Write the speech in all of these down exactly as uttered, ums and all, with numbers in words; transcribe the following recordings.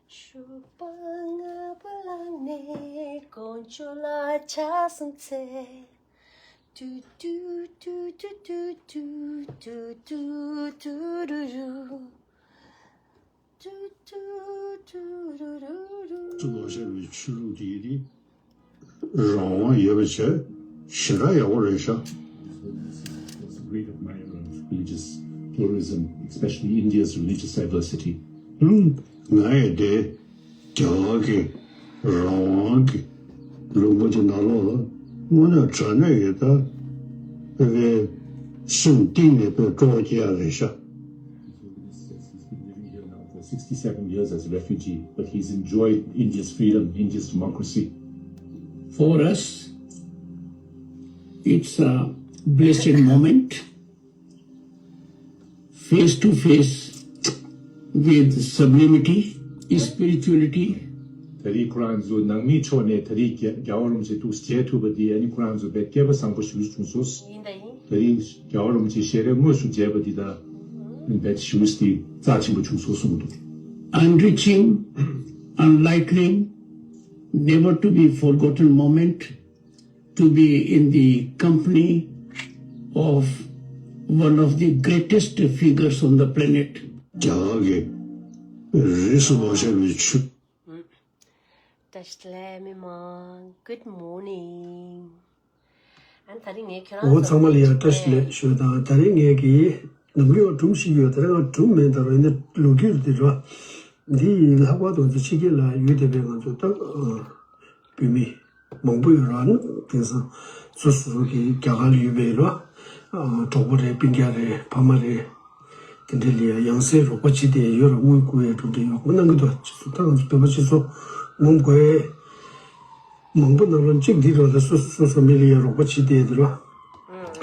ཞོགས་པ་སྔ་པོ་ལངས་ནས་དཀོན་མཆོག་ལ་ཕྱག་འཚལ། ཏུ་ཏུ་ཏུ་ཏུ་ཏུ་ཏུ་ཏུ་ཏུ་རུ་རུ། ཏུ་ཏུ་ཏུ་རུ་རུ་རུ། ལོ་ཤས་པའི་ཆོས་ལུགས་དེ་ཡིན། རང་དབང་ཡོད་པ་བྱས། ཞེ་དྲག་ཡག་པོ་རེད་ཤག Great admirer of religious pluralism, especially India's religious diversity. ང་ཡི་དེ་རྒྱ་གར་གྱི་རང་དབང་གི་ལུང་པ་དེ་ནང་ལོགས་ལ་དངོས་གནས་དྲང་གནས་ཀྱི་ད་དཔེ་སེམས་གཏིང་ནས་དཔེ་སྤྲོ་སྐྱེ་ཡ་རེད་ཤག He's been living here now for sixty-seven years as a refugee, but he's enjoyed India's freedom, India's democracy. For us, it's a blessed moment, face to face with sublimity, spirituality. ད་རེས་ཁོ་རང་ཚོ་ནང་མིའི་ཕྱོགས་ནས་ད་རེས་རྒྱལ་རྒྱལ་བ་རིན་པོ་ཆེ་ཐུགས་མཇལ་ཐུབ་པ་འདི་ཨ་ནི་ཁོ་རང་ཚོ་དཔེ་སྐལ་པ་བཟང་པོ་ཞིག་བྱུང་སོང་། ཡིན་ད་ཡིན། ད་རེས་རྒྱལ་བ་རིན་པོ་ཆེ་ཞལ་རས་དངོས་སུ་མཇལ་བ་འདི་ད་རྦད་ཞུས་ཏེ་རྩ་ཆེན་པོ་བྱུང་སོང་གསུངས་འདུག Enriching, enlightening, never to be forgotten moment to be in the company of one of the greatest figures on the planet. རྒྱ་གར་གྱི་རིས་སུ་མ་ཆད་པའི་ཆོས། བཀྲ་ཤིས་བདེ་ལེགས་མི་མང་། Good morning. ཨ་ནི་ད་རིང་ངས་ཁྱོད་རང་འོ་ཚང་མ་ལ་ཡང་བཀྲ་ཤིས་བདེ་ལེགས་ཞུ་དང་། ད་རིང་ངས་ཀྱི་ནམ་རྒྱུན་སྒྲུང་ཞིག་ཡོད། ད་རིང་ང་སྒྲུང་མིན་ད་ར་ཡིན་ན་ལོ་རྒྱུས་རེད་ར། འདི་ལྷག་པར་དུ་ང་ཚོ་ཕྱི་རྒྱལ་ལ་ཡོད་བསྡད་པའི་ང་ཚོ་ད་བོད་མི་མང་པོ་ཡོད་ར། ནི་དེང་སང་སོ་སོ་སོ་གི་རྒྱ་གར་ལ་ཡོད་པའི་ར་གྲོགས་པོ་རེད། སྤུན་ཀྱག་རེད། ཕ་མ་རེད། དེ་འདྲ་ལ་ཡང་ཡང་སེ་རོགས་པ་བྱེད་བསྡད་ཡོད་ར། དངུལ་བསྐུར་ཡ་གྲུབ་འབྲས་ཡོད་ཁོ་གནང་གི་འདུག་སྤྱི་ཚོགས་ད་ང་ཚོ་བོད་པ་སྤྱི་ཚོགས་ངོམ་དགོས། མང་པོ་ནང་ལ་གཅིག་འདི་རོགས་ལ་སོ་སོ་སོ་སོ་མི་ལ་ཡང་རོགས་པ་བྱེད་བསྡད་འདི་ར།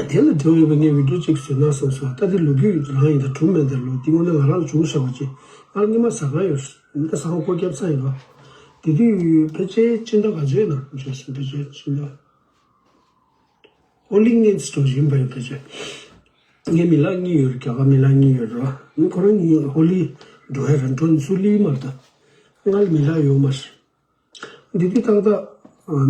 དེ་ལ་འབྲེལ་བ་ཡོད་པའི་ངས་བི་ཌིའོ་གཅིག་བཟོས་ན་བསམ་སོང་། ད་དེ་ལོ་རྒྱུས་རང་ཡིན་ད་གྲུབ་མེད་ད་ལོ་འདི་དངོས་གནས་ང་རང་ལ་བྱུང་བཞག་པ་ཅིག་ང་ལ་སྔོན་མ་ཟ་ཁང་ཡོད་རེད། ད་ཟ་ཁང་སྒོ་བརྒྱབ་ཚར་ཡིན་ར། དེ་དུས་ཕལ་ཆེར་སྤྱི་ཟླ་ག་ཚོད་ཡིན་ན་བརྗོད་སོང་། ཕལ་ཆེར་སྤྱི་ཟླ། ཧོ་ལི་ངེད་ཚོ་ཡིན་པ་ཡིན་ཕལ་ཆེར། ངའི་མི་ལག་གཉིས་ཡོད་རེད། རྒྱ་གར་མི་ལག་གཉིས་ཡོད་རེད་བ། ཁོ་རང་གཉིས་ཧོ་ལི་འགྲོ་ཡ་རེད། འགྲོ་ཚུར་ལི་མ་རེད་ད། ང་ལ་མི་ལག་ཡོད་མ་རེད། འདི་དུས་ཏག་ཏག་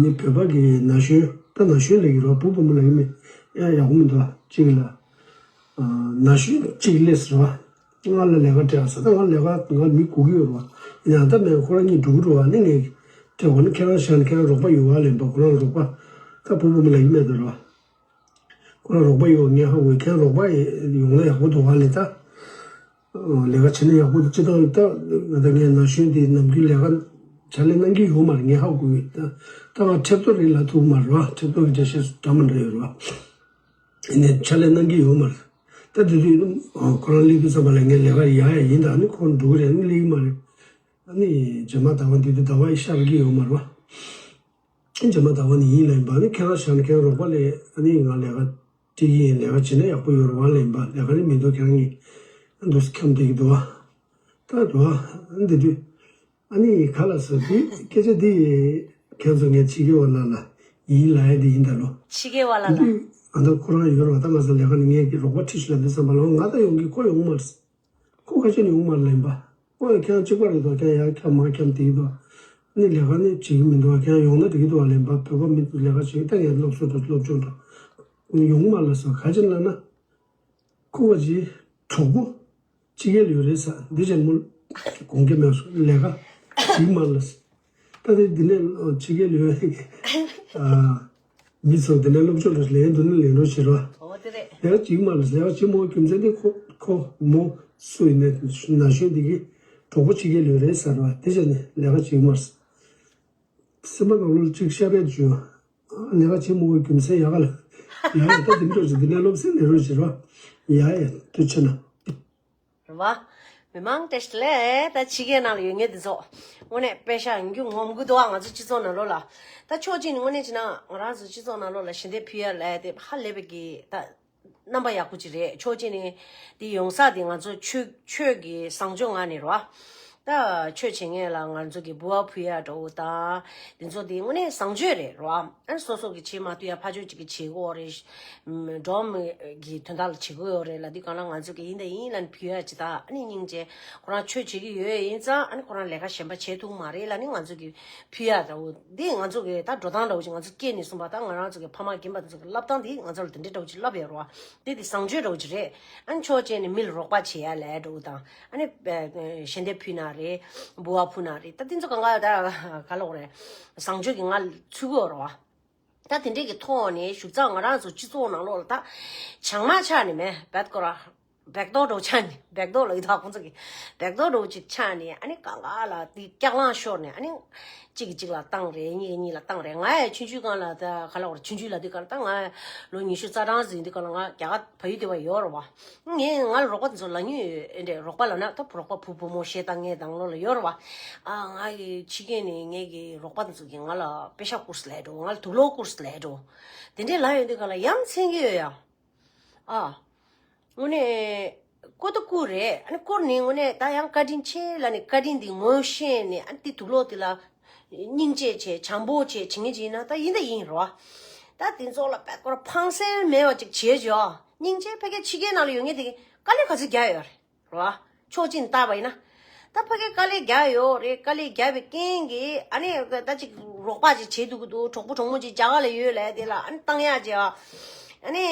ནི་བོད་པ་གི་ན་གཞོན་ད་ན་གཞོན་ལ་ཡོད་རེད་བ། བུ་བུ་མོ་ལ་ཡོད་མེད་ཡ་ཡག་པོ་མི་འདུག་བ། གཅིག་ལ་ན་གཞོན་གཅིག་སླེབས་རེད་བ། ང་ལ་ལས་ཀ་སྤྲད་ཨ་ཟེར། ད་ང་ལས་ཀ་ང་མི་སྒུག་གི་ཡོད་རེད་བ། ཡང་ད་མེད་ཁོ་རང་གཉིས་འགྲོ་གི་རེད་བ། ནི་ངས་སྤྲད་དགོས་ནི་ཁྱེད་རང་བཞག་ནི་ཁྱེད་རང་རོགས་པ་ཡོད་བ་ལེན་པ། ཁོ་རང་རོགས་པ་ད་བུ་བུ་མོ་ལ་ཡིན་མེད་དོ་རེད་བ། ཁོ་རང་རོགས་པ་ཡོད་ངས་ཧ་གོ་ཁྱེད་རང་རོགས་པ་ཡོང་ན་ཡག་པོ་འདུག་བ་ལེ། ད་ལས་ཀ་བྱེད་ན་ཡག་པོ་འདུག་སྤྱི་བཏང་ད་ང་ད་ངས་ན་གཞོན་དེ་ནམ་རྒྱུན་ལས་ཀ་ཕྱག་ལས་གནང་གི་ཡོད་མ་རེད། ངས་ཧ་གོ་ཡོད། ད་ད་ང་ཁྲེབ་ཏོ་རེད་ལབ་ཐུབ་མ་རེད་བ། ཁྲེབ་ཏོ་གི་འགྲེལ་བཤད་འདྲ་མི་འདྲ་ཡོད་རེད་བ། ཡིན་ནའི་ཕྱག་ལས་གནང་གི་ཡོད་མ་རེད། ད་དེ་དུས་ཨ་ཁོ་རང་སླེབས་དུས་ཙམ་པ་ལ་ངས་ལས་ཀ་ཡག་ཡག་ཡིན། ད་ནི་ཁོ་འགྲོ་གི་རེད། ནི་སླེབས་ཀྱི་མ་རེད། ཨ་ནི་རྗེས་མ་ཟླ་བ་འདི་དུས་ཟླ་བ་ཤར་གི་ཡོད་མ་རེད་བ། རྗེས་མ་ཟླ་བ་ནི་ཡིན་ལ་ཡིན་པ། ཨ་ནི་ཁྱེད་རང་བཞག་ནས་ཁྱེད་རང་རོགས་པ་ལས། ཨ་ནི་ང་ལས་ཀ་སྤྲད་ཀྱི་ཡིན། ལས་ཀ་བྱེད་ན་ཡག་པོ་ཡོད་རེད་བ་ལ་ཡིན་པ། ལས་ཀ་ནི་མི་འདུག་ཁྱེད་རང་གིས་འདུག་སེ་འཁྱམས་བསྡད་ཀྱི་འདུག་བ། ད་འདུག་བ། ཨ་ནི་དེ་དུས། ཨ་ནི་ག་ལ་ཟེར་དུས་སྐད་ཆ་འདི་ཁྱེད་ཚོ་ངའི་ཕྱི་རྒྱལ་བ་ལ་ལ་ཡིན་ལ་ཡ་འདི་ཡིན་ད་ལོ། ཕྱི་རྒྱལ་བ་ལ་ལ། འདི་ཨ་ད་ཁོ་རང་ཡོད་རེད་བ། ད་ང་ཚོ་ལས་ཀ་ནི་ངས་ཀྱི་རོགས་པ་ཁྲིད་ཤི་ལ་འདི་བསམ་པ་ལ་ང་ད་ཡོང་གི་ཁོ་ཡོང་མ་རེད། ཁོ་ཁ་ཆེ་ནས་ཡོང་མ་རེད་ལ་ཡིན་པ། ཁོ་ཡང་ཁྱེད་རང་གཅིག་པ་རེད་དོ། ཁྱེད་རང་ཡར་འཁྱམས་མར་འཁྱམས་བསྡད་ཀྱི་འདུག་ཨ་ནི་ལས་ཀ་ནི་བྱེད་ཀྱི་མི་འདུག་ཁྱེད་རང་ཡོང་ན་འགྲིག་གི་འདུག་བ་ལ་ཡིན་པ། བོད་པ་མི་ཚོ་ལས་ཀ་བྱེད་ཀྱི་ད་ངས་སློབ་གསོ་འགྲོ་སློབ་སྦྱོང་འགྲོ་ཡོང་མ་རེད་ལ་སོ། ག་ཅི་ལབ་ན། ཁོ་བ་ཅི་གྲོགས་པོ་ཕྱི་རྒྱལ་ཡོད་རེད་ས་འདི་ཅན་མོ་དགོངས་ཀྱི་མེད་སོང་། ལས་ཀ་བྱེད་མ་རེད་ལ་སོ། ད་དེ་འདི་ནས་ཕྱི་རྒྱལ་ཡོད་ཨ། མི་ཚོ་འདི་ནས་སློབ་སྦྱོང་རེ་ལེན་འདུག་ན་ལེན་རོགས་བྱེད་རོགས། འོ་དེ་རེད། ལས་ཀ་བྱེད་མ་རེད། ལས་ཀ་བྱེད་མ་དགོས་རྒྱུ་མཚན་དེ་ཁོ་ཁོ་མོ་སུ་ཡིན་ནའི་ན་གཞོན་འདི་གི་གྲོགས་པོ་ཕྱི་རྒྱལ་ཡོད་རེད་ཟེར་བ་དེ་བྱས་ནས་ལས་ཀ་བྱེད་མ་རེད། སེམས་པ་ནང་ལོགས་གཅིག་ཤ་བད་བྱུང་། ལས་ཀ་བྱེད་མ་དགོས་རྒྱུ་མཚན་ཡག་ག་ལ་ཡ་ཡ་ད་དེ་འདྲ་བྱེད་འདི་ནས་སློབ་ཚན་ལེན་རོགས་བྱེད་རོགས། ཡ་ཡ་དུ་ཆེ་ན། རེད་བ། མི་མང་བཀྲ་ཤིས་བདེ་ལེགས། ད་ཕྱི་རྒྱལ་ནང་ལ་ཡོད་མཁན་དེ་ཚོ་དངོས་གནས་དཔེ་ཤ་ཡིན་རྒྱུ་ངོམ་གི་འདུག་ཨ། ང་ཚོ་སྤྱི་ཚོགས་ནང་ལོགས་ལ། ད་ཕྱོགས་གཅིག་ནས་དངོས་གནས་བྱས་ན་ང་རང་ཚོ་སྤྱི་ཚོགས་ནང་ལོགས་ལ་ཞི་བདེ་ཕུལ་ཡ་ལབ་ཡ་དེ་ཧ་ལས་པའི་གི་ད་རྣམ་པ་ཡག་པོ་ཅིག་རེད། ཕྱོགས་གཅིག་ནས་དེ་ཡོང་ས་དེ་ང་ཚོ་ཆོས་ཆོས་ཀྱི་བཟང་སྤྱོད་ངང་ནས་རེད་བ། ད་ཆོས་བྱེད་མཁན་ལ་ང་ཚོ་གི་འབུལ་བ་ཕུལ་ཡ་འདྲ་བོ་དང་། དེ་ཚོ་དེ་དངོས་གནས་བཟང་སྤྱོད་རེད་རོ། ཨ་ནི་སོ་སོ་གི་བྱེད་མ་ཐུབ་ཡ་ཕར་ཕྱོགས་གཅིག་གི་བྱེད་དགོས་རེད། སྒྲོམ་གི་དོན་དག་ལ་བྱེད་དགོས་ཡོད་རེད་ལབ་དུས་སྒང་ལ། ང་ཚོ་གི་ཡིན་དང་ཡིན་ལབ་ནས་ཕུལ་ཡ་ཅིག་དང་། ཨ་ནི་སྙིང་རྗེ། ཁོ་རང་ཆོས་བྱེད་ཀྱི་ཡོད་ཡིན་ཙང་། ཨ་ནི་ཁོ་རང་ལས་ཀ་གཞན་པ་བྱེད་ཐུབ་མ་རེད་ལབ་ནས་ང་ཚོ་གི་ཕུལ་ཡ་འདྲ་བོ་འདི། ང་ཚོ་གི་ད་འགྲོ་སྟངས་འདྲ་བོ་ཅིག་ང་ཚོ་སྐྱེས་ནས་བཟུང་བ་དང་། ང་རང་ཚོ་གི་ཕ་མ་རྒན་པ་དེ་ཚོ་གི་བསླབ་སྟངས་འདི་ང་ཚོ་ལ་དེ་འདྲའི་འདྲ་བོ་ཅིག་བསླབ་ཡོད་རེད་བ། དེ་དེ་བཟང་སྤྱོད་འདྲ་བོ་ཅིག་རེད། ཨ་ནི་ཆོས་བྱས་ནས་མི་ལ་རོགས་པ་བྱེད་ཡ་ལབ་འདྲ་བོ་དང་། ཨ་ནི་ཞལ་འདེབས་ཕུལ་ན་རེད། འབུལ་བ་ཕུལ་ན་རེད། ད་དེ་ཚོ་གང་ག་ད་ག་ལབ་དགོས་རེད། བཟང་སྤྱོད་ཀྱི་ང་ཚུད་ཀྱི་ཡོད་རེད་བ། ད་དེ་འདྲས་ཀྱི་ཐོག་ནས་ཞུགས་ཙང་ང་རང་ཚོ་སྤྱི་ཚོགས་ནང་ལོགས་ལ་ད་བྱང་མ་ཆགས་ནས་མེད་བད་ཀོ་ར། བེག་ཏོ་འདྲ་བོ་ཆགས་ནས། བེག་ཏོ་ལབ་ཀྱི་འདུག་ཁོང་ཚོ་གི། བེག་ཏོ་འདྲ་བོ་ཅིག་ཆགས་ནས། ཨ་ནི་གང་ག་ལ་དེ་སྐྱག་ལངས་ཤོར་ནས། ཨ་ནི་གཅིག་གིས་གཅིག་ལ་བཏང་རེད། གཉིས་ཀྱིས་གཉིས་ལ་བཏང་རེད། ང་ཡང་ཆུང་ཆུང་སྒང་ལ་ད་ག་ལབ་དགོས་རེད། ཆུང་ཆུང་ལབ་དུས་སྒང་ལ་ད་ང་ལོ་ཉི་ཤུ་རྩ་གྲངས་ཟིན་དུས་སྒང་ལ། ང་རྒྱ་གར་བལ་ཡུལ་སྡོད་པ་ཡོད་རེད་བ། ངས་ང་ལ་རོགས་པ་དེ་ཚོ་ལབ་མྱོང་ཡོད་རེད། རོགས་པ་ལབ་ན་ད་རོགས་པ་བུ་བུ་མོ་གཞས་བཏང་མཁན་དང་ལོ་ལ་ཡོད་རེད་བ། ཨ། ང་གི་ཕྱི་རྒྱལ་ནས་ངེད་ཀྱི་རོགས་པ་དེ་ཚོ་གིས་ང་ལ་པེ་ཤ་བསྐུར་སོང་ལབ་འདྲ་བོ། ང་ལ་དུག་ལོག་བསྐུར་སོང་ལབ་འདྲ་བོ། དེ་འདྲས་ལབ་ཡོང་དུས་སྒང་ལ་ཡ་མཚན་གྱི་ཡོད་ཡ། ཨ། དངོས་གནས་བསྐུར་ད་བསྐུར་རེད། ཨ་ནི་བསྐུར་ནས་དངོས་གནས་ད་ཡང་བཀའ་དྲིན་ཆེ་ལབ་ནས་བཀའ་དྲིན་འདི་ངོ་ཤེས་ནས། ཨ་ནི་དེ་དུག་ལོག་དེ་ལ་སྙིང་རྗེ་བྱས། བྱམས་པོ་བྱས་བྱེད་མཁན་ཅིག་ཡིན་ན་ད་ཡིན་ད་ཡིན་རོ། ད་དེ་ཚོ་ལ་བད་ཀོ་ར་ཕངས་སེམས་མེད་པ་ཅིག་བྱེད་ཅོག་སྙིང་རྗེ། ཕ་གི་ཕྱི་རྒྱལ་ནང་ལ་ཡོད་མཁན་དེ་གིས་དཀའ་ལས་ག་ཚོད་རྒྱག་ཡོད་རེད་རོ། ཕྱོགས་གཅིག་ནས་བལྟས་པ་ཡིན་ན། ད་ཕ་གི་དཀའ་ལས་རྒྱག་ཡོད་རེད། དཀའ་ལས་རྒྱག་པའི་རྐྱེན་གྱིས་ཨ་ནི་ད་ཅིག་རོགས་པ་ཅིག་བྱེད་ཐུབ་ཀྱི་འདུག་གྲོགས་པོ་གྲོགས་མོ་ཅིག་རྒྱ་གར་ལ་ཡོད་ལབ་དེ་ལ་ཨ་ནི་བཏང་ཡག་བྱས། ཨ་ནི་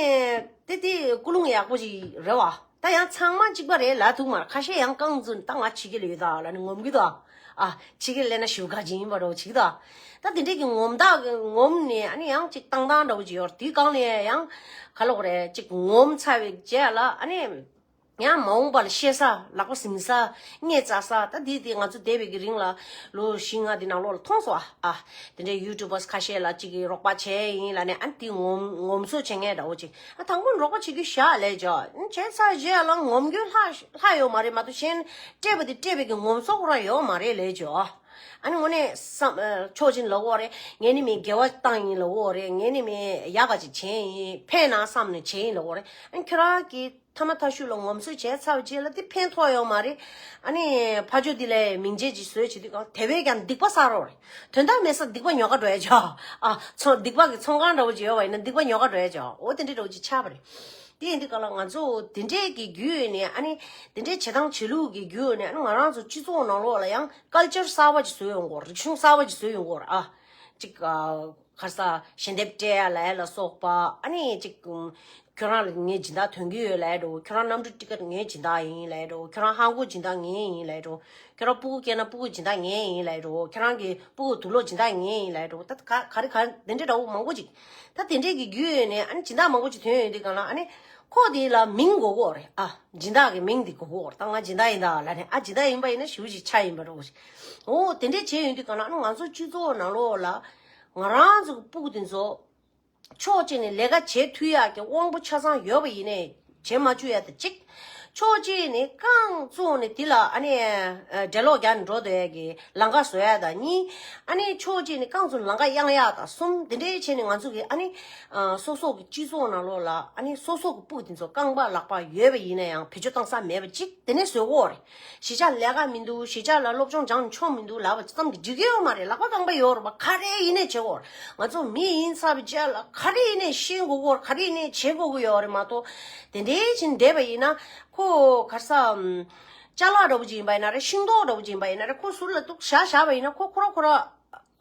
དེ་དེ་ཀུན་སློང་ཡག་པོ་ཅིག་རེད་བ། ད་ཡང་ཚང་མ་གཅིག་པ་རེད་ལབ་ཐུབ་མ་རེད། ཁ་ཤས་ཡང་རྐང་བཙུགས་ནས་ད་ང་ཕྱི་རྒྱལ་ལ་ཡོད་ད་ལབ་ནས་ངོམ་གྱི་འདུག་ཨ། ཕྱི་རྒྱལ་སླེབས་ན་ཞེ་པོ་དགའ་ཅིག་ཡིན་པ་འདྲ་བོ་བྱེད་ཀྱི་འདུག་ད་དེ་འདྲས་ཀྱི་ངོམ་སྟངས་ངོམ་ནས། ཨ་ནི་ཡང་ཅིག་བཏང་སྟངས་འདྲ་བོ་ཅིག་ཡོད་རེད། དེའི་སྒང་ལ་ཡང་ག་ལབ་དགོས་རེད། ཅིག་ངོམ་ཚར་བའི་རྗེས་ལ་ཨ་ནི། ཡང་མ་འོངས་པ་ལ་བཤད་ས། ལག་པ་ཟིན་ས། སྙད་བཙལ་ས། ད་དེ་དེ་ང་ཚོ་བསྡད་པའི་གི་རིང་ལ་ལོ་བཞི་ལྔ་དེ་ནང་ལོགས་ལ་མཐོང་སོང་ཨ། ཨ། དེ་འདྲའི་ཡུ་ཊུབ་པར་ཁ་ཤས་ལ་ཅིག་གིས་རོགས་པ་བྱས་ཡིན་ལབ་ནས། ཨ་ནི་དེ་ངོམ་ངོམ་སོ་བྱེད་མཁན་འདྲ་བོ་ཅིག་ཨ། དང་པོ་རོགས་པ་བྱེད་རྒྱུ་བཞག་ལབ་ཅོག་བྱས་ཚར་རྗེས་ལ་ངོམ་རྒྱུ་ལྷག་ལྷག་ཡོད་མ་རེད་མ་གཏོགས། གཞན་སྤྲད་པ་དེ་སྤྲད་པའི་གི་ངོམ་སོ་ཁོ་རང་ཡོད་མ་རེད་ལབ་ཅོག་ཨ་ནི་དངོས་གནས་བསམ། ཕྱོགས་གཅིག་ནས་ལབ་དགོས་རེད། ངས་ནི་མི་དགེ་བ་བཏང་ཡིན་ལབ་དགོས་རེད། ངས་ནི་མི་ཡག་ག་ཅིག་བྱས་ཡིན། ཕན་ན་བསམ་ནས་བྱས་ཡིན་ལབ་དགོས་རེད། ཨ་ནི་ཁྱོད་རང་གིས་ཐ་མ་ཐ་ཤུ་ལ་ངོམ་སོ་བྱས་ཚར་བའི་རྗེས་ལ་དེ་ཕན་ཐོགས་ཡོད་མ་རེད། ཨ་ནི་ཕ་ཇོ་འདི་ལ་མིང་ཆད་ཅིག་བཟོས་བྱེད་དུས་སྒང་དེ་བས་ཀྱང་སྡིག་པ་བསགས་རོགས་རེད། དོན་དག་མེད་སར་སྡིག་པ་ཉོ་ག་འགྲོ་ཡ་ཅོག་ཨ། ཚོང་སྡིག་པ་གི་ཚོང་ཁང་འདྲ་བོ་ཅིག་ཡོད་པ་ཡིན་ན་སྡིག་པ་ཉོ་ག་འགྲོ་ཡ་ཅོག་འོ་དེ་འདྲའི་འདྲ་བོ་ཅིག་ཆགས་པ་རེད། དེ་ཡིན་དུས་སྒང་ལ་ང་ཚོ་དེ་འདྲའི་གི་བརྒྱུད་ནས། ཨ་ནི་དེ་འདྲའི་བྱེད་སྟངས་བྱེད་ལུགས་ཀྱི་བརྒྱུད་ནས། ཨ་ནི་ང་རང་ཚོ་སྤྱི་ཚོགས་ནང་ལོགས་ལ་ཡང་ཀལ་ཅར་གསར་པ་ཅིག་བཟོས་ཡོང་གི་ཡོད་རེད། རིག་གཞུང་གསར་པ་ཅིག་བཟོས་ཡོང་གི་ཡོད་རེད་ཨ། ཅིག་ཨ། ག་རེ་ཟ། ཞལ་འདེབས་སྤྲད་ཡ་ལབ་ཡ་ལ་སོགས་པ། ཨ་ནི་ཅིག་ཨུམ། ཁྱོད་རང་ལ་ངས་སྦྱིན་བདག་ཐོན་གྱི་ཡོད་ལབ་ཡ་འདྲ་བོ། ཁྱོད་རང་གནམ་གྲུ་ཊི་ཀེ་ཊི་ངས་སྦྱིན་བདག་ཡིན་ལབ་ཡ་འདྲ་བོ། ཁྱོད་རང་ཧང་གོ་སྦྱིན་བདག་ངས་ཡིན་ལབ་ཡ་འདྲ་བོ། ཁྱོད་རང་སྤུ་གུ་སྐྱེས་ན་སྤུ་གུ་སྦྱིན་བདག་ངས་ཡིན་ལབ་ཡ་འདྲ་བོ། ཁྱོད་རང་གི་སྤུ་གུ་དུག་ལོག་སྦྱིན་བདག་ངས་ཡིན་ལབ་ཡ་འདྲ་བོ། ད་ག་ག་རེ་ག་དེ་འདྲའི་འདྲ་བོ་མང་པོ་ཅིག་ད་དེ་འདྲས་ཀྱི་བརྒྱུད་ཡོད་ནས། ཨ་ནི་སྦྱིན་བདག་མང་པོ་ཅིག་ཐོན་ཡོང་དུས་སྒང་ལ། ཨ་ནི་ཁོ་དེ་ལ་མིང་དགོས་ཀྱི་ཡོད་རེད་ཨ། སྦྱིན་བདག་གི་མིང་དེ་དགོས་ཀྱི་ཡོད་རེད། ད་ང་སྦྱིན་བདག་ཡིན་ད་ལབ་ནས། ཨ། སྦྱིན་བདག་ཡིན་པ་ཡིན་ན་ཞེ་པོ་ཅིག་ཆ་ཡིན་པ་འདྲ་བོ་ཞིག་འོ་དེ་འདྲས་བྱས་ཡོང་དུས་སྒང་ལ། ཨ་ནི་ང་ཚོ་སྤྱི་ཚོགས་ནང་ལོགས་ལ་ང་རང་ཚོ་གི་སྤུ་གུ་དེ་ཚོ་ཕྱོགས་གཅིག་ནས་ལས་ཀ་བྱེད་ཐུབ་ཡག་གི་དབང་པོ་ཆ་ཚང་ཡོད་པ་ཡིན་ནའི་བྱེད་མ་བཅུག་ཡ་དེ་གཅིག་ཕྱོགས་གཅིག་ནས་རྐང་བཙུགས་ནས་དེ་ལ་ཨ་ནི་འགྲེ་ལོག་རྒྱག་ནས་འགྲོ་སྡོད་ཡ་གི་ལམ་ཁ་བཟོ་ཡ་དང་གཉིས། ཨ་ནི་ཕྱོགས་གཅིག་ནས་རྐང་བཙུགས་ནས་ལམ་ཁ་གཡང་ཡ་དང་གསུམ། དེ་འདྲའི་བྱས་ནས་ང་ཚོ་གི་ཨ་ནི་སོ་སོ་གི་སྤྱི་ཚོགས་ནང་ལོགས་ལ། ཨ་ནི་སོ་སོ་གི་སྤུ་གུ་དེ་ཚོ་རྐང་པ་ལག་པ་ཡོད་པ་ཡིན་ན་ཡང་བེད་སྤྱོད་བཏང་ས་མེད་པ་གཅིག་དེ་ནས་བཟོ་དགོས་རེད། གཞིས་ཆགས་ལས་ཀ་མི་འདུག་གཞིས་ཆགས་ལ་སློབ་སྦྱོང་སྦྱངས་ཆོག་མི་འདུག་ལབ་པ་ཙམ་གྱིས་འགྲིག་གི་ཡོད་མ་རེད། ལག་པ་རྐང་པ་ཡོད་རེད་པ། ག་རེ་ཡིན་ནའི་བྱེད་དགོས་རེད། ང་ཚོ་མི་ཡིན་ཚར་བའི་རྗེས་ལ་ག་རེ་ཡིན་ནའི་ཤེས་དགོས་ཀྱི་ཡོད་རེད། ག་རེ་ཡིན་ནའི་བྱེད་དགོས་ཀྱི་ཡོད་རེད་མ་གཏོགས། དེ་འདྲའི་ཕྱིན་བསྡད་པ་ཡིན་ན། ཁོ་ག་རེ་ཟ། ཅ་ལག་འདྲ་བོ་ཅིག་ཡིན་པ་ཡིན་ན་རེད། ཤིང་ཏོག་འདྲ་བོ་ཅིག་ཡིན་པ་ཡིན་ན་རེད། ཁོ་ཟུར་ལ་འདུག་བཞག་བཞག་པ་ཡིན་ན། ཁོ་ཁོ་རང་ཁོ་རང་།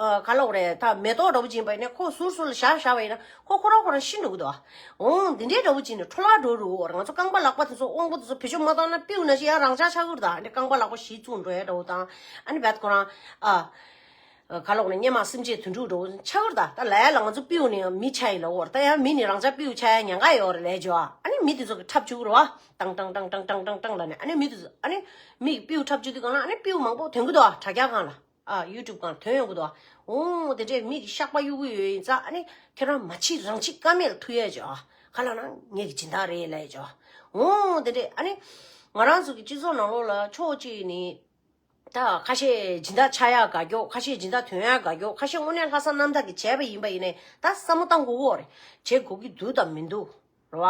ཨ། ག་ལབ་དགོས་རེད། ད་མེ་ཏོག་འདྲ་བོ་ཅིག་ཡིན་པ་ཡིན་ན། ཁོ་ཟུར་ཟུར་ལ་བཞག་བཞག་པ་ཡིན་ན་ཁོ་ཁོ་རང་ཁོ་རང་ཤི་འགྲོ་གི་འདུག་འོང་། འདི་འདྲའི་འདྲ་བོ་ཅིག་ནི་འཕྲོ་བརླག་འགྲོ་རུ། ང་ཚོ་རྐང་པ་ལག་པ་དེ་ཚོ་དབང་པོ་དེ་ཚོ་བེད་སྤྱོད་མ་བཏང་ན་སྤྲེའུ་ནང་བཞིན་ཡང་རང་འཇགས་ཆགས་ཀྱི་རེད་ད། འདི་རྐང་པ་ལག་པ་གཞི་བཙུགས་འགྲོ་ཡ་འདྲ་བོ་དང་། ཨ་ནི་བད་ཁོ་རང་། ཨ། ག་ལབ་དགོས་རེད། སྔོན་མ་སེམས་ཅན་དུད་འགྲོ་འདྲ་བོ་ཆགས་ཀྱི་རེད་ད། ད་ལ་ཡ་ལ་ང་ཚོ་སྤྲེའུ་ནས་ཡང་མི་ཆགས་ཡིན་ལབ་ཡོད་རེད། ད་ཡང་མི་ནས་རང་འཇགས་སྤྲེའུ་ཆགས་ཡ་ཉེན་ཁ་ཡོད་རེད་ལབ་བྱས། ཨ་ནི་མི་དེ་ཚོ་གིས་འཁྲབ་བཅུག་གི་རེད་བ། ཏང་ཏང་ཏང་ལབ་ནས། ཨ་ནི་མི་དེ་ཚོ། ཨ་ནི་མི་གིས་སྤྲེའུ་འཁྲབ་བཅུག་དུས་སྒང་ལ། ཨ་ནི་སྤྲེའུ་མང་པོ་ཐོན་གྱི་འདུག་ཨ། དྲ་རྒྱ་སྒང་ལ། ཨ། ཡུ་ཊུབ་སྒང་ཐོན་ཡོང་གི་འདུག་ཨ། འོང་། དེ་འདྲས་མི་གིས་བཤགས་པ་གཡུག་གི་ཡོད་ཡིན་ཙང་། ཨ་ནི་ཁྱེད་རང་མ་བྱེད་རང་བྱེད་ཀ་མེད་ལ་ཐུག་ཡས་བྱོས་ཨ། ག་ལབ་ན་ངེད་ཀྱི་སྦྱིན་བདག་རེད་ལབ་ཡས་བྱོས། འོང་། དེ་འདྲས། ཨ་ནི་ང་རང་ཚོ་གི་སྤྱི་ཚོགས་ནང་ལོགས་ལ་ཕྱོགས་གཅིག་ནས་ད་ཁ་ཤས་སྦྱིན་བདག་ཆགས་ཡག་དགའ་སྐྱོ། ཁ་ཤས་སྦྱིན་བདག་ཐོན་ཡག་དགའ་སྐྱོ། ཁ་ཤས་དངོས་གནས་ལྷག་བསམ་རྣམ་དག་གིས་བྱས་པ་ཡིན་པ་ཡིན་ནའི་ད་བསམ་བློ་བཏང་དགོས་ཀྱི་ཡོད་རེད། བྱེད་དགོས་ཀྱི་འདུག་དང་མི་འདུག་རེད་བ།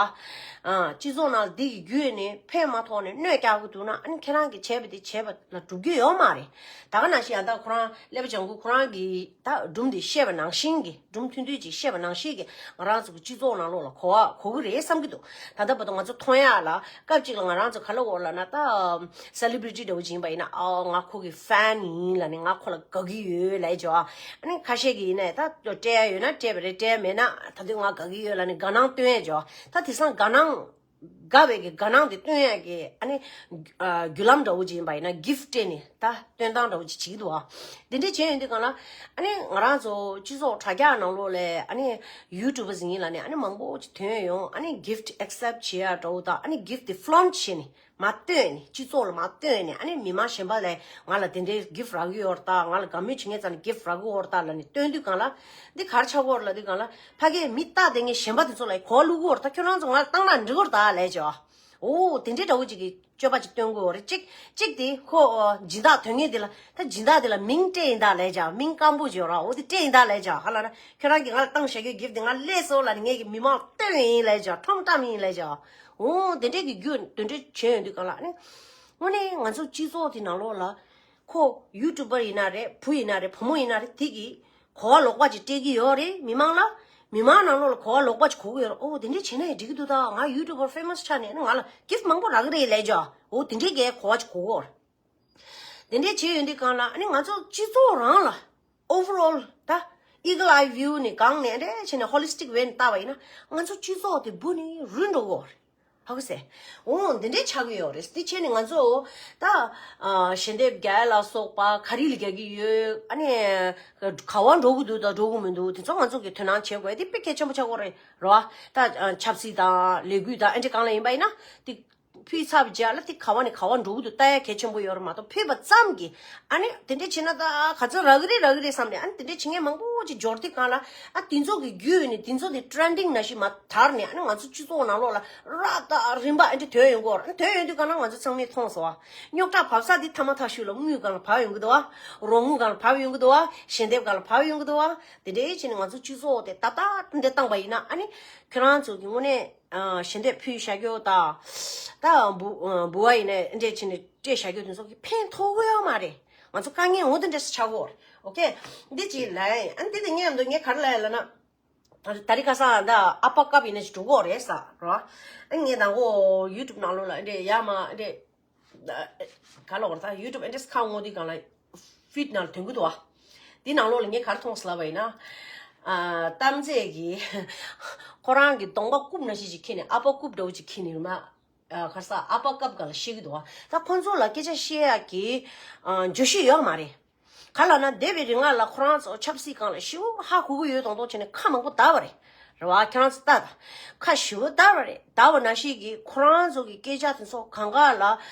ཨ། སྤྱི་ཚོགས་ནང་འདི་གི་བརྒྱུད་ནས་ཕན་མ་ཐོགས་ནས་གནོད་རྒྱག་གི་འདུག་ན། ཨ་ནི་ཁྱེད་རང་གིས་བྱས་པ་དེ་བྱས་པ་ལ་འགྲུབ་རྒྱུ་ཡོད་མ་རེད། ད་ག་ནང་བཞིན་ཡང་ད་ཁོ་རང་ཀླད་པ་ལྗང་ཁུ་ཁོ་རང་གི་ད་སྒྲུང་དེ་བཤད་པ་ནང་བཞིན་གྱི། སྒྲུང་ཐུང་ཐུང་ཅིག་བཤད་པ་ནང་བཞིན་གྱི་ང་རང་ཚོ་གི་སྤྱི་ཚོགས་ནང་ལོགས་ལ་གོ་བ་གོ་གི་རེད་བསམ་གྱི་འདུག་ད་ལྟ་བར་དུ་ང་ཚོ་མཐོང་ཡག་ལ་སྐབས་གཅིག་ལ་ང་རང་ཚོ་ག་ལ་འོར་ལབ་ན། ད་སེ་ལི་བྷི་རི་ཊི་འདྲ་བོ་ཅིག་ཡིན་པ་ཡིན་ན། ཨོ་ང་ཁོ་གི་ཕེན་ཡིན་ལབ་ནས། ང་ཁོ་ལ་དགའ་གི་ཡོད་ལབ་ཡས་ཅིག་ཡོད། ཨ་ནི་ཁ་ཤས་ཀྱིས་ཡིན་ནའི་ད་སྤྲད་ཡ་ཡོད་ན་སྤྲད་པ་རེད། སྤྲད་ཡ་མེད་ན་ད་དུང་ང་དགའ་གི་ཡོད་ལབ་ནས་དགའ་སྣང་སྟོན་ཡས་ཅིག་ད་དེང་སང་དགའ་སྣང་དགའ་བའི་གི་དགའ་སྣང་དེ་སྟོན་ཡག་གི། ཨ་ནི་ཨ་བརྒྱུད་ལམ་འདྲ་བོ་ཅིག་ཡིན་པ་ཡིན་ན། གིཕ་སྤྲད་ནས་ད་སྟོན་སྟངས་འདྲ་བོ་ཅིག་བྱེད་ཀྱི་འདུག་ཨ། དེ་འདྲས་བྱས་ཡོང་དུས་སྒང་ལ། ཨ་ནི་ང་རང་ཚོ་སྤྱི་ཚོགས་དྲ་རྒྱ་ནང་ལོགས་ལ་ཨ་ནི་ཡུ་ཊུབ་པར་ཟིན་ཡིན་ལབ་ནས་ཨ་ནི་མང་པོ་ཅིག་ཐོན་ཡོང་། ཨ་ནི་གིཕ་ཨེག་སེབ་བྱེད་ཡག་འདྲ་བོ་དང་། ཨ་ནི་གིཕ་དེ་ཕློན་བྱས་ནས་མར་སྟོན་ནས། སྤྱི་ཚོགས་ལ་མར་སྟོན་ནས། ཨ་ནི་མི་མང་གཞན་པ་ལ་ང་ལ་དེ་འདྲའི་གིཕ་རག་གི་ཡོད་རེད་ད། ང་ལ་དགའ་མོས་བྱེད་མཁན་ཚོ་ནས་གིཕ་རག་གི་ཡོད་རེད་ད་ལབ་ནས་སྟོན་དུས་སྒང་ལ། འདི་ག་རེ་ཆགས་ཀྱི་ཡོད་རེད་ལབ་དུས་སྒང་ལ། ཕ་གིའི་མི་ལྟ་བསྡད་མཁན་གཞན་པ་དེ་ཚོ་ལ་གོ་བ་བླུག་གི་ཡོད་རེད་ད། ཁྱོད་རང་ཚོ་ང་ལ་བཏང་ན་འགྲིག་གི་རེད་ད་ལབ་ཅིག་འོ་དེ་འདྲའི་འདྲ་བོ་ཅིག་གི་སྤྱོད་པ་ཅིག་སྟོན་གྱི་ཡོད་རེད། གཅིག་གཅིག་དེ་ཁོ་སྦྱིན་བདག་དོན་གཉེར་དེ་ལ། ད་སྦྱིན་བདག་དེ་ལ་མིང་སྤྲད་ཡིན་ད་ལབ་ཅིག་མིང་སྐམ་པོ་ཅིག་ཡོད་རེད། འོ་དེ་སྤྲད་ཡིན་ད་ལབ་ཅིག་ག་ལབ་ན། ཁྱོད་རང་གིས་ང་ལ་བཏང་བཞག་གི་གིཕ་དེ་ང་སླེབས་སོང་ལབ་ནས་ངས་ཀྱི་མི་མང་སྟོན་ཡིན་ལབ་ཅིག་ཁྲོམ་བཀྲམ་ཡིན་ལབ་ཅིག་འོ་དེ་འདྲའི་གི་རྒྱུ་དེ་འདྲའི་བྱས་ཡོང་དུས་སྒང་ལ་ནི། དངོས་གནས་ང་ཚོ་སྤྱི་ཚོགས་དེ་ནང་ལོགས་ལ། ཁོ་ཡུ་ཊུབ་པར་ཡིན་ན་རེད། བུ་ཡིན་ན་རེད། བུ་མོ་ཡིན་ན་རེད། དེ་གིས་གོ་བ་ལོག་པ་ཅིག་སྤྲད་ཀྱི་ཡོད་རེད་མི་མང་ལ། མི་མང་ནང་ལོགས་ལ་གོ་བ་ལོག་པ་ཅིག་གོ་གི་ཡོད་རེད། ཨོ་དེ་འདྲས་བྱས་ན་ཡང་འགྲིག་གི་འདུག་ད་ང་ཡུ་ཊུབ་པར་ཕེ་མ་སི་ཆགས་ནས་ང་ལ་གིཕ་མང་པོ་རག་གི་རེད་ལབ་ཅིག་འོ་དེ་འདྲས་ཀྱི་གོ་བ་ཅིག་གོ་གི་ཡོད་རེད། དེ་འདྲས་བྱས་ཡོང་དུས་སྒང་ལ་ཨ་ནི་ང་ཚོ་སྤྱི་ཚོགས་རང་ལ། ཨོ་ཝར་ཨོལ་ད་ཨི་གལ་ཨའི་ཝིའུ་ནས་སྒང་ནས་འདྲས་བྱས་ནས་ཧོ་ལི་སི་ཊིག་ཝེ་ནས་བལྟས་པ་ཡིན་ན། ང་ཚོ་སྤྱི་ཚོགས་དེ་འབུ་ནས་རུལ་འགྲོ་གི་ཡོད་རེད། ཧ་གོ་སོང་། འོ་འདི་འདྲས་ཆགས་ཀྱི་ཡོད་རེད། དེ་བྱས་ནས་ང་ཚོ་ད་ཨ་ཞལ་འདེབས་རྒྱག་ཡ་ལ་སོགས་པ་ག་རེ་ལ་རྒྱག་གི་ཡོད། ཨ་ནི་ག་པར་འགྲོ་གི་འདུག་དང་འགྲོ་གི་མི་འདུག་དེ་ཚོ་ང་ཚོ་གིས་དོ་སྣང་བྱེད་དགོས་ཡ་དེ་དཔེ་གལ་ཆེན་པོ་ཆགས་ཀྱི་ཡོད་རེད། རེད་བ། ད་ཨ་ཆབ་སྲིད་དང་ལས་འགུལ་དང་ཨ་འདྲས་སྒང་ལ་ཡིན་པ་ཡིན་ན་དེ་ཕུལ་ཚར་བའི་རྗེས་ལ་དེ་ག་པ་ནས་ག་པར་འགྲོ་གི་འདུག་ལྟ་ཡ་གལ་ཆེན་པོ་ཡོད་རེད་མ་གཏོགས། ཕུལ་བ་ཙམ་གྱིས་ཨ་ནི་དེ་འདྲས་བྱས་ན་ད་ག་ཚོད་རག་གི་རེད་རག་གི་རེད་བསམ་ནས། ཨ་ནི་དེ་འདྲས་བྱེད་མཁན་མང་པོ་ཅིག་འབྱོར་དུས་སྒང་ལ། ཨ་དེ་ཚོ་གི་བརྒྱུད་ནས་དེ་ཚོ་དེ་ཊེན་ཌིང་ནང་བཞིན་མར་དར་ནས། ཨ་ནི་ང་ཚོ་སྤྱི་ཚོགས་ནང་ལོགས་ལ་ར་ད་རིམ་པ་ཨ་འདྲས་ཐོན་ཡོང་གི་ཡོད་རེད། ཨ་ཐོན་ཡོང་དུས་སྒང་ལ་ང་ཚོ་ཚང་མས་མཐོང་སོང་བ། རྙོག་དྲ་བབས་ས་དེ་ཐ་མ་ཐག་ཤུལ་ལ་དངུལ་སྒང་ལ་བབས་ཡོང་གི་འདུག་བ། རོགས་དངུལ་སྒང་ལ་བབས་ཡོང་གི་འདུག་བ། ཞལ་འདེབས་སྒང་ལ་བབས་ཡོང་གི་འདུག་བ། དེ་འདྲས་བྱས་ནས་ང་ཚོ་སྤྱི་ཚོགས་དེ་ཏག་ཏག་འདྲས་བཏང་པ་ཡིན་ན། ཨ་ནི་ཁྱེད་རང་ཚོ་གི་དངོས་གནས་ཨ་ཞལ་འདེབས་ཕུལ་བཞག་རྒྱུ་དང་། ད་འབུ་ཨ་འབུལ་བ་ཡིན་ནའི་འདྲས་བྱས་ནས་སྤྲད་བཞག་རྒྱུ་དེ་ཚོ་གིས་ཕན་ཐོགས་ཀྱི་ཡོད་མ་རེད། ང་ཚོ་དཀའ་ངལ་འོ་དེ་འདྲས་སེ་ཆགས་ཀྱི་ཡོད་རེད། ཨོ་ཁེ། འདི་ཅིག་ལབ་ཡིན། ཨ་འདི་དེ་ངས་འདུག་ངས་ག་རེ་ལབ་ཡ་ལབ་ན། ད་རེས་ཁ་སང་ད་ཨ་ཕ་སྐབས་ཡིན་ན་ཅིག་འགྲོ་གི་ཡོད་རེད་ཟེར་རོ། ཨ་ངས་དང་པོ་ཡུ་ཊུབ་ནང་ལོགས་ལ་འདྲས་ཡར་མར་འདྲས། ག་ལབ་དགོས་རེད། ད་ཡུ་ཊུབ་ཨེ་འདྲས་ཁ་སྔོག་དུས་སྒང་ལ་ཕིཌ་ནང་ལ་ཐོན་གྱི་འདུག་བ། འདི་ནང་ལོགས་ལ་ངས་ག་རེ་མཐོང་སོང་ལབ་པ་ཡིན་ན། ཨ་གཏམ་རྫས་ཀྱིས་ཁོ་རང་གི་གདོང་པ་རྐུབ་ནང་བཞིན་ཅིག་འཁྱེར་ནས། ཨ་ཕ་རྐུབ་འདྲ་བོ་ཅིག་འཁྱེར་ནས་མར་ཨ་ག་རེ་ཟེར། ཨ་ཕ་སྐབས་སྒང་ལ་བཤད་ཀྱི་འདུག་བ། ད་ཁོ་ཚོ་ལ་སྐད་ཆ་བཤད་ཡག་གི་ཨ་བརྗོད་གཞི་ཡོད་མ་རེད། ག་ལབ་ན་འདས་པའི་རིང་ལ་ཁོ་རང་ཚོ་ཆབ་སྲིད་སྒང་ལ་ཞེ་པོ་ཧ་གོ་གི་ཡོད་མདོག་མདོག་བྱས་ནས་ཁ་མང་པོ་བརྡབས་པ་རེད། རེད་བ། ཁྱེད་རང་ཚོ་ལྟ་དང་། ཁ་ཞེ་པོ་བརྡབས་པ་རེད། བརྡབས་པ་ནང་བཞིན་གྱི་ཁོ་རང་ཚོ་གི་སྐད་ཆ་དེ་ཚོ་གང་ག་ལ།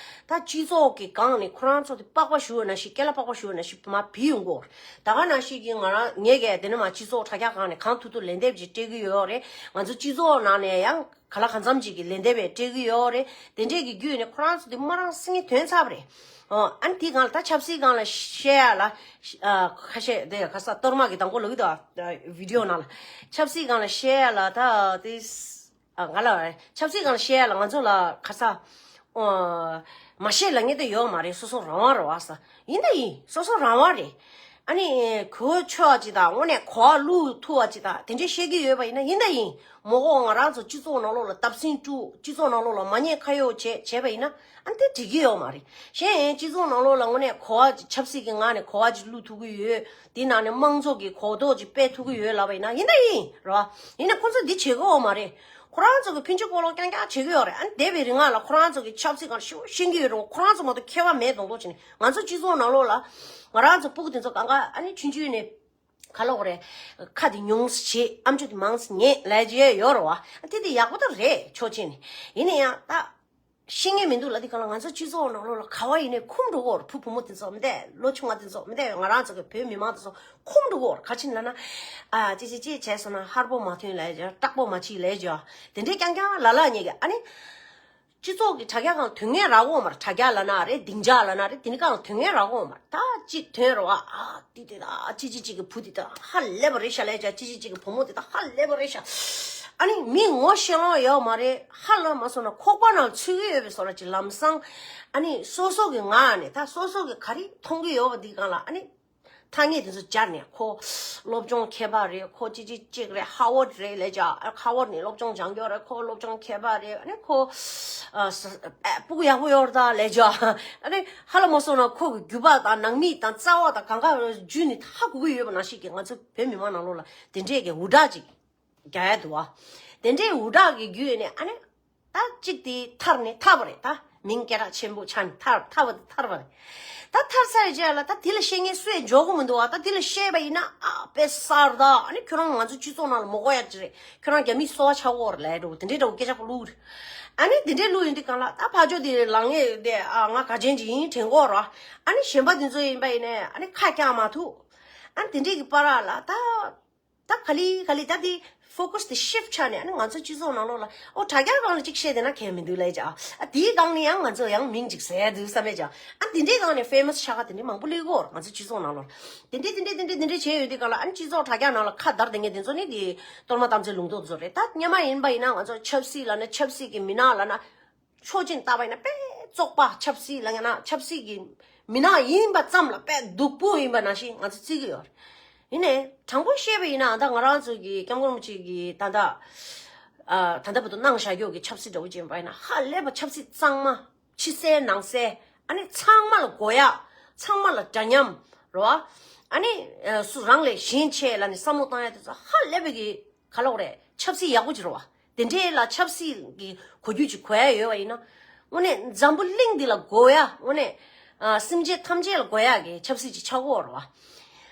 ད་སྤྱི་ཚོགས་ཀྱི་སྒང་ནས་ཁོ་རང་ཚོ་དེ་པགས་པ་བཤུ་བ་ནང་བཞིན། རྐན་ལག་པགས་པ་བཤུ་བ་ནང་བཞིན་མར་བུད་ཡོང་གི་ཡོད་རེད། ད་ག་ནང་བཞིན་གྱི་ང་རང་ངས་གས་དེ་ནས་མར་སྤྱི་ཚོགས་དྲ་རྒྱ་སྒང་ནས་གང་ཐུབ་ཐུབ་ལན་འདེབས་ཅིག་སྤྲད་ཀྱི་ཡོད་རེད། ང་ཚོ་སྤྱི་ཚོགས་ནང་ནས་ཡང་ག་ལ་གང་འཚམ་ཅིག་གི་ལན་འདེབས་སྤྲད་ཀྱི་ཡོད་རེད། དེ་འདྲས་ཀྱི་བརྒྱུད་ནས་ཁོ་རང་ཚོ་དེ་དམར་རང་སེང་གེ་ཐོན་ཚར་བ་རེད། ཨོ། ཨ་ནི་དེའི་སྒང་ལ་ད་ཆབ་སྲིད་སྒང་ལ་བཤད་ཡ་ལ། ཨ་ཁ་ཤས་དེ་ག་རེ་ཟེར། གཏོར་མ་གི་དང་པོ་ལབ་ཀྱི་འདུག་ཨ། བི་ཌི་ཡོ་ནང་ལ། ཆབ་སྲིད་སྒང་ལ་བཤད་ཡ་ལ་ད་དེ། ཨ་ང་ལ་ཆབ་སྲིད་སྒང་ལ་བཤད་ཡ་ལ་ང་ཚོ་ལ་ག་རེ་ཟེར། ཨོ། མ་བཤད་ལབ་མཁན་དེ་ཡོད་མ་རེད། སོ་སོ་རང་དབང་རེད་བ་ཟེར། ཡིན་ད་ཡིན། སོ་སོ་རང་དབང་རེད། ཨ་ནི་གོ་ཆོད་པ་ཅིག་དང་། དངོས་གནས་གོ་བ་བླུག་ཐུབ་པ་ཅིག་དང་། དེ་འདྲས་བཤད་ཀྱི་ཡོད་པ་ཡིན་ན་ཡིན་ད་ཡིན། མ་གོ་ང་རང་ཚོ་སྤྱི་ཚོགས་ནང་ལོགས་ལ་བརྡབ་གསིག་བཙུགས། སྤྱི་ཚོགས་ནང་ལོགས་ལ་མ་ཉེས་ཁ་གཡོགས་བྱས་བྱས་པ་ཡིན་ན། ཨ་ནི་དེ་འགྲིག་གི་ཡོད་མ་རེད། གཞན་སྤྱི་ཚོགས་ནང་ལོགས་ལ་དངོས་གནས་གོ་བ་ཅིག་ཆབ་སྲིད་ཀྱི་ངང་ནས་གོ་བ་ཅིག་བླུག་ཐུབ་ཀྱི་ཡོད། དེ་ནང་ནས་དམངས་གཙོ་གི་གོ་རྟོགས་ཅིག་སྤེལ་ཐུབ་ཀྱི་ཡོད་ལབ་པ་ཡིན་ན་ཡིན་ད་ཡིན། རེད་བ། ཡིན་ནའི་ཁོང་ཚོ་འདི་བྱེད་ཀྱི་ཡོད་མ་རེད། ཁོ་རང་ཚོ་གི་ཕན་ཆད་གོ་ལོག་རྐྱང་རྐྱང་བྱེད་ཀྱི་ཡོད་རེད། ཨ་ནི་འདས་པའི་རིང་ལ་ཁོ་རང་ཚོ་གི་ཆབ་སྲིད་སྒང་ལ་ཞེ་པོ་ཤེས་ཀྱི་ཡོད་རེད། ཁོ་རང་ཚོ་མ་གཏོགས་མཁས་པ་མེད་མདོག་མདོག་བྱས་ནས། ང་ཚོ་སྤྱི་ཚོགས་ནང་ལོགས་ལ་ང་རང་ཚོ་སྤུ་གུ་དེ་ཚོ་གང་ག་ཨ་ནི་ཆུང་ཆུང་ནས་ག་ལབ་དགོས་རེད། ཁ་དེ་ཉུང་ཙམ་བྱེད། ཨམ་ཅོག་དེ་མང་ཙམ་ཉན་ལབ་ཀྱི་ཡོད་རེད་བ། ཨ་དེ་དེ་ཡག་པོ་ད་རེད། ཕྱོགས་གཅིག་ནས། ཡིན་ན་ཡང་ད། ཤེས་ངེས་མི་འདུག་ལབ་དུས་སྒང་ལ་ང་ཚོ་སྤྱི་ཚོགས་ནང་ལོགས་ལ་ག་པར་ཡིན་ནའི་འཁུམས་འགྲོ་གི་ཡོད་རེད། བུ་བུ་མོ་དེ་ཚོ་མི་འདུག་ལོ་ཆུང་བ་དེ་ཚོ་མི་འདུག་ང་རང་ཚོ་གི་བོད་མི་མང་དེ་ཚོ་འཁུམས་འགྲོ་གི་ཡོད་རེད། ག་རེ་བྱས་ནས་ལབ་ན། ཨ་ཅི་ཅི་ཅི་བྱས་སོང་ན་ཧར་པོ་མ་ཐོན་ལབ་ཀྱི། སྐྲག་པོ་མ་བྱེད་ལབ་ཀྱི། དེ་འདྲས་རྐྱང་རྐྱང་ལབ་ལབ་ཉན་གྱི། ཨ་ནི། སྤྱི་ཚོགས་ཀྱི་དྲ་རྒྱ་སྒང་ཐོན་མཁན་རག་གོ་མ་རེད། དྲ་རྒྱ་ལབ་ན་རེད། སྡིངས་ཆ་ལབ་ན་རེད། དེ་ནི་སྒང་ཐོན་མཁན་རག་གོ་མ་རེད། ད་གཅིག་ཐོན་རེད་བ། ཨ་ཏི་ཏི་ད་ཅི་ཅི་ཅིག་གི་བུ་དེ་ད་ཧ་ལས་པ་རེད་ཤག་ལབ་བྱས། ཅི་ཅི་ཅིག་གི་བུ་མོ་དེ་ད་ཧ་ལས་པ་རེད་ཤག་ཨ་ནི་མི་ངོ་ཤེས་ལོང་ཡོད་མ་རེད། ཧ་ལས་མ་སོང་ན་ཁོག་པ་ནང་ཚུད་ཀྱི་ཡོད་པའི་བཟོ་འདྲ་ཅིག་ལམ་སང་། ཨ་ནི་སོ་སོ་གི་ངག་ནས་ད་སོ་སོ་གི་ག་རེ་མཐོང་གི་ཡོད་པ་འདི་སྒང་ལ་ཨ་ནི། ཐ་སྙད་དེ་ཚོ་སྦྱར་ནས་ཁོ་སློབ་སྦྱོང་མཁས་པ་རེད། ཁོ་ཅི་ཅི་ཅིག་རེད། ཧ་ཝར་རེད་ལབ་བྱས། ཧ་ཝར་ནས་སློབ་སྦྱོང་སྦྱང་རྒྱུ་རེད། ཁོ་སློབ་སྦྱོང་མཁས་པ་རེད། ཨ་ནི་ཁོ་ཨ་ས་ཨ་སྤུ་གུ་ཡག་པོ་ཡོད་རེད་ད་ལབ་བྱས། ཨ་ནི་ཧ་ལས་མ་སོང་ན་ཁོ་གི་རྒྱུད་པ་དང་ནང་མི་དང་རྩ་བ་དང་གང་ག་བརྒྱུད་ནས་ཧ་གོ་གི་ཡོད་པ་ནང་བཞིན་གྱི་ང་ཚོ་བོད་མི་མང་ནང་ལོགས་ལ་དེ་འདྲས་ཀྱི་འུར་སྒྲ་ཅིག་རྒྱག་ཡ་འདུག་བ། དེ་འདྲའི་འུར་སྒྲ་གི་བརྒྱུད་ནས་ཨ་ནི། ད་གཅིག་དེ་ཐར་ནས་ཐར་བ་རེད་ད། མིང་སྐད་གྲགས་ཆེན་པོ་ཆགས་ནས་ཐར་ཐར་བ་དེ་ཐར་བ་རེད། ད་ཐར་ཚར་རྗེས་ལ་ད་དེ་ལ་བཤད་མཁན་སུ་ཡང་འཇོག་གི་མི་འདུག་བ། ད་དེ་ལ་བཤད་པ་ཡིན་ན་ཨ་དཔེ་གསར་ད། ཨ་ནི་ཁྱོད་རང་ང་ཚོ་སྤྱི་ཚོགས་ནང་ལ་མ་གོ་ཡ་ཅིག་རེད། ཁྱོད་རང་རྒྱ་མིས་སོ་བ་ཆགས་ཀྱི་ཡོད་རེད་ལབ་འགྲོ། དེ་འདྲའི་འདྲ་བོ་སྐད་ཆ་ཁོ་བླུགས་རེད། ཨ་ནི་དེ་འདྲའི་བླུགས་ཡིན་དུས་སྒང་ལ་ད་ཕར་ཕྱོགས་དེ་ལངས་ངེས་དེ་ཨ་ང་ག་ཅན་ཅིག་ཡིན་དྲན་གྱི་ཡོད་རེད། ཨ་ནི་གཞན་པ་དེ་ཚོ་ཡིན་པ་ཡིན་ནའི་ཨ་ནི་ཁ་བཀྱག་མ་ཐུབ། ཨ་ནི་དེ་འདྲའི་གི་བར་ལ་ད། ད་ག་ལེ་ག་ལེ་ད་དེ་ཕོ་ཀ་སི་དེ་ཤིཕ་ཆགས་ནས་ཨ་ནི་ང་ཚོ་སྤྱི་ཚོགས་ནང་ལོགས་ལ་ཨོ་དྲ་རྒྱ་སྒང་ལ་ཅིག་བཤད་བསྡད་ན་གལ་མི་འདུག་ལབ་བྱས། ཨ་དེའི་སྒང་ནས་ཡང་ང་ཚོ་ཡང་མིང་ཅིག་ཟེར་འདུག་བསམ་པས་བྱས། ཨ་དེ་འདྲའི་སྒང་ནས་ཕེ་མ་སི་ཆགས་ཀ་དེ་འདྲའི་མང་པོ་སླེབས་ཀྱི་ཡོད་རེད་ང་ཚོ་སྤྱི་ཚོགས་ནང་ལོགས་ལ། དེ་འདྲའི་དེ་འདྲའི་དེ་འདྲའི་དེ་འདྲའི་བྱས་ཡོད་དུས་སྒང་ལ་ཨ་ནི་སྤྱི་ཚོགས་དྲ་རྒྱ་ནང་ལ་ཁ་བརྡར་བསྡད་མཁན་དེ་ཚོ་ནི་དེ་གཏོར་མ་གཏམ་ཚེ་ལུང་རྟོགས་ཚོ་རེད། ད་སྔོན་མ་ཡིན་པ་ཡིན་ན་ང་ཚོ་ཆབ་སྲིད་ལབ་ན་ཆབ་སྲིད་ཀྱི་མི་སྣ་ལབ་ན། ཕྱོགས་གཅིག་ནས་བལྟས་པ་ཡིན་ན་དཔེ་བཙོག་པ། ཆབ་སྲིད་ལབ་ཡིན་ན་ཆབ་སྲིད་ཀྱི་མི་སྣ་ཡིན་པ་ཙམ་ལ་དཔེ་སྡུག་པོ་ཡིན་པ་ནང་བཞིན་ང་ཚོ་བརྩི་གི་ཡོད་རེད། ཡིན་ནའི་དྲང་པོ་བཤད་པ་ཡིན་ན་ད་ང་རང་ཚོ་གི་སྐྱབས་མགོན་རིན་པོ་ཆེ་གི་ད་ལྟ་ཨ་ད་ལྟ་བར་དུ་གནང་བཞག་རྒྱུ་གི་ཆབ་སྲིད་འདྲ་བོ་ཅིག་ཡིན་པ་ཡིན་ན་ཧ་ལས་པ་ཆབ་སྲིད་གཙང་མ། ཕྱི་གསལ་ནང་གསལ། ཨ་ནི་ཚང་མ་ལ་གོ་ཡ། ཚང་མ་ལ་འདྲ་མཉམ་རེད་བ། ཨ་ནི་ཨ་སུ་རང་ལས་གཞན་ཆེ་ལབ་ནས་བསམ་བློ་བཏང་ཡ་དེ་ཚོ་ཧ་ལས་པའི་གི་ག་ལབ་དགོས་རེད། ཆབ་སྲིད་ཡག་པོ་ཅིག་རེད་བ། དེ་འདྲའི་ལ་ཆབ་སྲིད་ཀྱི་གོ་རྒྱུ་ཅིག་གོ་ཡ་ཡོད་པ་ཡིན་ན། དངོས་གནས་འཛམ་བུ་གླིང་འདི་ལ་གོ་ཡ། དངོས་གནས་ཨ་སེམས་ཅན་ཐམས་ཅད་ལ་གོ་ཡ་གི་ཆབ་སྲིད་ཅིག་ཆགས་ཀྱི་ཡོད་རེད་བ།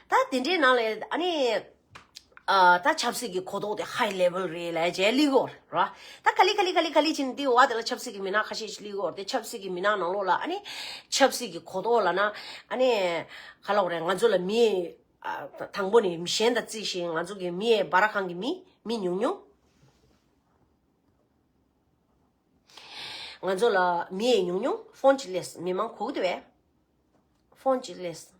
ད་དེ་འདྲའི་ནང་ལ་ཨ་ནི་ཨ་ད་ཆབ་སྲིད་ཀྱི་གོ་རྟོགས་དེ་ཧའི་ལེ་ཝལ་རེད་ལབ་བྱས་སླེབས་ཀྱི་ཡོད་རེད་བ། ད་ག་ལེ་ག་ལེ་ག་ལེ་ག་ལེ་ཕྱིན་དེའི་འོག་དེ་ལ་ཆབ་སྲིད་ཀྱི་མི་སྣ་ཁ་ཤས་ཤིག་སླེབས་ཀྱི་ཡོད་རེད་དེ། ཆབ་སྲིད་ཀྱི་མི་སྣ་ནང་ལོགས་ལ་ཨ་ནི་ཆབ་སྲིད་ཀྱི་གོ་རྟོགས་ལབ་ན་ཨ་ནི་ག་ལབ་དགོས་རེད། ང་ཚོ་ལ་མི། ཨ་དང་པོ་ནས་མི་གཞན་དང་རྩིས་ཤིང་ང་ཚོ་གི་མི་ཡའི་སྦ་ར་ཁང་གི་མི་མི་ཉུང་ཉུང་། ང་ཚོ་ལ་མི་ཡའི་ཉུང་ཉུང་། ཕོན་ཅིག་སླེབས། མི་མང་གོ་གི་འདུག་བས། ཕོན་ཅིག་སླེབས།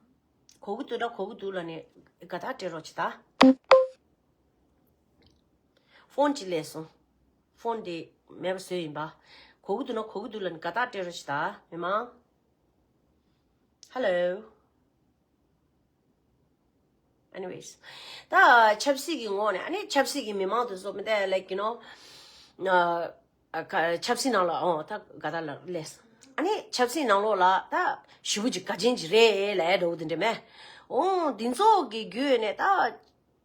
གོ་གི་འདུག་ད་གོ་གི་འདུག་ལབ་ནས་དགའ་ཐག་སྤྲད་རོགས་བྱེད་ད། ཕོན་ཅིག་སླེབས་སོང་། ཕོན་དེ་མེད་པ་བཟོས་ཡིན་པ། གོ་གི་འདུག་ན་གོ་གི་འདུག་ལབ་ནས་དགའ་ཐག་སྤྲད་རོགས་བྱེད་ད་མི་མང་། Hello. Anyways. ད་ཆབ་སྲིད་ཀྱི་ངོས་ནས་ཨ་ནི་ཆབ་སྲིད་ཀྱི་མི་མང་དེ་ཚོ་མི་ད་like you know ཨ་ཨ་ཁ་ཆབ་སྲིད་ནང་ལ་ཨོ་ད་ག་ད་ལ་ལས་ཨ་ནི་ཆབ་སྲིད་ནང་ལོགས་ལ་ད་ཞེ་པོ་ཅིག་དགའ་ཅན་ཅིག་རེད་ལབ་འདྲ་བོ་དེ་འདྲ་མེད། ཨོ་འདི་ཚོ་གི་བརྒྱུད་ནས་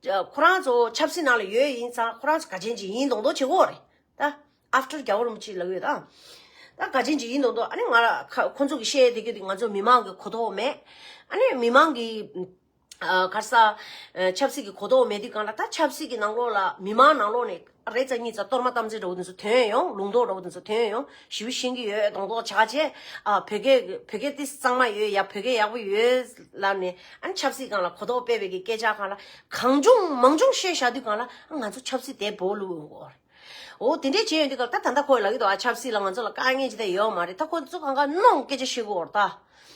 ད་ཁོ་རང་ཚོ་ཆབ་སྲིད་ནང་ལ་ཡོད་ཡིན་ཙང་ཁོ་རང་ཚོ་དགའ་ཅན་ཅིག་ཡིན་མདོག་མདོག་བྱེད་ཀྱི་ཡོད་རེད་ད། After རྒྱལ་བ་རིན་པོ་ཆེ་ལབ་ཡོད་ད། ད་དགའ་ཅན་ཅིག་ཡིན་མདོག་མདོག་ཨ་ནི་ང་ར་ཁ་ཁོ་ཚོ་གི་བཤད་དེ་གི་དེ་ང་ཚོ་མི་མང་གི་གོ་རྟོགས་མེད། ཨ་ནི་མི་མང་གི་ཨ་ག་རེ་ཟ་ཨ་ཆབ་སྲིད་ཀྱི་གོ་རྟོགས་མེད་དུས་སྒང་ལ་ད་ཆབ་སྲིད་ཀྱི་ནང་ལོགས་ལ་མི་མང་ནང་ལོགས་ནས་རེ་ཙམ་གཉིས་ཙམ་གཏོར་མ་གཏམ་ཚིག་འདྲ་བོ་དེ་ཚོ་ཐོན་ཡོང་། ལུང་རྟོགས་འདྲ་བོ་དེ་ཚོ་ཐོན་ཡོང་། ཞེ་པོ་ཤེས་ཀྱི་ཡོད་མདོག་མདོག་བྱ་བྱས། ཨ་བོད་སྐད་བོད་སྐད་ཏིས་གཙང་མ་ཡོད་ཡ། བོད་སྐད་ཡག་པོ་ཡོད་ལབ་ནས་ཨ་ནི་ཆབ་སྲིད་སྒང་ལ་གོ་རྟོགས་སྤེལ་བའི་གི་སྐད་ཆ་སྒང་ལ་གང་བྱུང་མང་བྱུང་བཤད་བཞག་དུས་སྒང་ལ་ཨ་ང་ཚོ་ཆབ་སྲིད་དེ་བོ་ལུ་འོ། འོ་དེ་འདྲས་བྱས་ཡོང་དུས་སྐབས་ད་ད་ལྟ་ཁོས་ལབ་ཀྱི་འདུག་ཨ་ཆབ་སྲིད་ལ་ང་ཚོ་ལ་དཀའ་ངལ་ཅི་ད་ཡོད་མ་རེད། ད་ཁོ་ཚོ་གང་ག་གནོང་སྐད་ཆ་བཤད་ཀྱི་ཡོད་རེད་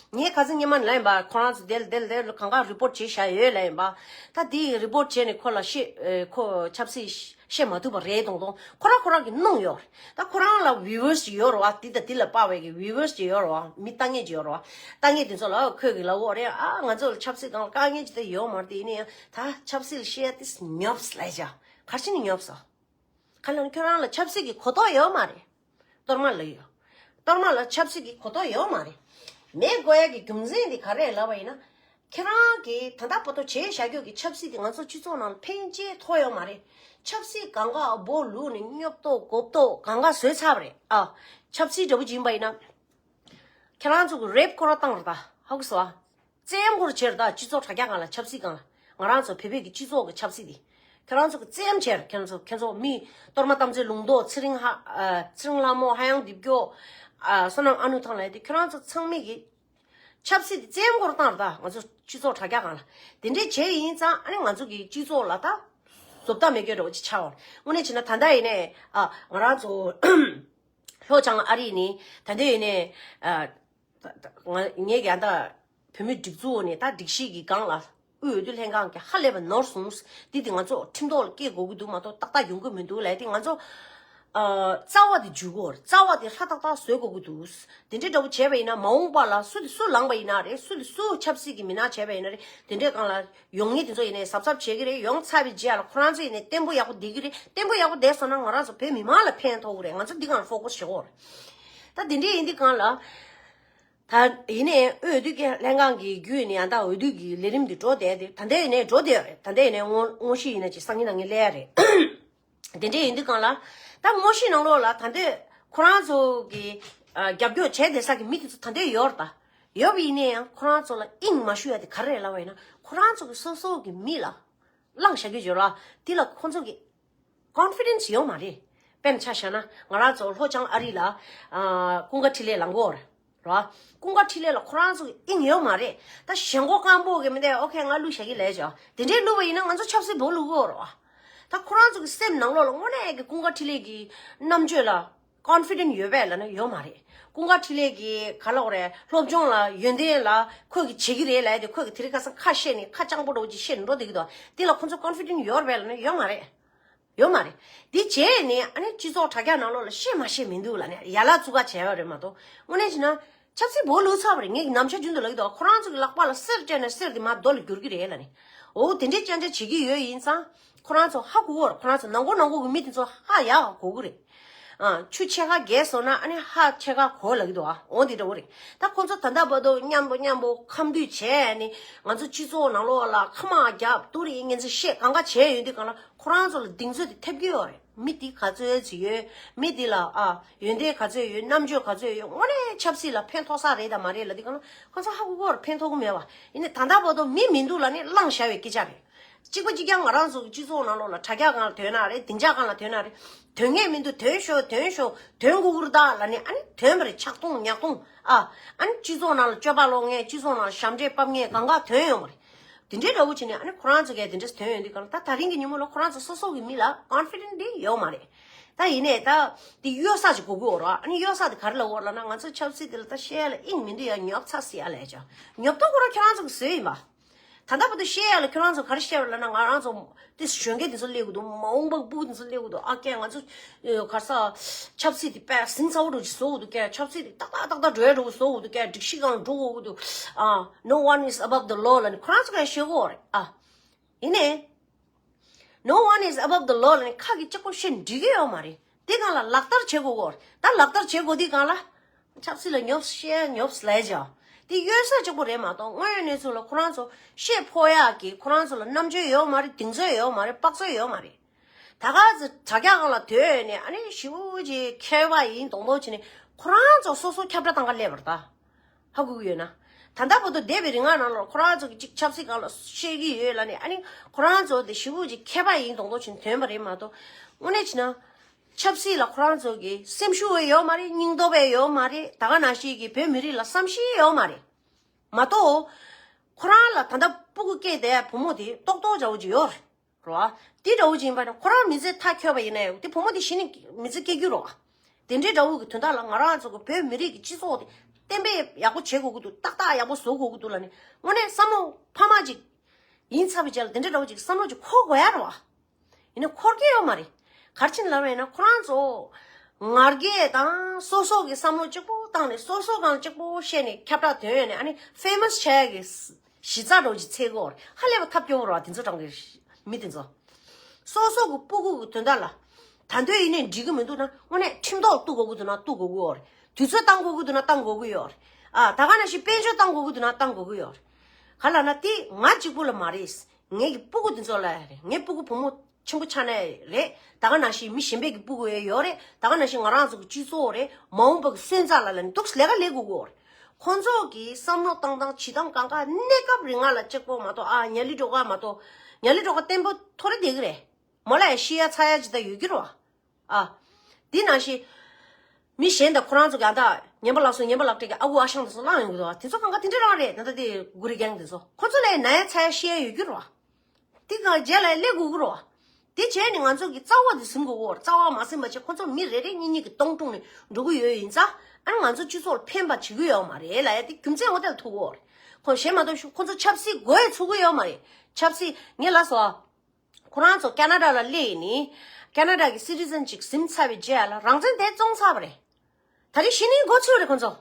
ད། ངས་ཁ་སང་སྔོན་མ་ནས་ལབ་ཡིན་པ། ཁོ་རང་ཚོ་དེ་ལ་དེ་ལ་དེ་ལ་གང་ག་རི་པོར་ཊི་བྱས་བཞག་ཡོད་ལབ་ཡིན་པ། ད་དེ་རི་པོར་ཊི་བྱས་ནས་ཁོ་ལ་བཤད་ཨེ་ཁོ་ཆབ་སྲིད་བཤད་མ་ཐུབ་པ་རེད་མདོག་མདོག་ཁོ་རང་ཁོ་རང་གིས་གནོང་ཡོད་རེད། ད་ཁོ་རང་ལ་བིའུ་ཝར་སི་ཅིག་ཡོད་རེད་བ། དེ་དང་དེ་ལ་དཔག་པའི་གི་བིའུ་ཝར་སི་ཅིག་ཡོད་རེད་བ། མི་ལྟ་མཁན་ཅིག་ཡོད་རེད་བ། ལྟ་མཁན་དེ་ཚོ་ལ་ཁོས་གི་ལབ་ཡོད་རེད། ཨ་ང་ཚོ་ལ་ཆབ་སྲིད་སྒང་ལ་དཀའ་ངལ་ཅི་ད་ཡོད་མ་རེད། དེ་ཡིན་ན་ཡང་ད་ཆབ་སྲིད་ལ་བཤད་ཡ་དེ་ཉོབ་ལབ་བྱ། ག་རེ་བྱས་ནས་ཉོབ་སོང་། ག་ལ་ཁྱོད་རང་ལ་ཆབ་སྲིད་ཀྱི་གོ་རྟོགས་ཡོད་མ་རེད། གཏོར་མ་ལ་ཡོད། གཏོར་མ་ལ་ཆབ་སྲིད་ཀྱི་གོ་རྟོགས་ཡོད་མ་རེད། མེད་དགོས་ཡ་གི་རྒྱུ་མཚན་དེ་ག་རེ་ལབ་པ་ཡིན་ན། ཁྱེད་རང་གིས་ད་ལྟ་བར་དུ་བྱས་བཞག་རྒྱུ་གི་ཆབ་སྲིད་དེ་ང་ཚོ་སྤྱི་ཚོགས་ནང་ལ་ཕན་ཆེ་ཐོགས་ཡོད་མ་རེད། ཆབ་སྲིད་གང་ག་སྦོ་ལུག་ནས་སྙོབ་ཏོག་གོབ་ཏོག་གང་ག་བཟོས་ཚར་བ་རེད་ཨ། ཆབ་སྲིད་འདྲ་པོ་ཅིག་ཡིན་པ་ཡིན་ན། ཁྱེད་རང་ཚོ་གི་རེབ་ཁོ་ར་བཏང་ར་ད་ཧ་གོ་སོང་ཨ། བཙན་སྒོར་བྱེད་ར་ད་སྤྱི་ཚོགས་དྲ་རྒྱ་སྒང་ལ་ཆབ་སྲིད་སྒང་ལ་ང་རང་ཚོ་བོད་པའི་གི་སྤྱི་ཚོགས་ཀྱི་ཆབ་སྲིད་དེ། ཁྱེད་རང་ཚོ་གི་བཙན་བྱེད་ར་ཁྱེད་རང་ཚོ་ཁྱེད་ཚོ་མི་གཏོར་མ་དམ་ཚིག་ལུང་རྟོགས་ཚེ་རིང་ཧ་ཨ་ཚེ་རིང་ལྷ་མོ་ཧ་ཡང་འདི་སྐྱོ་ཨ་བསོད་ནམས་ཨ་ནུ་ཐང་ལ་དེ་ཁྱེད་རང་ཚོ་ཚང་མས་གི་ཆབ་སྲིད་དེ་བཙན་སྒོར་བཏང་ར་ད་ང་ཚོ་སྤྱི་ཚོགས་དྲ་རྒྱ་སྒང་ལ་དེ་འདྲས་བྱས་ཡིན་ཙང་ཨ་ནི་ང་ཚོ་གི་སྤྱི་ཚོགས་ལ་ད་བཟོ་ལྟ་མེད་སྐྱོ་འདྲ་བོ་ཅིག་ཆགས་འོང་། དངོས་གནས་བྱས་ན་ད་ལྟ་ཡིན་ནས་ཨ་ང་རང་ཚོ། ལྷོ་བྱང་ཨ་རི་ནི་ད་འདོད་ཡིན་ནས། ཨ། ད་ད་ང་ངས་ཀྱང་ད་བོད་མི་སྒྲིག་འཛུགས་ནས་ད་སྒྲིག་གཞི་གི་སྒང་ལ་དབུས་འོས་བསྡུ་ལྷན་ཁང་གི་ཧ་ལས་པ་ནོར་སོང་། འདི་དེ་ང་ཚོ་ཁྲིམས་ཐོག་ལ་སྐྱེལ་དགོས་ཀྱི་འདུག་མ་གཏོགས་ཏག་ཏག་ཡོང་གི་མི་འདུག་ལབ་དེ་ང་ཚོ། ཨ། རྩ་བ་དེ་འཇུ་དགོས། རྩ་བ་དེ་ཧྲ་ཏག་ཏག་བཟོ་དགོས་ཀྱི་འདུག་དེ་འདྲའི་འདྲ་བོ་བྱས་པ་ཡིན་ན་མ་འོངས་པ་ལ་སུ་དེ་སུ་ལངས་པ་ཡིན་ན་རེད། སུ་དེ་སུ་ཆབ་སྲིད་ཀྱི་མི་སྣ་བྱས་པ་ཡིན་ན་རེད། དེ་འདྲའི་སྒང་ལ་ཡོང་མཁན་དེ་ཚོ་ཡིན་ནའི་གཟབ་གཟབ་བྱེད་ཀྱི་རེད། ཡོང་ཚར་བའི་རྗེས་ལ་ཁོ་རང་ཚོ་ཡིན་ནའི་བརྟན་པོ་ཡག་པོ་བསྡད་ཀྱི་རེད། བརྟན་པོ་ཡག་པོ་བསྡད་སོང་ན་ང་རང་ཚོ་བོད་མི་མང་ལ་ཕན་ཐོགས་ཀྱི་རེད། ང་ཚོ་འདི་སྒང་ལ་ཕོ་ཀོ་སི་བྱེད་དགོས་རེད། ད་དེ་འདྲའི་ཡིན་དུས་སྒང་ལ། ད་ཡིན་ནའི་དབུས་འོས་བསྡུ་ལྷན་ཁང་གི་བརྒྱུད་ནས་ཡང་ད་འོས་བསྡུ་གི་ལས་རིམ་འདི་འགྲོ་བསྡད་དེ། ད་ལྟ་ཡིན་ནའི་འགྲོ་བསྡད་ཡོད་རེད། ད་ལྟ་ཡིན་ནའི་དངོས་དངོས་གཞི་ཡིན་ན་ཅིག་སང་ཉིན་གནངས་ཉིན་སླེབས་ཡ་རེད། དེ་འདྲའི་ཡིན་དུས་སྒང་ལ། ད་དངོས་གཞི་ནང་ལོགས་ལ་ད་ལྟ་ཁོ་རང་ཚོ་གི་ཨ། རྒྱབ་སྐྱོར་བྱས་བསྡད་ས་གི་མི་དེ་ཚོ་ད་ལྟ་ཡོད་རེད། ད་ཡོད་པ་ཡིན་ནའི་ཡང་ཁོ་རང་ཚོ་ལ་དབྱིངས་མ་ཞུ་ཡ་དེ་ག་རེ་རེད་ལབ་པ་ཡིན་ན། ཁོ་རང་ཚོ་གི་སོ་སོ་གི་མི་ལ་བླངས་བཞག་གི་ཡོད་རེད། དེ་ལ་ཁོ་ཚོ་གི་ཀོན་ཕི་ཌེན་སི་ཡོད་མ་རེད། དཔེར་ན་ཆ་བཞག་ན་ང་རང་ཚོ་ལྷོ་བྱང་ཨ་རི་ལ་ཨ། ཀུན་དགའ་འཕྲིན་ལས་ལངས་ཀྱི་ཡོད་རེད། རེད་བ། ཀུན་དགའ་འཕྲིན་ལས་ལ་ཁོ་རང་ཚོ་གི་དབྱིངས་ཡོད་མ་རེད། ད་ཞེན་ཁོག་སྐམ་པོ་གི་མི་འདུག་ཨོ་ཁེ་ང་བླུགས་བཞག་གི་ལབ་བྱས། དེ་འདྲའི་བླུགས་པ་ཡིན་ན་ང་ཚོ་ཆབ་སྲིད་བོ་བླུགས་ཀྱི་ཡོད་རེད་བ། ད་ཁོ་རང་ཚོ་གི་སེམས་ནང་ལོགས་ལ་དངོས་གནས་ཀྱི་ཀུན་དགའ་འཕྲིན་ལས་ཀྱི་རྣམ་དཔྱོད་ལ་ཀོན་ཕི་ཌེན་སི་ཡོད་པས་ལབ་ན་ཡོད་མ་རེད། ཀུན་དགའ་འཕྲིན་ལས་ཀྱི་ག་ལབ་དགོས་རེད། སློབ་སྦྱོང་ལ་ཡོན་ཏན་ལ་ཁོས་ཀྱི་བྱེད་ཀྱི་རེད་ལབ་དེ། ཁོས་ཀྱི་དེ་རིང་ཁ་སང་ཁ་བཤད་ནས་ཁ་སྤྱང་པོ་འདྲ་བོ་ཅིག་བཤད་ནས་འགྲོ་བསྡད་ཀྱི་འདུག་དེ་ལ་ཁོ་ཚོ་ཀོན་ཕི་ཌེན་སི་ཡོད་རེད་པས་ལབ་ན་ཡོད་མ་རེད། ཡོད་མ་རེད། འདི་བྱས་ནས་ཨ་ནི་སྤྱི་ཚོགས་དྲ་རྒྱ་ནང་ལོགས་ལ་བཤད་མ་བཤད་མི་འདུག་ལབ་ནས་ཡ་ལ་བཙུགས་ཀ་བྱས་པ་རེད་མ་གཏོགས། དངོས་གནས་བྱས་ན་ཆབ་སྲིད་བོ་བླུགས་ཚར་བ་རེད། ངས་ནམ་ཞག་རྒྱུན་དུ་ལབ་ཀྱི་འདུག་ཁོ་རང་ཚོ་གི་ལག་པ་ལ་གསེར་སྤྲད་ནས་གསེར་དེ་མར་རྡོ་ལ་བསྒྱུར་གྱི་རེད་ལབ་ནས། འོ་དེ་འདྲའི་སྐྱོན་ཆ་བྱེད་ཀྱི་ཡོད་ཡིན་ཙང་ཁོ་རང་ཚོ་ཧ་གོ་གི་རེད། ཁོ་རང་ཚོ་ནང་ཁུལ་ནང་ཁུལ་གྱི་མི་དེ་ཚོ་ཧ་ཡག་གོ་གི་རེད། ཨ། ཆུ་ཕྱེད་ཀ་རྒྱས་སོང་ན་ཨ་ནི་ཧ་ཕྱེད་ཀ་གོ་ལབ་ཀྱི་འདུག་ཨ། འོ་དེ་འདྲ་བོ་རེད། ད་ཁོ་ཚོ་ད་ལྟ་བར་དུ་མཉམ་པོ་མཉམ་པོ་ཁ་མདུད་བྱས་ནས་ང་ཚོ་སྤྱི་ཚོགས་ནང་ལོགས་ལ་ཁ་མ་རྒྱབ་ཏུ་རེ་ངན་ཚེ་བཤད་གང་ག་བྱས་ཡོད་དུས་གང་ལ། ཁོ་རང་ཚོ་ལ་གདེང་ཚོད་དེ་ཐེབས་ཀྱི་ཡོད་རེད། མི་དེ་ག་ཚོད་ཅིག་ཡོད། མི་དེ་ལ་ཨ་ཡོན་ཏན་ག་ཚོད་ཡོད། རྣམ་དཔྱོད་ག་ཚོད་ཡོད། དངོས་གནས་ཆབ་སྲིད་ལ་ཕན་ཐོགས་ས་རེད་དང་མ་རེད་ལབ་དུས་གང་ལ་ཁོ་ཚོ་ཧ་གོ་གི་ཡོད་རེད། ཕན་ཐོགས་གི་མེད་པ་ཡིན་ནའི་ད་ལྟ་བར་དུ་མི་མི་འདུག་ལབ་ནས་བླངས་བཞག་པའི་སྐད་ཆ་རེད། གཅིག་པ་གཅིག་རྐྱང་ང་རང་ཚོ་གི་སྤྱི་ཚོགས་ནང་ལོགས་ལ་དྲ་རྒྱ་སྒང་ལ་ཐོན་ན་རེད། སྡིངས་ཆ་སྒང་ལ་ཐོན་ན་རེད། ཐོན་མཁན་མི་འདུག་ཐོན་ཤོག་ཐོན་ཤོག་ཐོན་དགོས་ཀྱི་རེད་ད་ལབ་ནས་ཨ་ནི་ཐོན་པ་རེད། ཆག་ཐུང་ཉག་ཐུང་ཨ། ཨ་ནི་སྤྱི་ཚོགས་ནང་ལ་སྤྱོད་པ་ལོག་མཁན། སྤྱི་ཚོགས་ནང་ལ་ཞབས་འདྲེན་ཕབ་མཁན་གང་ག་ཐོན་ཡོང་བ་རེད། དེ་འདྲའི་འདྲ་བོ་བྱས་ནས་ཨ་ནི་ཁོ་རང་ཚོ་གས་དེ་འདྲས་ཐོན་ཡོང་དུས་གང་ལ་ད་ད་རིང་གི་ཉིན་མོ་ལ་ཁོ་རང་ཚོ་སོ་སོ་གི་མི་ལ་ཀོན་ཕི་ཌེན་སི་དེ་ཡོད་མ་རེད། ད་ཡིན་ནའི་ད་དེ་གཡོལ་ས་ཅིག་དགོས་ཀྱི་ཡོད་རེད་བ། ཨ་ནི་གཡོལ་ས་དེ་ག་རེ་ལབ་ཡོད་རེད་ལབ་ན། ང་ཚོ་ཆབ་སྲིད་དེ་ལ་ད་བཤད་ཡ་ལ་དབྱིངས་མི་འདུག་ཡ། ཉོབ་ཚར་སི་ཡ་ལབ་ཡ་ཅག་ཉོབ་ཏོ་ཁོ་རང་ཁྱོད་རང་ཚོ་གི་བཟོས་ཡིན་པ། ད་ལྟ་བར་དུ་བཤད་ཡ་ལ་ཁྱོད་རང་ཚོ་ག་རེ་བཤད་པ་ལབ་ན། ང་རང་ཚོ་དེ་གཞོན་སྐྱེས་དེ་ཚོ་སླེབས་ཀྱི་འདུག་མ་འོངས་པ་སྤུ་གུ་དེ་ཚོ་སླེབས་ཀྱི་འདུག་ཨ་ཀྱེ་ང་ཚོ་ཨ་ག་རེ་ཟ། ཆབ་སྲིད་དེ་དཔེ་ཟིང་ཚ་བོ་འདྲ་བོ་ཅིག་བཟོ་དགོས་འདུག་ཀྱེ། ཆབ་སྲིད་དེ་ཏག་ཏག་ཏག་ཏག་འགྲོ་ཡ་འདྲ་བོ་བཟོ་དགོས་འདུག་ཀྱེ། སྒྲིག་གཞི་སྒང་འགྲོ་དགོས་ཀྱི་འདུག་ཨ། No one is above the law ལབ་ནས་ཁོ་རང་ཚོ་ག་ཡ་བཤད་ཀྱི་ཡོད་རེད་ཨ། ཡིན་ནའི། No one is above the law ལབ་ནས་ཁ་གིས་གཅིག་པོ་བཤད་འགྲིག་གི་ཡོད་མ་རེད། དེ་སྒང་ལ་ལག་བསྟར་བྱེད་དགོས་ཀྱི་ཡོད་རེད། ད་ལག་བསྟར་བྱེད་དགོས་དུས་སྒང་ལ། ཆབ་སྲིད་ལ་ཉོབ་བཤད་ཉོབ་ལབ་ཡ་ཅག་དེ་གཡོལ་ས་གཅིག་པོ་རེད་མ་གཏོགས། དངོས་ཡོད་གནས་ཚུལ་ལ་ཁོ་རང་ཚོ་བཤད་ཕོད་ཡག་གི་ཁོ་རང་ཚོ་ལ་རྣམ་དཔྱོད་ཡོད་མ་རེད། གདེང་ཚོད་ཡོད་མ་རེད། དཔག་ཚོད་ཡོད་མ་རེད། ད་ག་ཚོད་དྲ་རྒྱ་སྒང་ལ་ཐོན་ནས་ཨ་ནི་ཞེ་པོ་ཅིག་མཁས་པ་ཡིན་མདོག་མདོག་བྱས་ནས་ཁོ་རང་ཚོ་སོ་སོ་ཁྱབ་བསྒྲགས་བཏང་ག་སླེབས་པ་རེད་ད། ཧ་གོ་གི་ཡོད་ན། ད་ལྟ་བར་དུ་འདས་པའི་རིང་ནང་ལ་ཁོ་རང་ཚོ་གི་ཅིག་ཆབ་སྲིད་སྒང་ལ་བཤད་ཀྱི་ཡོད་ལབ་ནས་ཨ་ནི་ཁོ་རང་ཚོ་དེ་ཞེ་པོ་ཅིག་མཁས་པ་ཡིན་མདོག་མདོག་བྱས་ནས་ཐོན་པ་རེད་མ་གཏོགས། དངོས་གནས་བྱས་ན། ཆབ་སྲིད་ལ་ཁོ་རང་ཚོ་གི་སེམས་ཤུགས་ཡོད་མ་རེད། སྙིང་སྟོབས་ཡོད་མ་རེད། ད་ག་ནང་བཞིན་གྱི་བོད་མི་རིགས་ལ་བསམ་ཤེས་ཡོད་མ་རེད། མ་གཏོགས། ཁོ་རང་ལ་ད་ལྟ་སྤུ་གུ་སྐྱེས་བསྡད་བུ་མོ་དེ་ཏོག་ཏོག་འདྲ་བོ་ཅིག་ཡོད་རེད། རེད་བ། དེ་འདྲ་བོ་ཅིག་ཡིན་པ་ནི་ཁོ་རང་མི་ཚེ་མཐའ་འཁྱོལ་བ་ཡིན་ན་ཡང་དེ་བུ་མོ་དེ་གཞི་ནས་མི་ཚེ་སྐྱེལ་རྒྱུ་རེད་བ། དེ་འདྲའི་འདྲ་བོ་གི་དོན་དག་ལ་ང་རང་ཚོ་གི་བོད་མི་རིགས་ཀྱི་སྤྱི་ཚོགས་དེ་གཏན་འབེབས་ཡག་པོ་བྱེད་དགོས་ཀྱི་འདུག་ཏག་ཏག་ཡག་པོ་བཟོ་དགོས་ཀྱི་འདུག་ལབ་ནས་དངོས་གནས་བསམ་བློ་ཕ་མ་ཅིག་ཡིན་ཚར་བའི་རྗེས་ལ་དེ་འདྲའི་འདྲ་བོ་ཅིག་བསམ་བློ་ཅིག་འཁོར་དགོས་ཡ་རེད་བ། ཡིན་ན་འཁོར་གྱི་ཡོད་མ་རེད། ག་རེ་བྱས་ནས་ལབ་པ་ཡིན་ན་ཁོ་རང་ཚོ་ང་རྒྱལ་དང་སོ་སོ་གི་བསམ་བློ་གཅིག་པོ་བཏང་ནས་སོ་སོ་སྒང་གཅིག་པོ་བཤད་ནས་ཁྱབ་བསྒྲགས་ཐོན་ཡོད་ནས་ཨ་ནི་ཕེ་མ་སི་བྱ་ཡག་གི་གཞི་རྩ་འདྲ་བོ་ཅིག་འཚོལ་གྱི་ཡོད་རེད། ཧ་ལས་པ་ཐབས་སྐྱོ་བོ་རེད་བ། དེ་ཚོ་གྲོང་གི་མི་དེ་ཚོ་སོ་སོ་གི་སྤུ་གུ་གི་དོན་དག་ལ་ད་འདོད་ཡིན་ནས་འགྲིག་གི་མི་འདུག་ན་དངོས་གནས་ཁྲིམས་ཐོག་གཏུག་དགོས་ཀྱི་འདུག་ན་གཏུག་དགོས་ཀྱི་ཡོད་རེད། དུས་ཚོད་བཏང་དགོས་ཀྱི་འདུག་ན་བཏང་དགོས་ཀྱི་ཡོད་རེད། ཨ། ད་ག་ནང་བཞིན་དཔལ་འབྱོར་བཏང་དགོས་ཀྱི་འདུག་ན་བཏང་དགོས་ཀྱི་ཡོད་རེད། ག་ལབ་ན་དེ་ང་གཅིག་པུ་ལ་མ་རེད། ངེད་ཀྱི་སྤུ་གུ་འདི་ཚོ་ལ་རེད། ངའི་སྤུ་གུ་བུ་མོ་ཆེན་པོ་ཆགས་ནའི་རེད། ད་ག་ནང་བཞིན་མི་གཞན་པའི་གི་སྤུ་གུ་ཡང་ཡོད་རེད། ད་ག་ནང་བཞིན་ང་རང་ཚོ་གི་སྤྱི་ཚོགས་རེད། མ་འོངས་པ་གི་སོན་རྩ་ལ་ལ་ནི་འདུག་ལས་ཀ་ལས་དགོས་ཀྱི་ཡོད་རེད། ཁོང་ཚོ་གི་བསམ་བློ་བཏང་སྟངས་བྱེད་སྟངས་གང་ག་གནས་སྐབས་རིང་ང་ལ་གཅིག་པོ་མ་གཏོགས། ཨ། ཉ་ལི་སྒྲོལ་དཀར་མ་གཏོགས། ཉ་ལི་སྒྲོལ་དཀར་བརྟན་པོ་ཐོ་རེ་བསྡད་ཀྱི་རེད། མོ་ལ་ཡང་ཤི་ཡ་ཚ་ཡ་ཅིག་ད་ཡོད་ཀྱི་རེད་བ། ཨ། འདི་ནང་བཞིན། མི་གཞན་དང་ཁོ་རང་ཚོ་གི་ཨ་ད་ངན་པ་ལགས་སོ་ངན་པ་ལགས་སྤྲད་ཀྱི་ཨ་ཁུ་ཨ་ཞང་དེ་ཚོ་བླངས་ཡོང་གི་འདུག་དེ་ཚོ་གང་ག་དེ་འདྲ་རང་རེད། ད་ལྟ་དེ་གུ་རི་རྒན་དེ་ཚོ་ཁོ་ཚོ་ལ་ན་ཡ་ཚ་ཡ་ཤི་ཡ་ཡོད་རྒྱུ་རེད་བ། དེ་གང་རྗེས་ལ་སླེབས་དགོས་ཀྱི་རེད་བ། དེ་བྱས་ནས་ང་ཚོ་གི་རྩ་བ་དེ་ཟིན་དགོས་གོ། རྩ་བ་མ་ཟིན་པ་བྱས་ཁོ་ཚོ་མི་རེ་རེ་གཉིས་གཉིས་ཀྱི་སྟོང་ཀྲུང་ནས་འགྲོ་གི་ཡོད་ཡིན་ཙང་། ཨ་ནི་ང་ཚོ་སྤྱི་ཚོགས་ལ་ཕན་པ་བྱེད་གི་ཡོད་མ་རེད་ལབ་ཡ་དེ་རྒྱུ་མཚན་འོ་དེ་ལ་ཐུག་གོ། ཁོ་གཞན་མ་གཏོགས་ཁོ་ཚོ་ཆབ་སྲིད་མགོ་ཡས་ཚུགས་གི་ཡོད་མ་རེད། ཆབ་སྲིད་ངས་ལབ་སོང་ཨ། ཁོ་རང་ཚོ་ཁེ་ན་ཌ་ལ་སླེབས་ནས་ཁེ་ན་ཌ་གི་སི་ཊི་ཛན་ཅིག་ཟིན་ཚར་བའི་རྗེས་ལ་རང་བཙན་དེ་བཙོང་ཚར་བ་རེད། ད་རེས་གཞི་ནས་འགོ་ཚུགས་རེད་ཁོ་ཚོ།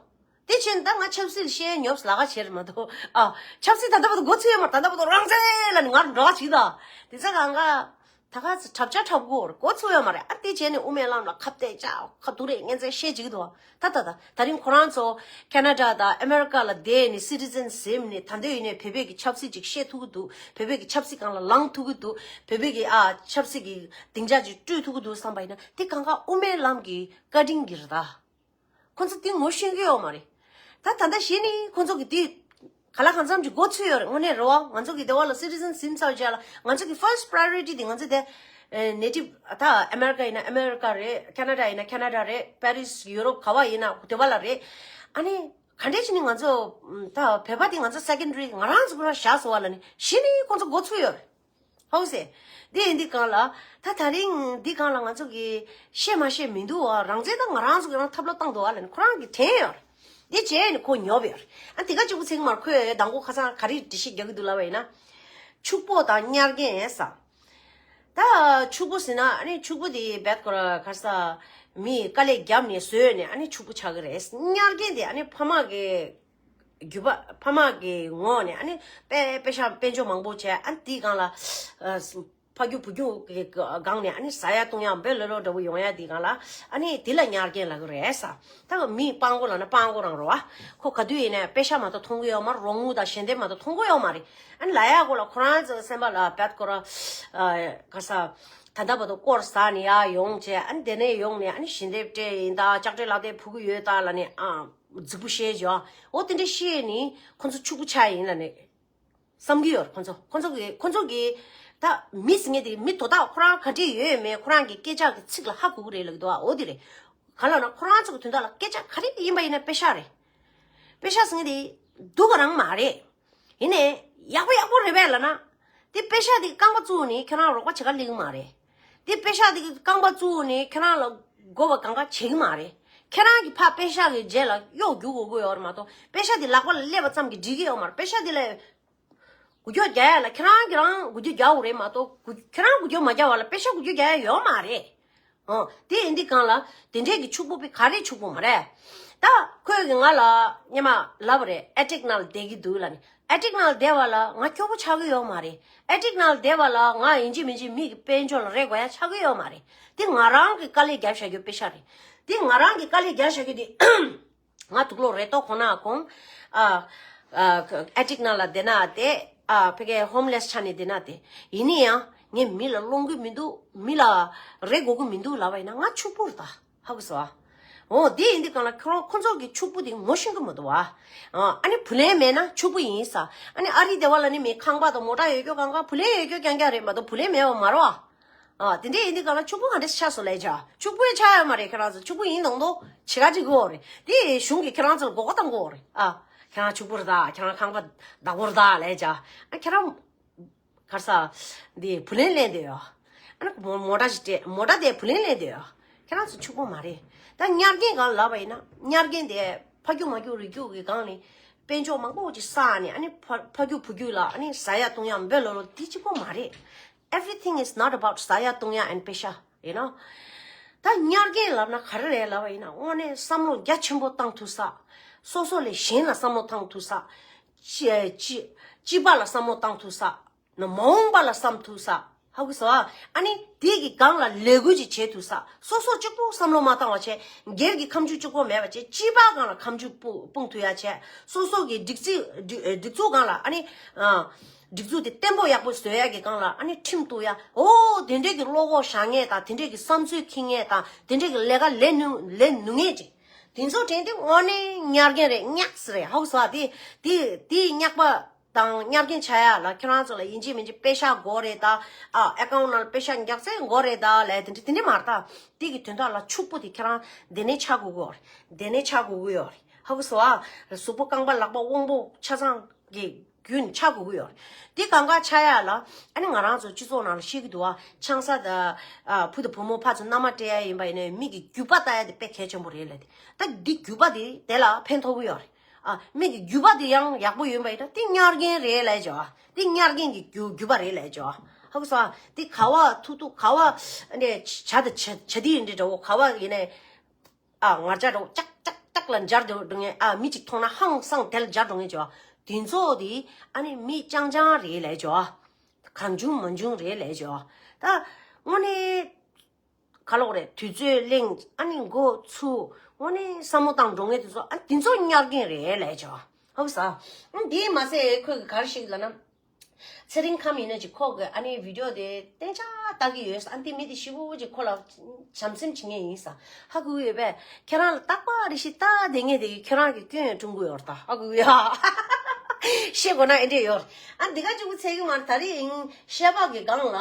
དེ་བྱས་ན་ད་ང་ཆབ་སྲིད་བཤད་ཉོབ་ལ་ཁ་བྱེད་མ་གཏོགས། ཨ། ཆབ་སྲིད་ད་ལྟ་བར་དུ་འགོ་ཚུགས་ཡོད་མ་རེད། ད་ལྟ་བར་དུ་རང་བཙན་ལབ་ནས་ང་རང་འགྲོ་ཁ་བྱེད་ད། དེ་ཚ་གང་ག་ད་ག་ཚོད་འཁྲབ་ཆ་འཁྲབ་དགོས་རེད། འགོ་ཚུགས་ཡོད་མ་རེད། ཨ། དེ་བྱས་ནས་དབུ་མའི་ལམ་ལ་ཁ་གཏད་བཅག་ཁ་ཐུག་རེད། ངན་ཚད་བཤད་བྱེད་ཀྱི་འདུག་ད་ད་ད་ད་རིང་ཁོ་རང་ཚོ་ཁེ་ན་ཌ་དང་ཨ་མེ་རི་ཀ་ལ་བསྡད་ནས་སི་ཊི་ཛན་ཟིན་ནས་ད་འདོད་ཡིན་ནས་བོད་པའི་གི་ཆབ་སྲིད་ཅིག་བཤད་ཐུབ་ཀྱི་འདུག་བོད་པའི་གི་ཆབ་སྲིད་སྒང་ལ་ལངས་ཐུབ་ཀྱི་འདུག་བོད་པའི་གི་ཨ་ཆབ་སྲིད་ཀྱི་སྡིངས་ཆ་ཅིག་སྤྲོད་ཐུབ་ཀྱི་འདུག་བསམ་པ་ཡིན་ན་དེ་གང་ག་དབུ་མའི་ལམ་གྱི་བཀའ་དྲིན་གྱིས་རེད་ད། ཁོ་ཚོ་དེ་ངོ་ཤེས་ཀྱི་ཡོད་མ་རེད། ད་ད་ལྟ་གཞི་ནས་ཁོ་ཚོ་གི་དེ་ག་ལ་གང་འཚམ་གྱི་འགོ་ཚུགས་ཡོད་རེད། དངོས་གནས་རེད་བ། ང་ཚོ་གི་དེ་བ་ལ་སི་ཊི་ཛན་ཟིན་ཚར་རྗེས་ལ་ང་ཚོ་གི་ཕར་སི་ཊི་པ་རའི་ཡོ་རི་ཊི་དེ་ང་ཚོ་དེ་ནེ་ཊིབ་ད་ཨ་མེ་རི་ཀ་ཡིན་ན་ཨ་མེ་རི་ཀ་རེད། ཁེ་ན་ཌ་ཡིན་ན་ཁེ་ན་ཌ་རེད། པེ་རི་སི་ཡུ་རོབ་ག་བ་ཡིན་ན་དེ་བ་ལ་རེད། ཨ་ནི་ག་འདྲས་བྱས་ནས་ང་ཚོ་ད་བོད་པ་དེ་ང་ཚོ་སེ་ཀེན་ཌ་རི་ང་རང་ཚོ་ཕར་བཞག་སོང་བ་ལ་ནི་གཞི་ནས་ཁོ་ཚོ་འགོ་ཚུགས་ཡོད་རེད། ཧོ་སེ། འདི་ཡིན་འདི་གང་ལ། ད་ད་རིང་འདི་གང་ལ་ང་ཚོ་གི་བཤད་མ་བཤད་མི་འདུག་བ། རང་བཙན་ད་ང་རང་ཚོ་གི་རང་ཐབས་ལ་བཏང་འདུག་བ་ལ་ནི་ཁོ་རང་གི་དྲན་ཡོད་རེད། འདི་བྱས་ནི་ཁོ་ཉོབ་ཡོད་རེད། ཨ་དེ་ག་གཅིག་པུ་ཚིག་མར་ཁོས་མདང་དགོང་ཁ་སང་ག་རེ་འགྲེལ་བཤད་རྒྱག་གི་འདུག་ལབ་པ་ཡིན་ན། ཕྱུག་པོ་དང་གཉར་མཁན་ས། ད་ཕྱུག་པོ་ཟེར་ན་ཨ་ནི་ཕྱུག་པོ་དེ་བེད་ཁོ་ར་ག་ས་མི་དཀའ་ལས་བརྒྱབ་ནས་བཟོས་ནས་ཨ་ནི་ཕྱུག་པོ་ཆགས་ཀྱི་རེད། གཉར་མཁན་དེ་ཨ་ནི་ཕ་མ་གི་རྒྱུད་པ་ཕ་མ་གི་ངོས་ནས་ཨ་ནི་དཔེ་དཔེ་ཤག་དཔལ་འབྱོར་མང་པོ་བྱས། ཨ་ནི་དེའི་སྒང་ལ་ཨ་ཕ་རྒྱུད་བུ་རྒྱུད་ཀྱི་སྒང་ནས་ཨ་ནི་ཟ་ཡ་བཏུང་ཡ་འབེ་ལོ་ལོ་འདྲ་བོ་ཡོང་ཡ་དེའི་སྒང་ལ་ཨ་ནི་དེ་ལ་གཉར་མཁན་ལབ་ཀྱི་རེད་ས། ད་ག་མི་སྤྲང་པོ་ལབ་ན་སྤྲང་པོ་རང་རེད་བ། ཁོ་ག་དུས་ཡིན་ནའི་དཔེ་ཤག་མ་གཏོགས་མཐོང་གི་ཡོད་མ་རེད། རོགས་དངུལ་དང་ཞལ་འདེབས་མ་གཏོགས་མཐོང་གི་ཡོད་མ་རེད། ཨ་ནི་ལབ་ཡ་གོ་ལ་ཁོ་རང་ཚོ་སེམས་པ་ལ་བད་ཁོ་ར་ཨ་ག་ས་ད་ལྟ་བར་དུ་སྐོར་ཟ་ནས་ཡར་ཡོང་བྱས། ཨ་ནི་དེ་ནས་ཡོང་ནས་ཨ་ནི་ཞལ་འདེབས་སྤྲད་ཡིན་ད། ལྕགས་སྤྲད་ལག་དེབ་ཕུལ་གི་ཡོད་ད་ལབ་ནས་ཨ། རྫིག་པོ་བཤད་བྱས། འོ་དེ་འདྲ་བཤད་ནི་ཁོ་ཚོ་ཕྱུག་པོ་ཆགས་ཡིན་ལབ་ནས་བསམ་གྱི་ཡོད་རེད། ཁོ་ཚོ་ཁོ་ཚོ་གི་ཁོ་ཚོ་གི་ད་མི་ཟེར་མཁན་དེ་མི་དོ་བདག་ཁོ་རང་ག་འདྲས་ཡོད་མེད་ཁོ་རང་གི་སྐད་ཆ་གི་ཚིག་ལ་ཧ་གོ་གི་རེད་ལབ་ཀྱི་འདུག་ཨ། འོ་དེ་རེད། ག་ལབ་ན་ཁོ་རང་ཚོ་གི་དོན་དག་ལ་སྐད་ཆ་ག་རེ་ཡིན་པ་ཡིན་ན་དཔེ་ཤག་རེད། དཔེ་ཤག་ཟེར་མཁན་དེ་སྡུག་ག་རང་མ་རེད། ཡིན་ནའི་ཡག་པོ་ཡག་པོ་རེད་པས་ལབ་ན། དེ་དཔེ་ཤག་དེ་རྐང་པ་བཙུགས་ནས་ཁྱེད་རང་རོགས་པ་བྱེད་ག་སླེབས་ཀྱི་མ་རེད། དེ་དཔེ་ཤག་དེ་རྐང་པ་བཙུགས་ནས་ཁྱེད་རང་ལ་དགོས་པ་གང་ག་བྱེད་ཀྱི་མ་རེད། ཁྱེད་རང་གིས་ཕར་དཔེ་ཤག་གི་རྗེས་ལ་གཡོག་རྒྱུག་དགོས་ཀྱི་ཡོད་རེད་མ་གཏོགས་དཔེ་ཤག་དེ་ལག་པ་ལ་སླེབས་པ་ཙམ་གྱིས་འགྲིག་གི་ཡོད་མ་རེད། དཔེ་ཤག་དེ་ལ་འགུལ་སྐྱོད་རྒྱག་ཡ་ལ་ཁྱེད་རང་གིས་རང་འགུལ་སྐྱོད་རྒྱག་དགོས་རེད་མ་གཏོགས་གུ་ཁྱེད་རང་འགུལ་སྐྱོད་མ་རྒྱག་པ་ལ་དཔེ་ཤག་འགུལ་སྐྱོད་རྒྱག་ཡ་ཡོད་མ་རེད། ཨོ། དེ་ཡིན་དུས་གང་ལ་དེ་འདྲས་ཀྱི་ཕྱུག་པོ་པའི་ག་རེ་ཕྱུག་པོ་མ་རེད། ད་ཁོས་གི་ང་ལ་སྔོན་མ་ལབ་པ་རེད། ཨེ་ཊིག་ནང་ལ་བསྡད་ཀྱི་འདུག་ལབ་ནས། ཨེ་ཊིག་ནང་ལ་བསྡད་པ་ལ་ང་སྐྱོ་པོ་ཆགས་ཀྱི་ཡོད་མ་རེད། ཨེ་ཊིག་ནང་ལ་བསྡད་པ་ལ་ང་ཡིན་གཅིག་མིན་གཅིག་མི་གི་དཔལ་འབྱོར་ལ་རེ་དགོས་ཡ་ཆགས་ཀྱི་ཡོད་མ་རེད། དེ་ང་རང་གི་དཀའ་ལས་བརྒྱབ་བཞག་རྒྱུ་དཔེ་ཤག་རེད། དེ་ང་རང་གི་དཀའ་ལས་བརྒྱབ་བཞག་རྒྱུ་དེ། ང་དུག་ལོག་རེ་ཏོག་ཁོ་ན་གོང་། ཨ། ཨ། ཨེ་ཊིག་ནང་ལ་བསྡད་ན་དེ། ཨ། ཕ་གིའི་ཧོམ་ལེ་སི་ཆགས་ནས་བསྡད་ན་དེ། ཡིན་ན་ཡང་ངས་མི་ལ་སློང་གི་མི་འདུག་མི་ལ་རེ་དགོས་ཀྱི་མི་འདུག་ལབ་པ་ཡིན་ན་ང་ཕྱུག་པོ་རེད་ད། ཧ་གོ་སོང་ཨ། འོ་དེ་ཡིན་དུས་གང་ལ་ཁྱོད་རང་ཁོ་ཚོ་གི་ཕྱུག་པོ་དེ་ངོ་ཤེས་ཀྱི་མི་འདུག་ཨ། ཨ་ནི་བུ་ལོན་མེད་ན་ཕྱུག་པོ་ཡིན་ས། ཨ་ནི་ཨ་རི་དེ་བ་ལ་ནི་མི་ཁང་པ་དང་མོ་ཊ་ཡོད་རྒྱུ་གང་ག་བུ་ལོན་ཡོད་རྒྱུ་རྐྱང་རྐྱང་རེད་མ་གཏོགས་བུ་ལོན་མེད་པ་མ་རེད་ཨ། ཨ། དེ་འདྲས་ཡིན་དུས་གང་ལ་ཕྱུག་པོ་ག་འདྲས་ཆགས་སོང་ལབ་བྱ། ཕྱུག་པོ་ཡང་ཆགས་ཡོད་མ་རེད། ཁྱེད་རང་ཚོ་ཕྱུག་པོ་ཡིན་མདོག་མདོག་བྱེད་ག་འགྲིག་གི་ཡོད་རེད། དེ་གཞུང་གིས་ཁྱེད་རང་ཚོ་ལ་མགོ་སྐོར་གཏོང་གི་ཡོད་རེད་ཨ། ཁྱེད་རང་ཕྱུག་པོ་རེད་ད། ཁྱེད་རང་ཁང་པ་བདག་པོ་རེད་ད་ལབ་བྱ། ཨ། ཁྱེད་རང་ག་རེ་ཟ། འདི་བུ་ལོན་ལེན་བསྡད་ཡོད། ཨ་ནི་མོ་མོ་ཊ་ཞིག་སྤྲད། མོ་ཊ་དེ་བུ་ལོན་ལེན་བསྡད་ཡོད། ཁྱེད་རང་ཚོ་ཕྱུག་པོ་མ་རེད། ད་གཉར་མཁན་སྒང་ལབ་པ་ཡིན་ན་གཉར་མཁན་དེ་ཕ་རྒྱུད་མ་རྒྱུད་རིགས་རྒྱུད་ཀྱི་སྒང་ནས་དཔལ་འབྱོར་མང་པོ་ཅིག་བསགས་ནས། ཨ་ནི་ཕ་ཕ་རྒྱུད་བུ་རྒྱུད་ལ་ཨ་ནི་ཟ་ཡ་བཏུང་ཡ་འབེ་ལོ་ལོ་དེ་གཅིག་པོ་མ་རེད། Everything is not about ཟ་ཡ་བཏུང་ཡ་and དཔེ་ཤག you know། ད་གཉར་མཁན་ལབ་ན་ག་རེ་རེད་ལབ་པ་ཡིན་ན་དངོས་གནས་བསམ་བློ་རྒྱ་ཆེན་པོ་བཏང་ཐུབ་ས། སོ་སོ་ལས་གཞན་ལ་བསམ་བློ་བཏང་ཐུབ་ས། སྤྱི་སྤྱི་སྤྱི་པ་ལ་བསམ་བློ་བཏང་ཐུབ་ས། ན་མ་འོངས་པ་ལ་བསམ་ཐུབ་ས། ཧ་གོ་སོང་ཨ། ཨ་ནི་དེ་གི་སྒང་ལ་ལས་འགུལ་ཅིག་བྱེད་ཐུབ་ས། སོ་སོ་གཅིག་པུ་བསམ་བློ་མ་བཏང་བ་བྱས། སྒེར་གྱི་ཁ་མཆུ་གཅིག་པོ་མེད་པ་བྱས། སྤྱི་པ་སྒང་ལ་ཁ་མཆུ་སྤུ་སྤུངས་ཐུབ་ཡ་བྱས། སོ་སོ་གི་སྒྲིག་འཛུགས་སྒྲིག་སྒྲིག་འཛུགས་སྒང་ལ་ཨ་ནི། ཨ། སྒྲིག་འཛུགས་དེ་བརྟན་པོ་ཡག་པོ་བཟོ་ཡ་གི་སྒང་ལ་ཨ་ནི་ཁྲིམས་གཏུག་ཡ། འོ་དེ་འདྲས་ཀྱི་བློ་ཁོག་བཞག་མཁན་དང་། དེ་འདྲས་ཀྱི་བསམ་ཚུལ་འཁྱེར་མཁན་དང་། དེ་འདྲས་ཀྱི་ལས་ཀ་ལས་ནུས་ལས་ནུས་མཁན་ཅིག་དེ་ཚོ་དྲན་དུས་དངོས་གནས་གཉར་མཁན་རེད། ཉག་སི་རེད། ཧ་གོ་སོང་ཨ། དེ་དེ་དེ་ཉག་པ་དང་གཉར་མཁན་ཆགས་ཡ་ལ་ཁྱེད་རང་ཚོ་ལ་ཡིན་གཅིག་མིན་གཅིག་པེ་ཤག་དགོས་རེད་ད། ཨ། ཨེ་ཀའུན་ཊི་ནང་ལ་པེ་ཤག་རྒྱག་ཚད་དགོས་རེད་ད་ལབ་དེ་འདྲ་དེ་འདྲ་མ་རེད་ད། དེ་གི་དོན་དག་ལ་ཕྱུག་པོ་དེ་ཁྱེད་རང་འདི་ནས་ཆགས་དགོས་ཀྱི་ཡོད་རེད། འདི་ནས་ཆགས་དགོས་ཀྱི་ཡོད་རེད། ཧ་གོ་སོང་ཨ། གཟུགས་པོ་རྐང་པ་ལག་པ་དབང་པོ་ཆ་ཚང་གི་ བརྒྱུད་ནས་ཆགས་དགོས་ཀྱི་ཡོད་རེད། དེ་གང་ག་ཆགས་ཡ་ལ་ཨ་ནི་ང་རང་ཚོ་སྤྱི་ཚོགས་ནང་ལ་ཤེས་ཀྱི་འདུག་བ། ཆང་ས་དང་ཨ་བུ་དང་བུ་མོ་ཕར་ཚུར་མནའ་མ་སྤྲད་ཡ་ཡིན་པ་ཡིན་ནའི་མི་གི་རྒྱུད་པ་ལྟ་ཡ་དེ་དཔེ་གལ་ཆེན་པོ་རེད་ལབ་དེ། ད་འདི་རྒྱུད་པ་དེ་དེ་ལ་ཕན་ཐོགས་ཀྱི་ཡོད་རེད། ཨ་མི་གི་རྒྱུད་པ་དེ་ཡང་ཡག་པོ་ཡོད་པ་ཡིན་ན་དེ་གཉོར་མཁན་རེད་ལབ་བྱ་བ། དེ་གཉོར་མཁན་གྱི་རྒྱུ་རྒྱུད་པ་རེད་ལབ་བྱ་བ། ཧ་གོ་སོང་ཨ། དེ་ག་བ་ཐུག་ཐུག་ག་བ་ནས་བྱ་དང་བྱ་བྱ་དེ་ཡིན་འདྲ་འདྲ་བོ་ག་བ་ཡིན་ནའི། ཨ་ང་རྒྱལ་འགྲོ་ཅག་ཅག་ཅག་ལ་འཇར་འགྲོ་འགྲོ་ངེས། ཨ་མི་གཅིག་མཐོང་ན་ཧང་སང་དེ་ལ་འཇར་འགྲོ་ངེས་བྱ་བ། དེ་ཚོ་དེ་ཨ་ནི་མི་རྐྱང་རྐྱང་རེད་ལབ་བྱ་བ། གང་བྱུང་མང་བྱུང་རེད་ལབ་བྱ་བ། ད་དངོས་གནས་ག་ལོག་རེད། དུས་ཚོད་གླེང་ཨ་ནི་འགོ་ཚུགས་དངོས་གནས་བསམ་བློ་བཏང་འགྲོ་ངེས་དེ་ཚོ་ཨ་དེ་ཚོ་གཉོར་མཁན་རེད་ལབ་བྱ་བ། ཧ་གོ་སོང་ཨ། འདི་མ་ཟད་ཁོས་ག་རེ་ཞིག་ལབ་ན། ཚེ་རིང་ཁམས་ཡིན་ན་ཅིག་ཁོ་གི་ཨ་ནི་བི་ཌི་ཡོ་དེ་གཏན་འཇགས་ལྟ་གི་ཡོད་ས། ཨ་ནི་དེ་མི་དེ་ཞི་བོ་ཅིག་ཁོ་ལ་བྱམས་སེམས་བྱེད་མཁན་ཡིན་ས། ཧ་གོ་གི་ཡོད་པས། ཁྱེད་རང་ལ་རྟག་པར་རེ་ཞིག་ལྟ་བསྡད་མཁན་དེ་གིས་ཁྱེད་རང་གི་སྐྱོན་ཡང་སྐྲུན་གི་ཡོད་རེད་ད། ཧ་གོ་གི་ཡོད། ཤེས་དགོས་ན་ཨེ་འདྲས་ཡོད་རེད། ཨ་འདི་ག་གཅིག་པུ་ཚད་གི་མ་རེད། ད་རེས་ཡིན་བཤད་པ་གི་སྒང་ལ་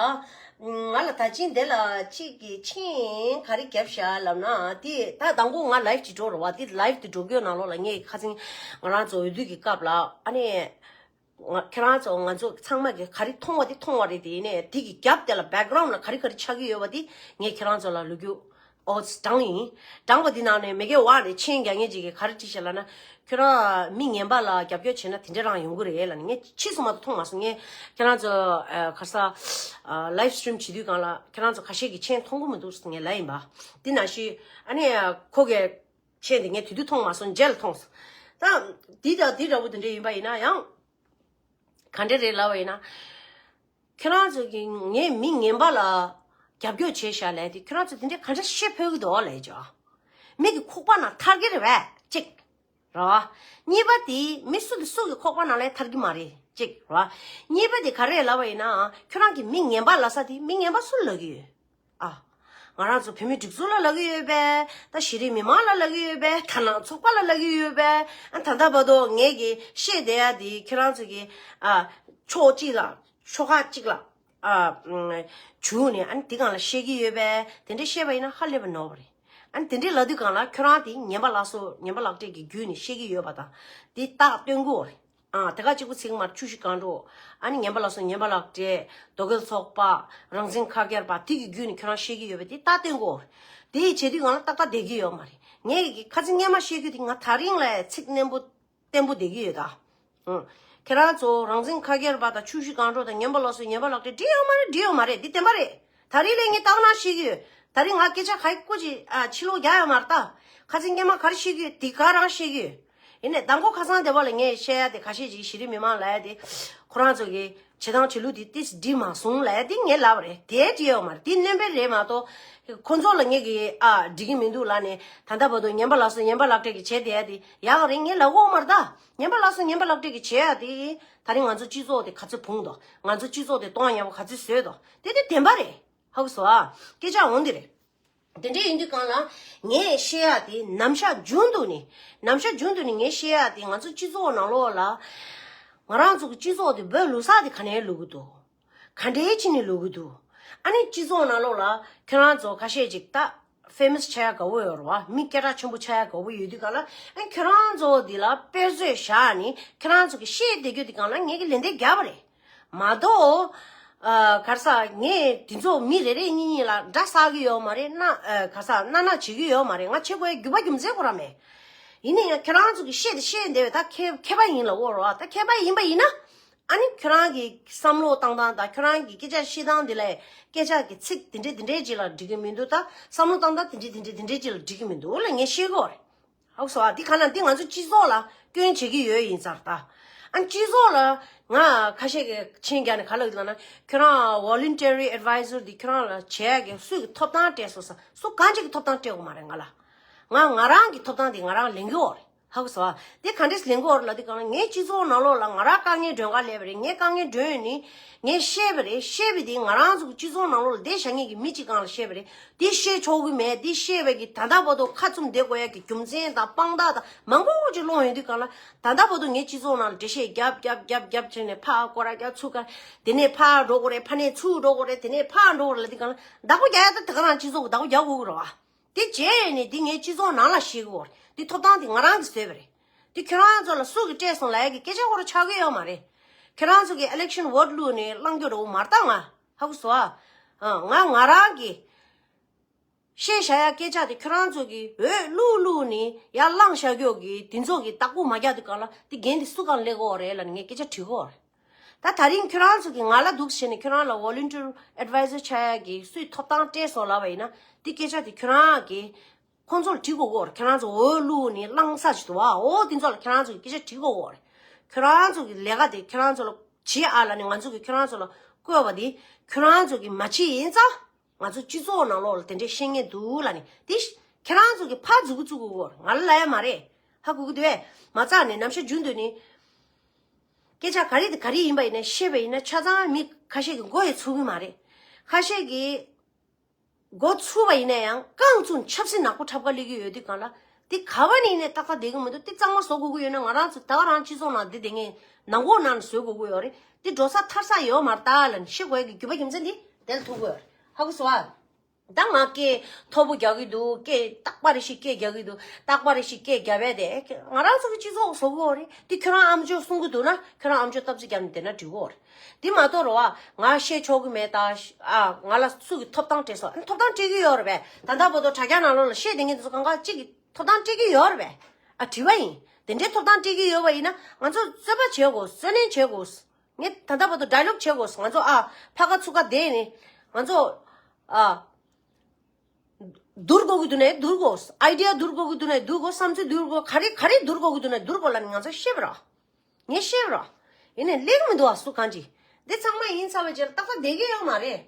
ང་ལ་ད་ཅིང་དེ་ལ་གཅིག་གི་ཆིང་ག་རེ་བརྒྱབ་ཤག་ལབ་ན། དེ་ད་དང་པོ་ང་ལའིབ་ཅིག་འགྲོ་རེད་བ། དེ་ལའིབ་དེ་འགྲོ་གི་ཡོད་ནང་ལོགས་ལ་ངས་ཁ་སང་ང་རང་ཚོ་འོས་བསྡུ་གི་སྐབས་ལ་ཨ་ནི། ང་ཁྱེད་རང་ཚོ་ང་ཚོ་ཚང་མ་གི་ག་རེ་མཐོང་བ་དེ་མཐོང་བ་རེད། དེ་ཡིན་ནའི་དེ་གི་རྒྱབ་དེ་ལ་བེག་གྷ་རའུན་ལ་ག་རེ་ག་རེ་ཆགས་ཀྱི་ཡོད་པ་དེ་ངས་ཁྱེད་རང་ཚོ་ལ་ལོ་རྒྱུས་ཨོ་དྲངས་ཡིན། དྲངས་པ་དེ་ནང་ནས་མི་སྒེར་བ་རེད། ཆེན་རྒྱག་མཁན་ཅིག་གིས་ག་རེ་བྲིས་ཤག་ལབ་ན། ཁྱོད་རང་མི་ངན་པ་ལ་རྒྱབ་སྐྱོར་བྱས་ན་དེ་འདྲ་རང་ཡོང་གི་རེད་ལབ་ནས་ངས་ཕྱིས་སུ་མ་གཏོགས་མཐོང་མ་སོང་། ངས་ཁྱེད་རང་ཚོ་ཨ་ག་ས་ཨ་ལའིབ་སི་ཊི་རིམ་བྱེད་དུས་སྒང་ལ་ཁྱེད་རང་ཚོ་ཁ་ཤས་ཀྱིས་ཆེན་མཐོང་གི་མི་འདུག་ཟེར་ངས་ལབ་ཡིན་པ། དེ་ནང་བཞིན་ཨ་ནི་ཁོ་གིས་ཆེན་དེ་ངས་དེ་དུས་མཐོང་མ་སོང་། རྗེས་ལ་མཐོང་སོང་། ད་འདི་དང་འདི་འདྲ་བོ་དེ་འདྲ་ཡིན་པ་ཡིན་ན་ཡང་། ག་འདྲ་རེད་ལབ་པ་ཡིན་ན། ཁྱེད་རང་ཚོ་གིས་ངས་མི་ངན་པ་ལ་རྒྱབ་སྐྱོར་བྱས་ཤག་ལབ་དེ། ཁྱེད་རང་ཚོ་དེ་འདྲ་ག་འདྲ་བཤད་ཕོད་ཀྱི་འདུག་ལབ་ཀྱང་། མི་གི་ཁོག་པ་ནང་ཐར་གི་རེད་པས་གཅིག་རེད་བ། གཉིས་པ་དེ་མི་སུ་དང་སུ་གི་ཁོག་པ་ནང་ལ་ཐར་གི་མ་རེད་གཅིག་རེད་བ། གཉིས་པ་དེ་ག་རེ་ལབ་པ་ཡིན་ན། ཁྱེད་རང་གིས་མི་ངན་པ་ལབ་ས་དེ་མི་ངན་པ་སུ་ལབ་ཀྱི་ཡོད། ཨ། ང་རང་ཚོ་བོད་མི་སྒྲིག་འཛུགས་ལ་ལབ་ཀྱི་ཡོད་པས། ད་གཞི་རིམ་མི་མང་ལ་ལབ་ཀྱི་ཡོད་པས། ཐ་ན་ཚོགས་པ་ལ་ལབ་ཀྱི་ཡོད་པས། ཨ་ད་ལྟ་བར་དུ་ངས་ཀྱི་བཤད་བསྡད་ཡ་དེ་ཁྱེད་རང་ཚོ་གི་ཨ་ཕྱོགས་གཅིག་ལ་ཤོག་ཁག་གཅིག་ལ་ཨ་བྱུང་ནས་ཨ་ནི་དེ་སྒང་ལ་བཤད་ཀྱི་ཡོད་པས། དེ་འདྲས་བཤད་པ་ཡིན་ན་ཧ་ལས་པ་ནོར་བ་རེད། ཨ་ནི་དེ་འདྲས་ལབ་དུས་སྒང་ལ་ཁྱོད་རང་དེ་ངན་པ་ལགས་སོ་ངན་པ་ལག་སྤྲད་ཀྱི་བརྒྱུད་ནས་བཤད་ཀྱི་ཡོད་པ་དང་དེ་རྟགས་སྟོན་དགོས་རེད། ཨ་དེ་ག་གཅིག་པུ་ཚིག་མར་ཆུ་བཞི་སྒང་དྲུག་ཨ་ནི་ངན་པ་ལགས་སོ་ངན་པ་ལག་སྤྲད། རྡོ་སྐས་ཚོགས་པ། རང་བཙན་ཁ་སྐྱེར་པ་དེ་གི་བརྒྱུད་ནས་ཁྱོད་རང་བཤད་ཀྱི་ཡོད་པས། དེ་རྟགས་སྟོན་དགོས། དེ་བྱེད་དུས་ང་ལ་ཏག་ཏག་བསྡད་ཀྱི་ཡོད་མ་རེད། ངས་ཀྱི་ཁ་ཚིག་སྔན་མ་བཤད་རྒྱུ་དེ་ང་ད་རིང་ལ་ཚིག་བརྟན་པོ་བརྟན་པོ་བསྡད་ཀྱི་ཡོད་ད། ཨང་། ཁྱེད་རང་ཚོ་རང་བཙན་ཁ་སྐྱེར་པ་དང་ཆུ་བཞི་སྒང་དྲུག་དང་ངན་པ་ལགས་སོ་ངན་པ་ལག་སྤྲད་འགྲིག་ཡོད་མ་རེད། འགྲིག་ཡོད་མ་རེད། འདི་བདེན་པ་རེད། ད་རིང་ལས་ངས་སྟག་ནང་བཤད་ཀྱི་ཡོད། ད་རིང་ང་སྐད་ཆ་ག་ཡི་ཀུ་ཅི་ཨ་ཕྱི་ལོགས་རྒྱག་ཡོད་མ་རེད་ད། ཁ་ཚིག་སྔན་མ་ག་རེ་བཤད་ཀྱི་ཡོད་དེ་ག་རང་བཤད་ཀྱི་ཡོད། ཡིན་ནའི་མདང་དགོང་ཁ་སང་དེ་བ་ལ་ངས་བཤད་ཡ་དེ་ཁ་ཤས་ཅིག་གཞི་རིམ་མི་མང་ལབ་ཡ་དེ་ཁོ་རང་ཚོ་གི་བྱེད་སྟངས་བྱེད་ལུགས་དེ་ཏིས་འགྲིག་མ་སོང་ལབ་ཡ་དེ་ངས་ལབ་པ་རེད། དེ་འགྲིག་ཡོད་མ་རེད། དེ་སྣོན་པ་རེད་མ་གཏོགས་ཁོ་ཚོ་ལ་ངས་གི་ཨ་འགྲིག་གི་མི་འདུག་ལབ་ནས་ད་ལྟ་བར་དུ་ངན་པ་ལགས་སོ་ངན་པ་ལག་སྤྲད་ཀྱི་བྱས་བསྡད་ཡ་དེ་ཡག་རེད། ངས་ལབ་གོ་མ་རེད་ད། ངན་པ་ལགས་སོ་ངན་པ་ལག་སྤྲད་ཀྱི་བྱས་ཡ་དེ་ད་རིང་ང་ཚོ་སྤྱི་ཚོགས་དེ་ག་ཚོད་བུང་དོ། ང་ཚོ་སྤྱི་ཚོགས་དེ་གཏོང་ཡག་པོ་ག་ཚོད་བཟོས་དོ། དེ་དེ་བདེན་པ་རེད། ཧ་གོ་སོང་ཨ། སྐད་ཆ་འོང་དེ་རེད། དེ་འདྲ་ཡིན་དུས་སྒང་ལ་ངས་བཤད་ཡ་དེ་ནམ་ཞག་རྒྱུན་དུ་ནས་ནམ་ཞག་རྒྱུན་དུ་ནས་ངས་བཤད་ཡ་དེ་ང་ཚོ་སྤྱི་ཚོགས་ནང་ལོགས་ལ་ང་རང་ཚོ་གི་སྤྱི་ཚོགས་དེ་བོད་ལུགས་ས་དེ་ག་ནས་ལུག་གི་འདུག་ག་འདྲའི་ཕྱི་ནས་ལུག་གི་འདུག་ཨ་ནི་སྤྱི་ཚོགས་ནང་ལོགས་ལ་ཁྱོད་རང་ཚོ་ཁ་ཤས་ཅིག་ད་ཕེ་མ་སི་ཆགས་ཡ་དགའ་བོ་ཡོད་རེད་བ། མི་སྐད་གྲགས་ཆེན་པོ་ཆགས་ཡ་དགའ་བོ་ཡོད་དུས་སྒང་ལ་ཨ་ནི་ཁྱོད་རང་ཚོ་འདི་ལ་དཔེ་མཛོད་བཞག་ནས་ཁྱོད་རང་ཚོ་གི་བཤད་བསྡད་རྒྱུ་དེ་སྒང་ལ་ངས་གི་ལན་འདེབས་རྒྱག་པ་རེད། མ་གཏོགས། ཨ་ག་རེ་ཟ། ངས་དེ་ཚོ་མི་རེ་རེ་གཉིས་གཉིས་ལ་འདྲ་བསགས་ཀྱི་ཡོད་མ་རེད། ན་ཨ་ག་རེ་ཟ། ན་ན་བྱེད་ཀྱི་ཡོད་མ་རེད། ང་བྱེད་དགོས་རྒྱུ་བ་རྒྱུ་མཚན་ཁོ་རང་མེད། ཡིན་ན་ཡང་ཁྱེད་རང་ཚོ་གི་བཤད་དེ་བཤད་བསྡད་པ་ད་མཁས་མཁས་པ་ཡིན་ལབ་དགོས་རེད་བ། ད་མཁས་པ་ཡིན་པ་ཡིན་ན། ཨ་ནི་ཁྱོད་རང་གི་བསམ་བློ་བཏང་སྟངས་དང་ཁྱོད་རང་གི་སྐད་ཆ་བཤད་སྟངས་དེ་ལ་སྐད་ཆ་གི་ཚིག་དེ་འདྲས་དེ་འདྲས་ཅིག་ལ་འགྲིག་གི་མི་འདུག་ད་བསམ་བློ་བཏང་སྟངས་དེ་འདྲས་དེ་འདྲས་དེ་འདྲས་ཅིག་ལ་འགྲིག་གི་མི་འདུག་ལ་ངས་བཤད་དགོས་རེད། ཧ་གོ་སོང་ཨ། འདི་ག་ན་འདི་ང་ཚོ་སྤྱི་ཚོགས་ལ་སྐྱོན་བྱེད་ཀྱི་ཡོད་ཡིན་ཙང་ད། ཨ་སྤྱི་ཚོགས་ལ་ང་ཁ་ཤས་ཀྱིས་མཆན་རྒྱག་ནས་ག་ལབ་ཀྱི་ལབ་ན། ཁྱོད་རང་voluntary advisor འདི་ཁྱོད་རང་ལ་བྱས་ཀྱི་སུ་གི་ཐོབ་ཐང་སྤྲད་སོང་ཟེར། སུ་གང་ཅིག་གི་ཐོབ་ཐང་སྤྲད་དགོས་མ་རེད་ང་ལ། ང་ང་རང་གི་ཐོབ་ཐང་འདི་ང་རང་ལེན་གྱི་ཡོད་རེད། ཧ་གོ་སོང་ཨ། འདི་ག་འདྲས་ལེན་གྱི་ཡོད་རེད་ལབ་དུས་སྒང་ལ་ངའི་སྤྱི་ཚོགས་ནང་ལོགས་ལ་ང་རང་དཀའ་ངལ་སྒྲོན་ག་སླེབས་པ་རེད། ངའི་དཀའ་ངལ་སྒྲོན་ནས་ངས་བཤད་པ་རེད། བཤད་པ་འདི་ང་རང་ཚོ་གི་སྤྱི་ཚོགས་ནང་ལོགས་ལ་བསྡད་བཞག་མཁན་གྱི་མི་གཅིག་སྒང་ལ་བཤད་པ་རེད། འདི་བཤད་ཆོག་གི་མེད། འདི་བཤད་པའི་གི་ད་ལྟ་བར་དུ་ཁ་བཙུམ་བསྡད་དགོས་ཡ་གི་རྒྱུ་མཚན་དང་དཔང་རྟགས་དང་མང་པོ་ཅིག་སློང་ཡོང་དུས་སྒང་ལ། ད་ལྟ་བར་དུ་ངའི་སྤྱི་ཚོགས་ནང་ལ་འགྲེལ་བཤད་རྒྱབ་རྒྱབ་རྒྱབ་རྒྱབ་བྱས་ནས་ཕར་སྐོར་ར་རྒྱབ་ཚུར་ཁ། དེ་ནས་ཕར་འགྲོ་དགོས་རེད། ཕ་ནས་ཚུར་འགྲོ་དགོས་རེད། དེ་ནས་ཕར་འགྲོ་དགོས་རེད་ལབ་དུས་སྒང་ལ་བདག་པོ་རྒྱག་ཡ་ད་དེ་ག་རང་སྤྱི་ཚོགས་ཀྱི་བདག་པོ་རྒྱག་དགོས་ཀྱི་རེད་བ། དེ་བྱས་ནས་འདི་ངའི་སྤྱི་ཚོགས་ནང་ལ་བཤད་ཀྱི་ཡོད་རེད། འདི་ཐོབ་ཐང་དེ་ང་རང་གིས་བཟོས་པ་རེད། འདི་ཁྱོད་རང་ཚོ་ལ་སུ་གིས་སྤྲད་སོང་ལབ་ཡ་གི་སྐད་ཆ་ཁོ་རང་ཆགས་ཀྱི་ཡོད་མ་རེད། ཁྱེད་རང་ཚོ་གི་election vote་བླུགས་ནས་བླང་རྒྱུ་རོ་མ་རྟག་ང་ཧ་གོ་སོང་ཨ། ང་ང་རང་གི་བཤད་བཞག་ཡ་སྐད་ཆ་དེ་ཁྱོད་རང་ཚོ་གི་འོས་བླུག་བླུག་ནི་ཡར་བླངས་བཞག་རྒྱུ་གི་དེ་ཚོ་གི་བདག་པོ་མ་རྒྱག་དུས་གང་ལ་དེ་འགན་དེ་སུ་གང་ལེན་དགོས་རེད་ལབ་ནི་ངས་སྐད་ཆ་དྲི་གོ་རེད། ད་ད་རིང་ཁྱོད་རང་ཚོ་གི་ང་ལ་འདུག་བྱས་ནས་ཁྱོད་རང་ལ་volunteer advisor་ཆགས་ཡ་གི་སུས་ཐོབ་ཐང་སྤྲད་སོང་ལབ་པ་ཡིན་ན་དེ་སྐད་ཆ་དེ་ཁྱོད་རང་གི་ཁོང་ཚོ་ལ་དྲི་དགོས་གོ་རེད། ཁྱོད་རང་ཚོ་འོས་བླུག་ནི་བླངས་ས་ཞིག་འདུག་བ། འོ་དེ་ཚོ་ལ་ཁྱོད་རང་ཚོ་གི་སྐད་ཆ་དྲི་དགོས་གོ་རེད། ཁྱོད་རང་ཚོ་གི་ལས་ཀ་དེ་ཁྱོད་རང་ཚོ་ལ་བྱེད་ཨ་ལབ་ནི་ང་ཚོ་གི་ཁྱོད་རང་ཚོ་ལ་བསྐོས་པ་དེ་ཁྱོད་རང་ཚོ་གི་མ་བྱེད་ཡིན་ཙང་། ང་ཚོ་སྤྱི་ཚོགས་ནང་ལོགས་ལ་དེ་འདྲའི་བཤད་མཁན་འདུག་ལབ་ནི་དེ་ཁྱེད་རང་ཚོ་གི་ཕར་འཛུགས་འགོ་བཙུགས་དགོས་ང་ལ་ལབ་ཡ་མ་རེད། ཧ་གོ་གི་འདུག་ཨེ། མ་རྩ་ནས་ནམ་ཞག་རྒྱུན་དུ་ནི་སྐད་ཆ་ག་རེ་དེ་ག་རེ་ཡིན་པ་ཡིན་ན་བཤད་པ་ཡིན་ན་ཆ་ཚང་མི་ཁ་ཤས་ཀྱི་མགོ་ཡི་ཚུགས་གི་མ་རེད། ཁ་ཤས་ཀྱི་མགོ་ཚུགས་པ་ཡིན་ན་ཡང་རྐང་བཙུགས་ཆབ་སྲིད་ནག་པོ་འཁྲབ་ག་སླེབས་ཀྱི་ཡོད་དུས་གང་ལ་དེ་ག་བ་ནས་ཡིན་ནའི་ཏག་ཏག་བསྡད་གི་མི་འདུག་དེ་གཙང་མ་བཟོ་དགོས་ཀྱི་ཡོད་ན་ང་རང་ཚོ་ད་ག་རང་སྤྱི་ཚོགས་ནང་བསྡད་བསྡད་མཁན་ནང་ཁོག་ནང་བཟོ་དགོས་ཀྱི་ཡོད་རེད། དེ་འགྲོ་ས་ཐར་ས་ཡོད་མ་རེད་ད་ལབ་ནས་བཤད་དགོས་ཀྱི་རྒྱུ་མཚན་དེ་དེ་ལ་ཐུག་གི་ཡོད་རེད། ཧ་གོ་སོང་ཨ། ད་ང་སྐད་མཐོ་པོ་རྒྱག་གི་འདུག་སྐད་རྟག་པ་རེ་ཞིག་སྐད་རྒྱག་གི་འདུག་རྟག་པ་རེ་ཞིག་སྐད་རྒྱབ་ཡས་དེ་ང་རང་ཚོ་གི་སྤྱི་ཚོགས་བཟོ་གི་ཡོད་རེད། དེ་ཁྱོད་རང་ཨམ་ཅོག་གསུང་གི་འདུག་ན་ཁྱོད་རང་ཨམ་ཅོག་སྟབས་གཅིག་རྒྱབ་ནས་བསྡད་ན་འགྲིག་གི་ཡོད་རེད། དེ་མ་གཏོགས་རེད་བ། ང་བཤད་ཆོག་གི་མེད་ད། ཨ་ང་ལ་སུ་གི་ཐོབ་ཐང་སྤྲད་སོང་། ཐོབ་ཐང་སྤྲད་ཀྱི་ཡོད་རེད་པས། ད་ལྟ་བར་དུ་དྲ་རྒྱ་ནང་ལོགས་ལ་བཤད་བསྡད་མཁན་དེ་ཚོ་གང་ག་གཅིག་གི་ཐོབ་ཐང་སྤྲད་ཀྱི་ཡོད་རེད་པས། ཨ་དྲི་བ་ཡིན། དེ་འདྲའི་ཐོབ་ཐང་སྤྲད་ཀྱི་ཡོད་པ་ཡིན་ན་ང་ཚོ་རྩོད་པ་བྱེད་དགོས། རྩོད་ལེན་བྱེད་དགོས། ངས་ད་ལྟ་བར་དུ་ཌའི་ལོག་བྱེད་དགོས། ང་ཚོ་ཨ་ཕ་ག་ཚུགས་ཀ་བསྡད་ནས་ང་ཚོ་ཨ་བསྡུར་དགོས་ཀྱི་འདུག་ནས་བསྡུར་དགོས། ཨའི་ཌི་ཡ་བསྡུར་དགོས་ཀྱི་འདུག་ནས་བསྡུར་དགོས། བསམ་ཚུལ་བསྡུར་དགོས། ག་རེ་ག་རེ་བསྡུར་དགོས་ཀྱི་འདུག་ནས་བསྡུར་དགོས་ལབ་ནས་ང་ཚོ་བཤད་པ་ར། ངས་བཤད་པ་ར། ཡིན་ནས་ལེགས་མི་འདུག་ཨ་སུ་གང་ཅི། འདི་ཚང་མ་ཡིན་ཚར་བའི་རྗེས་ལ་ཏག་ཏག་བསྡད་ཀྱི་ཡོད་མ་རེད།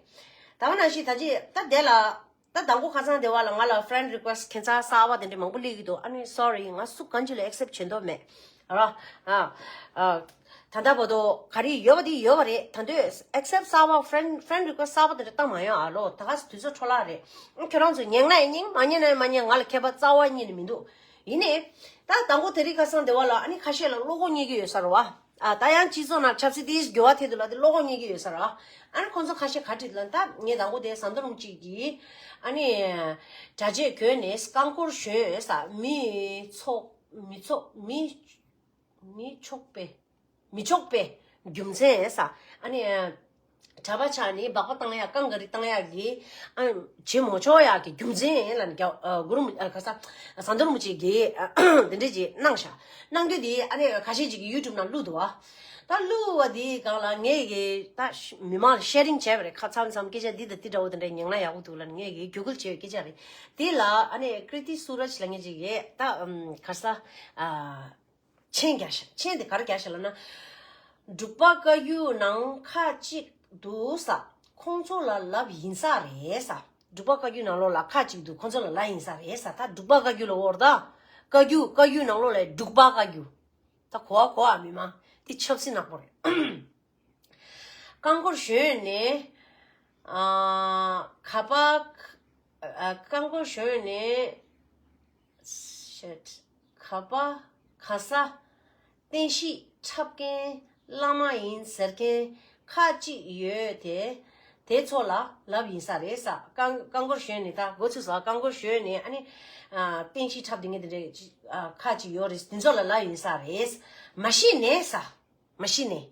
ད་ག་ནང་བཞིན་ད་ཅི་ད་དེ་ལ། ད་དང་པོ་ཁ་སང་དེ་བ་ལ་ང་ལ་friend request་ཁྱད་མཚར་གསར་བ་དེ་འདྲ་མང་པོ་སླེབས་ཀྱི་འདུག་ཨ་ནི་sorry་ང་སུ་གང་ཅི་ལ་accept་བྱེད་མདོག་མེད། ར། ཨ། ཨ། ད་ལྟ་བར་དུ་ག་རེ་ཡོད་པ་དེ་ཡོད་པ་རེད། ད་དུང་accept་གསར་བ་friend friend request་གསར་བ་དེ་འདྲ་བཏང་མ་ཡོང་ཨ་ལོ། ད་ག་སེ་དུས་ཚོད་འཕྲོ་བརླག་རེད། ཨ་ཁྱོད་རང་ཚོ་ཉན་ན་ཡང་ཉན། མ་ཉན་ན་ཡང་མ་ཉན། ང་ལ་ཁྱད་པར་རྩ་བ་ཉིད་ནས་མི་འདུག་ཡིན་ནའི། ད་དང་པོ་དེ་རིང་ཁ་སང་དེ་བ་ལ་ཨ་ནི་ཁ་ཤས་ལ་བློ་ཁོག་རྙེད་ཀྱི་ཡོད་ས་རེད་བ། ཨ་ད་ཡང་སྤྱི་ཚོགས་ནང་ཆབ་སྲིད་དེའི་འགྱུར་བ་ཐེབས་འདུག་ལ་དེ་བློ་ཁོག་རྙེད་ཀྱི་ཡོད་ས་རེད་བ། ཨ་ནི་ཁོང་ཚོ་ཁ་ཤས་ག་འདྲ་ལབ་ན་ད་ངས་དང་པོ་དེ་ཟམ་གདོང་རིན་པོ་ཆེ་གིས་ཨ་ནི་གྲྭ་ཆས་གྱོན་ནས་རྐང་འཁོར་ཞོན་ས་མི་ཚོགས་མི་ཚོགས་མི་མི་ཆོག་པའི་མི་ཆོག་པའི་རྒྱུ་མཚན་ས་ཨ་ནི། གྲྭ་པ་ཆགས་ནས་སྦག་པ་བཏང་ཡག་རྐང་ག་རི་བཏང་ཡག་གི་ཨ་བྱེད་མ་ཆོག་ཡག་གི་རྒྱུ་མཚན་ལ་ནི་རྒྱ་ཨ་གུ་རུ་མི་ཨ་ག་ས་ཟམ་གདོང་རིན་པོ་ཆེ་གིས་འདི་འདྲ་ཅིག་གནང་ཤག་གནང་རྒྱུ་དེ་ཨ་ནི་ཁ་ཤས་ཅིག་གིས་ཡུ་ཊུབ་ནང་བླུགས་འདུག་བ། ད་བླུགས་པ་དེའི་སྒང་ལ་ངས་གི་ད་མི་མང་ལ་ཤེ་རིང་བྱས་པ་རེད། ཁ་མཚམས་མཚམས་སྐད་ཆ་འདི་དང་འདི་འདྲ་བོ་དེ་འདྲ་ཉན་ན་ཡག་པོ་འདུག་ལབ་ནས་ངས་གི་བརྒྱུད་སྐུལ་བྱས་པའི་སྐད་ཆ་རེད། དེ་ལ་ཨ་ནི་ཀྲི་ཏི་སུ་ར་ཇི་ལབ་མཁན་ཅིག་གིས་ད་ཨམ་ག་ས་ཨ། མཆན་རྒྱག་ཤག་མཆན་དེ་ག་རེ་རྒྱག་ཤག་ལབ་ན། འབྲུག་པ་བཀའ་བརྒྱུད་ནང་ཁ་གཅིག་འདུག་ས། ཁོང་ཚོ་ལ་ལབ་ཡིན་ས་རེད་ས། འབྲུག་པ་བཀའ་བརྒྱུད་ནང་ལོགས་ལ་ཁ་གཅིག་འདུག་ཁོང་ཚོ་ལ་ལབ་ཡིན་ས་རེད་ས། ད་འབྲུག་པ་བཀའ་བརྒྱུད་ལ་འོར་ད། བཀའ་བརྒྱུད་བཀའ་བརྒྱུད་ནང་ལོགས་ལ་འབྲུག་པ་བཀའ་བརྒྱུད། ད་གོ་བ་གོ་བ་མི་མང་དེ་ཆབ་སྲིད་ནག་པོ་རེད། རྐང་འཁོར་ཞོན་ནས། ཨ། ག་པ། ཨ། རྐང་འཁོར་ཞོན་ནས། Shit། ག་པ། ག་ས། བསྟན་བཤིག་འཁྲབ་མཁན་བླ་མ་ཡིན་ཟེར་མཁན་ཁ་ཅིག་ཡོད་དེ། དེ་ཚོ་ལ་ལབ་ཡིན་ས་རེད་ས། རྐང་རྐང་འཁོར་ཞོན་ནས་ད་འགོ་ཚུགས་ས། རྐང་འཁོར་ཞོན་ནས་ཨ་ནི། ཨ། བསྟན་བཤིག་འཁྲབ་བསྡད་མཁན་དེ་འདྲ་ཨ། ཁ་ཅིག་ཡོད་རེད། དེ་ཚོ་ལ་ལབ་ཡིན་ས་རེད། མ་གཞི་ནས་ས། མ་གཞི་ནས།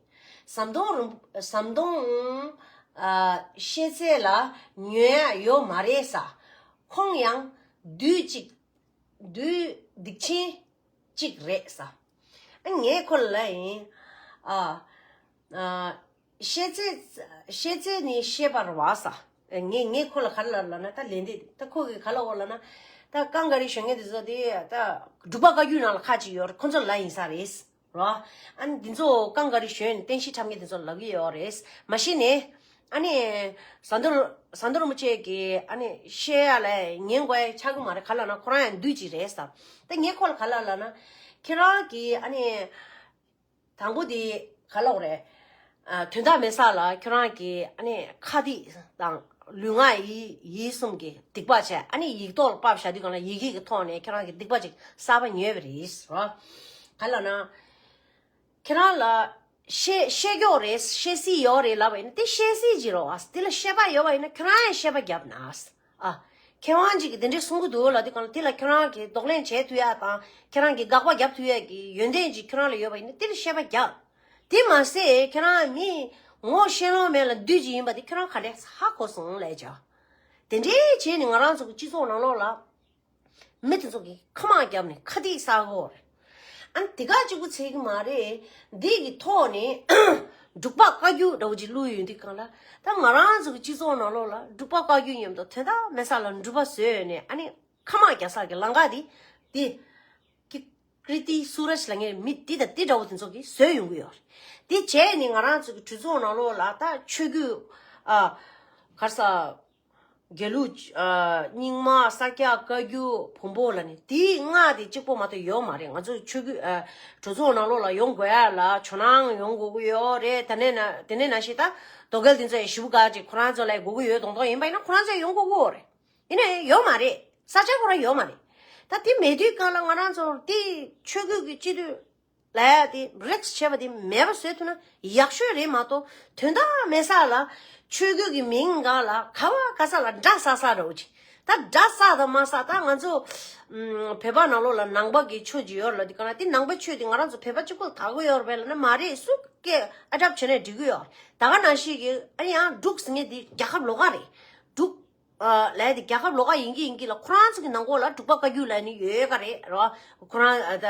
ཟམ་གདོང་རིན། ཟམ་གདོང་། ཨ། ཤེས་ཚད་ལ་ཉོན་ཡ་ཡོད་མ་རེད་ས། ཁོང་ཡང་བདུད་ཅིག་བདུད་སྡིག་ཆེན་ཅིག་རེད་ས། ཨ། ངས་ཁོ་ལ་ལབ་ཡིན། ཨ། ཨ། ཤེས་ཚད། ཤེས་ཚད་ནི་ཤེས་པ་རེད་བ་ས། ངས་ངས་ཁོ་ལ་ག་རེ་ལབ་ལབ་ན་ད་ལན་འདེབས་ད་ཁོ་གིས་ག་ལབ་འོ་ལབ་ན། ད་རྐང་ག་རི་ཞོན་མཁན་དེ་ཚོ་དེ་ད་འབྲུག་པ་བཀའ་བརྒྱུད་ནང་ལ་ཁ་ཅིག་ཡོད་རེད། ཁོ་ཚོ་ལ་ལབ་ཡིན་ས་རེད། རོ། ཨ་ནི་འདི་ཚོ་རྐང་ག་རི་ཞོན་བསྟན་བཤིག་འཁྲབ་མཁན་དེ་ཚོ་ལབ་ཀྱི་ཡོད་རེད། མ་གཞི་ནས། ཨ་ནི། ཟམ་གདོང་ཟམ་གདོང་རིན་པོ་ཆེ་གིས་ཨ་ནི་བཤད་ཡ་ལ་ཉན་དགོས་ཡ་ཆགས་ཀྱི་མ་རེད། ག་ལབ་ན་ཁོ་རང་ཡང་བདུད་ཅིག་རེད་ས། ད་ངས་ཁོ་ལ་ག་ལབ་ལབ་ན། ཁྱེད་རང་གིས་ཨ་ནི། དང་པོ་དེ་ག་ལབ་རེད། ཨ། དོན་དག་མེད་ས་ལ་ཁྱོད་རང་གིས་ཨ་ནི་ཁ་སྡིག་དང་ལུས་ངག་ཡིད་ཡིད་གསུམ་གྱི་སྡིག་པ་བྱས། ཨ་ནི་ཡིག་ཐོག་ལ་ཕབ་བཞག་དུས་གང་ལ་ཡི་གེ་གི་ཐོག་ནས་ཁྱོད་རང་གིས་སྡིག་པ་ཅིག་གསར་པ་ཉོས་པ་རེད་རོ། ག་ལབ་ན། ཁྱེད་རང་ལ་ཤེས་ཤེས་ཀྱོག་རེད། ཤེས་སྲིད་ཡོད་རེད་ལབ་པ་ཡིན་ན་དེ་ཤེས་སྲིད་ཀྱི་རོ། ཨ། དེ་ལ་ཤེས་པ་ཡོད་པ་ཡིན་ན་ཁྱོད་རང་ཡང་ཤེས་པ་རྒྱབ་ན། ཨ། མཁས་དབང་ཅིག་གིས་དེ་འདྲས་གསུང་གི་འདུག་ལབ་དུས་གང་ལ་དེ་ལ་ཁྱོད་རང་གིས་གདོང་ལེན་བྱེད་ཐུབ་ཡ་དང་ཁྱོད་རང་གིས་དགག་པ་རྒྱབ་ཐུབ་ཡ་གི་ཡོན་ཏན་ཅིག་ཁྱོད་རང་ལ་ཡོད་པ་ཡིན་ན་དེ་ལ་ཤེས་པ་རྒྱབ། དེ་མ་ཟད་ཁྱེད་རང་མི་ངོ་ཤེས་ལོང་མེད་ལ་བདུད་ཅིག་ཡིན་པ་དེ་ཁྱེད་རང་ག་འདྲས་ཧ་གོ་སོང་ལས་བྱ། དེ་འདྲས་བྱས་ནས་ང་རང་ཚོ་གི་སྤྱི་ཚོགས་ནང་ལོགས་ལ་མི་དེ་ཚོ་གི་ཁ་མང་བརྒྱབ་ནས་ཁ་ཐིག་ཟ་གོ་རེད། ཨ་ནི་དེ་ག་གཅིག་པུ་ཚད་གི་མ་རེད། འདི་གི་ཐོག་ནས་འབྲུག་པ་བཀའ་བརྒྱུད་འདྲ་བོ་ཅིག་བླུགས་ཡོད་འདི་གང་ལ། ད་ང་རང་ཚོ་གི་སྤྱི་ཚོགས་ནང་ལོགས་ལ་འབྲུག་པ་བཀའ་བརྒྱུད་མཉམ་དུ་དོན་དག་མེད་ས་ལ་འབྲུག་པ་བཟོས་ནས་ཨ་ནི་ཁ་མང་རྒྱག་ས་གི་ལམ་ཁ་འདི་འདི། ཀི་ཀྲི་ཏི་སུ་ར་ཇི་ལབ་མཁན་མི་འདི་དང་འདི་འདྲ་བོ་དེ་ཚོ་གིས་བཟོས་ཡོང་གི་ཡོད་རེད། འདི་བྱས་ནས་ང་རང་ཚོ་གི་གྲོས་ཚོགས་ནང་ལོགས་ལ་ད་ཆོས་བརྒྱུད་ཨ་ག་རེ་ཟ། དགེ་ལུགས་ཨ་རྙིང་མ་ས་སྐྱ་བཀའ་བརྒྱུད་བོན་པོ་ལབ་ནས་དེའི་ལྔ་དེ་གཅིག་པོ་མ་གཏོགས་ཡོད་མ་རེད། ང་ཚོ་ཆོས་བརྒྱུད་ཨ་གྲོས་ཚོགས་ནང་ལོགས་ལ་ཡོང་དགོས་ཡ་ལ་ཇོ་ནང་ཡོང་དགོས་ཀྱི་ཡོད་རེད། དེ་ནས་ན་དེ་ནས་ན་ཞིག་ད་རྡོ་གལ་དེ་ཚོ་ཡ་ཞིབ་ག་ཅིག་ཁོ་རང་ཚོ་ལ་དགོས་ཀྱི་ཡོད་མདོག་མདོག་ཡིན་པ་ཡིན་ན་ཁོ་རང་ཚོ་ཡ་ཡོང་དགོས་ཀྱི་ཡོད་རེད། ཡིན་ནའི་ཡོད་མ་རེད། ས་ཆ་ཁོ་རང་ཡོད་མ་རེད། ད་དེ་མེད་དུས་སྒང་ལ་ང་རང་ཚོར་དེ་ཆོས་བརྒྱུད་ཀྱི་སྤྱི་འཐུས་ལ་ཡ་དེ་རིགས་བྱས་པ་དེ་མེད་པ་བཟོས་ཐུབ་ན་ཡག་ཤོས་རེད་མ་གཏོགས་དོན་དག་མེད་ས་ལ་ཆོས་བརྒྱུད་ཀྱི་མིང་སྒང་ལ་ག་བ་ག་ས་ལ་དགྲ་བསགས་ས་འདྲ་བོ་ཅིག་ད་དགྲ་བསགས་དང་མ་བསགས་ད་ང་ཚོ་ཨམ་བོད་པ་ནང་ལོགས་ལ་ནང་པ་གི་ཆོས་ཅིག་ཡོད་ལ་དེ་ག་ན་དེ་ནང་པའི་ཆོས་དེ་ང་རང་ཚོ་བོད་པ་གཅིག་པོ་ལ་དག་གི་ཡོད་རེད་ལ་ན་མ་རེད། སུ་སྐད་ཨ་གྲབས་བྱས་ནས་འགྲིག་གི་ཡོད་རེད། ད་ག་ནང་བཞིན་གི་ཨ་ནི་ཡང་འབྲུག་ཟེར་མཁན་དེ་རྒྱལ་ཁབ་ལོགས་ཀ་རེད། འབྲུག་ཨ་ལས་དེ་རྒྱལ་ཁབ་ལོགས་ཀ་ཡིན་གྱི་ཡིན་གྱི་ལ་ཁོ་རང་ཚོ་གི་ནང་ཁོག་ལ་འབྲུག་པ་བཀའ་བརྒྱུད་ལ་ནི་ཡོད་ཀ་རེད་རོ། ཁོ་རང་ཨ་ད་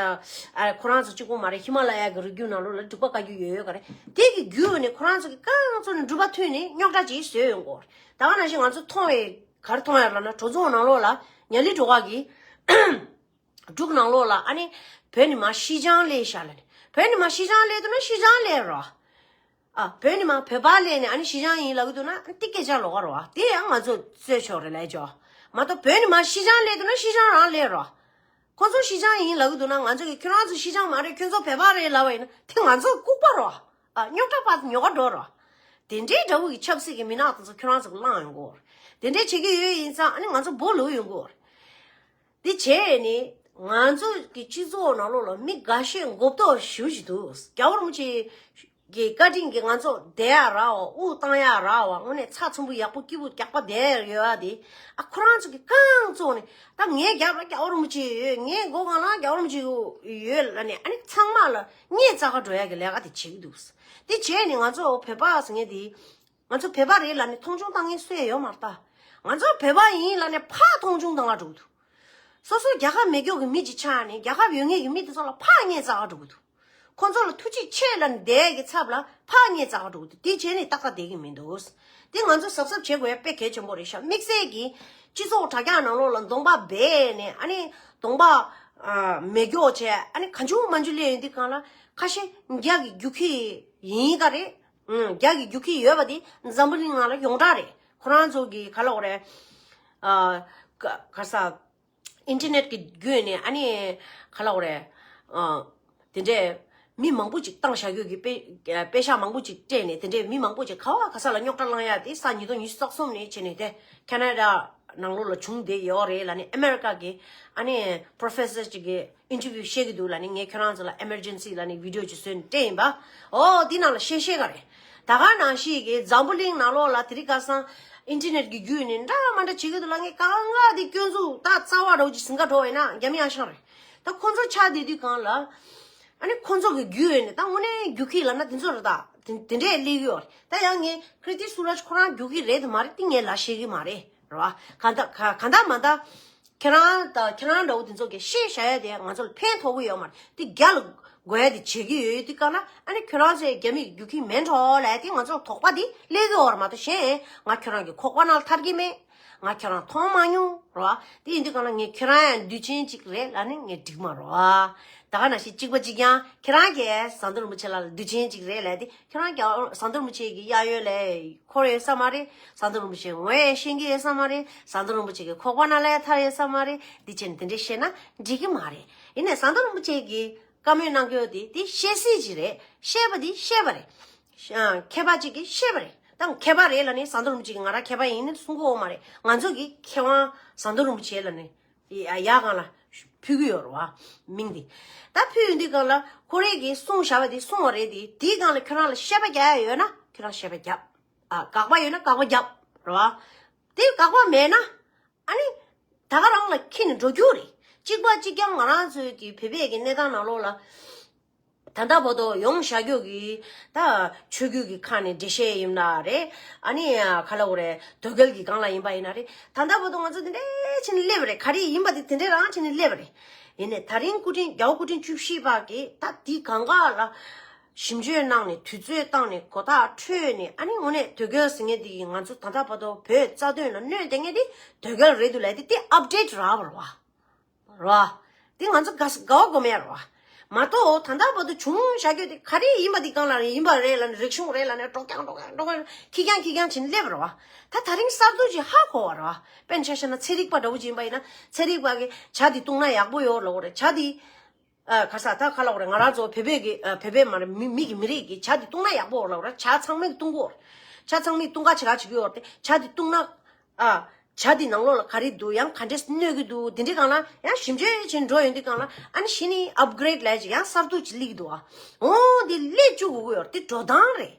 ཨ་ཁོ་རང་ཚོ་གཅིག་པོ་མ་རེད། ཧི་མ་ལ་ཡ་གི་རི་རྒྱུད་ནང་ལོགས་ལ་འབྲུག་པ་བཀའ་བརྒྱུད་ཡོད་ཡོད་ཀ་རེད། དེ་གི་བརྒྱུད་ནས་ཁོ་རང་ཚོ་གི་རྐང་ཚོ་ནས་འབྲུག་པ་མཐུད་ནས་རྙོག་དྲ་ཅིག་བཟོས་ཡོང་གོ། ད་ག་ནང་བཞིན་ང་ཚོ་མཐོང་བའི་ག་རེ་མཐོང་ཡ་ལབ་ན་གྲོས་ཚོགས་ནང་ལོགས་ལ་ཉ་ལི་སྒྲོལ་དཀར་གི་འབྲུག་ནང་ལོགས་ལ་ཨ་ནི་བོད་ནི་མ་ཤི་ཅང་ལས་ཤ་ལ་ནི་བོད་ནི་མ་ཤི་ཅང་ལས་འདུག་ན་ཤི་ཅང་ལས་རོ། ཨ་བོད་ནི་མ་བོད་པ་ལས་ནི་ཨ་ནི་ཤི་ཅང་ཡིན་ལབ་གི་འདུག་ན་ཨ་ནི་ཏི་སྐད་ཆ་ལོགས་ཀ་རོ། དེ་ཡང་ང་ཚོ་རྩོད་ཆོག་རེད་ལས་ཆོག་མ་གཏོགས་བོད་ནི་མ་ཤི་ཅང་ལས་འདུག་ན་ཤི་ཅང་རང་ལས་རོ། ཁོ་ཚོ་ཤི་ཅང་ཡིན་ལབ་གི་འདུག་ན་ང་ཚོ་གི་ཁྱོད་རང་ཚོ་ཤི་ཅང་མ་རེད། ཁྱོད་ཚོ་བོད་པ་རེད་ལབ་པ་ཡིན་ན་དེ་ང་ཚོ་ལྐུགས་པ་རོ། ཨ་རྙོག་དྲ་པ་ཉོ་ག་འགྲོ་རོ། དེ་འདྲའི་འདྲ་བོ་གི་ཆབ་སྲིད་ཀྱི་མི་ནག་དེ་ཚོ་ཁྱོད་རང་ཚོ་གི་བླངས་ཡོང་གོ། དེ་འདྲའི་བྱེད་ཀྱི་ཡོད་ཡིན་ཙང་ཨ་ནི་ང་ཚོ་སྦོ་ལུག་ཡོང་གོ། འདི་བྱས་ནི་ང་ཚོ་གི་སྤྱི་ཚོགས་ནང་ལོགས་ལ་མི་འགའ་ཤས་མགོ་བཏོག་ཞུ་བཞིན་འདུག་རྒྱལ་བ་རིན་པོ་ཆེ་གི་བཀའ་དྲིན་གྱིས་ང་ཚོ་བསྡད་ཡ་རག་བ། དབུགས་བཏང་ཡ་རག་བ། དངོས་གནས་ཚགས་ཚུད་པོ་ཡག་པོ་སྐྱིད་པོ་རྒྱག་པ་བསྡད་ཡོད་ཡ་དེ། ཨ་ཁོ་རང་ཚོ་གི་རྐང་བཙུགས་ནས་ད་ངའི་རྒྱབ་ལ་རྒྱལ་བ་རིན་པོ་ཆེ་ཡོད། ངའི་མགོ་སྒང་ལ་རྒྱལ་བ་རིན་པོ་ཆེ་ཡོད་ལབ་ནས་ཨ་ནི་ཚང་མ་ལ་སྙད་བཙལ་ག་འགྲོ་ཡ་གི་ལས་ཀ་དེ་བྱེད་ཀྱི་འདུག་དེ་བྱས་ནས་ང་ཚོ་བོད་པ་ཟེར་མཁན་དེ། ང་ཚོ་བོད་པ་རེད་ལབ་ནས་མཐོང་ཆུང་བཏང་མཁན་སུ་ཡང་ཡོད་མ་རེད་ད། ང་ཚོ་བོད་པ་ཡིན་ལབ་ནས་ཕར་མཐོང་ཆུང་བཏང་ག་འགྲོ་གི་འདུག་སོ་སོ་རྒྱལ་ཁབ་མེད་མཁན་གྱི་མི་ཅིག་ཆགས་ནས་རྒྱལ་ཁབ་ཡོད་མཁན་གྱི་མི་དེ་ཚོ་ལ་ཕར་སྙད་བཙལ་ག་འགྲོ་གི་འདུག་ཁོ་ཚོ་ལ་ཐུགས་རྗེ་ཆེ་ལབ་ནས་བསྡད་ཀྱི་ཚབ་ལ་ཕར་སྙད་བཙལ་ག་འགྲོ་གི་འདུག་དེ་བྱས་ནས་ཏག་ཏག་བསྡད་ཀྱི་མི་འདུག་དེ་ང་ཚོ་གཟབ་གཟབ་བྱེད་དགོས་ཡ་དཔེ་གལ་ཆེན་པོ་རེད་ཤག་དམིགས་བསལ་གྱིས་སྤྱི་ཚོགས་དྲ་རྒྱ་ནང་ལོགས་ལ་གདོང་པ་སྦས་ནས་ཨ་ནི་གདོང་པ་ཨ་མེ་སྒྱོགས་བྱས་ཨ་ནི་གང་བྱུང་མང་བྱུང་སླེབས་ཡོང་དུས་སྒང་ལ་ཁ་ཤས་རྒྱ་གི་རྒྱུག་ཁྱི་ཡིན་ག་རེད། ཨང་། རྒྱ་གི་རྒྱུག་ཁྱི་ཡོད་པ་དེ་འཛམ་བུ་གླིང་ནང་ལ་ཡོངས་གྲགས་རེད། ཁོ་རང་ཚོ་གི་ག་ལབ་དགོས་རེད། ཨ་ག་ག་ས་ཨིན་ཊར་ནེཊ་གི་བརྒྱུད་ནས་ཨ་ནི་ག་ལབ་དགོས་རེད། ཨ་དེ་འདྲས་མི་མང་པོ་ཅིག་བཏང་བཞག་ཡོད་ཀྱི་དཔེ་དཔེ་ཤག་མང་པོ་ཅིག་སྤྲད་ནས་དེ་འདྲས་མི་མང་པོ་ཅིག་ག་བ་ག་ས་ལ་རྙོག་དྲ་བསླངས་ཡ་དེ་ས་ཉིས་སྟོང་ཉི་ཤུ་རྩ་གསུམ་ནས་བྱས་ནས་དེ་ཁེ་ན་ཌ་ནང་ལོགས་ལ་བྱུང་བསྡད་ཡོད་རེད་ལབ་ནས་ཨ་མེ་རི་ཀ་གི་ཨ་ནི་པོ་རོ་ཕེ་སར་ཅིག་གིས། ཨིན་ཊར་བིའུ་བཤད་ཀྱི་འདུག་ལབ་ནས་ངས་ཁྱོད་རང་ཚོ་ལ་ཨི་མར་ཇེན་སི་ལབ་ནས་བི་ཌི་ཡོ་ཅིག་བཟོས་ནས་སྤྲད་ཡིན་པ། ཨོ་འདི་ནང་ལ་བཤད་བཤད་ག་རེད། ད་ག་ནང་བཞིན་གྱི་འཛམ་བུ་གླིང་ནང་ལོགས་ལ་དེ་རིང་ཁ་སང་ཨིན་ཊར་ནེཊ་གི་བརྒྱུད་ནས་འདྲ་མ་འདྲ་བྱེད་ཀྱི་འདུག་ལ། ངས་གང་ག་དེ་སྐྱོན་འཛུགས་ད་རྩ་བ་འདྲ་བོ་ཅིག་ཟིན་ག་འགྲོ་བས་ན་རྒྱ་མི་ཨ་ཞང་རེད། ད་ཁོ་ཚོ་ཆགས་བསྡད་དུས་གང་ལ། ཨ་ནི་ཁོ་ཚོ་གི་བརྒྱུད་ནས་ད་དངོས་གནས་རྒྱུག་ཁྱི་ལབ་ན་དེ་ཚོ་རེད་ད། དེ་དེ་འདྲས་སླེབས་ཀྱི་ཡོད་རེད། ད་ཡང་ངས་ཀྲི་ཏི་སུ་རཱཇ་ཁོ་རང་རྒྱུག་ཁྱི་རེད་དམ་མ་རེད་དེ་ངས་ལབ་ཤེས་ཀྱི་མ་རེད། རེད་བ། གང་ལྟར་ག་གང་ལྟར་མ་ལྟར། ཁྱེད་རང་དང་ཁྱེད་རང་འདྲ་བོ་དེ་ཚོ་གིས་བཤད་བཞག་ཡ་དེ་ང་ཚོ་ལ་ཕན་ཐོགས་ཀྱི་ཡོད་མ་རེད། དེ་རྒྱ་ལ་དགོས་ཡ་དེ་བྱེད་ཀྱི་ཡོད་དུས་གང་ན་ཨ་ནི་ཁྱོད་རང་ཚོས་རྒྱ་མིས་རྒྱུག་ཁྱི་མིན་འགྲོ་ལབ་ཡ་དེ་ང་ཚོ་ལ་དོགས་པ་དེ་སླེབས་ཀྱི་ཡོད་རེད་མ་གཏོགས་གཞན་ང་ཁྱོད་རང་གི་ཁོག་པ་ནང་ལ་ཐར་གྱི་མེད། ང་ཁྱོད་རང་མཐོང་མ་མྱོང་རེད་བ། དེ་ཡིན་དུས་གང་ན་ངས་ཁྱོད་རང་ཡང་དུས་ཆེན་གཅིག་རེད་ལབ་ནས་ངས་འགྲིག་མ་རེད་བ། ད་ག་ནང་བཞིན་གཅིག་པ་གཅིག་རྐྱང་ཁྱེད་རང་གིས་ཟམ་གདོང་རིན་པོ་ཆེ་ལ་དུས་ཆེན་གཅིག་རེད་ལབ་དེ། ཁྱོད་རང་རྒྱལ་བ་ཟམ་གདོང་རིན་པོ་ཆེ་གི་གཡས་གཡོན་ལ་འཁོར་ཡོད་ས་མ་རེད། ཟམ་གདོང་རིན་པོ་ཆེ་ངོ་ཡང་ཤེས་ཀྱི་ཡོད་ས་མ་རེད། ཟམ་གདོང་རིན་པོ་ཆེ་གི་ཁོག་པ་ནང་ལ་ཡང་ཐར་ཡོད་ས་མ་རེད། འདི་བྱས་ནས་དེ་འདྲས་བཤད་ན་འགྲིག་གི་མ་རེད། ཡིན་ནའི་ཟམ་གདོང་རིན་པོ་ཆེ་གིས་བཀའ་མོལ་གནང་གི་ཡོད་དེ་དེ་བཤད་སྲིད་ཅིག་རེད། བཤད་པ་དེ་བཤད་པ་རེད། ཤ་མཁས་པ་གཅིག་གིས་བཤད་པ་རེད། ད་མཁས་པ་རེད་ལབ་ནས་ཟམ་གདོང་རིན་པོ་ཆེ་གིས་ང་རང་མཁས་པ་ཡིན་ནས་གསུང་གི་ཡོད་མ་རེད། ང་ཚོ་གི་མཁས་དབང་ཟམ་གདོང་རིན་པོ་ཆེ་ལབ་ནས། ཡ་ཡ་གང་ལ་ཕུལ་གི་ཡོད་རེད་བ། མིང་འདི། ད་ཕུལ་ཡོང་དུས་སྒང་ལ་ཁོ་རེ་གིས་གསུངས་བཞག་པ་འདི་གསུངས་པ་རེད་དེ། དེའི་སྒང་ལ་ཁྱོད་རང་ལ་བཤད་པ་རྒྱག་ཡ་ཡོད་ན་ཁྱོད་རང་བཤད་པ་རྒྱབ། ཨ་དགག་པ་ཡོད་ན་དགག་པ་རྒྱབ་རེད་བ། དེ་དགག་པ་མེད་ན་ཨ་ནི་ད་ག་རང་ལ་འཁྱེར་ནས་འགྲོ་རྒྱུ་རེད། གཅིག་པ་གཅིག་རྐྱང་ང་རང་ཚོའི་གི་བོད་པའི་གི་གནས་སྟངས་ནང་ལོགས་ལ། ད་ལྟ་བར་དུ་ཡོང་བཞག་རྒྱུ་གི་ད་ཆོས་བརྒྱུད་ཀྱི་ཁ་ནས་འགྲེལ་བཤད་ཡིན་ན་རེད། ཨ་ནི་ག་ལབ་དགོས་རེད། དོལ་རྒྱལ་གྱི་སྒང་ལ་ཡིན་པ་ཡིན་ན་རེད། ད་ལྟ་བར་དུ་ང་ཚོ་འདི་འདྲའི་ཕྱིན་སླེབས་རེད། ག་རེ་ཡིན་པ་དེ་དེ་འདྲའི་རང་ཕྱིན་སླེབས་རེད། ཡིན་ནའི་ད་རིང་སྐུ་ཕྲེང་རྒྱལ་བ་སྐུ་ཕྲེང་བཅུ་བཞི་པ་གིས་ད་དེའི་སྒང་ག་ལ་ཞིབ་འཇུག་གནང་ནས་དུས་ཚོད་བཏང་ནས་གོ་ཐག་འཁྲོད་ནས། ཨ་ནི་དངོས་གནས་དོལ་རྒྱལ་ཟེར་མཁན་དེ་གིས་ང་ཚོ་ད་ལྟ་བར་དུ་བོད་རྩ་དོན་ལ་གནོད་བསྡད་མཁན་དེ་དོལ་རྒྱལ་རེད་འདུག་ལབ་དེ་དེ་ཨབ་ཌེཊ་རག་པ་རེད་བ། རེད་བ། དེ་ང་ཚོ་དགའ་དགའ་བ་དགོས་མེད་རེད་བ། མ་གཏོགས་ད་ལྟ་བར་དུ་བྱུང་བཞག་རྒྱུ་དེ་ག་རེ་ཡིན་པ་དེ་སྒང་ལ་ཡིན་པ་རེད་ལབ་ནས། རིག་གཞུང་རེད་ལབ་ནས་སྒྲོག་རྐྱང་སྒྲོག་རྐྱང་སྒྲོག་རྐྱང་ཁྱི་རྐྱང་ཁྱི་རྐྱང་བྱས་ནས་སླེབས་རེད་བ། ད་ད་རིང་གསར་དུ་ཅིག་ཧ་གོ་བ་རེད་བ། དཔེར་ན་ཆ་བཞག་ན་ཚན་རིག་པ་འདྲ་བོ་ཅིག་ཡིན་པ་ཡིན་ན། ཚན་རིག་པ་གིས་ཇ་འདི་བཏུང་ན་ཡག་པོ་ཡོད་ལབ་དགོས་རེད། ཇ་འདི་ཨ་ག་ས་ད་ག་ལབ་དགོས་རེད། ང་རང་ཚོ་བོད་པའི་གི་ཨ་བོད་པའི་མ་རེད། མི་མི་གི་མི་རིགས་ཀྱི་ཇ་འདི་བཏུང་ན་ཡག་པོ་ལབ་དགོས་རེད། ཇ་ཚང་མས་བཏུང་གི་ཡོད་རེད། ཇ་ཚང་མས་བཏུང་ག་ཆེ་ག་བྱེད་ཀྱི་ཡོད་རེད། དེ་ཇ་འདི་བཏུང་ན། ཨ། ཇ་འདི་ནང་ལོགས་ལ་ག་རེ་འདུག་ཡང་ག་འདྲས་གནོད་ཀྱི་འདུག་དེ་འདྲའི་སྒང་ལ་ཡང་ཞིབ་འཇུག་བྱེད་འགྲོ་ཡོང་དུས་སྒང་ལ། ཨ་ནི་གཞི་ནས་ཨབ་གྷི་རེཌ་ལབ་ཅིག་ཡང་གསར་དུ་ཅིག་སླེབས་ཀྱི་འདུག་ཨ། འོ་འདི་སླེབས་བཅུག་དགོས་ཀྱི་ཡོད་རེད། དེ་འགྲོ་སྟངས་རེད།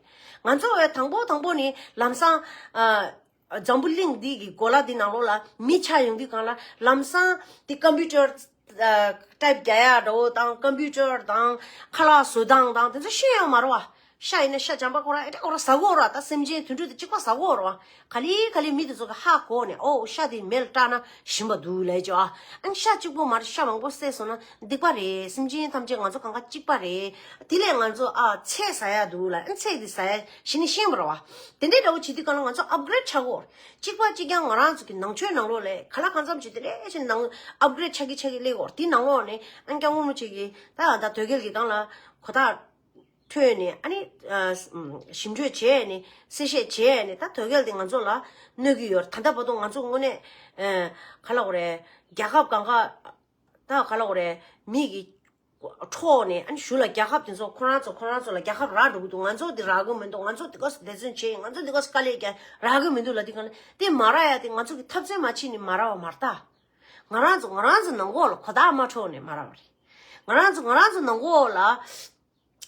ང་ཚོ་འོ་དང་པོ་དང་པོ་ནས་ལམ་སང་ཨ། འཛམ་བུ་གླིང་འདི་གི་གོ་ལ་འདི་ནང་ལོགས་ལ་མི་ཆགས་ཡོང་དུས་སྒང་ལ། ལམ་སང་དེ་ཀམ་པུ་ཊར་ཨ་ཊའིབ་རྒྱག་ཡག་འདྲ་བོ་དང་། ཀམ་པུ་ཊར་དང་ཁ་ལག་བཟོ་སྟངས་དང་དེ་ཚོ་ཤེས་ཡོད་མ་རེད་བ། ཤ་ཡིན་ན་ཤ་འཇམ་པ་ཁོ་རང་ཨེ་འདྲ་ཁོ་རང་ཟ་གི་ཡོད་རེད་བ། ད་སེམས་ཅན་དུད་འགྲོ་དེ་གཅིག་པ་ཟ་གི་ཡོད་རེད་བ། ག་ལེ་ག་ལེ་མི་དེ་ཚོ་གིས་ཧ་གོ་ནས། ཨོ་ཤ་དེ་མེ་ལ་སྐྲག་ན་ཞིམ་པ་འདུག་ལབ་ཀྱི་ཡོད་ཨ། ཨ་ནི་ཤ་གཅིག་པོ་མ་རེད། ཤ་མང་པོ་བསད་སོང་ན་སྡིག་པ་རེད། སེམས་ཅན་ཐམས་ཅད་ང་ཚོ་གང་ག་གཅིག་པ་རེད། དེ་ལས་ང་ཚོ་ཨ་ཚལ་ཟ་ཡག་འདུག་ལབ། ཨ་ནི་ཚལ་དེ་ཟ་ཡག་གཞི་ནས་ཤེས་པ་རེད་བ། དེ་འདྲའི་འདྲ་བོ་བྱེད་དུས་སྒང་ལ་ང་ཚོ་ཨབ་གྷི་རེཌ་ཆགས་ཀྱི་ཡོད་རེད། གཅིག་པ་གཅིག་རྐྱང་ང་རང་ཚོ་གི་ནང་ཆོས་ནང་ལོགས་ལ་ག་ལ་གང་འཚམ་ཅིག་དེ་འདྲའི་ཕྱིན་ནང་ཨབ་གྷི་རེཌ་ཆགས་ཀྱི་ཆགས་ཀྱི་སླེབས་ཀྱི་ཡོད་རེད། དེའི་ནང་ལོགས་ནས་ཨ་ནི་སྐྱབས་མགོན་རིན་པོ་ཆེ་གིས་ད་ད་དོལ་རྒྱལ་གྱི་སྒང་ལ་གོ་ཐག་འཁྲོད་ནས། ཨ་ནི་ཨ་ཞིབ་འཇུག་བྱས་ནས། གསལ་བཤད་བྱས་ནས། ད་དོལ་རྒྱལ་དེ་ང་ཚོ་ལ་གནོད་ཀྱི་ཡོད་རེད། ད་ལྟ་བར་དུ་ང་ཚོ་དངོས་གནས་ཨ་ག་ལབ་དགོས་རེད། རྒྱལ་ཁབ་སྒང་ག་ད་ག་ལབ་དགོས་རེད། མི་གི་འཕྲོག་ནས། ཨ་ནི་གཞུག་ལ་རྒྱལ་ཁབ་དེ་ཚོ་ཁོ་རང་ཚོ་ཁོ་རང་ཚོ་ལ་རྒྱལ་ཁབ་རག་འགྲོ་གི་འདུག་ང་ཚོ་འདི་རག་གི་མི་འདུག་ང་ཚོ་འདི་སྐབས་སུ་འབད་བརྩོན་བྱས་ཡིན། ང་ཚོ་འདི་སྐབས་སུ་དཀའ་ལས་རྒྱག་རག་གི་མི་འདུག་ལབ་དུས་སྒང་ལ། དེ་མ་རག་ཡ་དེ་ང་ཚོ་གི་འཐབ་རྩོད་མ་བྱས་ནས་མ་རག་པ་མ་རེད་ད། ང་རང་ཚོ་ང་རང་ཚོ་ནང་ཁོག་ལ་གོ་བརྡ་མ་འཕྲོད་ནས་མ་རག་པ་རེད། ང་རང་ཚོ་ང་རང་ཚོ་ནང་ཁོག་ལ་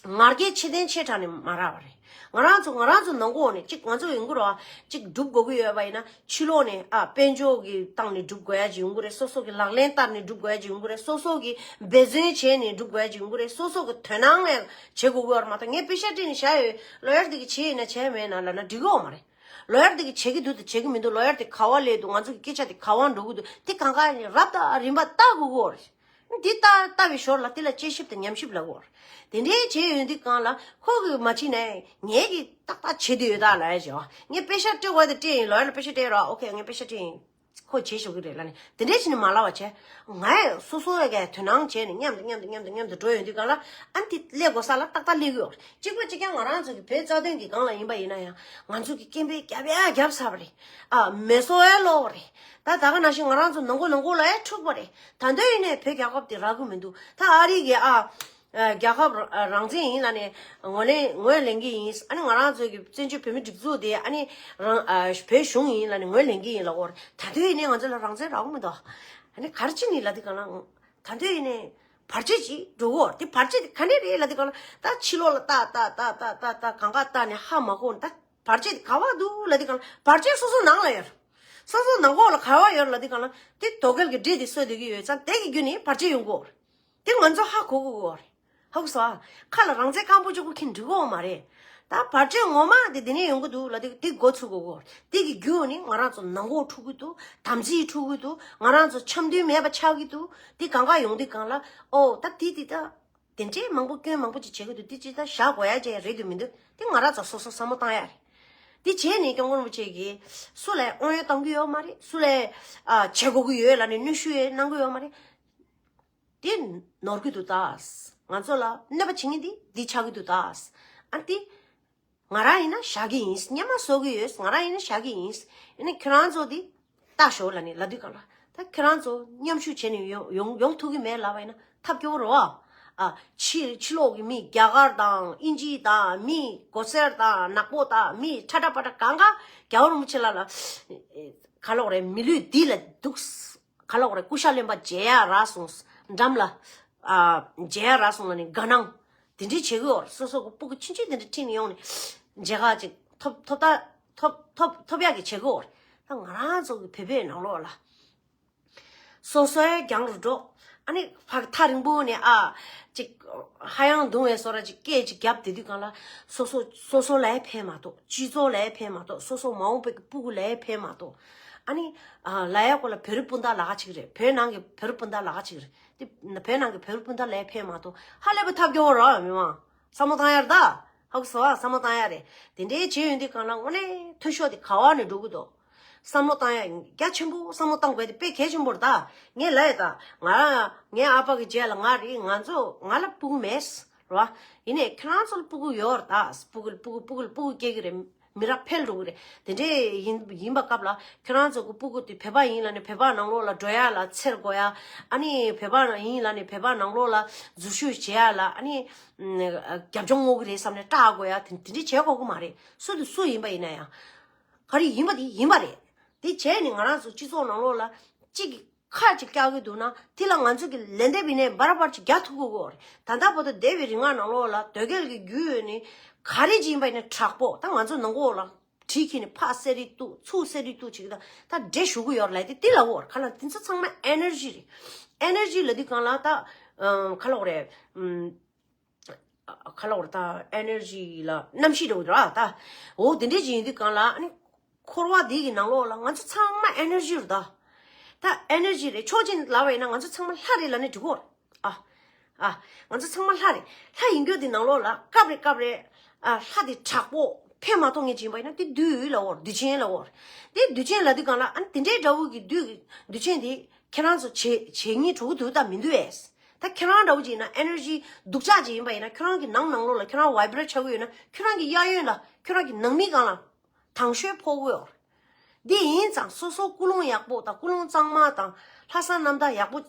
ང་རྒྱལ་ཆེ་ཐལ་ཆེ་དྲགས་ནས་མ་རག་པ་རེད། ང་རང་ཚོ་ང་རང་ཚོ་ནང་ཁོག་ནས་གཅིག་ང་ཚོ་ཡོང་གི་རེད་བ། གཅིག་སྒྲུབ་དགོས་ཀྱི་ཡོད་པ་ཡིན་ན། ཕྱི་ལོགས་ནས་ཨ་དཔལ་འབྱོར་གྱི་སྟེང་ནས་སྒྲུབ་དགོས་ཡ་ཅིག་ཡོང་གི་རེད། སོ་སོ་གི་ལག་ལེན་བསྟར་ནས་སྒྲུབ་དགོས་ཡ་ཅིག་ཡོང་གི་རེད། སོ་སོ་གི་འབད་བརྩོན་བྱས་ནས་སྒྲུབ་དགོས་ཡ་ཅིག་ཡོང་གི་རེད། སོ་སོ་གི་དོན་སྣང་ལ་བྱེད་དགོས་ཀྱི་ཡོད་རེད། མ་གཏོགས་ངས་པེ་ཤ་སྤྲད་ནས་བཞག་ཡོད། ལོ་ཡར་དེ་གིས་བྱས་ཡིན་ན་བྱས་མེད་ན་ལབ་ན་འགྲིག་གི་ཡོད་མ་རེད། ལོ་ཡར་དེ་གིས་བྱེད་ཀྱི་འདུག་དང་བྱེད་ཀྱི་མི་འདུག་ལོ་ཡར་དེ་ག་པར་སླེབས་འདུག་ང་ཚོ་གི་སྐད་ཆ་དེ་ག་པར་འགྲོ་གི་འདུག་དེ་གང་ག་ནས་རབ་དང་རིམ་པ་བལྟ་དགོས་ཀྱི་ཡོད་རེད། འདི་ལྟ་ལྟ་བའི་ཞོར་ལ་དེ་ལ་དཔྱད་ཞིབ་དང་ཉམས་ཞིབ་ལབ་དགོས་རེད། དེ་འདྲའི་བྱས་ཡོང་དུས་སྒང་ལ་ཁོ་གིས་མ་བྱས་ན་ངས་ཀྱིས་ཏག་ཏག་བྱེད་དུ་ཡོད་ད་ལབ་ཡ་བྱས་པ། ངས་པེ་ཤ་སྤྲད་དགོས་དེ་སྤྲད་ཡིན། ལོ་ཡར་ལ་པེ་ཤ་སྤྲད་རོགས། ཨོ་ཁེ། ངས་པེ་ཤ་སྤྲད་ཡིན། ཁོ་བྱེད་ཤོག་གི་རེད་ལབ་ནས་དེ་འདྲའི་བྱས་ནས་མ་ལབ་པ་བྱས། ང་ཡང་སོ་སོ་ཡ་གི་དོ་སྣང་བྱས་ནས་མཉམ་དུ་མཉམ་དུ་མཉམ་དུ་མཉམ་དུ་འགྲོ་ཡོང་དུས་སྒང་ལ། ཨ་འདི་སླེབས་དགོས་ས་ལ་ཏག་ཏག་སླེབས་ཀྱི་ཡོད་རེད། གཅིག་པ་གཅིག་རྐྱང་ང་རང་ཚོ་གི་བོད་རྩ་དོན་གྱི་སྒང་ལ་ཡིན་པ་ཡིན་ན་ཡང་། ང་ཚོ་གི་སྐད་འབོད་རྒྱབ་ཡ་རྒྱབ་ཚར་བ་རེད། ཨ་མེ་སོ་ཡ་སློག་པ་རེད། ད་ད་ག་ནང་བཞིན་ང་རང་ཚོ་ནང་ཁོག་ནང་ཁོག་ལ་ཡ་འཁྲུག་པ་རེད། ད་དུང་ཡིན་ནའི་བོད་རྒྱལ་ཁབ་དེ་རག་གི་མི་འདུག་ད་ཨ་རི་གི་ཨ། ཨ་རྒྱལ་ཁབ་རང་བཙན་ཡིན་ལབ་ནས་ངོས་ལེན་ངོས་ལེན་གྱི་ཡིན། ཨ་ནི་ང་རང་ཚོའི་གི་བཙན་བྱོལ་བོད་མི་སྒྲིག་འཛུགས་དེ་ཨ་ནི་རང་ཨ་བོད་གཞུང་ཡིན་ལབ་ནས་ངོས་ལེན་གྱི་ཡིན་ལབ་ཀྱི་ཡོད་རེད། ད་དུང་ཡིན་ནའི་ང་ཚོ་ལ་རང་བཙན་རག་གི་མི་འདུག་ཨ་ནི་ག་རེ་བྱས་ནས་ལབ་དུས་སྒང་ལ། ད་དུང་ཡིན་ནའི་བར་ཆད་ཅིག་འགྲོ་གི་ཡོད་རེད། དེ་བར་ཆད་དེ་ག་ནས་རེད་ལབ་དུས་སྒང་ལ། ད་ཕྱི་ལོགས་ལ་ལྟ་ལྟ་ལྟ་ལྟ་ལྟ་གང་ག་ལྟ་ནས་ཧ་མ་གོ་ནས། ད་བར་ཆད་དེ་ག་པར་འདུག་ལབ་དུས་སྒང་ལ། བར་ཆད་སོ་སོ་ནང་ལ་ཡོད་རེད། སོ་སོ་ནང་ཁོག་ལ་ག་པར་ཡོད་རེད་ལབ་དུས་སྒང་ལ། དེ་དོལ་རྒྱལ་གྱི་འདྲེ་དེ་གསོད་བསྡད་ཀྱི་ཡོད་ཙང་། དེ་གི་བརྒྱུད་ནས་བར་ཆད་ཡོང་གི་ཡོད་རེད། དེ་ང་ཚོ་ཧ་གོ་དགོས་ཀྱི་ཡོད་རེད། ཧ་གོ་སོང་ཨ། ཁ་ལ་རང་བཙན་སྐམ་པོ་གཅིག་པོ་འཁྱེར་འགྲིག་གི་ཡོད་མ་རེད། ད་བར་ཆད་ངོ་མ་དེ་འདི་ནས་ཡོང་གི་འདུག་ལབ་དུས་དེ་མགོ་ཚོས་དགོས་ཀྱི་ཡོད་རེད། དེ་གི་བརྒྱུད་ནས་ང་རང་ཚོ་ནང་ཁོག་འཁྲུག་གི་འདུག་དམ་ཚིག་འཁྲུག་གི་འདུག་ང་རང་ཚོ་འཆམ་མཐུན་མེད་པ་ཆགས་ཀྱི་འདུག་དེ་གང་ག་ཡོང་དུས་སྒང་ལ། ཨོ་ད་དེ་དེ་ད། དེ་འདྲའི་མང་པོ་སྐྱོན་མང་པོ་ཅིག་བྱེད་ཀྱི་འདུག་དེ་ཅི་ལྟར་བཞག་དགོས་ཡ་ཅིག་རེད་འདུག་མི་འདུག་དེ་ང་རང་ཚོ་སོ་སོ་བསམ་བློ་བཏང་ཡ་རེད། དེ་བྱས་ནས་སྐྱབས་མགོན་རིན་པོ་ཆེ་གིས་སུ་ལ་ཡང་དབང་ཡོད་གཏོང་གི་ཡོད་མ་རེད། སུ་ལ་ཡང་ཨ་བྱེད་དགོས་ཀྱི་ཡོད་ལབ་ནས་གནོན་ཤུགས་ཡང་གནང་གི་ཡོད་མ་རེད། དེ་ནོར་གྱི་འདུག་ད། ང་ཚོ་ལ་གནོད་པ་བྱེད་མཁན་དེ་འདི་ཆགས་ཀྱི་འདུག་ད། ཨ་དེ། ང་རང་ཡིན་ན་བཞག་གི་ཡིན། སྔོན་མ་བཟོ་གི་ཡོད། ང་རང་ཡིན་ན་བཞག་གི་ཡིན། ཡིན་ན་ཁྱེད་རང་ཚོ་འདི་ལྟ་ཤོག་ལབ་ནས་ལབ་དུས་སྒང་ལ། ད་ཁྱེད་རང་ཚོ་མཉམ་ཞུགས་བྱས་ནས་ཡོང་ཡོང་ཡོང་ཐུབ་ཀྱི་མེད་ལབ་པ་ཡིན་ན་ཐབས་སྐྱོ་བོ་རེད་བ། ཨ་ཕྱི་ཕྱི་ལོགས་ཀྱི་མི་རྒྱ་གར་དང་དབྱིན་ཇི་དང་། མི་གོ་སེར་དང་ནག་པོ་དང་། མི་ཁྲ་ཁྲ་པ་ཁྲ་གང་ག་རྒྱལ་བ་རིན་པོ་ཆེ་ལ་ལ་ག་ལབ་དགོས་རེད། མི་ལུས་འདི་ལ་འདུག་ག་ལབ་དགོས་རེད། སྐུ་ཤ་རློན་པ་བརྗེ་ཡག་རག་སོང་། འགྲམ་ལ་ཨ་བརྗེ་ཡག་རག་སོང་ལབ་ནས་དགའ་སྣང་དེ་འདྲའི་བྱེད་ཀྱི་ཡོད་རེད། སོ་སོ་གི་སྤུ་གུ་ཆུང་ཆུང་དེ་འདྲ་ཁྲིད་ནས་ཡོང་ནས་མཇལ་ཁ་ཅིག་ཐོབ་ཐོབ་ད་ཐོབ་ཐོབ་ཐོབ་ཡག་གི་བྱེད་ཀྱི་ཡོད་རེད། ད་ང་རང་ཚོ་གི་བོད་པའི་ནང་ལོགས་ལ་སོ་སོའི་རྒྱང་རུ་འགྲོ། ཨ་ནི་ཕར་ཐག་རིང་པོ་ནས་ཨ་ཅིག་ཧ་ཡང་གདུང་བའི་བཟོ་འདྲ་ཅིག་སྐད་ཅིག་བརྒྱབ་དེ་དུས་གང་ལ་སོ་སོ་སོ་སོ་ལ་ཡང་ཕན་མ་ཐོགས། སྤྱི་ཚོགས་ལ་ཡང་ཕན་མ་ཐོགས། སོ་སོ་མ་འོངས་པའི་སྤུ་གུ་ལ་ཡང་ཕན་མ་ཐོགས། ཨ་ནི་ཨ་ལ་ཡ་ཁོ་ལ་བོད་རིགས་སྤུན་ཟླ་ལ་ཁ་ཅིག་རེད། བོད་ནང་གི་བོད་རིགས་སྤུན་ཟླ་ལ་ཁ་ཅིག་རེད། དེ་བོད་ནང་གི་བོད་རིགས་སྤུན་ཟླ་ལ་ཡང་ཕན་མ་ཐོགས། ཧ་ལས་པའི་ཐབས་སྐྱོ་བོ་རོ་མི་མང་བསམ་བློ་བཏང་ཡར་ད། ཧ་གོ་སོང་ཨ། བསམ་བློ་བཏང་ཡ་རེད། དེ་འདྲའི་བྱེད་ཡོང་དུས་གང་ལ་དངོས་གནས་འཐུས་ཤོར་དེ་ག་བ་ནས་འགྲོ་གི་འདུག་བསམ་བློ་བཏང་ཡ་རྒྱ་ཆེན་པོ་བསམ་བློ་བཏང་དགོས་དེ་དཔེ་གལ་ཆེན་པོ་རེད་ད། ངས་ལབ་ཡ་ད། ང་ངའི་ཨ་ཕ་གི་རྗེས་ལ་ང་རེད། ང་ཚོ་ང་ལ་སྤུ་གུ་མེད་རེད་བ། ཡིན་ནའི་ཁྱེད་རང་ཚོ་ལ་སྤུ་གུ་ཡོད་རེད་ད། སྤུ་གུ་ལ་སྤུ་གུ་སྤུ་གུ་ལ་སྤུ་གུ་སྐྱེ་གི་རེད། མི་རབས་འཕེལ་འགྲོ་གི་རེད། དེ་འདྲའི་ཡིན་ཡིན་པ་སྐབས་ལ་ཁྱེད་རང་ཚོ་གི་སྤུ་གུ་དེ་བོད་པ་ཡིན་ལབ་ནས་བོད་པ་ནང་ལོགས་ལ་འགྲོ་ཡ་ལ་འཚེར་དགོས་ཡ། ཨ་ནི་བོད་པ་ཡིན་ལབ་ནས་བོད་པ་ནང་ལོགས་ལ་འཛུལ་ཞུགས་བྱེད་ཡ་ལ་ཨ་ནི། རྒྱབ་ལྗོངས་དངོས་ཀྱི་རེད་བསམ་ནས་སྐྲག་དགོས་ཡ་དེ་དེ་འདྲ་བྱེད་དགོས་ཀྱི་མ་རེད། སུ་དང་སུ་ཡིན་པ་ཡིན་ན་ཡང་། ག་རེ་ཡིན་པ་དེ་ཡིན་པ་རེད། དེ་བྱས་ནས་ང་རང་ཚོ་སྤྱི་ཚོགས་ནང་ལོགས་ལ་གཅིག་གིས་ཁ་གཅིག་བཀྱག་གི་འདུག་ན་དེ་ལ་ང་ཚོ་གི་ལན་འདེབས་ཡིན་ནའི་འབར་འབར་ཅིག་རྒྱག་ཐུབ་དགོས་ཀྱི་རེད། ད་ལྟ་བར་དུ་འདས་པའི་རིང་ང་ནང་ལོགས་ལ་དོལ་རྒྱལ་གྱི་རྒྱུད་ཡོད་ནི་ག་རེ་ཅིག་ཡིན་པ་ཡིན་ན་དྲག་པོ་ད་ང་ཚོ་ནང་ལོགས་ལ་གྲི་ཁྱེར་ནས་ཕར་བསད་རེས་གཏུག་ཚུར་བསད་རེས་གཏུག་བྱེད་ཀྱི་ད་ད་འདྲེ་ཞུ་གི་ཡོད་རེད་ལབ་དེ་དེ་ལབ་ཀྱི་ཡོད་རེད། ག་ལ་དེ་ཚོ་ཚང་མ་ཨེ་ནར་ཇི་རེད། ཨེ་ནར་ཇི་ལབ་དུས་གང་ལ་ད་ག་ལབ་དགོས་རེད། ག་ལབ་དགོས་རེད། ད་ཨེ་ནར་ཇི་ལ་གནམ་གཤིས་འདྲ་བོ་རེད་ད། འོ་དེ་འདྲས་ཅིག་ཡིན་དུས་གང་ལ་ཨ་ནི་འཁོར་བ་འདི་གི་ནང་ལོགས་ལ་ང་ཚོ་ཚང་མ་ཨེ་ནར་ཇི་རེད་ད། ད་ཨེ་ནར་ཇི་རེད། ཕྱོགས་གཅིག་ལབ་པ་ཡིན་ན་ང་ཚོ་ཚང་མ་ལྷ་རེད་ལབ་ནས་འགྲིག་གོ། ཨ་ཨ་ང་ཚོ་ཚང་མ་ལྷ་རེད། ལྷ་ཡིན་རྒྱུ་འདི་ནང་ལོགས་ལ་སྐབས་རེ་སྐབས་རེ་ཨ་ལྷ་དེ་དྲག་པོ་ཕན་མ་ཐོགས་ངེས་ཅིག་ཡིན་པ་ཡིན་ན་དེ་བདུད་ལབ་གོ། བདུད་ཆེན་ལབ་གོ། དེ་བདུད་ཆེན་ལབ་དུས་གང་ལ་ཨ་ནི་དེ་འདྲའི་འདྲ་བོ་གི་བདུད་ཀྱི་བདུད་ཆེན་དེ་ཁྱེད་རང་ཚོ་བྱེད་བྱེད་ཉེས་འགྲོ་གི་འདུག་ད་མི་འདུག་ཨེ། ད་ཁྱེད་རང་འདྲ་བོ་ཅིག་ཡིན་ན་ཨེ་ནར་ཇི་སྡུག་ཅག་ཅིག་ཡིན་པ་ཡིན་ན་ཁྱེད་རང་གི་ནང་ནང་ལོགས་ལ་ཁྱེད་རང་བའི་བྷི་རེཊ་ཆགས་ཀྱི་ཡོད་ན་ཁྱེད་རང་གི་གཡས་གཡོན་ལ་ཁྱེད་རང་གི་ནང་མི་སྒང་ལ་དྭངས་ཤོས་ཕོག་གི་ཡོད་རེད། འདི་ཡིན་ཙང་སོ་སོ་ཀུན་སློང་ཡག་པོ་དང་ཀུན་སློང་གཙང་མ་དང་ལྷག་བསམ་རྣམ་དག་ཡག་པོ་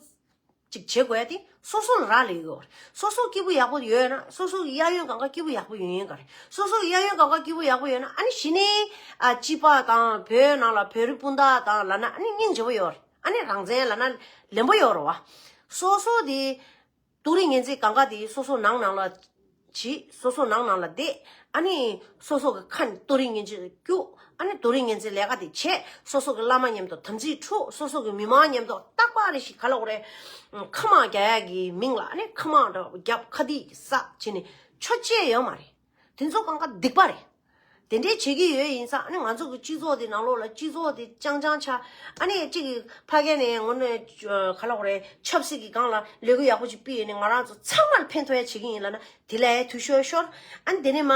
ཅིག་བྱེད་དགོས་ཡ་དེ་སོ་སོ་ལ་རག་ལས་ཡོད་རེད། སོ་སོ་སྐྱིད་པོ་ཡག་པོ་ཡོད་ན་སོ་སོ་གི་གཡས་གཡོན་སྒང་ག་སྐྱིད་པོ་ཡག་པོ་ཡོད་ཡིན་ག་རེད། སོ་སོ་གི་གཡས་གཡོན་སྒང་ག་སྐྱིད་པོ་ཡག་པོ་ཡོད་ན་ཨ་ནི་གཞི་ནས་ཨ་སྤྱི་པ་དང་བོད་ནང་ལ་བོད་རིགས་སྤུན་ཟླ་དང་ལབ་ན་ཨ་ནི་སྙིང་རྗེ་པོ་ཡོད་རེད། ཨ་ནི་རང་བཙན་ལབ་ན་ལེན་པོ་ཡོད་རེད་བ། སོ་སོ་དེ་ཏུ་རིན་ངན་ཚིག་གང་ག་དེ་སོ་སོ་ནང་ནང་ལ་བྱིས། སོ་སོ་ནང་ནང་ལ་བསྡད། ཨ་ནི་སོ་སོ་གི་ཁ་ནས་ཏུ་རིན་ངན་ཚིག་སྐྱུག་ཨ་ནི་ཏུ་རིན་ངན་ཚིག་ལས་ཀ་དེ་བྱས། སོ་སོ་གི་བླ་མ་མཉམ་དུ་དམ་ཚིག་འཁྲུག་སོ་སོ་གི་མི་མང་མཉམ་དུ་རྟག་པར་རེ་ཞིག་ག་ལབ་དགོས་རེད། ཁ་དམག་རྒྱག་ཡ་གི་མིང་ལ་ཨ་ནི་ཁ་དམག་འདྲ་བོ་རྒྱབ་ཁ་སྡིག་ཟ་བྱས་ནས་ཆོ་བྱེད་ཡོད་མ་རེད། དེ་ཚོ་གང་ག་སྡིག་པ་རེད། དེ་འདྲའི་བྱེད་ཀྱི་ཡོད་ཡིན་ཙང་ཨ་ནི་ང་ཚོ་གི་སྤྱི་ཚོགས་དེ་ནང་ལོགས་ལ་སྤྱི་ཚོགས་དེ་ཅང་ཅང་ཆ་ཨ་ནི་གཅིག་གི་ཕ་གི་ནས་ངོ་ནས་ག་ལབ་དགོས་རེད། ཆབ་སྲིད་ཀྱི་སྒང་ལ་ལས་འགུལ་ཡག་པོ་ཅིག་སྤེལ་ཡོད་ནས་ང་རང་ཚོ་ཚང་མར་ཕན་ཐོགས་ཡ་བྱེད་ཀྱི་ཡིན་ལབ་ན་དེ་ལ་ཡ་འཐུས་ཤོར་ཤོར། ཨ་ནི་དེ་ནས་མ་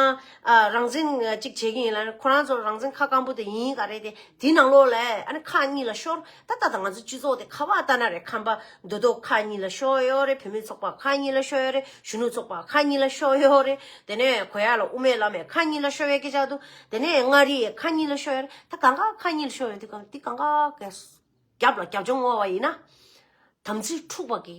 རང་བཙན་གཅིག་བྱེད་ཀྱི་ཡིན་ལབ་ན་ཁོ་རང་ཚོ་རང་བཙན་ཁ་སྐམ་པོ་དེ་ཡིན་ག་རེད་དེ་དེའི་ནང་ལོགས་ལ་ཨ་ནི་ཁག་གཉིས་ལ་ཤོར། ད་ལྟ་ད་ང་ཚོ་སྤྱི་ཚོགས་དེ་ག་པར་ལྟ་ན་རེད། ཁམས་པ་མདོ་སྟོད་ཁག་གཉིས་ལ་ཤོར་ཡོད་རེད། བུད་མེད་ཚོགས་པ་ཁག་གཉིས་ལ་ཤོར་ཡོད་རེད། གཞོན་ནུ་ཚོགས་པ་ཁག་གཉིས་ལ་ཤོར་ཡོད་རེད། དེ་ནས་གོ་ཡ་ལ་དབུ་མའི་ལམ་ཡ་ཁག་གཉིས་ལ་ཤོར་བའི་སྐད་ཆ་འདུག་དེ་ནས་མངའ་རིས་ཡ་ཁག་གཉིས་ལ་ཤོར་ཡོད་རེད། ད་གང་ག་ཁག་གཉིས་ལ་ཤོར་ཡོད་དུས་གང་དེ་གང་ག་གི་རྒྱབ་ལ་རྒྱབ་ལྗོངས་བསྔོག་པ་ཡིན་ན་དམ་ཚིག་འཁྲུག་པ་གི་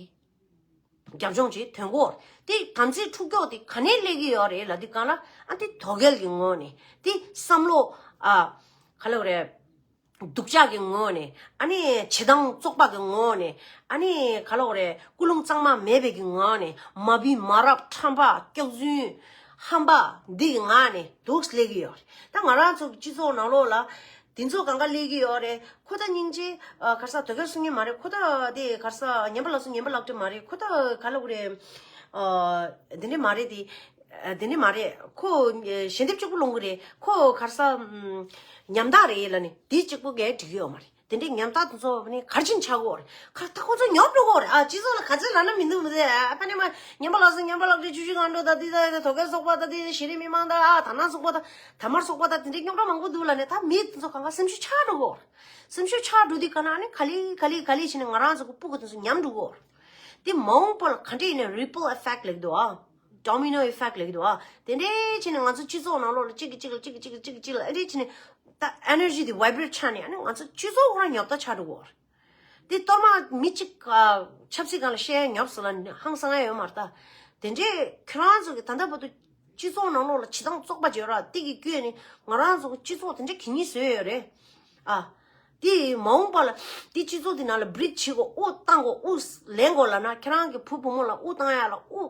རྒྱབ་ལྗོངས་ཅིག་ཐོན་གོ། དེ་དམ་ཚིག་འཁྲུག་ཀྱོག་དེ་ག་ནས་སླེབས་ཀྱི་ཡོད་རེད་ལབ་དུས་གང་ལ་ཨ་དེ་དོལ་རྒྱལ་གྱི་ངོས་ནས་དེ་བསམ་བློ་ཨ་ག་ལབ་རེད། སྡུག་ཅག་གི་ངོས་ནས་ཨ་ནི་བྱེད་སྟངས་བཙོག་པ་གི་ངོས་ནས་ཨ་ནི་ག་ལབ་དགོས་རེད། ཀུན་སློང་གཙང་མ་མེད་པའི་གི་ངང་ནས་མ་བུ་མ་རབས་ཁྲམ་པ་སྐྱག་རྫུན་ཧམ་པ་འདི་གི་ངང་ནས་འདུག་སླེབས་ཀྱི་ཡོད་རེད། ད་ང་རང་ཚོ་གི་སྤྱི་ཚོགས་ནང་ལོགས་ལ་དེ་ཚོ་གང་ག་སླེབས་ཀྱི་ཡོད་རེད། ཁོ་ད་སྙིང་རྗེ་ག་རེ་ཟེར་དོལ་རྒྱལ་གསུང་མཁན་མ་རེད། ཁོ་ད་དེ་ག་རེ་ཟེར་ངན་པ་ལགས་སུ་ངན་པ་ལགས་འདྲ་མ་རེད། ཁོ་ད་ག་ལབ་དགོས་རེད། དེ་འདྲ་མ་རེད་དེ། དེ་ནི་མ་རེད། ཁོ་ཞལ་འདེབས་གཅིག་པུ་སློང་གི་རེད། ཁོ་ག་རེ་ཟེར་ཉམ་ཐག་རེད་ལབ་ནི་དེ་གཅིག་པུ་གས་འགྲིག་གི་ཡོད་མ་རེད། དེ་འདྲའི་ཉམ་ཐག་དེ་ཚོ་ནི་ག་རེ་བྱས་ནས་ཆགས་ཀྱི་ཡོད་རེད། ཁ་ད་ཁོ་ཚོ་ཉོབ་འགྲོ་གི་ཡོད་རེད། ཨ་སྤྱི་ཚོགས་ལ་ག་ཚོད་ལབ་ན་མི་འདུག་མི་ཚེ་ཨ་ཕ་ནི་མ་ཉམ་པ་ལགས་སོ་ཉམ་པ་ལགས་འདྲ་ཆུ་ཆུ་གང་འགྲོ་ད་དེ་ད་དོལ་རྒྱལ་ཚོགས་པ་ད་དེ་གཞི་རིམ་མི་མང་ད་ཨ་དར་ནག་ཚོགས་པ་ད་དར་དམར་ཚོགས་པ་ད་དེ་འདྲའི་རྙོག་དྲ་མང་པོ་འདུག་ལབ་ནི་ད་མི་དེ་ཚོ་གང་ག་སེམས་ཤུགས་ཆག་འགྲོ་གི་ཡོད་རེད། སེམས་ཤུགས་ཆག་འགྲོ་དུས་ག་ན་ནི་ག་ལེ་ག་ལེ་ག་ལེ་བྱས་ནས་ང་རང་ཚོ་གི་སྤུ་གུ་དེ་ཚོ་ཉམས་འགྲོ་གི་ཡོད་རེད། དེ་མ་འོངས་པ་ལ་ག་འདྲ་ཡིན་ན་ripple effect ལབ་ཀྱི་འདུག་ཨ། domino effect ལབ་ཀྱི་འདུག་ཨ། དེ་འདྲའི་བྱས་ནས་ང་ཚོ་སྤྱི་ཚོགས་ནང་ལོགས་ལ་གཅིག་གིས་གཅིག་ལ་གཅིག་གིས་གཅིག་ལ་གཅིག་གིས་གཅིག་ལ་ཨ་འདྲའི་བྱས་ནས་ད་energy དེ་vibrate ཆགས་ནས་ཨ་ནི་ང་ཚོ་སྤྱི་ཚོགས་ཁོ་རང་ཉོབ་ཐག་ཆགས་འགྲོ་གི་ཡོད་རེད། དེ་གཏོར་མ་མི་གཅིག་ཨ་ཆབ་སྲིད་སྒང་ལ་བཤད་ཡ་ཉོབ་ཟེར་ལབ་ནས་ཧང་སང་ཡ་ཡོད་མ་རེད་ད། དེ་འདྲའི་ཁྱེད་རང་ཚོ་གི་ད་ལྟ་བར་དུ་སྤྱི་ཚོགས་ནང་ལོགས་ལ་བྱེད་སྟངས་བཙོག་པ་བྱས་ར་དེ་གི་བརྒྱུད་ནས་ང་རང་ཚོ་གི་སྤྱི་ཚོགས་དེ་འདྲ་གད་སྙིགས་བཟོས་ཡོད་རེད། ཨ། དེ་མ་འོངས་པ་ལ་དེ་སྤྱི་ཚོགས་དེ་ནང་ལ་bridge བྱེད་དགོས། དབུ་བཏང་དགོས། དབུ་ལེན་དགོས་ལབ་ན་ཁྱེད་རང་གི་བུ་བུ་མོ་ལ་དབུ་བཏང་ཡ་ལ་དབུ་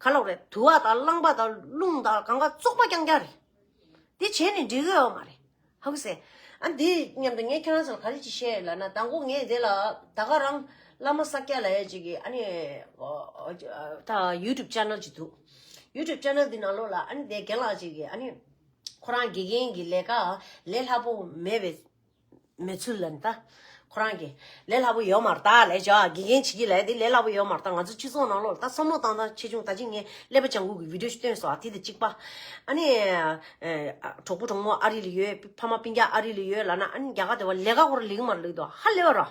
ག་ལབ་རེད། དུ་བ་དང་རླངས་པ་དང་རླུང་དང་གང་ག་བཙོག་པ་རྐྱང་རྐྱང་རེད། དེ་བྱས་ནས་འགྲིག་གི་ཡོད་མ་རེད། ཧ་གོ་སོང་། ཨ་འདི་མཉམ་དུ་ངས་ཁྱེད་རང་ཚོ་ལ་ག་རེ་ཅིག་བཤད་ལབ་ན་དང་པོ་ངས་དེ་ལ་ད་ག་རང་ བླ་མ་ས་སྐྱ་ལབ་ཡ་ཅིག་གིས་ཨ་ནི་ད་ཡུ་ཊུབ་ཅེ་ནལ་ཅིག་འདུག་ཡུ་ཊུབ་ཅེ་ནལ་འདི་ནང་ལོགས་ལ་ཨ་ནི་དེ་རྒན་ལགས་ཅིག་གིས་ཨ་ནི་ཁོ་རང་དགེ་རྒན་གྱི་ལས་ཀ་ལས་སླ་པོ་མེད་པའི་མེད་ཚུལ་ལ་ནི་ད་ཁོ་རང་གིས་ལས་སླ་པོ་ཡོད་མ་རེད་ད་ལས་བྱ་དགེ་རྒན་བྱེད་ཀྱི་ལས་དེ་ལས་སླ་པོ་ཡོད་མ་རེད་ད། ང་ཚོ་སྤྱི་ཚོགས་ནང་ལོགས་ལ་ད་བསམ་བློ་བཏང་སྟངས་ཆེ་ཆུང་ད་ཅི་ངས་ཀླད་པ་ལྗང་གུ་གི་བི་ཌིའོ་ཞིག་བཏོན་སོང་ཨ། དེ་དང་གཅིག་པ་ཨ་ནི་གྲོགས་པོ་གྲོགས་མོ་ཨ་རི་ལ་ཡོད། ཕ་མ་སྤུན་ཀྱག་ཨ་རི་ལ་ཡོད་ལབ་ན་ཨ་ནི་རྒྱ་གར་དེ་བ་ལས་ཀ་ཁོ་རང་ལས་ཀ་མ་ལས་འདུག་ཧ་ལས་པ་ར།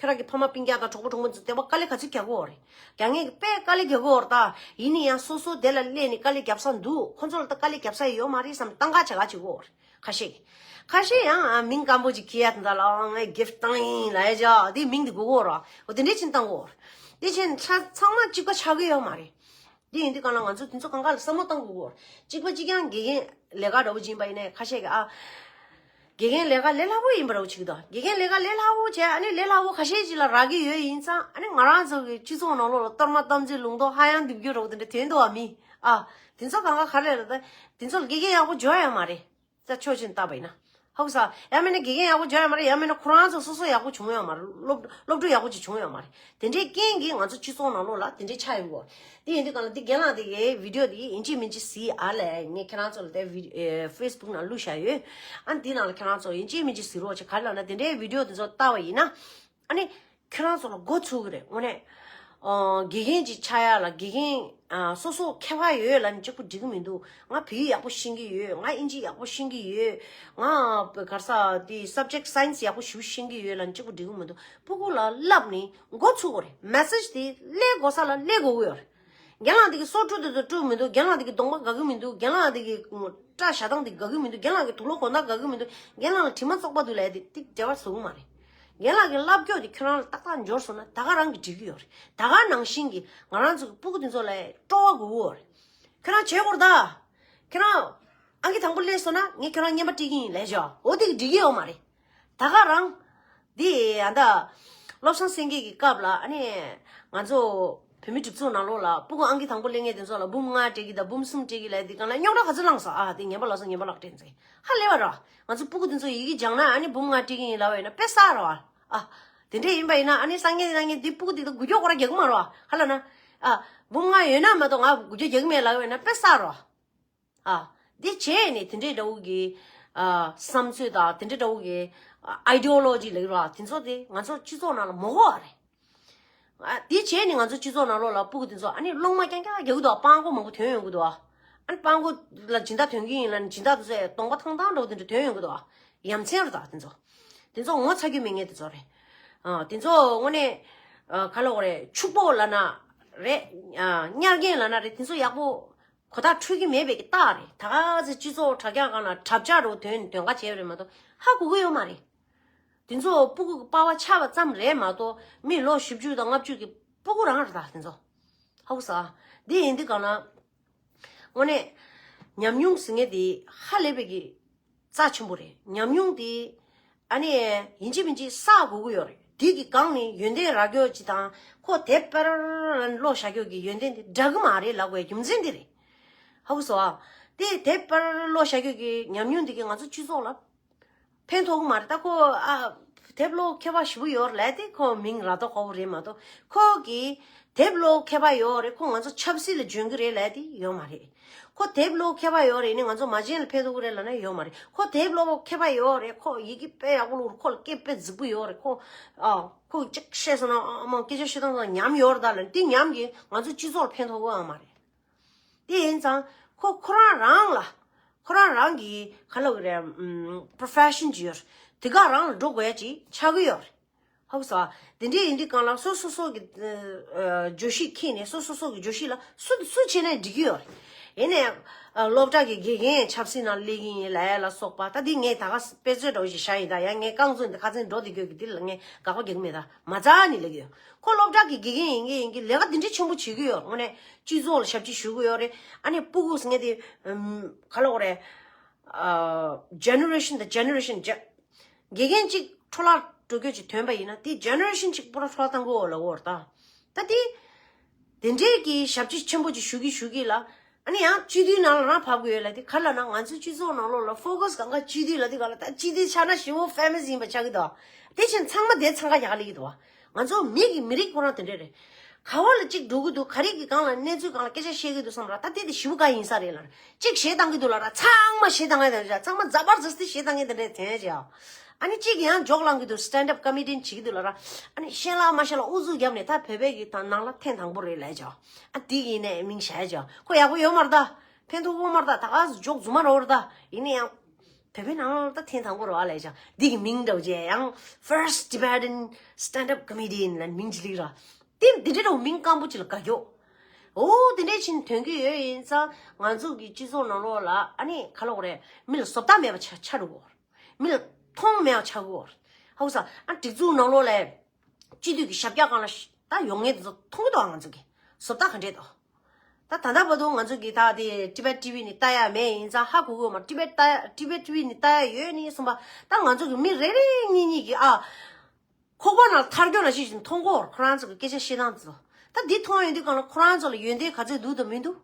ཁྱོད་རང་གི་ཕ་མ་སྤུན་ཀྱག་དང་གྲོགས་པོ་གྲོགས་མོ་ཚོ་དེ་བ་དཀའ་ལས་ག་ཚོད་རྒྱག་གི་ཡོད་རེད། རྒྱག་མཁན་གྱི་དཔེ་དཀའ་ལས་རྒྱག་གི་ཡོད་རེད་ད། ཡིན་ན་ཡང་སོ་སོ་དེ་ལ་སླེབས་ནས་དཀའ་ལས་རྒྱབ་ས་འདུག་ཁོ་ཚོ་ལ་ད་དཀའ་ལས་རྒྱབ་ས་ཡོད་མ་རེད་བསམ་སྟངས་ཀ་བྱེད་ག་བྱེད་གི་ཡོད་རེད། ཁ་ཤས་ཀྱིས། ཁ་ཤས་ཡང་ཨ་མིང་སྐམ་པོ་ཅིག་ཁྱེར་ཡ་དེ་འདྲ་ལ་ཨ་ངས་གིཕ་ཊི་བཏང་ཡིན་ལབ་ཡ་ཅིག་ཨ་དེའི་མིང་དེ་དགོས་ཀྱི་ཡོད་རེད། འོ་དེ་འདྲས་ཕྱིན་བཏང་གི་ཡོད་རེད། དེ་ཕྱིན་ཆ་ཚང་མ་གཅིག་པ་ཆགས་ཀྱི་ཡོད་མ་རེད། དེ་ཡིན་དུས་གང་ལ་ང་ཚོ་དེ་ཚོ་གང་ག་ལ་བསམ་བློ་བཏང་དགོས་ཀྱི་ཡོད་རེད། གཅིག་པ་གཅིག་རྐྱང་དགེ་རྒན་ལས་ཀ་འདྲ་བོ་ཅིག་ཡིན་པ་ཡིན་ནའི་ཁ་ཤས་ཀྱིས་ཨ། དགེ་རྒན་ལས་ཀ་ལས་སླ་པོ་ཡིན་པ་འདྲ་བོ་ཅིག་དང་དགེ་རྒན་ལས་ཀ་ལས་སླ་པོ་བྱས་ཨ་ནི་ལས་སླ་པོ་ཁ་ཤས་ཅིག་ལ་རག་གི་ཡོད་ཡིན་ཙང་ཨ་ནི་ང་རང་ཚོ་གི་སྤྱི་ཚོགས་ནང་ལོགས་ལ་གཏོར་མ་གཏམ་ཚིག་ལུང་རྟོགས་ཧ་ཡང་འདེབས་རྒྱུ་འདྲ་བོ་དེ་འདྲ་དོན་དུ་བ་མི་ཨ། དེ་ཚོ་གང་ག་ག་རེ་རེད་ད། དེ་ཚོ་ལ་དགེ་རྒན་ཡག་པོ་འཇོག་ཡ་མ་རེད། ད་ཕྱོགས་གཅིག་ནས་བལྟས་པ་ཡིན་ན། ཧ་གོ་སོང་། ཡང་མིན་ན་དགེ་རྒན་ཡག་པོ་འཇོག་ཡ་མ་རེད། ཡང་མིན་ན་ཁོ་རང་ཚོ་སོ་སོ་ཡག་པོ་བྱུང་ཡོད་མ་རེད། སློབ་སློབ་ཕྲུག་ཡག་པོ་ཅིག་བྱུང་ཡོད་མ་རེད། དེ་འདྲའི་རྐྱེན་གྱིས་ང་ཚོ་སྤྱི་ཚོགས་ནང་ལོགས་ལ་དེ་འདྲའི་ཆགས་ཡོང་གི་ཡོད་རེད། དེ་ཡིན་དུས་གང་ལ་འདི་རྒན་ལགས་དེ་གའི་བི་ཌིའོ་དེ་ཡིན་གཅིག་མིན་གཅིག་གཟིགས་ཨ་ལས། ངས་ཁྱེད་རང་ཚོ་ལ་དེ་བི་ཨེ་ཕེ་སི་བུག་ནང་བླུགས་བཞག་ཡོད། ཨ་འདི་ནང་ལ་ཁྱེད་རང་ཚོ་ཡིན་གཅིག་མིན་གཅིག་གཟིགས་རོགས་བྱེད། ག་རེ་ལབ་ན་དེ་འདྲའི་བི་ཌིའོ་དེ་ཚོ་བལྟས་པ་ཡིན་ན། ཨ་ནི། ཁྱེད་རང་ཚོ་ལ་མགོ་ཚོས་ཀྱི་རེད་དངོས་གནས། ཨ་དགེ་རྒན་ཅིག་ཆགས་ཡ་ལ་དགེ་རྒན་ཨ་སོ་སོ་མཁས་པ་ཡོད་ལབ་ནས་གཅིག་པུ་འགྲིག་གི་མི་འདུག་ང་བོད་ཡིག་ཡག་པོ་ཤེས་ཀྱི་ཡོད། ང་ཨིན་ཇི་ཡག་པོ་ཤེས་ཀྱི་ཡོད། ང་ག་རེ་ཟ་དེ་སབ་ཇེག་སའེན་སི་ཡག་པོ་ཞེ་པོ་ཤེས་ཀྱི་ཡོད་ལབ་ནས་གཅིག་པུ་འགྲིག་གི་མི་འདུག་སྤུ་གུ་ལ་བསླབས་ནས་མགོ་ཚོས་ཀྱི་རེད། མེ་སེ་ཇི་དེ་སླེབས་དགོས་ས་ལ་སླེབས་དགོས་ཀྱི་ཡོད་རེད། རྒན་ལགས་འདི་གིས་སོ་དཀྲུག་དེ་ཚོ་དཀྲུག་མི་འདུག་རྒན་ལགས་འདི་གིས་གདོང་པ་དགའ་གི་མི་འདུག་རྒན་ལགས་འདི་གིས་སྐྲ་བཞར་སྟངས་འདི་དགའ་གི་མི་འདུག་རྒན་ལགས་ཀྱི་དུག་ལོག་གོན་སྟངས་དགའ་གི་མི་འདུག་རྒན་ལགས་ལ་དྲི་མ་བཙོག་པ་འདུག་ལབ་ཡ་དེ་ཏིག་འབྲེལ་བ་བཟོ་གི་མ་རེད། རྒན་ལགས་ཀྱི་བསླབ་སྐྱོར་དེ་ཁྱོད་རང་ལ་ཏག་ཏག་འབྱོར་སོང་ན་ད་ག་རང་གིས་འགྲིག་གི་ཡོད་རེད། ད་ག་ནང་བཞིན་གྱི་ང་རང་ཚོ་གི་སྤུ་གུ་དེ་ཚོ་ལ་སྤྲོ་བ་དགོས་ཀྱི་ཡོད་རེད། ཁྱོད་རང་བྱེད་དགོས་རེད་ད། ཁྱོད་རང་ཨང་ཀི་དང་པོ་སླེབས་སོང་ན་ངས་ཁྱོད་རང་རྔན་པ་སྤྲད་ཀྱི་ཡིན་ལབ་བྱས། འོ་དེ་གིས་འགྲིག་གི་ཡོད་མ་རེད། ད་ག་རང་། འདི་ཨ་ད། བློ་བཟང་སེང་གེ་གི་སྐབས་ལ་ཨ་ནི། ང་ཚོ་བོད་མི་སྒྲིག་འཛུགས་ནང་ལོགས་ལ་སྤུ་གུ་ཨང་ཀི་དང་པོ་སླེབས་མཁན་དེ་ཚོ་ལ་འབུམ་ལྔ་སྤྲད་ཀྱི་དང་འབུམ་གསུམ་སྤྲད་ཀྱི་ལབ་དེ་གང་ལ་རྙོག་དྲ་ག་ཚོད་ལངས་སོང་ཨ། དེ་ངན་པ་ལབ་སོང་ངན་པ་ལབ་དྲན་ཚེ་ཧ་ལས་པ་ར། ང་ཚོ་སྤུ་གུ་དེ་ཚོ་ཡི་གེ་སྦྱངས་ན་ཨ་ནི་འབུམ་ལྔ་སྤྲད་ཀྱི་ཡིན་ལབ་པ་ཡིན་ན་དཔེ་བསགས་ར་བ། ཨ། དེ་འདྲས་ཡིན་པ་ཡིན་ན་ཨ་ནི་སང་ཉིན་སང་ཉིན་འདི་སྤུ་གུ་དེ་དག་འགུལ་སྐྱོད་ཁོ་ར་རྒྱག་གི་མ་རེད་བ། ཧ་ལ་ན། ཨ། འབུམ་ལྔ་ཡོད་ན་མ་གཏོགས་ང་འགུལ་སྐྱོད་རྒྱག་གི་མེད་ལབ་པ་ཡིན་ན་དཔེ་བསགས་ར་བ། ཨ། འདི་བྱས་ནས་དེ་འདྲའི་འདྲ་བོ་གི། ཨ། བསམ་ཚུལ་དང་དེ་འདྲའི་འདྲ་བོ་གི། ཨ། ཨའི་ཌི་ཡོ་ལོ་ཇི་ལབ་ཀྱི་རེད་བ། དེ་ཚོ་དེ་ང་ཚོ་སྤྱི་ཚོགས་ནང་ལ་མ་དགོས་པ་རེད། ཨ། འདི་བྱས་ནས་ང་ཚོ་སྤྱི་ཚོགས་ནང་ལོགས་ལ་སྤུ་གུ་དེ་ཚོ་ཨ་ནི་སློང་མ་རྐྱང་རྐྱང་རྒྱག་གི་འདུག་སྤྲང་པོ་མང་པོ་ཐོན་ཡོང་གི་འདུག་ཨ་ནི་སྤྲང་པོ་ལ་སྦྱིན་བདག་ཐོན་གྱི་ཡིན་ལབ་ནས་སྦྱིན་བདག་དེ་ཚོས་གདོང་པ་ཐང་ཐང་འདྲ་བོ་དེ་འདྲ་ཐོན་ཡོང་གི་འདུག་ཡ་མཚན་རེད་ད་དེ་ཚོ། དེ་ཚོ་ངོ་ཚ་རྒྱུ་མེད་མཁན་དེ་ཚོ་རེད། ཨ། དེ་ཚོ་དངོས་གནས། ཨ། ག་ལབ་དགོས་རེད། ཕྱུག་པོ་ལབ་ན་རེད། ཨ། གཉར་མཁན་ལབ་ན་རེད། དེ་ཚོ་ཡག་པོ་གོ་བརྡ་འཕྲོད་ཀྱི་མེད་པའི་གི་རྟགས་རེད། ད་ག་ཚོད་སྤྱི་ཚོགས་དྲ་རྒྱ་སྒང་ལ་དྲ་བཅག་རུ་དོན་དོན་ག་བྱས་པ་རེད་མ་གཏོགས་ཧ་གོ་གི་ཡོད་མ་རེད། དེ་ཚོ་སྤུ་གུ་གི་པ་ཕ་ཆགས་པ་ཙམ་རེད་མ་གཏོགས་མི་ལོ་བཞི་བཅུ་དང་ལྔ་བཅུ་གི་སྤུ་གུ་རང་རེད་ད་དེ་ཚོ། ཧ་གོ་སོང་། འདི་ཡིན་དུས་གང་ལ། དངོས་གནས། ཉམས་མྱོང་ཟེར་མཁན་དེ་ཧ་ལས་པའི་གི་རྩ་ཆེན་པོ་རེད། ཉམས་མྱོང་དེ་ཨ་ནི་ཡིན་གཅིག་མིན་གཅིག་བསགས་དགོས་ཀྱི་ཡོད་རེད། དེ་གི་སྒང་ནས་ཡོན་ཏན་རག་རྒྱུ་ཅིག་དང་ཁོ་དེབ་དཔར་ཀློག་བཞག་རྒྱུ་གི་ཡོན་ཏན་དེ་འདྲ་གི་མ་རེད་ལབ་དགོས་རྒྱུ་མཚན་དེ་རེད། ཧ་གོ་སོང་ཨ། དེ་དེབ་དཔར་ཀློག་བཞག་རྒྱུ་གི་ཉམས་མྱོང་དེ་གི་ང་ཚོ་སྤྱི་ཚོགས་ལ་ཕན་ཐོགས་ཀྱི་མ་རེད། ད་ཁོ་ཨ་དེབ་ཀློག་མཁས་པ་ཞེ་པོ་ཡོད་རེད་ལབ་དེ་ཁོ་མིང་ར་དོ་ཁོ་བོ་རེད་མ་གཏོགས་ཁོ་གི་དེབ་ཀློག་མཁས་པ་ཡོད་རེད། ཁོ་ང་ཚོ་ཆབ་སྲིད་ལ་འཇོན་གི་རེད་ལབ་དེ་ཡོད་མ་རེད། ཁོ་དེབ་ཀློག་མཁས་པ་ཡོད་རེད་ནི་ང་ཚོ་མ་བྱན་ལ་ཕན་ཐོགས་གི་རེད་ལབ་ན་ཡོད་མ་རེད། ཁོ་དེབ་ཀློག་མཁས་པ་ཡོད་རེད། ཁོ་ཡི་གེ་དཔེ་ཡག་པོ་ཀློག་རེད། ཁོ་ལ་སྐད་དཔེ་རྫིག་པོ་ཡོད་རེད། ཁོ་ཨ་ཁོ་གཅིག་བཤད་སོང་ན་ཨ་མ་སྐད་ཆ་བཤད་སྟངས་དང་ཉམས་ཡོད་རེད་ད་ལབ་ནི་དེ་ཉམས་ཀྱིས་ང་ཚོ་སྤྱི་ཚོགས་ལ་ཕན་ཐོགས་གི་ཨ་མ་རེད། དེ་ཡིན་ཙང་ཁོ་ཁོ་རང་རང་ལ་ཁོ་རང་རང་གི་ག་ལབ་དགོས་རེད། ཨམ། པོ་རོ་ཕེ་ཤན་ཅིག་ཡོད་རེད། དེ་ག་རང་ལ་འགྲོ་དགོས་ཡ་ཅིག་ཆགས་ཀྱི་ཡོད་རེད། ཧ་གོ་སོང་ཨ། དེ་འདྲའི་ཡིན་དུས་གང་ལ་སོ་སོ་སོ་གི་ཨ་བརྗོད་གཞི་འཁྱེར་ནས་སོ་སོ་སོ་གི་བརྗོད་གཞི་ལ་སུ་སུ་བྱས་ན་འགྲིག་གི་ཡོད་རེད། ཡིན་ནའི་ཨ་སློབ་གྲྭ་གི་དགེ་རྒན་ཆབ་སྲིད་ནང་སླེབས་ཀྱི་ཡིན་ལབ་ཡ་ལ་སོགས་པ་ད་འདི་ངས་ད་ག་དཔེ་མཛོད་འདྲ་བོ་ཞིག་བཞག་ཡིན། ད་ཡང་ངས་རྐང་བཙུགས་འདི་ཁ་ཚན་འགྲོ་བསྡད་རྒྱུ་གི་འདི་ལ་ངས་དགག་པ་རྒྱག་གི་མེད། ད་མ་རྩ་ནས་ལབ་ཀྱི་ཡོད། ཁོ་སློབ་གྲྭ་གི་དགེ་རྒན་ཡིན་གི་ཡིན་གི་ལས་ཀ་འདི་འདྲ་ཆེན་པོ་བྱེད་ཀྱི་ཡོད། དངོས་གནས་སྤྱི་ཚོགས་ལ་ཞབས་ཕྱི་ཞུ་གི་ཡོད་རེད། ཨ་ནི་སྤུ་གུ་ཟེར་མཁན་དེ་ཨམ་ག་ལབ་དགོས་རེད། ཨ་ཇེ་ནེ་རེ་ཤན་དང་ཇེ་ནེ་རེ་ཤན་ཇེ་དགེ་རྒན་གཅིག་འཕྲོ་བརླག་འགྲོ་རྒྱུ་ཅིག་ཐོན་པ་ཡིན་ན་དེ་ཇེ་ནེ་རེ་ཤན་གཅིག་པུ་ར་འཕྲོ་བརླག་བཏང་གི་ཡོད་ལབ་ཀྱི་ཡོད་རེད་ད། ད་དེ་དེ་འདྲའི་གི་ཞབས་ཕྱི་ཆེན་པོ་ཅིག་ཞུ་གི་ཞུ་གི་ལ་ཨ་ནི་ཡང་སྤྱི་འཐུས་ནང་ལ་རང་བབས་གི་ཡོད་ལ། དེ་ག་ལབ་ན་ང་ཚོའི་སྤྱི་ཚོགས་ནང་ལོགས་ལ་ཕོ་ཀ་སི་གང་ག་སྤྱི་འཐུས་ལ་དེ་ག་ལ་ད་སྤྱི་འཐུས་ཆགས་ན་ཞེ་པོ་ཕེ་མ་སི་ཡིན་པ་ཆགས་ཀྱི་འདུག་དེ་བཞིན་ཚང་མ་དེ་འཚང་ཁ་རྒྱག་ག་སླེབས་ཀྱི་འདུག་ང་ཚོ་མི་གི་མི་རིགས་ཁོ་རང་དེ་འདྲས་རེད། ག་བ་ལ་གཅིག་འགྲོ་གི་འདུག་ག་རེ་གི་སྒང་ལ་གནས་ཚུལ་སྒང་ལ་སྐད་ཆ་བཤད་གི་འདུག་བསམ་ར། ད་དེ་དེ་ཞི་བོ་ག་ཡིན་ས་རེད་ལ། གཅིག་ཞེ་སྡང་གི་འདུག་ལ་ར། ཚང་མ་ཞེ་སྡང་གི་འདུག་ཚང་མ་ཛ་བར་ཛ་སྟི་ཞེ་སྡང་གི་དེ་འདྲས་དེ་ཅི་ཨ། ཨ་ནི་གཅིག་ཡང་འཇོག་ལང་གི་འདུག stand up comedian བྱེད་ཀྱི་འདུག་ལ་ར། ཨ་ནི་ཤེས་ལ་མ་ཤེས་ལ་ཨུ་ཚུགས་བརྒྱབ་ནས་ད་བོད་པའི་གི་ད་ནང་ལ་འཐེན་དང་པོ་རེད་ལས་ཅི་ཨ། དེ་གི་ནས་མིང་བྱས་ཅི་ཨ། ཁོ་ཡག་པོ་ཡོད་མ་རེད་ད། ཕན་ཐོགས་ཡོད་མ་རེད་ད། ད་ག་འཇོག་རྫུན་མ་རོ་རེད་ད། ཡིན་ན་ཡང་བོད་པའི་ནང་ལ་ད་འཐེན་དང་པོ་རེད་བ་ལས་ཅི་ཨ། འདི་གི་མིང་འདྲ་བོ་ཅི་ཡང་first Tibetan stand up comedian ལ་མིང་ཅི་ལིག་ར། དེ་འདི་འདྲའི་འདྲ་བོ་མིང་སྐམ་པོ་ཅིག་ལ་དགའ་སྐྱོ། འོ་དེ་འདྲའི་ཕྱིན་ཐོན་གི་ཡོད་ཡིན་ཙང་ང་ཚོ་གི་སྤྱི་ཚོགས་ནང་ལོགས་ལ་ཨ་ནི་ག་ལ་འོ་རེད། མི་ལ་བཟོ་ལྟ་མེད་པ་ཆགས་ཆགས་འགྲོ་གི་ཡོད་རེད། མི་ལ་མཐོང་མེད་པ་ཆགས་གི་ཡོད་རེད། ཧ་གོ་ས། ཨ་སྒྲིག་འཛུགས་ནང་ལོགས་ལ་སྤྱི་འཐུས་ཀྱི་ཞབས་བཀྱག་སྒང་ལ་ད་ཡོང་མཁན་དེ་ཚོ་མཐོང་གི་འདུག་ཨ། ང་ཚོ་གི་བཟོ་ལྟ་ག་འདྲས་འདུག་ད་ད་ལྟ་བར་དུ་ང་ཚོ་གི་ད་དེ་Tibet TV ནས་ལྟ་ཡ་མེད་ཡིན་ཙང་ཧ་གོ་གི་ཡོད་མ། Tibet ལྟ་ཡ་Tibet TV ནས་ལྟ་ཡ་ཡོད་ནི་གསུངས་པ། ད་ང་ཚོ་གི་མི་རེ་རེ་གཉིས་གཉིས་ཀྱི་ཨ། ཁོག་པ་ནང་ཐར་རྒྱུ་ན་ཞིག་ཅིག་མཐོང་གོ། ཁོ་རང་ཚོ་གི་སྐད་ཆ་བཤད་སྟངས་དེ་ཚོ། ད་འདི་མཐོང་ཡོང་དུས་སྒང་ལ་ཁོ་རང་ཚོ་ལ་ཡོན་ཏན་ག་ཚོད་འདུག་དང་མི་འདུག་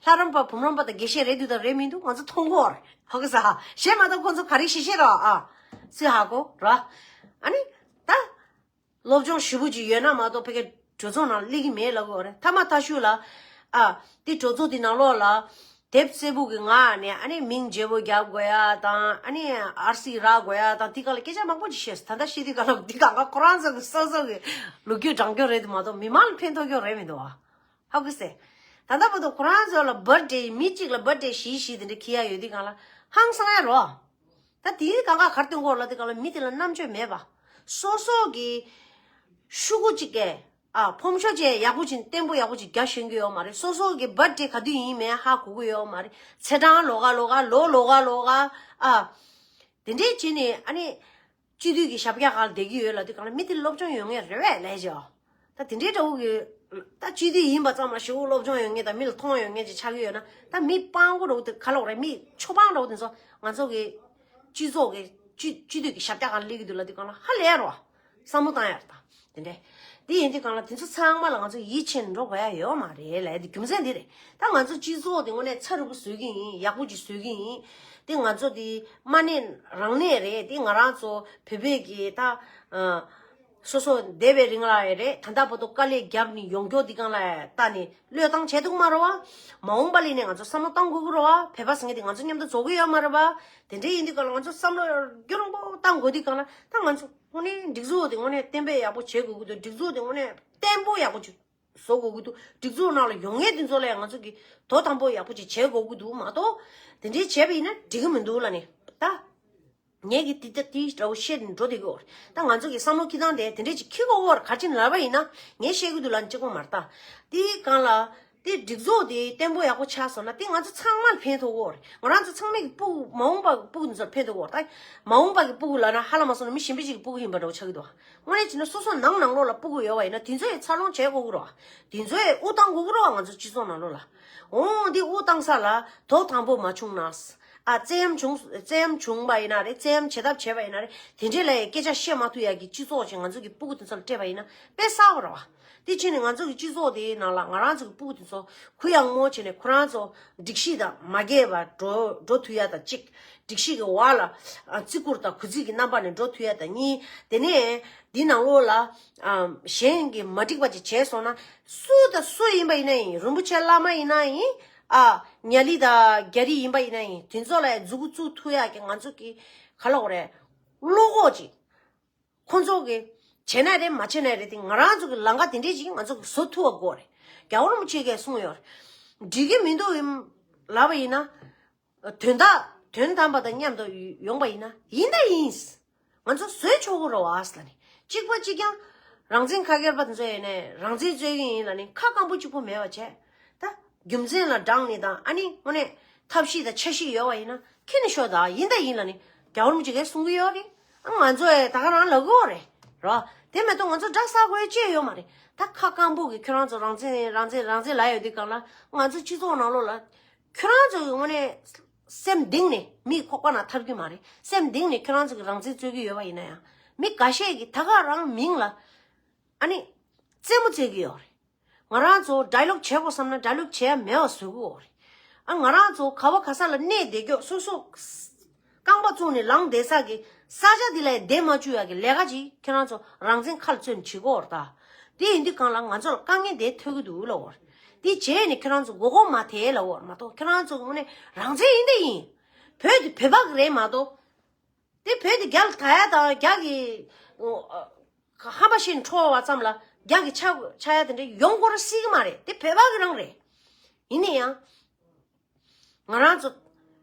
ལྷ་རམས་པ་བུམ་རམས་པ་དང་དགེ་བཤེས་རེད་འདུག་དང་རེད་མི་འདུག་ང་ཚོ་མཐོང་གོ། ཧ་གོ་ས། གཞན་མ་གཏོགས་ཁོ་ཚོ་ག་རེ་བཤད་བཤད་ར་ཨ། སུས་ཧ་གོ་ར། ཨ་ནི་ད་སློབ་སྦྱོང་ཞེ་པོ་ཅིག་ཡོད་ན་མ་གཏོགས་ཕ་གི་གྲོས་ཚོགས་ནང་སླེབས་ཀྱི་མེད་ལབ་གོ་རེད། ཐ་མ་ཐ་ཤུ་ལ་ཨ། དེ་གྲོས་ཚོགས་དེ་ནང་ལོགས་ལ། དེབ་སེར་པོ་གི་ངག་ནས་ཨ་ནི་མིང་བརྗེ་པོ་རྒྱབ་དགོས་ཡ་དང་ཨ་ནི་ཨར་སི་རག་དགོས་ཡ་དང་དེ་ག་ལ་སྐད་ཆ་མང་པོ་ཅིག་བཤད་སོང་། ད་ལྟ་བཤད་དུས་ག་ལ་འདི་ག་ག་ཁོ་རང་ཚོ་གི་སོ་སོ་གི་ལོ་རྒྱུས་བགྲང་རྒྱུ་རེད་མ་གཏོགས་མི་མང་ལ་ཕན་ཐོགས་རྒྱུ་རེད་མི་འདུག་ཨ། ཧ་གོ་སེ། ད་ལྟ་བར་དུ་ཁོ་རང་ཚོ་ལ་བར་ཌེ་མི་གཅིག་ལ་བར་ཌེ་བཞི་བཞི་དེ་འདྲ་འཁྱེར་ཡ་ཡོད་དུས་ག་ལ་ཧང་སང་ཡ་རོ། ད་དེའི་ག་ག་གར་སྟོན་གོ་ལ་དེ་ག་ལ་མི་དེ་ལ་རྣམ་དཔྱོད་མེད་པ། སོ་སོ་གི་ཤུ་གུ་གཅིག་གས། ཨ་ཕོམ་ཤོ་ཅེ་ཡག་པོ་ཅིག་བརྟན་པོ་ཡག་པོ་ཅིག་རྒྱ་ཤེས་ཀྱི་ཡོད་མ་རེད། སོ་སོ་གི་བར་ཌེ་ག་དུས་ཡིན་མིན་ཧ་གོ་གི་ཡོད་མ་རེད། ཚེས་གྲངས་ལོགས་ཀ་ལོགས་ཀ་ལོ་ལོགས་ཀ་ལོགས་ཀ་ཨ། དེ་འདྲས་བྱས་ནས་ཨ་ནི་སྤྱི་འཐུས་ཀྱི་ཞབས་བཀྱག་སྒང་ལ་བསྡད་ཀྱི་ཡོད་ལབ་དུས་ག་ལ་མི་དེ་སློབ་སྦྱོང་ཡོད་མཁན་རེད་བས་ལས་བྱ། ད་དེ་འདྲའི་འདྲ་བོ་གི་ད་སྤྱི་འཐུས་ཡིན་པ་ཙམ་ལ་ཞེ་པོ་སློབ་སྦྱོང་ཡོད་མཁན་དང་མི་ལ་མཐོང་ཡོད་མཁན་ཅིག་ཆགས་ཀྱི་ཡོད་ན། ད་མི་སྤྲང་པོ་འདྲ་བོ་དེ་ག་ལོག་རེད། མི་ཆོ་པང་འདྲ་བོ་དེ་ཚོ་ང་ཚོ་གི་སྤྱི་ཚོགས་ཀྱི་སྤྱི་སྤྱི་འཐུས་ཀྱི་ཞབས་བཀྱག་སྒང་ལ་སླེབས་ཀྱི་འདུག་ལབ་དུས་ག་ལ་ཧ་ལས་རོ། བསམ་བློ་བཏང་ཡ་རེད་ད། དེ་འདྲས། དེ་ཡིན་དུས་གང་ལ་དེ་ཚོ་ཚང་མ་ལ་ང་ཚོ་ཡིད་ཆེས་འགྲོ་དགོས་ཡ་ཡོད་མ་རེད་ལབ་ཡ་དེ་རྒྱུ་མཚན་འདི་རེད། ད་ང་ཚོ་སྤྱི་ཚོགས་དེ་དངོས་གནས་ཚ་རུ་བུ་བཟོས་ཀྱི་ཡིན། ཡག་པོ་ཅིག་བཟོས་ཀྱི་ཡིན། དེ་ང་ཚོ་དེ་མ་གནས་རང་གནས་རེད། དེ་ང་རང་ཚོ་བོད་པའི་གི་ད་ཨ་སོ་སོ་འདས་པའི་རིང་ལ་ཡ་རེད། ད་ལྟ་བར་དུ་དཀའ་ལས་བརྒྱབ་ནས་ཡོང་རྒྱུ་དེ་གང་ལ་ལྟ་ནས་བློས་བཏང་བྱས་འདུག་མ་རེད་བ། མ་འོངས་པ་ལ་ནས་ང་ཚོ་བསམ་བློ་བཏང་དགོས་ཀྱི་རེད་བ། བོད་པ་ཟེར་མཁན་དེ་ང་ཚོ་མཉམ་དུ་འགྲོ་གི་ཡོད་མ་རེད་བ། དེ་འདྲ་ཡིན་དུས་གང་ལ་ང་ཚོ་བསམ་བློ་རྒྱུན་རིང་པོ་བཏང་དགོས་དུས་གང་ལ་ད་ང་ཚོ་དངོས་གནས་སྒྲིག་འཛུགས་དེ་དངོས་གནས་གཏན་འབེབས་ཡག་པོ་བྱེད་དགོས་ཀྱི་འདུག་སྒྲིག་འཛུགས་དེ་དངོས་གནས་བརྟན་པོ་ཡག་པོ་ཅིག་བཟོ་དགོས་ཀྱི་འདུག་སྒྲིག་འཛུགས་ནང་ལ་ཡོང་མཁན་དེ་ཚོ་ལ་ང་ཚོ་གི་དོ་དམ་པོ་ཡག་པོ་ཅིག་བྱེད་དགོས་ཀྱི་འདུག་མ་གཏོགས་དེ་འདྲའི་བྱས་པ་ཡིན་ན་འགྲིག་གི་མི་འདུག་ལབ་ནས་ད། ངས་ཀྱི་དེ་ལྟ་དེ་འདྲ་བོ་བཤད་ནས་འགྲོ་བསྡད་ཀྱི་ཡོད་རེད། ད་ང་ཚོ་གི་བསམ་བློ་འཁྱེར་སྟངས་དེ་དེ་འདྲས་ཅིག་འཁྱེར་དགོས་ཀྱི་ཡོད་རེད། ག་རེ་བྱས་ནས་ལབ་པ་ཡིན་ན་ངས་བཤད་ཀྱི་འདུག་ལབ་ནས་གཅིག་པོ་མ་རེད་ད། དེའི་སྒང་ལ་དེ་སྒྲིག་འཛུགས་དེ་བརྟན་པོ་ཡག་པོ་ཆགས་སོང་ན་དེ་ང་ཚོ་ཚང་མ་ལ་ཕན་ཐོགས་ཀྱི་ཡོད་རེད། ང་རང་ཚོ་ཚང་མས་ཀྱི་སྤུ་གུ་མ་འོངས་པ་སྤུ་གུ་ཚོར་ཕན་ཐོགས་ཀྱི་ཡོད་རེད། ད་མ་འོངས་པ་གི་སྤུ་གུ་ལབ་ན་ཧ་ལམ་མ་སོང་ན་མི་གཞན་པ་ཅིག་གི་སྤུ་གུ་ཡིན་པ་འདྲ་བོ་ཆགས་ཀྱི་འདུག་དངོས་གནས་བྱས་ན་སོ་སོ་ནང་ནང་ལོགས་ལ་སྤུ་གུ་ཡོད་པ་ཡིན་ན་དེ་ཚོ་ཡི་འཚར་ལོངས་བྱེད་དགོས་ཀྱི་རེད་བ། དེ་ཚོ་ཡི་དབུགས་བཏང་དགོས་ཀྱི་རེད་བ། ང་ཚོ་སྤྱི་ཚོགས་ནང་ལོགས་ལ། འོང་དེ་དབུགས་བཏང་ས་ལ་དོ་དམ་པོ་མ་བྱུང་ན། ཨ་བཙན་གཡེམ་བྱུང་བཙན་གཡེམ་བྱུང་བ་ཡིན་ན་རེད། བཙན་གཡེམ་བྱེད་ཐབས་བྱས་པ་ཡིན་ན་རེད། དེ་འདྲས་ལ་སྐད་ཆ་བཤད་མ་ཐུབ་ཡ་གི་སྤྱི་ཚོགས་ཅིག་ང་ཚོ་གི་སྤུ་གུ་དེ་ཚོ་ལ་སྤྲད་པ་ཡིན་ན་དཔེ་གསར་པ་རེད་བ། དེ་བྱས་ནས་ང་ཚོ་གི་སྤྱི་ཚོགས་དེའི་ནང་ལ་ང་རང་ཚོ་གི་སྤུ་གུ་དེ་ཚོ་གུ་ཡངས་མོ་བྱས་ནས་ཁོ་རང་ཚོ་སྒྲིག་གཞི་དང་མ་འགལ་བར་འགྲོ་འགྲོ་ཐུབ་ཡ་དང་གཅིག་སྒྲིག་གཞི་གི་འོག་ལ་ཨ་བརྩི་བཀུར་དང་གུས་བརྩི་གི་རྣམ་པ་ནས་འགྲོ་ཐུབ་ཡ་དང་གཉིས། དེ་ནས་འདི་ནང་ལོགས་ལ་ཨ་གཞན་གྱིས་མ་འགྲིག་པ་ཅིག་བྱས་སོང་ན་སུ་དང་སུ་ཡིན་པ་ཡིན་ན་ཡིན། རིན་པོ་ཆེ་བླ་མ་ཡིན་ན་ཡིན། ཨ་ཉ་ལི་དང་རྒྱ་རི་ཡིན་པ་ཡིན་ན་ཡིན། དེ་ཚོ་ལ་མཛུབ་གུ་བཙུགས་ཐུབ་ཡ་གི་ང་ཚོ་གི་ག་ལབ་དགོས་རེད། བློ་ཁོག་ཅིག་ཁོང་ཚོ་གི་བྱས་ན་རེད་མ་བྱས་ན་རེད་དེ་ང་རང་ཚོ་གི་ལམ་ཁ་དེ་འདྲས་ཅིག་ང་ཚོ་གི་བཟོ་ཐུབ་པ་དགོས་རེད། རྒྱལ་བ་རིན་པོ་ཆེ་གིས་གསུངས་ཡོད་རེད། འགྲིག་གི་མི་འདུག་ཡིན་ལབ་པ་ཡིན་ན། དོན་དག་དོན་དམ་པ་དང་མཉམ་དུ་ཡོང་པ་ཡིན་ན་ཡིན་ད་ཡིན། ང་ཚོ་བཟོས་ཆོག་གི་རེད་བ་ཟེར་ལབ་ནས་གཅིག་པ་གཅིག་རྐྱང་རང་བཙན་ཁ་སྐྱེར་པ་དེ་ཚོ་ཡིན་ནས་རང་བཙན་རྩོད་ཀྱི་ཡིན་ལབ་ནས་ཁ་སྐམ་པོ་གཅིག་པོ་མེད་པ་བྱས། ད་རྒྱུ་མཚན་ལ་དྲངས་ནས་དང་ཨ་ནི་དངོས་གནས་ཐབས་ཤེས་དང་འཆར་གཞི་ཡོད་པ་ཡིན་ན་ཁྱེར་ནས་ཤོག་ད་ཡིན་ད་ཡིན་ལབ་ནས་རྒྱལ་བ་རིན་པོ་ཆེ་གིས་གསུང་གི་ཡོད་རེད། ཨ་ང་ཚོ་ཡ་ད་ག་རང་ལབ་གི་ཡོད་རེད་རོ། དེ་མ་གཏོགས་ང་ཚོ་འདྲ་ས་དགོས་ཅི་ཡོད་མ་རེད། ད་ཁ་སྐམ་པོ་གི་ཁྱོད་རང་ཚོ་རང་བཙན་རང་བཙན་རང་བཙན་ལབ་ཡོད་དུས་གང་ལ་ང་ཚོ་སྤྱི་ཚོགས་ནང་ལོགས་ལ། ཁྱོད་རང་ཚོ་གི་དངོས་གནས་སེམས་གཏིང་ནས་མིའི་ཁོག་པ་ནང་ཐར་གྱི་མ་རེད། སེམས་གཏིང་ནས་ཁྱོད་རང་ཚོ་གི་རང་བཙན་རྩོད་ཀྱི་ཡོད་པ་ཡིན་ན་ཡང་མི་འགའ་ཤས་ཀྱིས་ད་ག་རང་མིང་ལ་ཨ་ནི་རྩེད་མོ་རྩེ་གི་ཡོད་རེད། ང་རང་ཚོ་ཌའི་ལོག་བྱེད་དགོས་བསམ་ན་ཌའི་ལོག་བྱེད་ཡ་མེད་པ་བཟོ་གི་ཡོད་རེད། ཨ་ང་རང་ཚོ་ག་བ་ག་ས་ལ་གནས་བསྡད་རྒྱུ་སོ་སོ་རྐང་པ་བཙུགས་ནས་ལངས་བསྡད་ས་གི་ ས་ཆ་འདི་ལ་བསྡད་མ་བཅུག་ཡག་གི་ལས་ཀ་ཅིག་ཁྱེད་རང་ཚོ་རང་བཙན་ཁ་ལ་བཙོན་བྱེད་དགོས་རེད་ད། དེ་ཡིན་དུས་གང་ལ་ང་ཚོ་ལ་དཀའ་ངལ་དེ་ཐོན་གི་འདུག་ལབ་དགོས་རེད། དེ་བྱས་ནས་ཁྱེད་རང་ཚོ་མགོ་སྐོར་མ་ཐེབས་ལབ་དགོས་རེད་མ་གཏོགས། ཁྱེད་རང་ཚོ་དངོས་གནས་རང་བཙན་ཡིན་དེ་ཡིན། བོད་དེ་བོད་པ་གི་རེད་མ་གཏོགས། དེ་བོད་དེ་རྒྱ་ལ་ད་ཡག་དང་རྒྱ་གི་ཧམ་པ་ཤེས་ནས་འཕྲོ་བ་ཙམ་ལ་རྒྱ་གི་ཆགས་ཆགས་ཡག་དེ་འདྲ་ཡོང་དགོས་ར་སྲིད་གི་མ་རེད། དེ་བོད་པ་གི་རང་རེད། ཡིན་ན་ཡང་། ང་རང་ཚོ་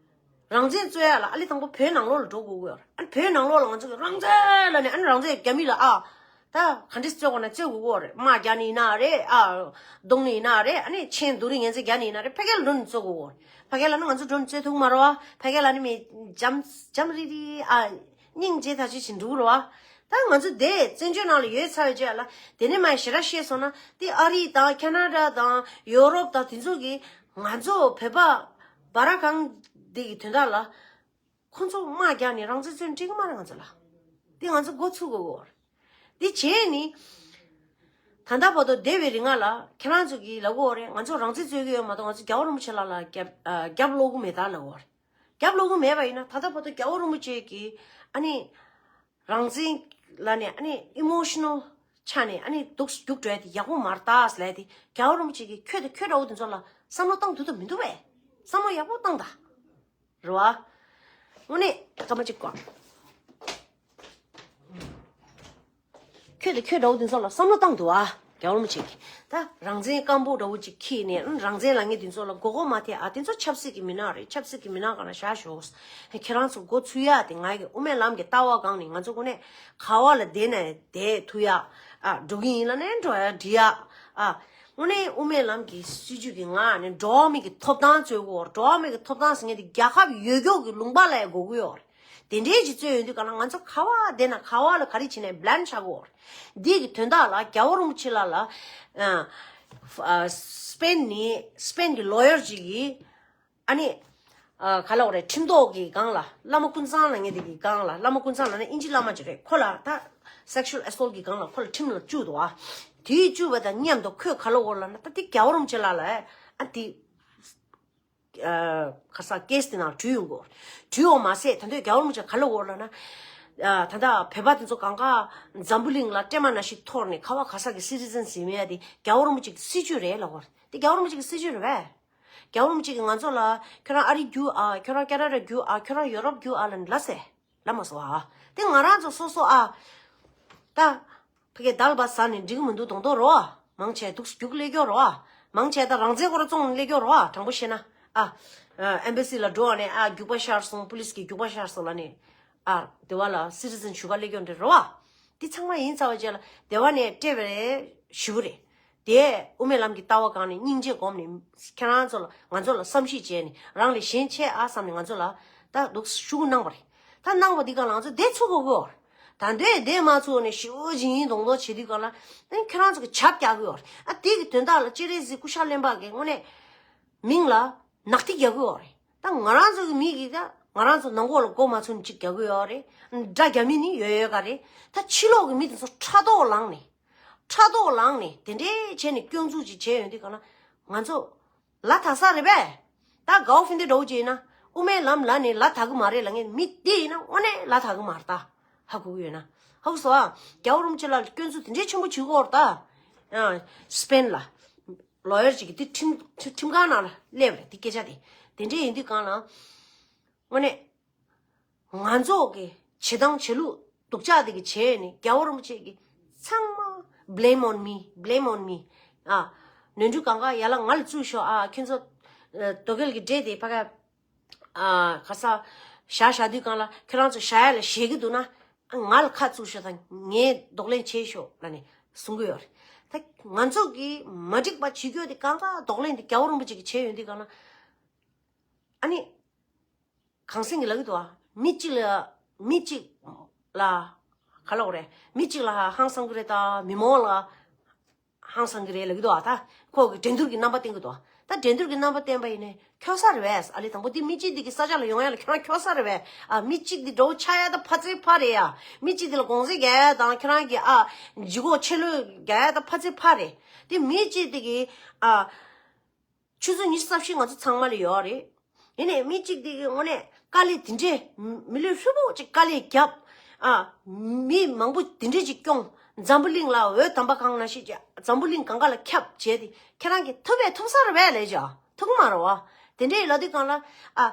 རང་བཙན་རྩོད་ཡག་ལ་ཨ་ལི་དང་པོ་བོད་ནང་ལོགས་ལ་འགྲོ་དགོས་ཀྱི་ཡོད་རེད། ཨ་ནི་བོད་ནང་ལོགས་ལ་ང་ཚོ་གི་རང་བཙན་ལབ་ནས་ཨ་ནི་རང་བཙན་རྒྱ་མི་ལ་ཨ། ད་ག་འདྲས་རྩོད་དགོས་ན་རྩོད་དགོས་ཀྱི་ཡོད་རེད། དམག་རྒྱག་ནི་ཡིན་ན་རེད་ཨ། རྡུང་ནི་ཡིན་ན་རེད། ཨ་ནི་ཆེན་རྡུང་རིང་ངན་ཚད་རྒྱག་ནི་ཡིན་ན་རེད། ཕ་གི་ལ་འགྲོ་ནས་རྩོད་དགོས་ཀྱི་ཡོད་རེད། ཕ་གི་ལ་ནི་ང་ཚོ་འགྲོ་ནས་རྩོད་ཐུབ་མ་རེད་བ། ཕ་གི་ལ་ནི་མི་འཇམ་འཇམ་རི་རི་ཨ། སྙིང་རྗེ་ད་ཅི་བྱེད་འགྲོ་གི་རེད་བ། ད་ང་ཚོ་དེ་བཙན་བྱོལ་ནང་ལ་ཡོད་ཚར་བའི་རྗེས་ལ་དེ་ནས་མ་ཞེ་དྲག་བཤད་སོང་ན་དེ་ཨ་རི་དང་ཁ་ན་ཌ་དང་ཡོ་རོབ་དང་དེ་ཚོ་གིས་ང་ཚོ་བོད་པ་སྦ་ར་གང་དེ་གི་དོན་དག་ལ་ཁོ་ཚོ་དམག་རྒྱག་ནས་རང་བཙན་རྩོད་འགྲིག་གི་མ་རེད་ང་ཚོ་ལ། དེ་ང་ཚོ་འགོ་ཚུགས་དགོས་ཀྱི་ཡོད་རེད། དེ་བྱས་ནི། ད་ལྟ་བར་དུ་འདས་པའི་རིང་ལ་ཁྱེད་རང་ཚོ་གིས་ལབ་ཀྱི་ཡོད་རེད། ང་ཚོ་རང་བཙན་རྩོད་ཀྱི་ཡོད་མ་གཏོགས་ང་ཚོ་རྒྱལ་བ་རིན་པོ་ཆེ་ལགས་ལ་རྒྱབ་ཨ། རྒྱབ་ལོག་གི་མེད་ད་ལབ་ཀྱི་ཡོད་རེད། རྒྱབ་ལོག་གི་མེད་པ་ཡིན་ན་ད་ལྟ་བར་དུ་རྒྱལ་བ་རིན་པོ་ཆེ་གིས་ཨ་ནི་རང་བཙན་ལབ་ནས་ཨ་ནི་ཨི་མོ་ཤི་ནལ་ཆགས་ནས་ཨ་ནི་སྡུག་རྒྱུགས་འགྲོ་ཡ་དེ་ཡག་པོ་མ་རེད་ད་ཟེར་ལབ་ཡ་དེ། རྒྱལ་བ་རིན་པོ་ཆེ་གིས་ཁྱོད་དང་ཁྱོད་འདྲ་བོ་དེ་ཚོ་ལ་བསམ་བློ་བཏང་ཐུབ་ཐུབ་མི་འདུག་པས། བསམ་བློ་ཡག་པོ་བཏང་ད། རེད་བ། དངོས་གནས་སྐར་མ་གཅིག་གོ། ཁྱོད་དང་ཁྱོད་འདྲ་བོ་དེ་ཚོ་ལ་བསམ་བློ་བཏང་འདུག་ཨ། རྒྱལ་བ་རིན་པོ་ཆེ་གིས། ད་རང་བཙན་སྐམ་པོ་འདྲ་བོ་ཅིག་འཁྱེར་ནས་ཨ་རང་བཙན་ལབ་མཁན་དེ་ཚོ་ལ་མགོ་སྐོར་མ་ཐེབས་ཨ། དེ་ཚོ་ཆབ་སྲིད་ཀྱི་མི་སྣ་རེད། ཆབ་སྲིད་ཀྱི་མི་སྣ་སྒང་ལ་བཞག་ཤོག་ཁྱེད་རང་ཚོ་མགོ་ཚོས་ཡ་དེ་ང་གི་དབུ་མའི་ལམ་གྱི་ལྟ་བ་སྒང་ནས་ང་ཚོ་དངོས་གནས་ག་བ་ལ་བསྡད་ན་བསྡད་ཐུབ་ཡ་ཨ། འགྲོ་གི་ཡིན་ལབ་ནས་འགྲོ་ཡ་འགྲིག་ཡ་ཨ། དངོས་གནས་དབུ་མའི་ལམ་གྱི་སྲིད་བྱུས་ཀྱི་ངང་ནས་འགྲོ་བ་མི་གི་ཐོབ་ཐང་རྩོད་དགོས། འགྲོ་བ་མི་གི་ཐོབ་ཐང་ཟེར་མཁན་དེ་རྒྱལ་ཁབ་ཡོད་རྒྱུ་གི་ལུང་པ་ལ་ཡ་དགོས་ཀྱི་ཡོད་རེད། དེ་འདྲའི་ཅིག་རྩོད་ཡོང་དུས་ག་ལ་ང་ཚོ་ག་བ་བསྡད་ན་ག་བ་ལ་ག་རེ་བྱེད་ནའི་བླན་ཆགས་ཀྱི་ཡོད་རེད། འདི་གི་དོན་དག་ལ་རྒྱལ་བ་རིན་པོ་ཆེ་ལགས་ལ་ཨ། ཨ། སི་པེན་ནི་སི་པེན་གི་ལོ་ཡར་ཅིག་གིས་ཨ་ནི་ཨ། ག་ལབ་དགོས་རེད། ཁྲིམས་ཐོག་གི་སྒང་ལ་བླ་མ་ཀུན་བཟང་ལབ་མཁན་དེ་གི་སྒང་ལ། བླ་མ་ཀུན་བཟང་ལབ་ན་ཨིན་ཇི་བླ་མ་ཅིག་རེད། ཁོ་ལ་ད་སེག་ཤུ་ཨལ་ཨེ་སོལ་གི་སྒང་ལ་ཁོ་ལ་ཁྲིམས་ལ་བཅུག་འདུག་ཨ། དེའི་བཅུག་པ་དང་མཉམ་དུ་ཁོས་ག་ལབ་ཡོད་ལབ་ན་ད་དེ་རྒྱལ་བ་རིན་པོ་ཆེ་ལགས་ལ་ཨ་དེ། ཨ། ག་ས་ཀེ་སི་དེ་ནང་བྲིས་ཡོང་གོ། བྲིས་ཡོང་མ་ཟད་ད་དུང་རྒྱལ་བ་རིན་པོ་ཆེ་ག་ལབ་ཡོད་ལབ་ན། ཨ། ད་ལྟ་བོད་པ་དེ་ཚོ་གང་ག་འཛམ་བུ་གླིང་ལ་སྲན་མ་ནང་བཞིན་འཐོར་ནས་ག་བ་ག་ས་གི་སི་ཊི་ཛན་ཟིན་མེད་དེ་རྒྱལ་བ་རིན་པོ་ཆེ་གི་སྲིད་བྱུས་རེད་ལབ་ཡོད་རེད། དེ་རྒྱལ་བ་རིན་པོ་ཆེ་གི་སྲིད་བྱུས་རེད་པས། རྒྱལ་བ་རིན་པོ་ཆེ་གིས་ང་ཚོ་ལ་ཁྱོད་རང་ཨ་རི་རྒྱུགས་ཨ། ཁྱོད་རང་ཁ་ན་ཌ་རྒྱུགས་ཨ། ཁྱོད་རང་ཡོ་རོབ་རྒྱུགས་ཨ་ལབ་ལབ་ཟེར་ལབ་མ་སོང་ཨ། དེ་ང་རང་ཚོ་སོ་སོ་ཨ། ད། ཕ་གི་དལ་བ་ཟ་ནས་འགྲིག་གི་མི་འདུག་མདོག་མདོག་རོ། མང་ཆེ་སྡུག་རྒྱུགས་སླེབས་ཀྱི་ཡོད་རོ། མང་ཆེ་ད་རང་བཙན་ཁོ་རང་བཙོང་ནས་སླེབས་ཀྱི་ཡོད་རོ། དྲང་པོ་བཤད་ན་ཨ། ཨེམ་བྷ་སི་ལ་འགྲོ་བ་ནས་ཨ་རྒྱུག་པ་ཤར་སོང་། པུ་ལིས་ཀྱིས་རྒྱུག་པ་ཤར་སོང་ལབ་ནས་ཨ། སྡེ་བ་ལ་སི་ཊི་ཛན་ཞུ་ག་སླེབས་ཀྱི་ཡོད་འདྲ་རོ། འདི་ཚང་མ་ཡིན་ཚར་བའི་རྗེས་ལ་སྡེ་བ་ནས་སྤྲད་པ་རེད་ཞུ་གི་རེད། དེ་དབུ་མའི་ལམ་གྱི་ལྟ་བ་སྒང་ནས་སྙིང་རྗེ་སྒོམ་ནས་ཁྱེད་རང་ཚོ་ལ་ང་ཚོ་ལ་བསམ་ཤེས་བྱས་ནས་རང་ལས་གཞན་ཆེ་ཨ་བསམ་ནས་ང་ཚོ་ལ་ད་འདུག་ཞུ་གུ་གནང་བ་རེད། ད་གནང་བ་འདི་སྒང་ལ་ང་ཚོ་བསྡད་ཚུགས་དགོས་ཀྱི་ཡོད་རེད། ད་འདོད་བསྡད་མ་ཚུགས་ནས་ཞེ་པོ་ཅིག་ཡིན་མདོག་མདོག་བྱེད་དུས་སྒང་ལ་ཨ་ནི་ཁྱེད་རང་ཚོ་གི་བྱབ་རྒྱག་གི་ཡོད་རེད། ཨ་དེ་གི་དོན་དག་ལ་སྤྱན་རས་གཟིགས་སྐུ་ཤ་རློན་པ་གི་དངོས་གནས་མིང་ལ་ནག་ཐིག་རྒྱག་གི་ཡོད་རེད། ད་ང་རང་ཚོ་གི་མི་གིས་ད་ང་རང་ཚོ་ནང་ཁོག་ལ་མགོ་མ་ཚོས་ནས་ཅིག་རྒྱག་གི་ཡོད་རེད། དགྲ་རྒྱ་མི་ནི་ཡོད་ཡོད་ག་རེད། ད་ཕྱི་ལོགས་གི་མི་དེ་ཚོ་ཕྲག་དོག་ལངས་ནས་ཕྲག་དོག་ལངས་ནས་དེ་འདྲའི་བྱས་ནས་སྐྱོན་འཛུགས་ཅིག་བྱས་ཡོང་དུས་སྒང་ལ་ང་ཚོ་ལ་དྭགས་ས་རེད་པས། ད་གའོ་ཧྥིན་ཏེ་འདྲ་བོ་ཅིག་ཡིན་ན་དབུ་མའི་ལམ་ལ་ནི་ལ་དྭགས་གི་མ་རེད་ལབ་མཁན་མི་དེ་ཡིན་ན་དངོས་གནས་ལ་དྭགས་གི་མ་རེད་ད། ཧ་གོ་གི་ཡོད་ན། ཧ་གོ་སོང་ཨ། རྒྱལ་བ་རིན་པོ་ཆེ་ལ་སྐྱོན་འཛུགས་དེ་འདྲའི་ཆེན་པོ་བྱེད་ཀྱི་ཡོད་རེད་ད། ཨ། སི་པེན་ལ་ལོ་ཡར་ཅིག་གིས་དེ་ཁྲིམས་ཁྲིམས་ཁང་ནང་ལ་སླེབས་རེད་དེ་སྐད་ཆ་དེ། དེ་འདྲའི་ཡིན་དུས་སྒང་ལ་དངོས་གནས་ང་ཚོ་གི་བྱེད་སྟངས་བྱེད་ལུགས་སྡུག་ཅག་དེ་གི་བྱས་ནས་རྒྱལ་བ་རིན་པོ་ཆེ་གིས་ཚང་མ་blame on me, blame on me. ཨ། ནོར་འཁྲུལ་གང་ག་ཡར་ལ་ང་ལ་བཙུགས་ཤོག་ཨ། ཁྱོད་ཚོ་ཨ་རྡོ་སྐས་ཀྱི་འདྲེ་དེ་ཕ་ག་ཨ་ག་ས་བཞག་བཞག་དུས་སྒང་ལ་ཁྱོད་རང་ཚོ་བཞག་ཡ་ལ་བཞེས་ཀྱི་འདུག་ན་ང་ལ་ཁ་བཙུགས་ཤོག་དང་ངས་གདོང་ལེན་བྱེད་ཤོག་ལབ་ནས་གསུང་གི་ཡོད་རེད། ད་ང་ཚོ་གིས་མ་འགྲིག་པ་བྱེད་རྒྱུ་དེ་གང་ག་གདོང་ལེན་དེ་རྒྱལ་བ་རིན་པོ་ཆེ་གིས་བྱས་ཡོང་དུས་སྒང་ལ་ཨ་ནི། གངས་སེང་གིས་ལབ་ཀྱི་འདུག་ཨ། མི་གཅིག་ལ་མི་གཅིག་ལ་ག་ལབ་དགོས་རེད། མི་གཅིག་ལ་ཧང་སང་གི་རེད་ད་མི་མང་ལ་ཧང་སང་གི་རེད་ལབ་ཀྱི་འདུག་ཨ། ད་ཁོ་གིས་འགྲན་བསྡུར་གྱི་རྣམ་པ་བསྟན་གྱི་འདུག་ཨ། ད་འགྲན་བསྡུར་གྱི་རྣམ་པ་བསྟན་པ་ཡིན་ནའི་ཁྱོད་ས་རེད་པས། ཨ་ལེ་དང་པོ་འདི་མི་གཅིག་འདི་གི་ས་ཆ་ལ་ཡོང་ཡ་ལ་ཁྱོད་རང་ཁྱོད་ས་རེད་པས། ཨ་མི་གཅིག་འདི་འདྲ་བོ་ཆགས་ཡ་ད་ཕ་ཚེ་ཕ་རེད་ཡ། མི་གཅིག་འདི་ལ་གོང་ཚད་རྒྱག་ཡ་དང་ཁྱོད་རང་གི་ཨ་ལྗིད་ཁོག་ཆེ་ལོས་རྒྱག་ཡ་ད་ཕ་ཚེ་ཕ་རེད། དེ་མི་གཅིག་འདི་གི་ཨ། ཆུ་ཚོད་ཉི་ཤུ་རྩ་བཞི་ང་ཚོ་ཚང་མ་ལ་ཡོད་རེད། ཡིན་ནའི་མི་གཅིག་དེ་གི་དངོས་གནས་དཀའ་ལས་དེ་འདྲས་མི་ལུས་ཧྲིལ་པོ་ཅིག་དཀའ་ལས་བརྒྱབ། ཨ། མི་མང་པོ་དེ་འདྲས་ཅིག་སྐྱོང་། འཛམ་བུ་གླིང་ལ་འོད་དམ་པ་གང་ན་ཤེས་ཀྱི་འཛམ་བུ་གླིང་གང་ག་ལ་ཁྱབ་བྱས་ཏེ་ཁྱེད་རང་གིས་ཐུབ་པས་ཐུབ་ས་རེད་པས་ལས་ཀྱང་ཐུབ་ཀྱི་མ་རེད་བ། དེ་འདྲས་ལབ་དུས་གང་ལ། ཨ།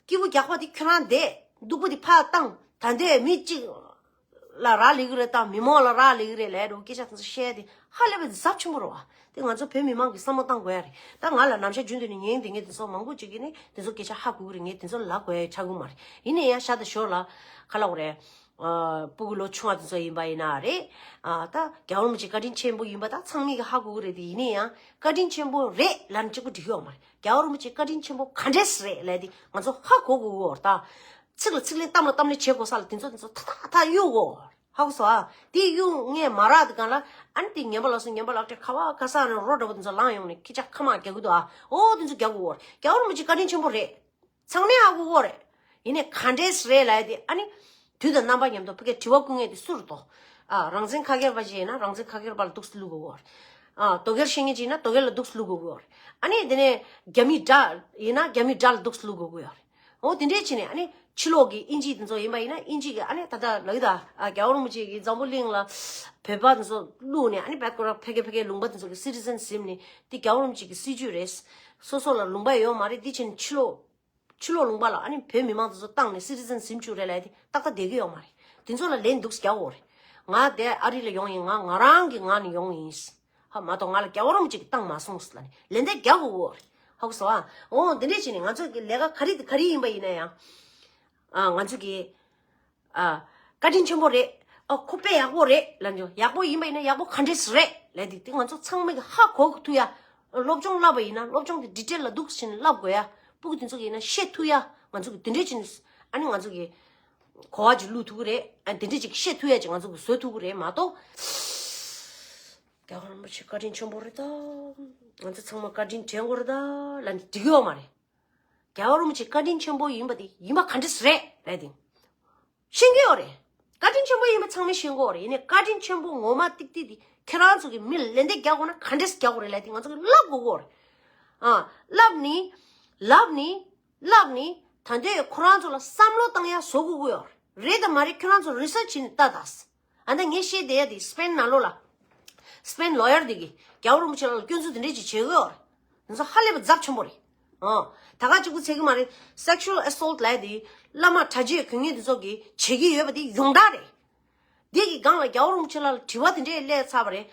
སྐྱིད་པོ་རྒྱག་པ་དེ་ཁྱོད་རང་བསྡད། སྡུག་པོ་དེ་ཕར་བཏང་། ད་འདས་མི་གཅིག་ལ་རག་ལས་ཀྱི་རེད་དང་མི་མང་ལ་རག་ལས་ཀྱི་རེད་ལས་འགྲོ་སྐད་ཆ་དེ་ཚོ་བཤད་དེ་ཧ་ལས་པའི་ཚབས་ཆེན་པོ་རེད་བ། དེ་ང་ཚོ་བོད་མི་མང་གིས་བསམ་བློ་བཏང་དགོས་ཡ་རེད། ད་ང་ལ་ནམ་ཞག་རྒྱུན་དུ་ནས་ཉན་བསྡད་མཁན་དེ་ཚོ་མང་པོ་ཅིག་གིས་ནི་དེ་ཚོ་སྐད་ཆ་ཧ་གོ་གི་རེད། ངས་དེ་ཚོ་ལབ་དགོས་ཡ་ཆགས་ཀྱི་མ་རེད། ཡིན་ན་ཡང་ཤ་དང་ཞོར་ལ་ག་ལབ་དགོས་རེད། ཨ། སྤུ་གུ་ལོ་ཆུང་བ་དེ་ཚོ་ཡིན་པ་ཡིན་ན་རེད། ཨ། ད་རྒྱལ་བ་རིན་པོ་ཆེ་བཀའ་དྲིན་ཆེན་པོ་ཡིན་པ་ད་ཚང་མས་ཀྱི་ཧ་གོ་གི་རེད། དེ་ཡིན་ན་ཡང་བཀའ་དྲིན་ཆེན་པོ་རེད་ལབ་ན་གཅིག་པོ་འགྲིག་གི་ཡོད་མ་རེད། རྒྱལ་བ་རིན་པོ་ཆེ་བཀའ་དྲིན་ཆེན་པོ་ག་འདྲས་རེད་ལབ་དེ་ང་ཚོ་ཧ་གོ་དགོས་ཀྱི་ཡོད་རེད་ད། ཚིག་ལ་ཚིག་ལན་གཏམ་ལ་གཏམ་ལན་བྱེད་དགོས་ས་ལ་དེ་ཚོ་དེ་ཚོ་ཐ་ཐ་ཐ་གཡུག་དགོས། ཧ་གོ་སོང་ཨ། དེ་གཡུག་ངས་མ་རག་དེ་གང་ལ། ཨ་ནི་དེ་ངན་པ་ལགས་སོ་ངན་པ་ལགས་ཏེ་ཁ་བ་ཁ་ས་ནས་རོ་འདྲ་པོ་དེ་ཚོ་ལངས་ཡོང་ནས་ཁྱི་ཅག་ཁ་མ་རྒྱག་གི་འདུག་ཨ། ཨོ་དེ་ཚོ་རྒྱག་དགོས་ཀྱི་ཡོད་རེད། རྒྱལ་བ་རིན་པོ་ཆེ་བཀའ་དྲིན་ཆེན་པོ་རེད། ཚང་མས་ཧ་གོ་གི་ཡོད་རེད། ཡིན་ནའི་ག་འདྲས་རེད་ལབ་ཡ་དེ་ཨ་ནི། དུས་དང་རྣམ་པ་མཉམ་དུ་ཕ་གིར་དྲི་བ་བསྐུལ་མཁན་དེ་སུ་རེད་དོ། ཨ། རང་བཙན་ཁ་སྒེར་པ་ཅིག་ཡིན་ན་རང་བཙན་ཁ་སྒེར་པ་ལ་འདུག་སེ་བླུག་དགོས་ཀྱི་ཡོད་རེད། ཨ། དོལ་རྒྱལ་བཤད་མཁན་ཅིག་ཡིན་ན་དོལ་རྒྱལ་ལ་འདུག་སེ་བླུག་དགོས་ཀྱི་ཡོད་རེད། ཨ་ནི་དེ་ནས་རྒྱ་མི་དགྲ་ཡིན་ན་རྒྱ་མི་དགྲ་ལ་འདུག་སེ་བླུག་དགོས་ཀྱི་ཡོད་རེད། འོ་དེ་འདྲས་བྱས་ནས་ཨ་ནི་ཕྱི་ལོགས་ཀྱི་དབྱིན་ཇི་དེ་ཚོ་ཡིན་པ་ཡིན་ན་དབྱིན་ཇི་གི་ཨ་ནི་ད་ལྟ་ལབ་ཀྱི་ད། ཨ། རྒྱལ་བ་རིན་པོ་ཆེ་གིས་འཛམ་བུ་གླིང་ལ་བོད་པ་དེ་ཚོ་བླུགས་ནས་ཨ་ནི་བད་ཀོ་ར་ཕ་གི་ཕ་གི་ལུང་པ་དེ་ཚོ་གི་སི་ཊི་ཛན་ཟིན་ནས་དེ་རྒྱལ་བ་རིན་པོ་ཆེ་གི་སྲིད་ཇུས་རེད། སོ་སོ་ལ་ལུང་པ་ཡོད་མ་རེད། དེ་བྱས་ནས་ཕྱི་ལོགས། ཕྱི་ལོགས་ལུང་པ་ལ་ཨ་ནི་བོད་མི་མང་དེ་ཚོ་བཏང་ནས་སི་ཊི་ཛན་ཟིན་བཅུག་རེད་ལབ་ཡ་དེ་ཏག་ཏག་བསྡད་ཀྱི་ཡོད་མ་རེད། དེ་ཚོ་ལ་ལན་འདུག་སེ་རྒྱག་དགོས་རེད། ང་དེ་ཨ་རི་ལ་ཡོང་ཡིན། ང་ང་རང་གི་ངང་ནས་ཡོང་ཡིན། ཧ་མ་གཏོགས་ང་ལ་རྒྱལ་བ་རིན་པོ་ཆེ་གིས་བཏང་མ་སོང་ཟེར་ལབ་ནས་ལན་འདེབས་རྒྱག་དགོས་རེད། ཧ་གོ་སོང་ཨ། འོ་དེ་འདྲས་བྱས་ནས་ང་ཚོ་གི་ལས་ཀ་ག་རེ་དེ་ག་རེ་ཡིན་པ་ཡིན་ན་ཡང་། ཨ། ང་ཚོ་གི། ཨ། བཀའ་དྲིན་ཆེན་པོ་རེད། ཨ། ཁོ་དཔེ་ཡག་པོ་རེད་ལབ་འཇོག་ཡག་པོ་ཡིན་པ་ཡིན་ན་ཡག་པོ་ག་འདྲས་རེད་ལབ་དེ་དེ་ང་ཚོ་ཚང་མས་ཀྱི་ཧ་གོ་ཐུབ་ཡ། སློབ་སྦྱོང་བསླབ་པ་ཡིན་ན་སློབ་སྦྱོང་དེ་ཌི་ཊེལ་ལ་འདུག་སེ་བྱས་ནས་བསླབ་དགོས་ཡ། སྤུ་གུ་དེ་ཚོ་གི་ཡིན་ན་བཤད་ཐུབ་ཡ། ང་ཚོ་གི་དེ་འདྲས་བྱས་ནས་ཨ་ནི་ང་ཚོ་གི་གོ་བ་ཅིག་བླུག་ཐུབ་ཀྱི་རེད། ཨ། དེ་འདྲས་ཅིག་བཤད་ཐུབ་ཡ་ཅིག་ང་ཚོ་གི་བཟོ་ཐུབ་ཀྱི་རེད་མ་གཏོགས། རྒྱལ་བ་རིན་པོ་ཆེ་བཀའ་དྲིན་ཆེན་པོ་རེད་ད། ང་ཚོ་ཚང་མ་བཀའ་དྲིན་དྲན་དགོས་རེད་ད་ལབ་ནས་འགྲིག་གི་ཡོད་མ་རེད། རྒྱལ་བ་རིན་པོ་ཆེ་བཀའ་དྲིན་ཆེན་པོ་ཡིན་པ་དེ་ཡིན་པ་ག་འདྲས་རེད་ལབ་དེ། ཤེས་ཀྱི་ཡོད་རེད། བཀའ་དྲིན་ཆེན་པོ་ཡིན་པ་ཚང་མས་ཤེས་ཀྱི་ཡོད་རེད། ཡིན་ནའི་བཀའ་དྲིན་ཆེན་པོ་ངོ་མ་ཏིག་ཏིག་དེ་ཁྱེད་རང་ཚོ་གིས་མི་ལ་ལན་འདེབས་རྒྱག་དགོས་ན་ག་འདྲས་རྒྱག་དགོས་རེད་ལབ་དེ་ང་ཚོ་གིས་བསླབ་དགོས་ཀྱི་ཡོད་རེད། ཨ། བསླབ་ནི། བསླབ་ནི། བསླབ་ནི། ད་འདོད་ཁོ་རང་ཚོ་ལ་བསམ་བློ་བཏང་ཡ་བཟོ་དགོས་ཀྱི་ཡོད་རེད། རེད་དམ་མ་རེད་ཁྱོད་རང་ཚོ་རི་སར་ཆི་བྱས་ནས་ལྟ་དང་། ཨ། ད་ངས་བཤད་བསྡད་ཡ་དེ་སི་པེན་ནང་ལོགས་ལ། སི་པེན་ལོ་ཡར་དེ་གིས་རྒྱལ་བ་རིན་པོ་ཆེ་ལགས་ལ་སྐྱོན་འཛུགས་དེ་འདྲས་ཅིག་བྱེད་ཀྱི་ཡོད་རེད། དེ་ཚོ་ཧ་ལས་པ་ཚབས་ཆེན་པོ་རེད། ཨོ། ད་ག་གཅིག་པུ་ཚད་ཀྱི་མ་རེད། སེག་ཤུ་ཨལ་ཨེ་སོལ་ཊི་ལབ་ཡ་དེ་བླ་མ་གྲྭ་ཆས་གོན་མཁན་དེ་ཚོ་གིས་བྱེད་ཀྱི་ཡོད་པ་དེ་ཡོངས་གྲགས་རེད། དེ་གི་སྒང་ལ་རྒྱལ་བ་རིན་པོ་ཆེ་ལགས་ལ་དྲི་བ་དེ་འདྲས་སླེབས་ཚར་བ་རེད།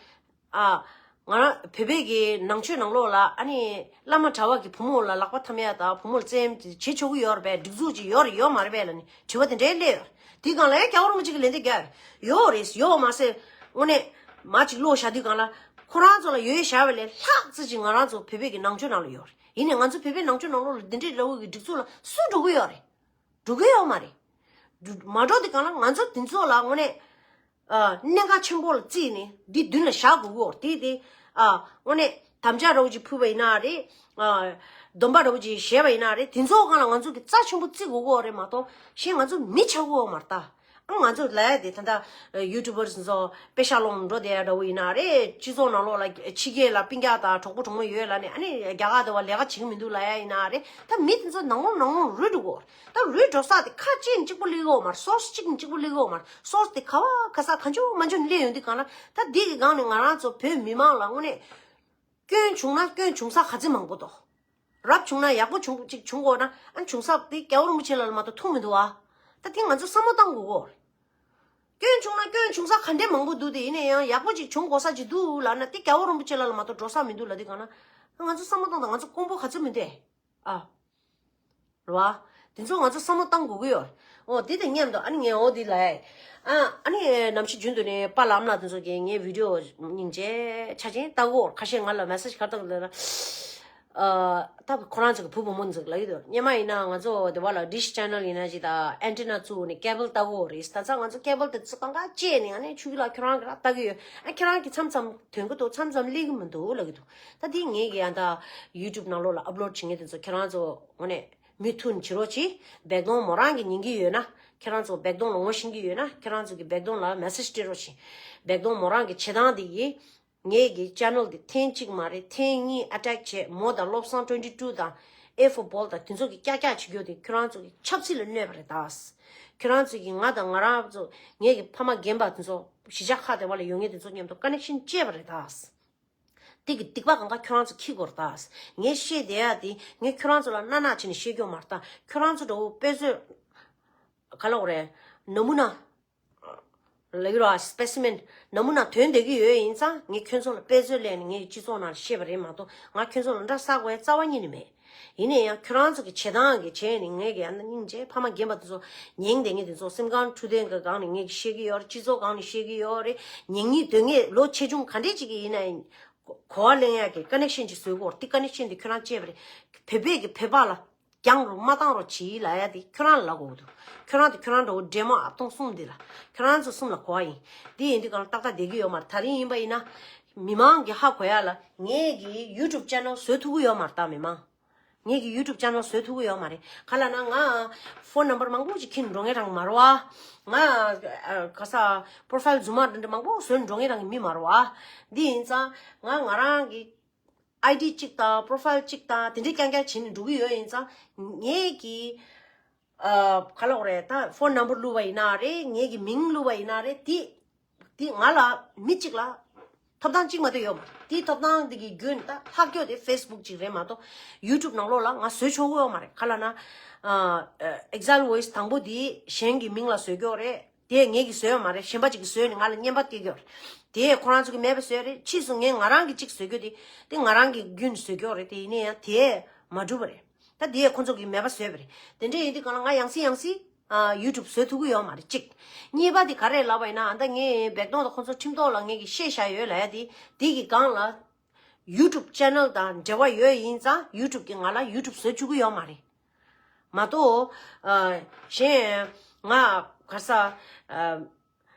ཨ། ང་རང་བོད་པའི་གི་ནང་ཆོས་ནང་ལོགས་ལ་ཨ་ནི་བླ་མ་གྲྭ་བ་གི་བུ་མོ་ལ་ལག་པ་འཐམ་ཡ་དང་བུ་མོ་ལ་བཙན་གཡེམ་བྱེད་ཆོག་གི་ཡོད་རེད་པས། སྒྲིག་འཛུགས་ཅིག་ཡོད་རེད་ཡོད་མ་རེད་པས་ལབ་ནས་དྲི་བ་དེ་འདྲས་སླེབས་ཡོད་རེད། དེའི་སྒང་ལ་ཡང་རྒྱལ་བ་རིན་པོ་ཆེ་གིས་ལན་འདེབས་རྒྱག་ཡོད་རེད། ཡོད་མ་ཟད་དངོས་གནས་མ་ཅིག་ཀློག་བཞག་དུས་སྒང་ལ་ཁོ་རང་ཚོ་ལ་ཡོད་བཞག་པ་ལས་ལྷག་ཙམ་ཅིག་ང་རང་ཚོ་བོད་པའི་གི་ནང་ཆོས་ནང་ལ་ཡོད་རེད། ཡིན་ནའི་ང་ཚོ་བོད་པའི་ནང་ཆོས་ནང་ལོགས་ལ་འདི་འདྲའི་འདྲ་བོ་གི་སྒྲིག་འཛུགས་ལ་སུ་འགྲོ་གི་ཡོད་རེད། འགྲོ་གི་ཡོད་མ་རེད། འགྲོ་མ་འགྲོ་དུས་སྒང་ལ་ང་ཚོ་འདི་ཚོ་ལ་དངོས་གནས། ཨ། གནད་འགག་ཆེན་པོ་ལ་བརྩིས་ནས་འདི་མདུན་ལ་བཞག་དགོས་ཀྱི་ཡོད་རེད། དེ་དེ། ཨ། དངོས་གནས་དམ་བཅའ་འདྲ་བོ་ཅིག་ཕུལ་བ་ཡིན་ན་རེད། ཨ། སྡོམ་པ་འདྲ་བོ་ཅིག་བཞེས་པ་ཡིན་ན་རེད། དེ་ཚོའི་སྒང་ལ་ང་ཚོ་གི་རྩ་ཆེན་པོ་བརྩི་དགོས་ཀྱི་ཡོད་རེད་མ་གཏོགས་གཞན་ང་ཚོ་མི་ཆགས་ཀྱི་ཡོད་མ་རེད་ད། ཨ། ང་ཚོ་ལབ་ཡ་དེ་ད་ལྟ་ཡུ་ཊུབ་པར་སི་ཚོ་དཔེ་ཤག་སློང་འགྲོ་བསྡད་ཡ་འདྲ་བོ་ཡིན་ན་རེད། སྤྱི་ཚོགས་ནང་ལོགས་ལ་ཕྱི་རྒྱལ་ལ་སྤུན་ཀྱག་དང་གྲོགས་པོ་གྲོགས་མོ་ཡོད་ལབ་ནས་ཨ་ནི་རྒྱ་གར་དེ་བ་ལས་ཀ་བྱེད་ཀྱི་མི་འདུག་ལབ་ཡ་ཡིན་ན་རེད། ད་མི་དེ་ཚོ་ནང་ལོགས་ནང་ལོགས་རུལ་འགྲོ་གི་ཡོད་རེད། ད་རུལ་འགྲོ་ས་དེ་ཁ་གཅིག་ནས་གཅིག་པོ་སླེབས་ཀྱི་ཡོད་མ་རེད། སོར་སི་གཅིག་ནས་གཅིག་པོ་སླེབས་ཀྱི་ཡོད་མ་རེད། སོར་སི་དེ་ག་བ་ག་ས་གང་བྱུང་མང་བྱུང་སླེབས་ཡོང་དུས་སྒང་ལ་ད་འདི་གི་སྒང་ནས་ང་རང་ཚོ་བོད་མི་མང་ལ་དངོས་གནས་སྐྱོན་བྱུང་ན་སྐྱོན་བྱུང་ས་ག་ཚོད་མང་པོ་འདུག་རབ་བྱུང་ན་ཡག་པོ་བྱུང་ཅིག་བྱུང་དགོས་ན་ཨ་བྱུང་ས་དེ་རྒྱལ་བ་རིན་པོ་ཆེ་ལགས་ལ་མ་གཏོགས་ཐུག་མི་འདུག་ཨ། ད་དེ་ང་ཚོ་བསམ་བློ་བཏང་དགོས་ཀྱི་ཡོད་རེད། སྐྱོན་བྱུང་ན་སྐྱོན་བྱུང་ས་ག་འདྲས་མང་པོ་འདུག་དེ་ཡིན་ན་ཡང་ཡག་པོ་ཅིག་བྱུང་དགོས་ས་ཅིག་འདུག་ལབ་ན་དེ་རྒྱལ་བ་རིན་པོ་ཆེ་ལགས་ལ་མ་གཏོགས་འགྲོ་ས་མི་འདུག་ལབ་དུས་སྒང་ན་ང་ཚོ་བསམ་བློ་བཏང་དང་། ང་ཚོ་དཀོན་པོ་ག་ཚོད་མི་འདུག་ཨ། རེད་བ། དེ་ཚོ་ང་ཚོ་བསམ་བློ་བཏང་དགོས་ཀྱི་ཡོད། འོ་དེ་དང་མཉམ་དུ་ཨ་ནི་ངས་འོ་དེ་ལབ་ཡ། ཨ་ཨ་ནི་ནམ་ཞིག་རྒྱུན་དུ་ནས་པཱ་ལགས་ཨ་མ་ལགས་དེ་ཚོ་གིས་ངའི་བི་ཌི་ཡོ་སྙིང་རྗེ་ཆ་ཅན་ལྟ་གི་ཡོད། ཁ་ཤས་ང་ལ་མེ་སེ་ཇི་ག་རེ་བཏང་གི་འདུག་ལབ་ན། ཨ། ད་ཁོ་རང་ཚོ་གི་བུ་བུ་མོ་ཚོ་ལབ་ཀྱི་འདུག་སྔོན་མ་ཡིན་ན་ང་ཚོ་དེ་བ་ལ་ཌིཤ་ཆེ་ནལ་ཡིན་ན་ཅིག་དང་ཨན་ཊི་ན་བཙུགས་ནས་ཀེ་བལ་ལྟ་གི་ཡོད་རེད། ད་ཆ་ང་ཚོ་ཀེ་བལ་དེ་ཚོ་གང་ག་བཅད་ནས་ཨ་ནི་ཆུ་ལ་ཁྱོད་རང་གིས་ར་ལྟ་གི་ཡོད། ཨ་ཁྱེད་རང་གིས་མཚམས་མཚམས་ཐོན་གི་འདུག་མཚམས་མཚམས་སླེབས་གི་མི་འདུག་ལབ་ཀྱི་འདུག་ད་དེ་ངས་ཀྱི་ཡང་ད་ཡུ་ཊུབ་ནང་ལོགས་ལ་ཨབ་ལོཌ་བྱེད་མཁན་དེ་ཚོ་ཁྱེད་རང་ཚོ་དངོས་གནས་མུ་མཐུད་བྱེད་རོགས་གྱིས། བེག་དོང་མོ་རང་གིས་ཉན་གྱི་ཡོད་ན། ཁྱེད་རང་ཚོ་བེག་དོང་ལ་ངོ་ཤེས་ཀྱི་ཡོད་ན་ཁྱེད་རང་ཚོ་གིས་བེག་དོང་ལ་མེ་སེ་ཇི་སྤྲད་རོགས་གྱིས། བེག་དོང་མོ་རང་གི་བྱེད་སྟངས་དེ་ཡིས་ངའི་གི་ཆེ་ནལ་དེ་ཐེངས་གཅིག་མ་རེད། ཐེངས་གཉིས་ཨ་ཊེག་བྱས། མོ་དང་བློ་བཟང་ཊུ་ཝེན་ཊི་ཊུ་དང་ཨེ་ཕོར་བྷོལ་དང་དེ་ཚོ་གི་ཀྱག་ཀྱག་བྱེད་རྒྱུ་དེ་ཁྱེད་རང་ཚོ་གི་ཆབ་སྲིད་ལ་གནོད་པ་རེད་ད། ཁྱོད་རང་ཚོ་གིས་ང་དང་ང་རང་ཚོ་ངེད་ཀྱི་ཕ་མ་རྒན་པ་དེ་ཚོ་གཞིས་ཆགས་ཁག་དེ་བ་ལ་ཡོད་མཁན་དེ་ཚོ་མཉམ་དུ་ཀ་ནེག་ཤན་བཅད་པ་རེད་ད། དེ་གི་སྡིག་པ་གང་ག་ཁྱོད་རང་ཚོ་འཁྱེར་དགོས་རེད་ད། ངས་བཤད་བསྡད་ཡ་དེ་ངས་ཁྱོད་རང་ཚོ་ལ་སྣ་ནག་བྱས་ནས་བཤད་རྒྱུ་མ་རེད་ད། ཁྱོད་རང་ཚོ་འདྲ་བོ་དཔེ་མཛོད་ག་ལ་འོ་རེད། ན་མུ་ན། ལ་ཡུ་ར་སི་པེ་སི་མེན། ན་མུ་ན་ཐོན་བསྡད་ཀྱི་ཡོད་ཡིན་ཙང་ངས་ཁྱོད་ཚོ་ལ་དཔེ་མཛོད་ལེན་ནས་ངས་སྤྱི་ཚོགས་ནང་ལ་བཤད་པ་རེད་མ་གཏོགས། ང་ཁྱོད་ཚོ་ལ་འདྲ་ཟ་དགོས་ཡ་རྩ་བ་ཉིད་ནས་མེད། ཡིན་ན་ཡང་ཁྱོད་རང་ཚོ་གི་བྱེད་སྟངས་ཀྱི་བྱས་ནས་ངས་ཀྱི་ཡང་ན་སྙིང་རྗེ་ཕ་མ་རྒན་པ་དེ་ཚོ་ཉིན་དེ་ངས་དེ་ཚོ་སེམས་ཁམས་འཕྲོད་བསྟེན་གྱི་སྒང་ནས་ངས་ཀྱི་བཤད་ཀྱི་ཡོད་རེད། སྤྱི་ཚོགས་སྒང་ནས་བཤད་ཀྱི་ཡོད་རེད། ཉན་སྙིང་འདོད་མཁན་ལོ་ཆེ་ཆུང་ག་འདྲས་ཅིག་གི་ཡིན་ན་ཡང་གོ་བ་ལེན་ཡག་གི་ཀ་ནེག་ཤན་ཅིག་བཟོས་དགོས་རེད། དེ་ཀ་ནེག་ཤན་དེ་ཁྱོད་རང་བཅད་པ་རེད། བོད་པས་ཀྱི་བོད་པ་ལ་རྒྱང་རུ་མ་བཏང་རོགས་གྱིས་ལབ་ཡ་དེ་ཁྱོད་རང་ལ་ལབ་དགོས་འདུག་ཁྱོད་རང་དེ་ཁྱོད་རང་འདྲ་བོ་འདྲེ་མོ་ཨ་སྟོང་གསུམ་འདི་ལ་ཁྱོད་རང་ཚོ་གསུམ་ལ་གོ་བ་ཡིན། འདི་ཡིན་དུས་གང་ལ་ཏག་ཏག་བསྡད་ཀྱི་ཡོད་མ་རེད། ད་རིང་ཡིན་པ་ཡིན་ན་མི་མང་གི་ཧ་གོ་ཡ་ལ་ངེད་ཀྱི་ཡུ་ཊུབ་ཅེ་ནལ་བཟོ་ཐུབ་ཀྱི་ཡོད་མ་རེད་ད། མི་མང་ངེད་ཀྱི་ཡུ་ཊུབ་ཅེ་ནལ་བཟོ་ཐུབ་ཀྱི་ཡོད་མ་རེད། ག་ལ་ན་ང་ཕོན་ནམ་བར་མང་པོ་ཅིག་འཁྱེར་འགྲོ་ངེས་རང་མ་རེད་བ། ང་ཨ་ག་ས་པོ་རོ་ཕའིལ་རྫུན་མ་འདི་འདྲ་མང་པོ་བཟོས་འགྲོ་ངེས་རང་གི་མི་མ་རེད་བ། འདི་ཡིན་ཙང་ང་ང་རང་གི་ཨའི་ཌི་གཅིག་དང་པོ་རོ་ཕའིལ་གཅིག་དང་དེ་འདྲའི་རྐྱང་རྐྱང་བྱས་ནས་འགྲོ་གི་ཡོད་ཡིན་ཙང་། ངེད་ཀྱི་ཨ་ག་ལ་འོ་རེད། ད་ཕོན་ནམ་བར་བླུགས་པ་ཡིན་ན་རེད། ངེད་ཀྱི་མིང་བླུགས་པ་ཡིན་ན་རེད། དེ་དེ་ང་ལ་མི་གཅིག་ལ་ཐོབ་ཐང་གཅིག་མ་གཏོགས་ཡོད་མ་རེད། དེའི་ཐོབ་ཐང་དེ་གི་རྒྱུན་ད་ལྷག་རྒྱུ་དེ་ཕེ་སི་བུག་གཅིག་རེད་མ་གཏོགས་ཡུ་ཊུབ་ནང་ལོགས་ལ་ང་བཟོས་ཆོག་གི་ཡོད་མ་རེད། ག་ལ་ན་ཨ་ཨེག་ཟལ་ཝོ་ཡི་སི་དང་པོ་དེ་གཞན་གྱི་མིང་ལ་བཟོས་ཀྱི་ཡོད་རེད། དེ་ངེད་ཀྱིས་བཟོས་ཡོད་མ་རེད། གཞན་པ་ཅིག་གིས་བཟོས་ནས་ང་ལ་རྔན་པ་སྟེར་གྱི་ཡོད་རེད། དེ་ཁོ་རང་ཚོ་གིས་མེད་པ་བཟོས་རེད། ཕྱིས་སུ་ངས་ང་རང་གིས་གཅིག་བཟོས་རྒྱུ་དེ་དེ་ང་རང་གི་རྒྱུན་བཟོས་ཀྱི་ཡོད་རེད། དེ་ཡིན་ན་ཡང་དེ་མ་འགྲུབ་པ་རེད། ད་དེ་ཁོ་ཚོ་གིས་མེད་པ་བཟོས་པ་རེད། དེ་འདྲ་ཡིན་དུས་གང་ལ་ང་ཡང་སེ་ཡང་སེ་ཨ་ཡུ་ཊུབ་བཟོ་ཐུབ་ཀྱི་ཡོད་མ་རེད་གཅིག་གཉིས་པ་དེ་ག་རེ་ལབ་པ་ཡིན་ན། ཨ་ད་ངས་བེག་ཏོང་དང་ཁོ་ཚོ་ཁྲིམས་ཐོག་ལ་ངས་ཀྱིས་བཤད་བཞག་ཡོད་ལབ་ཡ་དེ་དེ་གི་སྒང་ལ་ཡུ་ཊུབ་ཅེ་ནལ་དང་འབྲེལ་བ་ཡོད་ཡིན་ཙང་ཡུ་ཊུབ་གིས་ང་ལ་ཡུ་ཊུབ་བཟོ་བཅུག་གི་ཡོད་མ་རེད། མ་གཏོགས་ཨ་གཞན་ང་ག་ས་ཨ་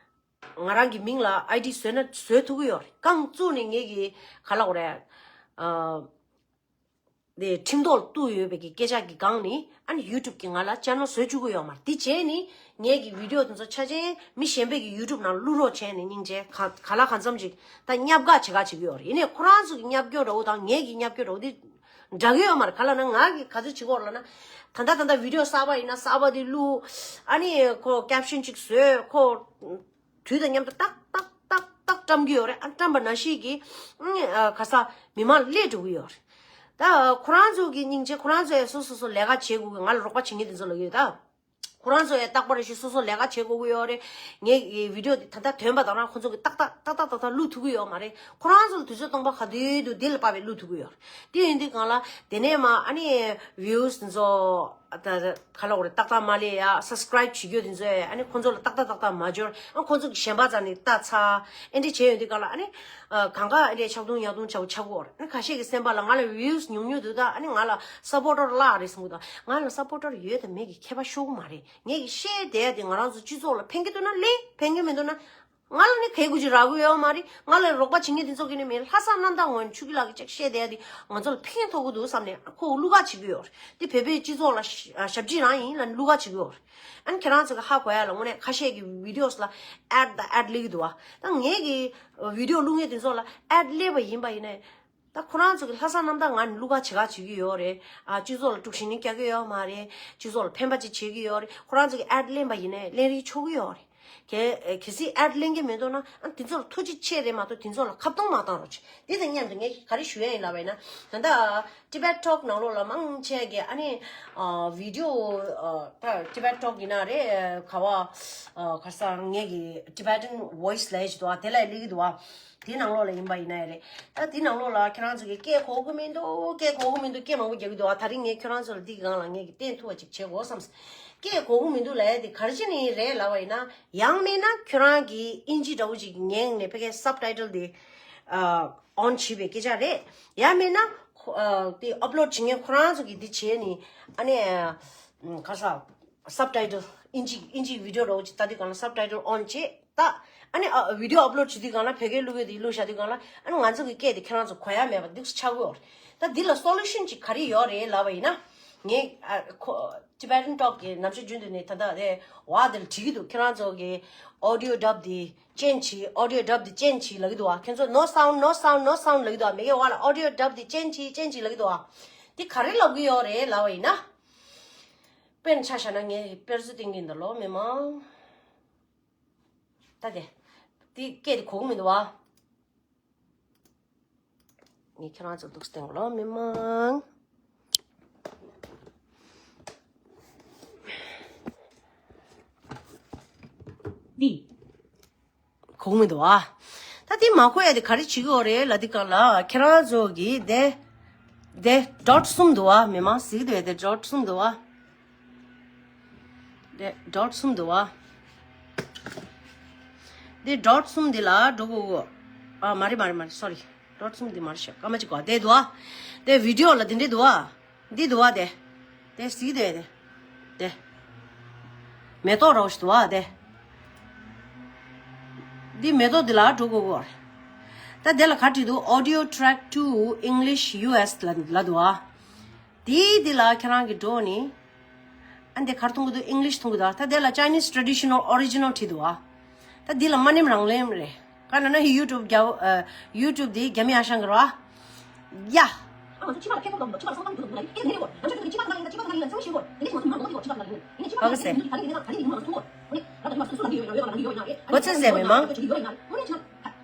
ང་རང་གི་མིང་ལ་ཨའི་ཌི་བཟོས་ན་བཟོ་ཐུབ་ཀྱི་ཡོད་རེད། རྐང་བཙུགས་ནས་ངེད་ཀྱི་ག་ལ་འོ་རེད། ཨ་དེ་ཁྲིམས་ཐོག་ལ་གཏུགས་ཡོད་པའི་གི་སྐད་ཆ་གི་སྒང་ནས་ཨ་ནི་ཡུ་ཊུབ་གིས་ང་ལ་ཅེ་ནལ་བཟོ་བཅུག་གི་ཡོད་མ་རེད། དེ་བྱས་ནས་ངེད་ཀྱི་བི་ཌི་ཡོ་དེ་ཚོ་ཆ་ཅན་མི་གཞན་པའི་གི་ཡུ་ཊུབ་ནང་བླུག་རོགས་བྱས་ནས་སྙིང་རྗེ་ག་ག་ལ་གང་འཚམ་ཅིག་ད་བརྙས་བཀག་བྱེད་ག་བྱེད་ཀྱི་ཡོད་རེད། ཡིན་ནའི་ཁོ་རང་ཚོ་གི་བརྙས་བཅོས་འདྲ་བོ་དང་ངེད་ཀྱི་བརྙས་བཅོས་འདྲ་བོ་དེ་འདྲ་གི་ཡོད་མ་རེད། ག་ལ་ན་ང་གི་ག་ཚོད་བྱེད་ཀྱི་ཡོད་རེད་ལབ་ན། ད་ལྟ་ད་ལྟ་བི་ཌི་ཡོ་གསར་པ་ཡིན་ན་གསར་པ་དེ་བླུག་ཨ་ནི་ཁོ་ཀེབ་ཤན་ཅིག་བཟོས། ཁོ་དུས་དང་མཉམ་དུ་ཏག་ཏག་ཏག་ཏག་བཀྲམ་གྱི་ཡོད་རེད། ཨ་བཀྲམ་པ་ནང་བཞིན་གྱི་ཨ་ག་ས་མི་མང་སླེབས་འགྲོ་གི་ཡོད་རེད། ད་ཁོ་རང་ཚོ་གི་སྙིང་རྗེ། ཁོ་རང་ཚོ་ཡང་སོ་སོ་སོ་ལས་ཀ་བྱེད་དགོས་གི། ང་ལ་རོགས་པ་བྱེད་མཁན་དེ་ཚོ་ལ་ཡོད་ད། ཁོ་རང་ཚོ་ཡང་རྟག་པར་ཞིག་སོ་སོ་ལས་ཀ་བྱེད་དགོས་ཀྱི་ཡོད་རེད། ངའི་བི་ཌི་ཡོ་དེ་ད་ལྟ་ཐོན་པ་དང་རང་ཁོ་ཚོ་གིས་ཏག་ཏག་ཏག་ཏག་ཏག་ཏག་བླུག་ཐུབ་ཀྱི་ཡོད་མ་རེད། ཁོ་རང་ཚོ་ལ་དུས་ཚོད་སྟོང་པ་ག་དུས་འདུག་དེ་ལ་དཔག་པའི་བླུག་ཐུབ་ཀྱི་ཡོད་རེད། དེ་ཡིན་དུས་གང་ལ་དེ་ནས་མ་ཨ་ནི་བིའུ་སི་དེ་ཚོ་ད་ག་ལ་འོ་རེད། ཏག་ཏག་མ་སླེབས་ཡ། སབ་སི་ཀ་རའིབ་བྱེད་རྒྱུ་དེ་ཚོ་ཡ་ཨ་ནི་ཁོ་ཚོ་ལ་ཏག་ཏག་ཏག་ཏག་མ་འབྱོར། ཨ་ཁོ་ཚོ་གི་གཞན་པ་རྩ་ནས་ལྟ་ཚར། ཨེ་འདྲ་བྱས་ཡོང་དུས་གང་ལ་ཨ་ནི་ཨ་གང་ག་ཨེ་འདྲ་ཆག་རྡུང་ཡག་རྡུང་ཆག་ཆག་གི་ཡོད་རེད། ཨ་ནི་ཁ་ཤས་ཀྱི་སེམས་པ་ལ་ང་ལ་བིའུ་སི་ཉུང་ཉུང་འདུག་ད་ཨ་ནི་ང་ལ་སབ་པོར་ཊར་བརླག་རེད་བསམ་གི་འདུག་ང་ལ་སབ་པོར་ཊར་ཡོད་དང་མེད་ཀྱི་ཁྱད་པར་ཤོར་གི་མ་རེད། ངས་ཀྱི་བཤད་བསྡད་ཡ་དེ་ང་རང་ཚོ་སྤྱི་ཚོགས་ལ་ཕན་གྱི་འདུག་ན་ལེན། ཕན་གྱི་མི་འདུག་ན་ང་ལ་ནི་གལ་དགོས་ཅིག་རག་གི་ཡོད་མ་རེད། ང་ལ་རོགས་པ་བྱེད་མཁན་དེ་ཚོ་གི་ནི་མིན། ལྷག་བསམ་རྣམ་དག་ངང་ནས་ཆུ་ཁྱི་ལགས་ཀྱིས་ཅིག་བཤད་བསྡད་ཡ་དེ་ང་ཚོ་ལ་ཕན་ཐོགས་ཀྱི་འདུག་བསམ་ནས་ཁོ་བླུག་ག་བྱེད་ཀྱི་ཡོད་རེད། དེ་བོད་པའི་སྤྱི་ཚོགས་ལ་ཞབས་ཕྱི་རང་ཡིན་ལབ་ནས་བླུག་ག་བྱེད་ཀྱི་ཡོད་རེད། ཨ་ནི་ཁྱེད་རང་ཚོ་གི་ཧ་གོ་ཡ་ལ་དངོས་གནས་ཁ་ཤས་ཀྱི་བི་ཌི་ཡོ་ལ་ཨེཌ་དང་ཨེཌ་སླེབས་ཀྱི་འདུག་བ། ད་ངས་ཀྱི་བི་ཌི་ཡོ་བླུག་མཁན་དེ་ཚོ་ལ་ཨེཌ་སླེབས་པ་ཡིན་པ་ཡིན་ནའི། ད་ཁོ་རང་ཚོ་གི་ལྷག་བསམ་རྣམ་དག་ངང་ནས་བླུག་ག་བྱེད་ག་བྱེད་ཀྱི་ཡོད་རེད། ཨ་སྤྱི་ཚོགས་ལ་དཀྲུག་ཤིང་ནི་རྒྱག་གི་ཡོད་མ་རེད། སྤྱི་ཚོགས་ལ་ཕན་པ་ཅིག་བྱེད་ཀྱི་ཡོད་རེད། ཁོ་རང་ཚོ་གི་ཨེཌ་ལེན་པ་ཡིན་ནའི་ལེན་རིན་ཆོག་གི་ཡོད་རེད། གལ་གལ་སྲིད་ཨེཌ་ལེན་གྱི་མི་འདུག་ན་ཨ་དེ་ཚོ་ལ་ཐུགས་རྗེ་ཆེ་རེད་མ་གཏོགས་དེ་ཚོ་ལ་ཁ་བརྡུང་མ་བཏང་རོགས་བྱེད། དེ་དང་མཉམ་དུ་ངས་ག་རེ་ཞུ་ཡ་ཡིན་ལབ་པ་ཡིན་ན། ད་ལྟ་ཊི་བེཊ་ཊོག་ནང་ལོགས་ལ་མང་ཆེ་གི་ཨ་ནི་ཨ་བི་ཌི་ཡོ་ཨ་ད་ཊི་བེཊ་ཊོག་ཡིན་ན་རེད། ག་བ་ཨ་ག་ས་ངས་ཀྱི་Tibetan Voice་ལབ་ཡ་ཞིག་འདུག་ཨ། དེ་ལ་སླེབས་ཀྱི་འདུག་ཨ། དེའི་ནང་ལོགས་ལ་ཡིན་པ་ཡིན་ན་ཡང་རེད། ད་དེའི་ནང་ལོགས་ལ་ཁྱེད་རང་ཚོ་གིས་སྐད་གོ་གི་མི་འདུག་སྐད་གོ་གི་མི་འདུག་སྐད་མང་པོ་རྒྱག་གི་འདུག་ཨ། ད་རིང་ངས་ཁྱེད་རང་ཚོ་ལ་འདི་གི་སྒང་ལ་ངས་ཀྱི་བསྟན་ཐུབ་པ་ཅིག་བྱེད་དགོས་བསམ། སྐད་གོ་གི་མི་འདུག་ལབ་ཡ་དེ་ག་རེ་བྱས་ནས་རེད་ལབ་པ་ཡིན་ན། ཡང་མིན་ན་ཁྱོད་རང་གིས་དབྱིན་ཇི་འདྲ་བོ་ཅིག་ཉན་ནས་ཕ་གིའི་སབ་ཊའི་ཊལ་དེ་ཨ་ཨོན་བྱས་པའི་སྐད་ཆ་རེད། ཡང་མིན་ན་ཁོ་ཨ་དེ་ཨབ་ལོཌ་བྱེད་མཁན་ཁོ་རང་ཚོ་གིས་འདི་བྱས་ནས་ཨ་ནི་ཨ་ག་ས་སབ་ཊའི་ཊལ་དབྱིན་ཇི་དབྱིན་ཇི་བི་ཌི་ཡོ་འདྲ་བོ་ཅིག་ལྟ་དུས་སྒང་ལ་སབ་ཊའི་ཊལ་ཨོན་བྱས། ད་ཨ་ནི་ཨ་བི་ཌི་ཡོ་ཨབ་ལོཌ་བྱེད་དུས་སྒང་ལ་བོད་སྐད་བླུག་གི་དེ་བླུག་བཞག་དུས་སྒང་ལ་ཨ་ནི་ང་ཚོ་གི་སྐད་དེ་ཁྱེད་རང་ཚོ་གོ་ཡ་མེད་པ་འདུག་སེ་ཆགས་ཀྱི་ཡོད་རེད། ད་འདི་ལ་སོ་ལུ་ཤན་ཅིག་ག་རེ་ཡོད་རེད་ལབ་པ་ཡིན་ན། ངས་ཨ་ཁོ་Tibetan Talk་གི་ནམ་ཞར་རྒྱུན་དུ་ནས་ད་ལྟ་དེ་བ་དེ་ལ་བྲིས་ཀྱི་འདུག་ཁྱེད་རང་ཚོ་གི་ཨོ་ཌི་ཡོ་ཌབ་དེ་ཅེན་ཇི་བྱེད། ཨོ་ཌི་ཡོ་ཌབ་དེ་ཅེན་ཇི་བྱེད་ལབ་ཀྱི་འདུག་ཨ། ཁྱེད་ཚོ་no sound, no sound, no sound་ལབ་ཀྱི་འདུག་ཨ། མི་གི་བ་ལ་ཨོ་ཌི་ཡོ་ཌབ་དེ་ཅེན་ཇི་བྱེད་ཅེན་ཇི་བྱེད་ལབ་ཀྱི་འདུག་ཨ། དེ་ག་རེ་ལབ་ཀྱི་ཡོད་རེད་ལབ་པ་ཡིན་ན། དཔེར་ཆ་བཞག་ན་ངས་དཔེར་བརྗོད་བསྟན་གྱི་འདུག་ལོ་མི་མང་། ད་དེ། དེ་སྐད་དེ་གོ་གི་མི་འདུག་བ། ངས་ཁྱེད་རང་ཚོར་འདུག་སྟེང་ལོ་མི་མང་། འདི། གོ་གི་མི་འདུག་བ། ད་དེ་མ་གོ་ཡ་དེ་ག་རེ་བྱེད་ཀྱི་ཡོད་རེད་ལབ་དུས་སྒང་ལ་ཁྱེད་རང་ཚོ་གིས་དེ། དེ་ཌོཊ་གསུམ་འདུག་བ། མི་མང་གཟིགས་འདུག་བ། དེ་ཌོཊ་གསུམ་འདུག་བ། དེ་ཌོཊ་གསུམ་འདུག་བ། དེ་ཌོཊ་གསུམ་འདི་ལ་འགྲོ་དགོས་གོ། ཨ་མ་རེད་མ་རེད་མ་རེད། སོ་རི། ཌོཊ་གསུམ་འདི་མ་རེད་ཤག་སྐར་མ་གཅིག་གོ་དེ་འདུག་བ། དེ་བི་ཌི་ཡོ་ལ་དེ་འདྲས་འདུག་བ། འདི་འདུག་བ་དེ། དེ་གཟིགས་དེ་དེ། དེ། མེ་ཏོག་རོ་ཞིག་འདུག་བ་དེ། འདི་མེ་ཏོག་འདི་ལ་འགྲོ་དགོས་གོ། ད་དེ་ལ་ག་རེ་འདུག Audio track to English U S ལ་ལ་འདུག་བ། དེའི་འདི་ལ་ཁྱེད་རང་གི་འགྲོ་ནི། ཨ་འདི་ག་རེ་མཐོང་གི་འདུག English མཐོང་གི་འདུག་ད་དེ་ལ་Chinese traditional original བྲིས་འདུག་བ། ད་འདི་ལ་མ་ནེམ་རང་ལེམ་རེད། ག་ན་ན་ཡུ་ཊུབ་རྒྱ་ཨ་ཡུ་ཊུབ་འདི་རྒྱ་མི་ཨ་ཞང་གི་ར། ཡ། ག་གི་ཟེར་མི་མང་།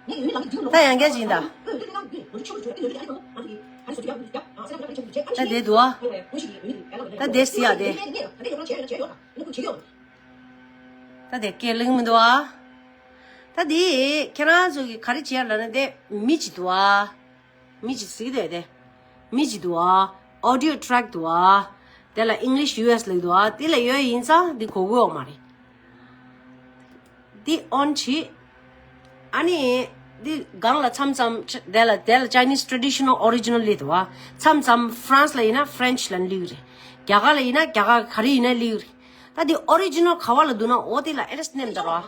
ད་ཡང་བསྐྱར་ཅིག་ཡིན་ད། ད་དེ་འདུག་ཨ། ད་དེ་ཟེར་ཡ་དེ། ད་དེ་སྐད་ལེགས་མི་འདུག་ཨ། ད་དེ་ཁྱེད་རང་ཚོ་གི་ག་རེ་བྱེད་ཡ་ལབ་ན་དེ་མི་གཅིག་འདུག་ཨ། མི་གཅིག་གཟིགས་དེ་དེ། མི་གཅིག་འདུག་ཨ། Audio track འདུག་ཨ། དེ་ལ་English U S ལབ་འདུག་ཨ། དེ་ལ་ཡོད་ཡིན་ཙང་འདི་གོ་གི་ཡོད་མ་རེད། འདི་ཨོན་བྱེད། ཨ་ནི། འདི་སྒང་ལ་མཚམས་མཚམས་དེ་ལ་དེ་ལ་Chinese traditional original ལབ་འདུག་ཨ། མཚམས་མཚམས་France ལ་ཡིན་ན་French ལབ་ནས་ལབ་ཀྱི་རེད། རྒྱ་གར་ལ་ཡིན་ན་རྒྱ་གར་ག་རེ་ཡིན་ན་ལབ་ཀྱི་རེད། ད་འདི་ཨོ་རི་ཇི་ནལ་ག་བ་ལ་འདུག་ན་འོ་དེ་ལ་ཨེ་ཌི་རེ་སི་ནེམ་དང་ར།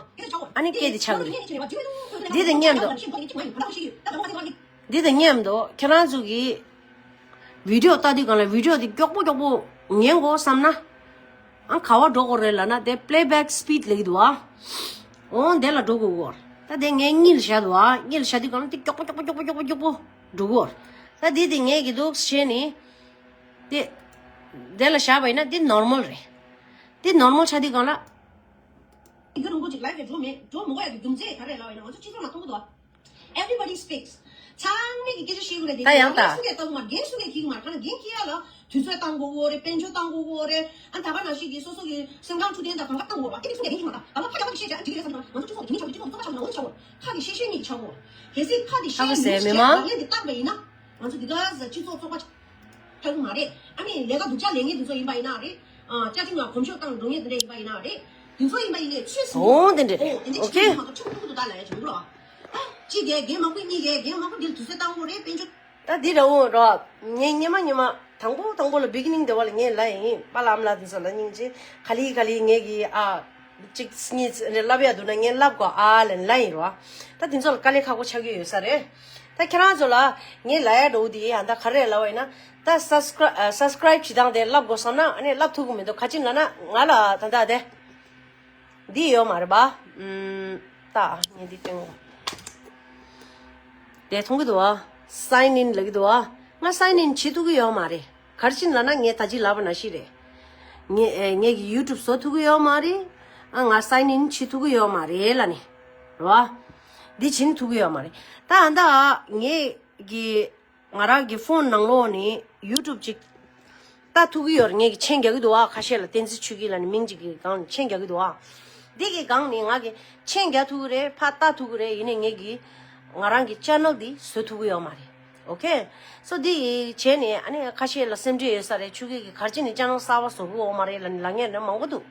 ཨ་ནི་སྐད་དེ་ཆགས་ཀྱི་རེད། འདི་དང་མཉམ་དུ། འདི་དང་མཉམ་དུ་ཁྱེད་རང་ཚོ་གིས་བི་ཌི་ཡོ་ལྟ་དུས་སྒང་ལ་བི་ཌི་ཡོ་དེ་མགྱོགས་པོ་མགྱོགས་པོ་ཉན་དགོས་བསམ་ན། ཨ་ག་བ་འགྲོ་དགོས་རེད་ལབ་ན་དེ་playback speed ལབ་ཀྱི་འདུག་ཨ། འོ་དེ་ལ་འགྲོ་དགོས་གོ། ད་དེ་ངས་གཉིས་ལ་བཞག་འདུག་ཨ། གཉིས་ལ་བཞག་དུས་སྒང་ལ་དེ་མགྱོགས་པོ་མགྱོགས་པོ་མགྱོགས་པོ་མགྱོགས་པོ་འགྲོ་གོ། ད་དེ་དེ་ངས་ཀྱི་འདུག་བྱས་ནས། དེ། དེ་ལ་བཞག་པ་ཡིན་ན་དེ་ནོར་མལ་རེད། དེ་ནོར་མལ་ཆགས་དུས་སྒང་ལ། རྒྱུན་རིང་པོ་ཅིག་ལའིབ་ལ་འགྲོ་མེད་འགྲོ་མི་དགོས་ཡ་གི་རྒྱུ་མཚན་ག་རེ་ལབ་ཡིན་ན་ང་ཚོ་སྤྱི་ཚོགས་ནང་མཐོང་གི་འདུག Everybody speaks. ཚང་མས་ཀྱི་སྐད་ཆ་བཤད་ཀྱི་རེད་དེ། ད་ཡང་ད། སུ་གས་ལྟ་གི་མ་རེད། འགན་སུ་གས་འཁྱེར་གི་མ་རེད། ག་ན་འགན་འཁྱེར་ཡ་ལ་དུས་ཚོད་བཏང་དགོས་གོ་རེད། དཔལ་འབྱོར་བཏང་དགོས་གོ་རེད། ཨ་ད་ག་ནང་བཞིན་གྱི་སོ་སོ་གི་སེམས་ཁམས་འཕྲོད་བསྟེན་དང་གང་ག་བཏང་དགོས་པ་སྐད་ཆ་སུ་གས་འཁྱེར་གི་མ་རེད། ད་ལ་ཕ་རྒྱ་བ་གི་བཤད་བྱ་འགྲིག་གི་རེད་བསམ་གི་རེད། ང་ཚོ་སྤྱི་ཚོགས་ཀྱི་མི་ཆགས་སྤྱི་ཚོགས་ཚོགས་པ་ཆགས་ན་འོ་ཆགས་གོ། ཁ་གི་བཤད་བཤད་ཉིད་ཆགས་གོ། གལ་སྲིད་ཁ་གི་བཤད་ཉིད་བཤད་ལ་ངན་དེ་བཏང་པ་ཡིན་ན་ང་ཚོ་འདི་ག་ས་སྤྱི་ཚོགས་ཚོགས་པ་ཆགས་ཐུབ་ཀྱི་མ་རེད། ཨ་ནི་ལས་ཀ་སྡུག་ཅག་ལས་མཁན་དེ་ཚོ་ཡིན་པ་ཡིན་ན་རེད། ཨ་ཅ་ཅིག་ལ་གོམས་ཤོག་བཏང་འགྲོ་མཁན་དེ་འདྲ་ཡིན་པ་ཡིན་ན་རེད། དེ་ཚོ་ཡིན་པ་ཡིན་ནའི་ཆོས་ཟེར། འོ་དེ་འདྲ་རེད། འོ་དེ་འདྲ་ཨོ་ཁེ། ཆོས་ཟེར་མ་གཏོགས་ཆོས་ཁུ་ཁུ་ཐུག་ད་ལ་ཡ་བྱུང་རོགས། ཨ་གཅིག་གིས་རྒན་མང་པོ། གཉིས་གིས་རྒན་མང་པོ་འདིར་དུས་ཚོད་བཏང་དགོས་རེད། དཔལ་འབྱོར། ད་འདི་ར་འོ་རོ། ངས་སྔོན་མ་སྔོན་མ་དང་པོ་དང་པོ་ལ་བི་གི་ནིང་དེ་བ་ལ་ངས་ལབ་ཡིན། པཱ་ལགས་ཨ་མ་ལགས་དེ་ཚོ་ལ་སྙིང་རྗེ། ག་ལེ་ག་ལེ་ངས་ཀྱི་ཨ། གཅིག་གཉིས་རེ་ལབ་ཡ་འདུག་ན་ངས་ལབ་དགོས་ཨ་ལབ་ལབ་ཡིན་རོ། ད་དེ་ཚོ་ལ་དཀའ་ལས་ཁག་པོ་ཆགས་ཀྱི་ཡོད་ས་རེད། ད་ཁྱེད་རང་ཚོ་ལ་ངས་ལབ་ཡ་འགྲོ་འདི་ཡིན། ཨ་ད་ག་རེ་ལབ་པ་ཡིན་ན། ད་སབ་སི་ཀ་རའི་སབ་སི་ཀ་རའིབ་བྱེད་སྟངས་དེ་ལབ་དགོས་བསམ་ན་ཨ་ནི་ལབ་ཐུབ་ཀྱི་མི་འདུག་ག་ཅི་ལབ་ན་ང་ལ་ད་ད་དེ། འདི་ཡོད་མ་རེད་པ། ཨུམ། ད་ངས་འདི་སྟོན་གོ། དེ་མཐོང་གི་འདུག་ཨ། སའིན་ཨིན་ལབ་ཀྱི་འདུག་ཨ། ང་སའིན་ཨིན་བྱེད་ཐུབ་ཀྱི་ཡོད་མ་རེད། ག་རེ་བྱས་ནས་ལབ་ན་ངས་ད་ཅི་ལབ་པ་ནང་བཞིན་རེད། ངས་ངས་ཀྱི་ཡུ་ཊུབ་བཟོ་ཐུབ་ཀྱི་ཡོད་མ་རེད། ཨ་ང་སའིན་ཨིན་བྱེད་ཐུབ་ཀྱི་ཡོད་མ་རེད་ལབ་ནས། རེད་པ། འདི་བྱེད་ཐུབ་ཀྱི་ཡོད་མ་རེད། ད་ཨ་ད་ངས་ཀྱི། ང་རང་གི་ཕོན་ནང་ལོགས་ནས་ཡུ་ཊུབ་ཅིག་ལྟ་ཐུབ་ཀྱི་ཡོད་རེད། ངས་ཀྱི་མཆན་རྒྱག་གི་འདུག་ཨ། ཁ་ཤས་ལ་བསྟན་འཛིན་ཆོས་སྐྱིད་ལབ་ནས་མིང་ཅིག་གི་སྒང་ནས་མཆན་རྒྱག་གི་འདུག་ཨ། འདི་གི་སྒང་ནས་ང་གི་མཆན་རྒྱག་ཐུབ་ཀྱི་རེད། ཕར་ལྟ་ཐུབ་ཀྱི་རེད། ཡིན་ནའི་ངས་ཀྱི་ང་རང་གི་ཅེ་ནལ་འདི་བཟོ་ཐུབ་ཀྱི་ཡོད་མ་རེད། ཨོ་ཁེ། སོ་འདི་བྱས་ནས་ཨ་ནི་ཁ་ཤས་ལ་སེམས་ཁྲལ་ཡོད་ས་རེད། ཆོས་སྐྱིད་ཀྱིས་ག་རེ་བྱས་ནས་ཅེ་ནལ་གསར་པ་བཟོ་གི་ཡོད་མ་རེད་ལབ་ནས་ལབ་མཁན་རེད་མང་པོ་འདུག་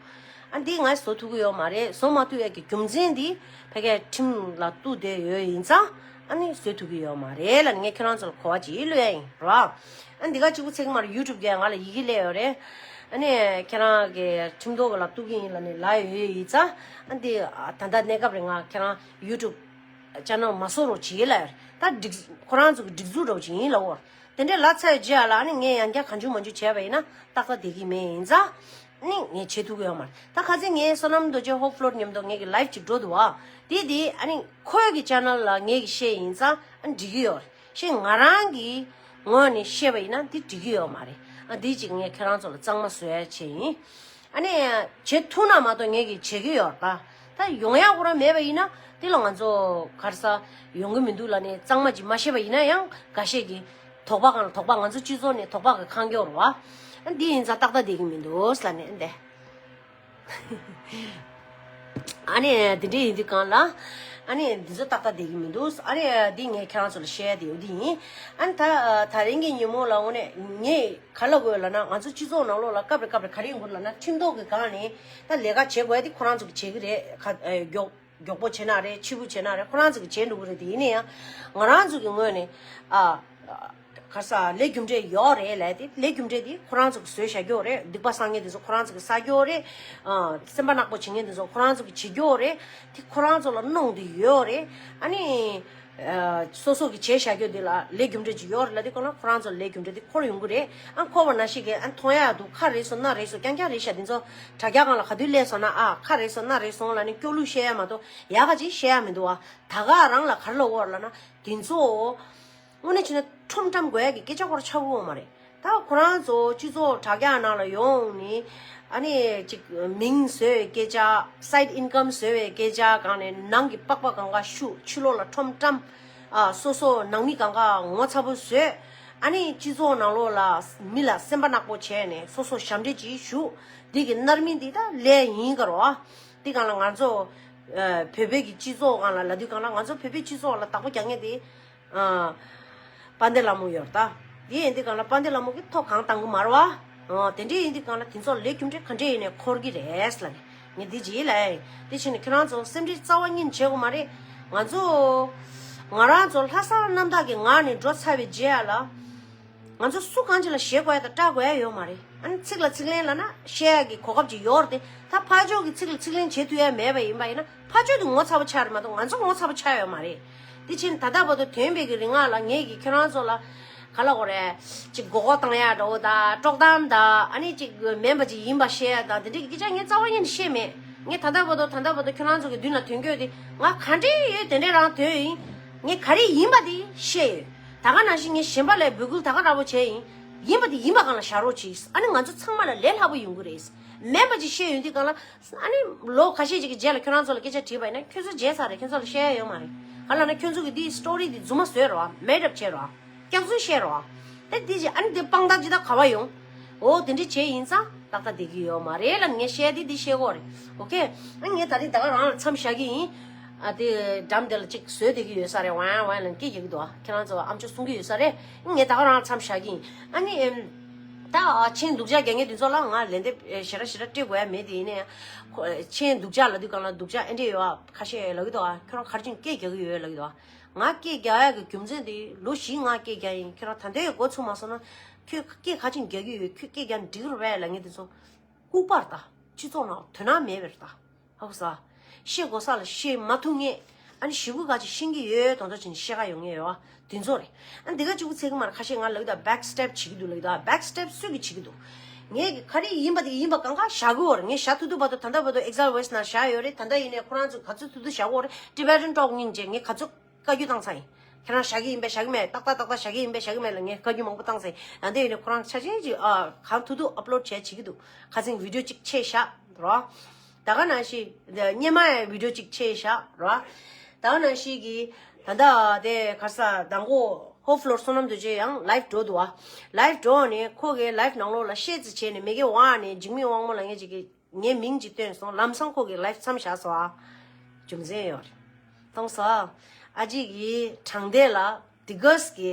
ཨ་འདི་ང་བཟོ་ཐུབ་ཀྱི་ཡོད་མ་རེད། བཟོ་མ་ཐུབ་ཡས་ཀྱི་རྒྱུ་མཚན་འདི་ཕ་གིའི་ཁྲིམས་ལ་གཏུགས་བསྡད་ཡོད་ཡིན་ཙང་ཨ་ནི་བཟོ་ཐུབ་ཀྱི་ཡོད་མ་རེད་ལབ་ནས་ངས་ཁྱེད་རང་ཚོ་ལ་གོ་བ་ཅིག་བློས་ཡ་ཡིན་རོ། ཨ་འདི་ག་གཅིག་པུ་ཚིག་མར་ཡུ་ཊུབ་གས་ང་ལ་ཡི་གེ་སླེབས་ཡོད་རེད། ཨ་ནི་ཁྱེད་རང་གི་ཁྲིམས་ཐོག་ལ་གཏུགས་ཀྱི་ཡིན་ལབ་ནས་ལབ་ཡོད་ཡིན་ཙང་ཨ་འདི་ད་ལྟ་གནས་སྐབས་རེད། ང་ཁྱེད་རང་ཡུ་ཊུབ་ཅེ་ནལ་མ་བཟོ་རོགས་བྱེད་ལབ་ཡོད་རེད། ད་སྒྲིག་ཁོ་རང་ཚོ་གི་སྒྲིག་འཛུགས་འདྲ་བོ་ཅིག་ཡིན་ལབ་འོ། དེ་འདྲའི་ལབ་ཚར་བའི་རྗེས་ལ་ཨ་ནི་ངས་ཡང་བསྐྱར་གང་བྱུང་མང་བྱུང་བྱས་པ་ཡིན་ན་ཏག་ཏག་བསྡད་ཀྱི་མེད་ཡིན་ཙང་ཨ་ནི་ངས་བྱེད་ཐུབ་ཀྱི་ཡོད་མ་རེད། ད་ཁ་སང་ངས་བསོད་ནམས་རྡོ་རྗེ་ཧོབ་ཕློར་མཉམ་དུ་ངེད་ཀྱི་ལའིབ་ཅིག་འགྲོ་འདུག་ཨ། དེ་དེ་ཨ་ནི་ཁོའི་གི་ཅེ་ནལ་ལ་ངེད་ཀྱིས་བཤད་ཡིན་ཙང་ཨ་ནི་འགྲིག་གི་ཡོད་རེད། ཤེས་ང་རང་གི་ངོས་ནས་བཤད་པ་ཡིན་ན་འདི་འགྲིག་གི་ཡོད་མ་རེད། ཨ་འདི་ཅིག་ངས་ཁྱེད་རང་ཚོ་ལ་གཙང་མ་བཟོ་ཡ་བྱས་ཡིན། ཨ་ནི་བྱེད་ཐུབ་ན་མ་གཏོགས་ངས་ཀྱིས་བྱེད་ཀྱི་ཡོད་རེད་ད། ད་ཡོང་ཡག་ཁོ་རང་མེད་པ་ཡིན་ན་དེ་ལ་ང་ཚོ་ག་རེ་ཟེར་ཡོང་གི་མི་འདུག་ལབ་ནས་གཙང་མ་ཅིག་མ་བཤད་པ་ཡིན་ན་ཡང་འགའ་ཤས་ཀྱིས་དོགས་པ་གང་ལ་དོགས་པ། ང་ཚོ་སྤྱི་ཚོགས་ནས་དོགས་པ་གི་ཁ་སྐྱོར་བ། ཨ་འདི་ཡིན་ཙང་ཏག་ཏག་བསྡད་ཀྱི་མི་འདུག་ལབ་ནས་འདི། ཨ་ནི་དེ་འདྲ་ཡིན་དུས་གང་ལ། ཨ་ནི་འདི་ཚོ་ཏག་ཏག་བསྡད་ཀྱི་མི་འདུག་ཨ་ནི་འདི་ངས་ཁྱེད་རང་ཚོ་ལ་བཤད་ཡ་དེ་ཡོད་འདི་ཡིན། ཨ་ནི་ད་ད་རིང་གི་ཉིན་མོ་ལ་དངོས་གནས་ངས་ག་ལབ་དགོས་ལབ་ན། ང་ཚོ་སྤྱི་ཚོགས་ནང་ལོགས་ལ་སྐབས་རེ་སྐབས་རེ་ག་རེ་ཡོང་གི་ལབ་ན། ཁྲིམས་ཐོག་གི་སྒང་ནས་ད་ལས་ཀ་བྱེད་དགོས་ཡ་དེ་ཁོ་རང་ཚོ་གིས་བྱེད་ཀྱི་རེད། ཁ་ཨེ་མགྱོགས་མགྱོགས་པོ་བྱེད་ན་རེད། ཕྱི་པོ་བྱེད་ན་རེད། ཁོ་རང་ཚོ་གིས་བྱེད་འགྲོ་གི་རེད། དེ་ཡིན་ན་ཡང་ང་རང་ཚོ་གི་ངོས་ནས་ཨ། ག་ས་ལས་རྒྱུ་འབྲས་ཡོད་རེད་ལབ་དེ། ལས་རྒྱུ་འབྲས་དེ་ཁོ་རང་ཚོ་གིས་བཟོས་བཞག་གི་ཡོད་རེད། སྡིག་པ་བསགས་མཁན་དེ་ཚོ་ཁོ་རང་ཚོ་གིས་བསགས་ཀྱི་ཡོད་རེད། ཨ། སེམས་པ་ནག་པོ་བྱེད་མཁན་དེ་ཚོ་ཁོ་རང་ཚོ་གིས་བྱེད་ཀྱི་ཡོད་རེད། དེ་ཁོ་རང་ཚོ་ལ་གནོང་དེ་ཡོད་རེད། ཨ་ནི་ཨ། སོ་སོ་གིས་བྱས་བཞག་རྒྱུ་དེ་ལ་ལས་རྒྱུ་འབྲས་ཅིག་ཡོད་རེད་ལབ་དུས་སྒང་ལ་ཁོ་རང་ཚོ་ལ་ལས་རྒྱུ་འབྲས་དེ་འཁོར་ཡོང་གི་རེད། ཨ། འཁོར་བ་ནང་བཞིན་གྱི་ཨ་མཐོང་ཡག་འདུག་ཁ་རེད་སོང་ན་རེད་སོང་། རྐྱང་རྐྱང་རེད་ཤག་དེ་ཚོ་དྲ་རྒྱ་སྒང་ལ་ག་དུས་སླེབས་སོང་ན་ཨ་ཁ་རེད་སོང་ན་རེད་སོང་ལབ་ནས་སྐྱོ་གླུ་བཤད་ཡ་མ་གཏོགས་ཡག་ག་ཅིག་བཤད་ཡ་མི་འདུག་ཨ། ད་ག་རང་ལ་ག་རེ་ལབ་དགོས་རེད་ལབ་ན། དེ་ཚོ་དངོས་གནས་བྱས་ན་ཁྲོམ་བཀྲམ་དགོས་ཡ་གི་སྐད་ཆ་སྐོར་ཆགས་ཀྱི་ཡོད་མ་རེད། ད་ཁོ་རང་ཚོ་སྤྱི་ཚོགས་དྲ་རྒྱ་ནང་ལ་ཡོང་ནས་ཨ་ནི་ཅིག་མིང་བཟོ་བའི་སྐད་ཆ། side income བཟོ་བའི་སྐད་ཆ་སྒང་ནས་ནང་གི་པགས་པ་སྒང་ག་བཤུ། ཕྱི་ལོགས་ལ་ཁྲོམ་བཀྲམ། ཨ། སོ་སོ་ནང་མི་སྒང་ག་ངོ་ཚ་པོ་བཟོས། ཨ་ནི་སྤྱི་ཚོགས་ནང་ལོགས་ལ་མི་ལ་སེམས་པ་ནག་པོ་བྱས་ནས་སོ་སོ་ཞབས་འདྲེན་ཅིག་ཞུ། འདི་གི་རྣམ་སྨིན་འདི་ད་ལས་ཡིན་ག་རོ། འདི་སྒང་ལ་ང་ཚོ་ཨ་བོད་པའི་གི་སྤྱི་ཚོགས་སྒང་ལ་ལབ་དུས་སྒང་ལ་ང་ཚོ་བོད་པའི་སྤྱི་ཚོགས་ལ་བདག་པོ་རྒྱག་མཁན་དེ། ཨ། དཔལ་ལྡན་ལྷ་མོ་ཡོད་རེད་ད། དེ་ཡིན་དུས་སྒང་ལ་དཔལ་ལྡན་ལྷ་མོ་གིས་ཐོ་གང་བཏང་གི་མ་རེད་བ། ཨོ། དེ་འདྲ་ཡིན་དུས་སྒང་ལ་དེ་ཚོ་ལས་རྒྱུ་འབྲས་ག་འདྲ་ཡིན་ནའི་འཁོར་གི་རེད་ལབ་ནས་ངས་འདི་ཅིག་ལབ་ཡིན། དེ་བྱས་ནས་ཁྱེད་རང་ཚོ་སེམས་ཁྲལ་རྩ་བ་ཉིད་བྱེད་དགོས་མ་རེད། ང་ཚོ་ང་རང་ཚོ་ལྷག་བསམ་རྣམ་དག་གི་ངང་ནས་འགྲོ་ཚར་བའི་རྗེས་ལ། ང་ཚོ་སུ་གང་ཅིག་ལ་ཞེད་དགོས་ཡ་དང་སྐྲག་དགོས་ཡ་ཡོད་མ་རེད། ཨ་ནི་ཚིག་ལ་ཚིག་ལན་ལབ་ན་བཤད་ཡ་གི་གོ་སྐབས་ཅིག་ཡོད་རེད་དེ། ད་ཕར་ཕྱོགས་ཀྱིས་ཚིག་ལ་ཚིག་ལན་བྱེད་ཐུབ་ཡ་མེད་པ་ཡིན་པ་ཡིན་ན་ཕར་ཕྱོགས་དེ་ངོ་ཚ་པོ་ཆགས་རེད་མ་གཏོགས་ང་ཚོ་ངོ་ཚ་པོ་ཆགས་ཡོད་མ་རེད། དེ་ཕྱིན་ད་ལྟ་བར་དུ་ཐོན་པའི་གི་རིང་ལ་ངས་ཀྱིས་ཁྱེད་རང་ཚོ་ལ་ག་ལབ་དགོས་རེད། ཅིག་མགོ་སྐོར་བཏང་ཡ་འདྲ་བོ་དང་དཀྲོག་གཏམ་དང་ཨ་ནི་ཅིག་མིན་པ་ཅིག་ཡིན་པ་བཤད་ཡ་དང་དེ་འདྲའི་སྐད་ཆ་ངས་རྩ་བ་ཉིད་ནས་བཤད་མེད། ངས་ད་ལྟ་བར་དུ་ད་ལྟ་བར་དུ་ཁྱེད་རང་ཚོ་གི་མདུན་ལ་ཐོན་རྒྱུ་དེ་ང་ག་འདྲའི་ཡོད་དེ་འདྲའི་རང་དོན་ཡིན། ངས་ག་རེ་ཡིན་པ་དེ་བཤད་ཡོད། ད་ག་ནང་བཞིན་ངས་གཞན་པ་ལ་འབོད་སྐུལ་ད་ག་འདྲ་བོ་བྱས་ཡིན། ཡིན་པ་དེ་ཡིན་པ་སྒང་ལ་བཞག་རོགས་གྱིས། ཨ་ནི་ང་ཚོ་ཚང་མ་ལ་ལས་སླ་པོ་ཡོང་གི་རེད། མིན་པ་ཅིག་བཤད་ཡོང་དུས་སྒང་ལ། ཨ་ནི་ལོ་ཁ་ཤས་ཅིག་གི་རྗེས་ལ་ཁྱོད་རང་ཚོ་ལ་སྐད་ཆ་དྲིས་པ་ཡིན་ན་ཁྱོད་ཚོ་བརྗེད་ཚར་རེད། ཁྱོད་ཚོ་ལ་བཤད་ཡ་ཡོད་མ་རེད། ག་ལབ་ན་ཁྱོད་ཚོ་གིས་འདི་སི་ཊོ་རི་འདི་རྫུན་མ་བཟོས་རོགས། མེད་ཌ་ཨབ་བྱས་རོགས། སྐྱག་རྫུན་བཤད་རོགས། ད་འདི་ཅིག་ཨ་ནི་འདི་དཔང་རྟགས་ཅིག་ད་ག་བ་ཡོང་། འོ་དེ་འདྲ་བྱས་ཡིན་ཙང་ཏག་ཏག་བསྡད་ཀྱི་ཡོད་མ་རེད་ལབ་ངས་བཤད་དེ་འདི་བཤད་དགོས་རེད། ཨོ་ཁེ། ཨ་ངས་ད་རིང་ད་ག་རང་ལ་མཚམས་བཞག་གི་ཡིན། ཨ་དེ་འགྲམ་དེ་ལ་ཅིག་བཟོས་བསྡད་ཀྱི་ཡོད་ས་རེད། ཝང་ཝང་ལབ་སྐད་རྒྱག་གི་འདུག་ཨ་ཁྱེད་རང་ཚོ་ཨམ་ཅོག་གསུང་གི་ཡོད་ས་རེད། ཨ་ངས་ད་ག་རང་ལ་མཚམས་བཞག་གི་ཡིན། ཨ་ནི་ཨེམ། ད་ཨ་མཆན་སྡུག་ཅག་རྒྱག་མཁན་དེ་ཚོ་ལ་ང་ལན་འདེབས་ཨེ་ཞེ་དྲག་ཞེ་དྲག་སྤྲད་དགོས་ཡ་མེད། དེ་ཡིན་ནའི་ཁོ་མཆན་སྡུག་ཅག་ལབ་དུས་སྒང་ལ་སྡུག་ཅག་ཨེ་འདྲས་ཡོད་ཨ་ཁ་ཤས་ལབ་ཀྱི་འདུག་ཨ་ཁྱོད་རང་ག་རེ་བྱས་ནས་སྐད་རྒྱག་གི་ཡོད་ལབ་ཀྱི་འདུག་ཨ། ང་སྐད་རྒྱག་ཡག་གི་རྒྱུ་མཚན་དེ་ལོ་བཞི་ང་སྐད་རྒྱག་ཡིན། ཁྱེད་རང་ད་ལྟའི་འགོ་ཚུགས་མ་སོང་ན་ཁྱོད་སྐད་ག་ཅིག་རྒྱག་གི་ཡོད། ཁྱོད་སྐད་རྒྱག་འགྲིག་རུ་བས་ལབ་མཁན་དེ་ཚོ་ལྐུགས་པ་རེད་ད། སྤྱི་ཚོགས་ནང་དོན་དག་མེད་པ་རེད་ད། ཧ་གོ་སོང་། བཤད་དགོས་ས་ལ་བཤད་མ་ཐུབ་མཁན། ཨ་ནི་ཞེ་པོ་ག་ཅིག་ཤེས་ཀྱི་ཡོད་དོན་དག་ཅིག་ནས་བཤད་ག་ཡོང་མཁན་ཡོད་པ་དེ་ཚོ་རེད། ཨ་འདི་ག་གཅིག་པུ་ཚད་ཀྱི་མ་རེད། ཁ་ཤས་ང་ལབ་ཀྱི་འདུག་བེག་སི་ཊེབ་བྱེད་ཀྱི་འདུག་ལབ་ཀྱི་འདུག་བེག་སི་ཊེབ་སུས་ཀྱིས་བྱེད་ཀྱི་འདུག་ངས་ཀྱིས་ག་རེ་ཡིན་པ་དེ་ཡིན་པ་གང་ག་བཞག་གི་ཡོད་རེད། ངས་བཞག་ཐུབ་ཐུབ་བར་དུ་ད་ལྟ་བར་དུ་ཨེག་ཟེལ་ཝེ་སི་ཊི་ནང་བཞག་ཡོད་རེད། ད་ལྟ་ཡིན་ནའི་ཁོ་རང་ཚོས་ག་ཚོད་ཐུབ་ཐུབ་བཞག་གི་ཡོད་རེད། ཊི་བེ་ཊན་ཊོག་སྙིང་རྗེ་ངས་ག་ཚོད་བཀའ་བཀྱོན་བཏང་ཚར་ཡིན། ཁྱེད་རང་བཞག་གི་ཡིན་པས་བཞག་གི་མེད། ཏག་ཏག་ཏག་ཏག་བཞག་གི་ཡིན་པས་བཞག་གི་མེད་ལབ་ངས་བཀའ་བཀྱོན་མང་པོ་བཏང་ཚར་ཡིན། ཡང་དེ་ཡིན་ནའི་ཁོ་རང་ཆ་ཆེན་ཅིག་ཨ་གང་ཐུབ་ཐུབ་ཨབ་ལོཌ་བྱས་བྱེད་ཀྱི་འདུག་ཁ་སང་བི་ཌི་ཡོ་གཅིག་ཕྱེ་བཞག་རོ། ད་ག་ནང་བཞིན་སྔོན་མ་ཡང་བི་ཌི་ཡོ་གཅིག་ཕྱེ་བཞག་རོ། ད་ག་ནང་བཞིན་གྱི་ད་ལྟ་དེ་ག་རེ་ཟེར་དང་པོ་ཧོ་ཕི་ལོར་བསོད་ནམས་རྡོ་རྗེ་ཡང་ལའིབ་འགྲོ་འདུག་ཨ། ལའིབ་འགྲོ་ནས་ཁོ་གི་ལའིབ་ནང་ལོགས་ལ་བཤད་རྩིས་བྱས་ནས་མི་གེ་ཝང་ནས་འཇིགས་མེད་དབང་མོ་ལབ་མཁན་ཅིག་གིས། ངའི་མིང་ཅིག་བཏོན་སོང་། ལམ་སང་ཁོ་གི་ལའིབ་མཚམས་བཞག་སོང་ཨ། རྒྱུ་མཚན་ཡོད་རེད། མཐོང་སོང་ཨ། ཨ་ཅེ་གི་དྲང་བདེན་ལ་དེ་གས་ཀྱི་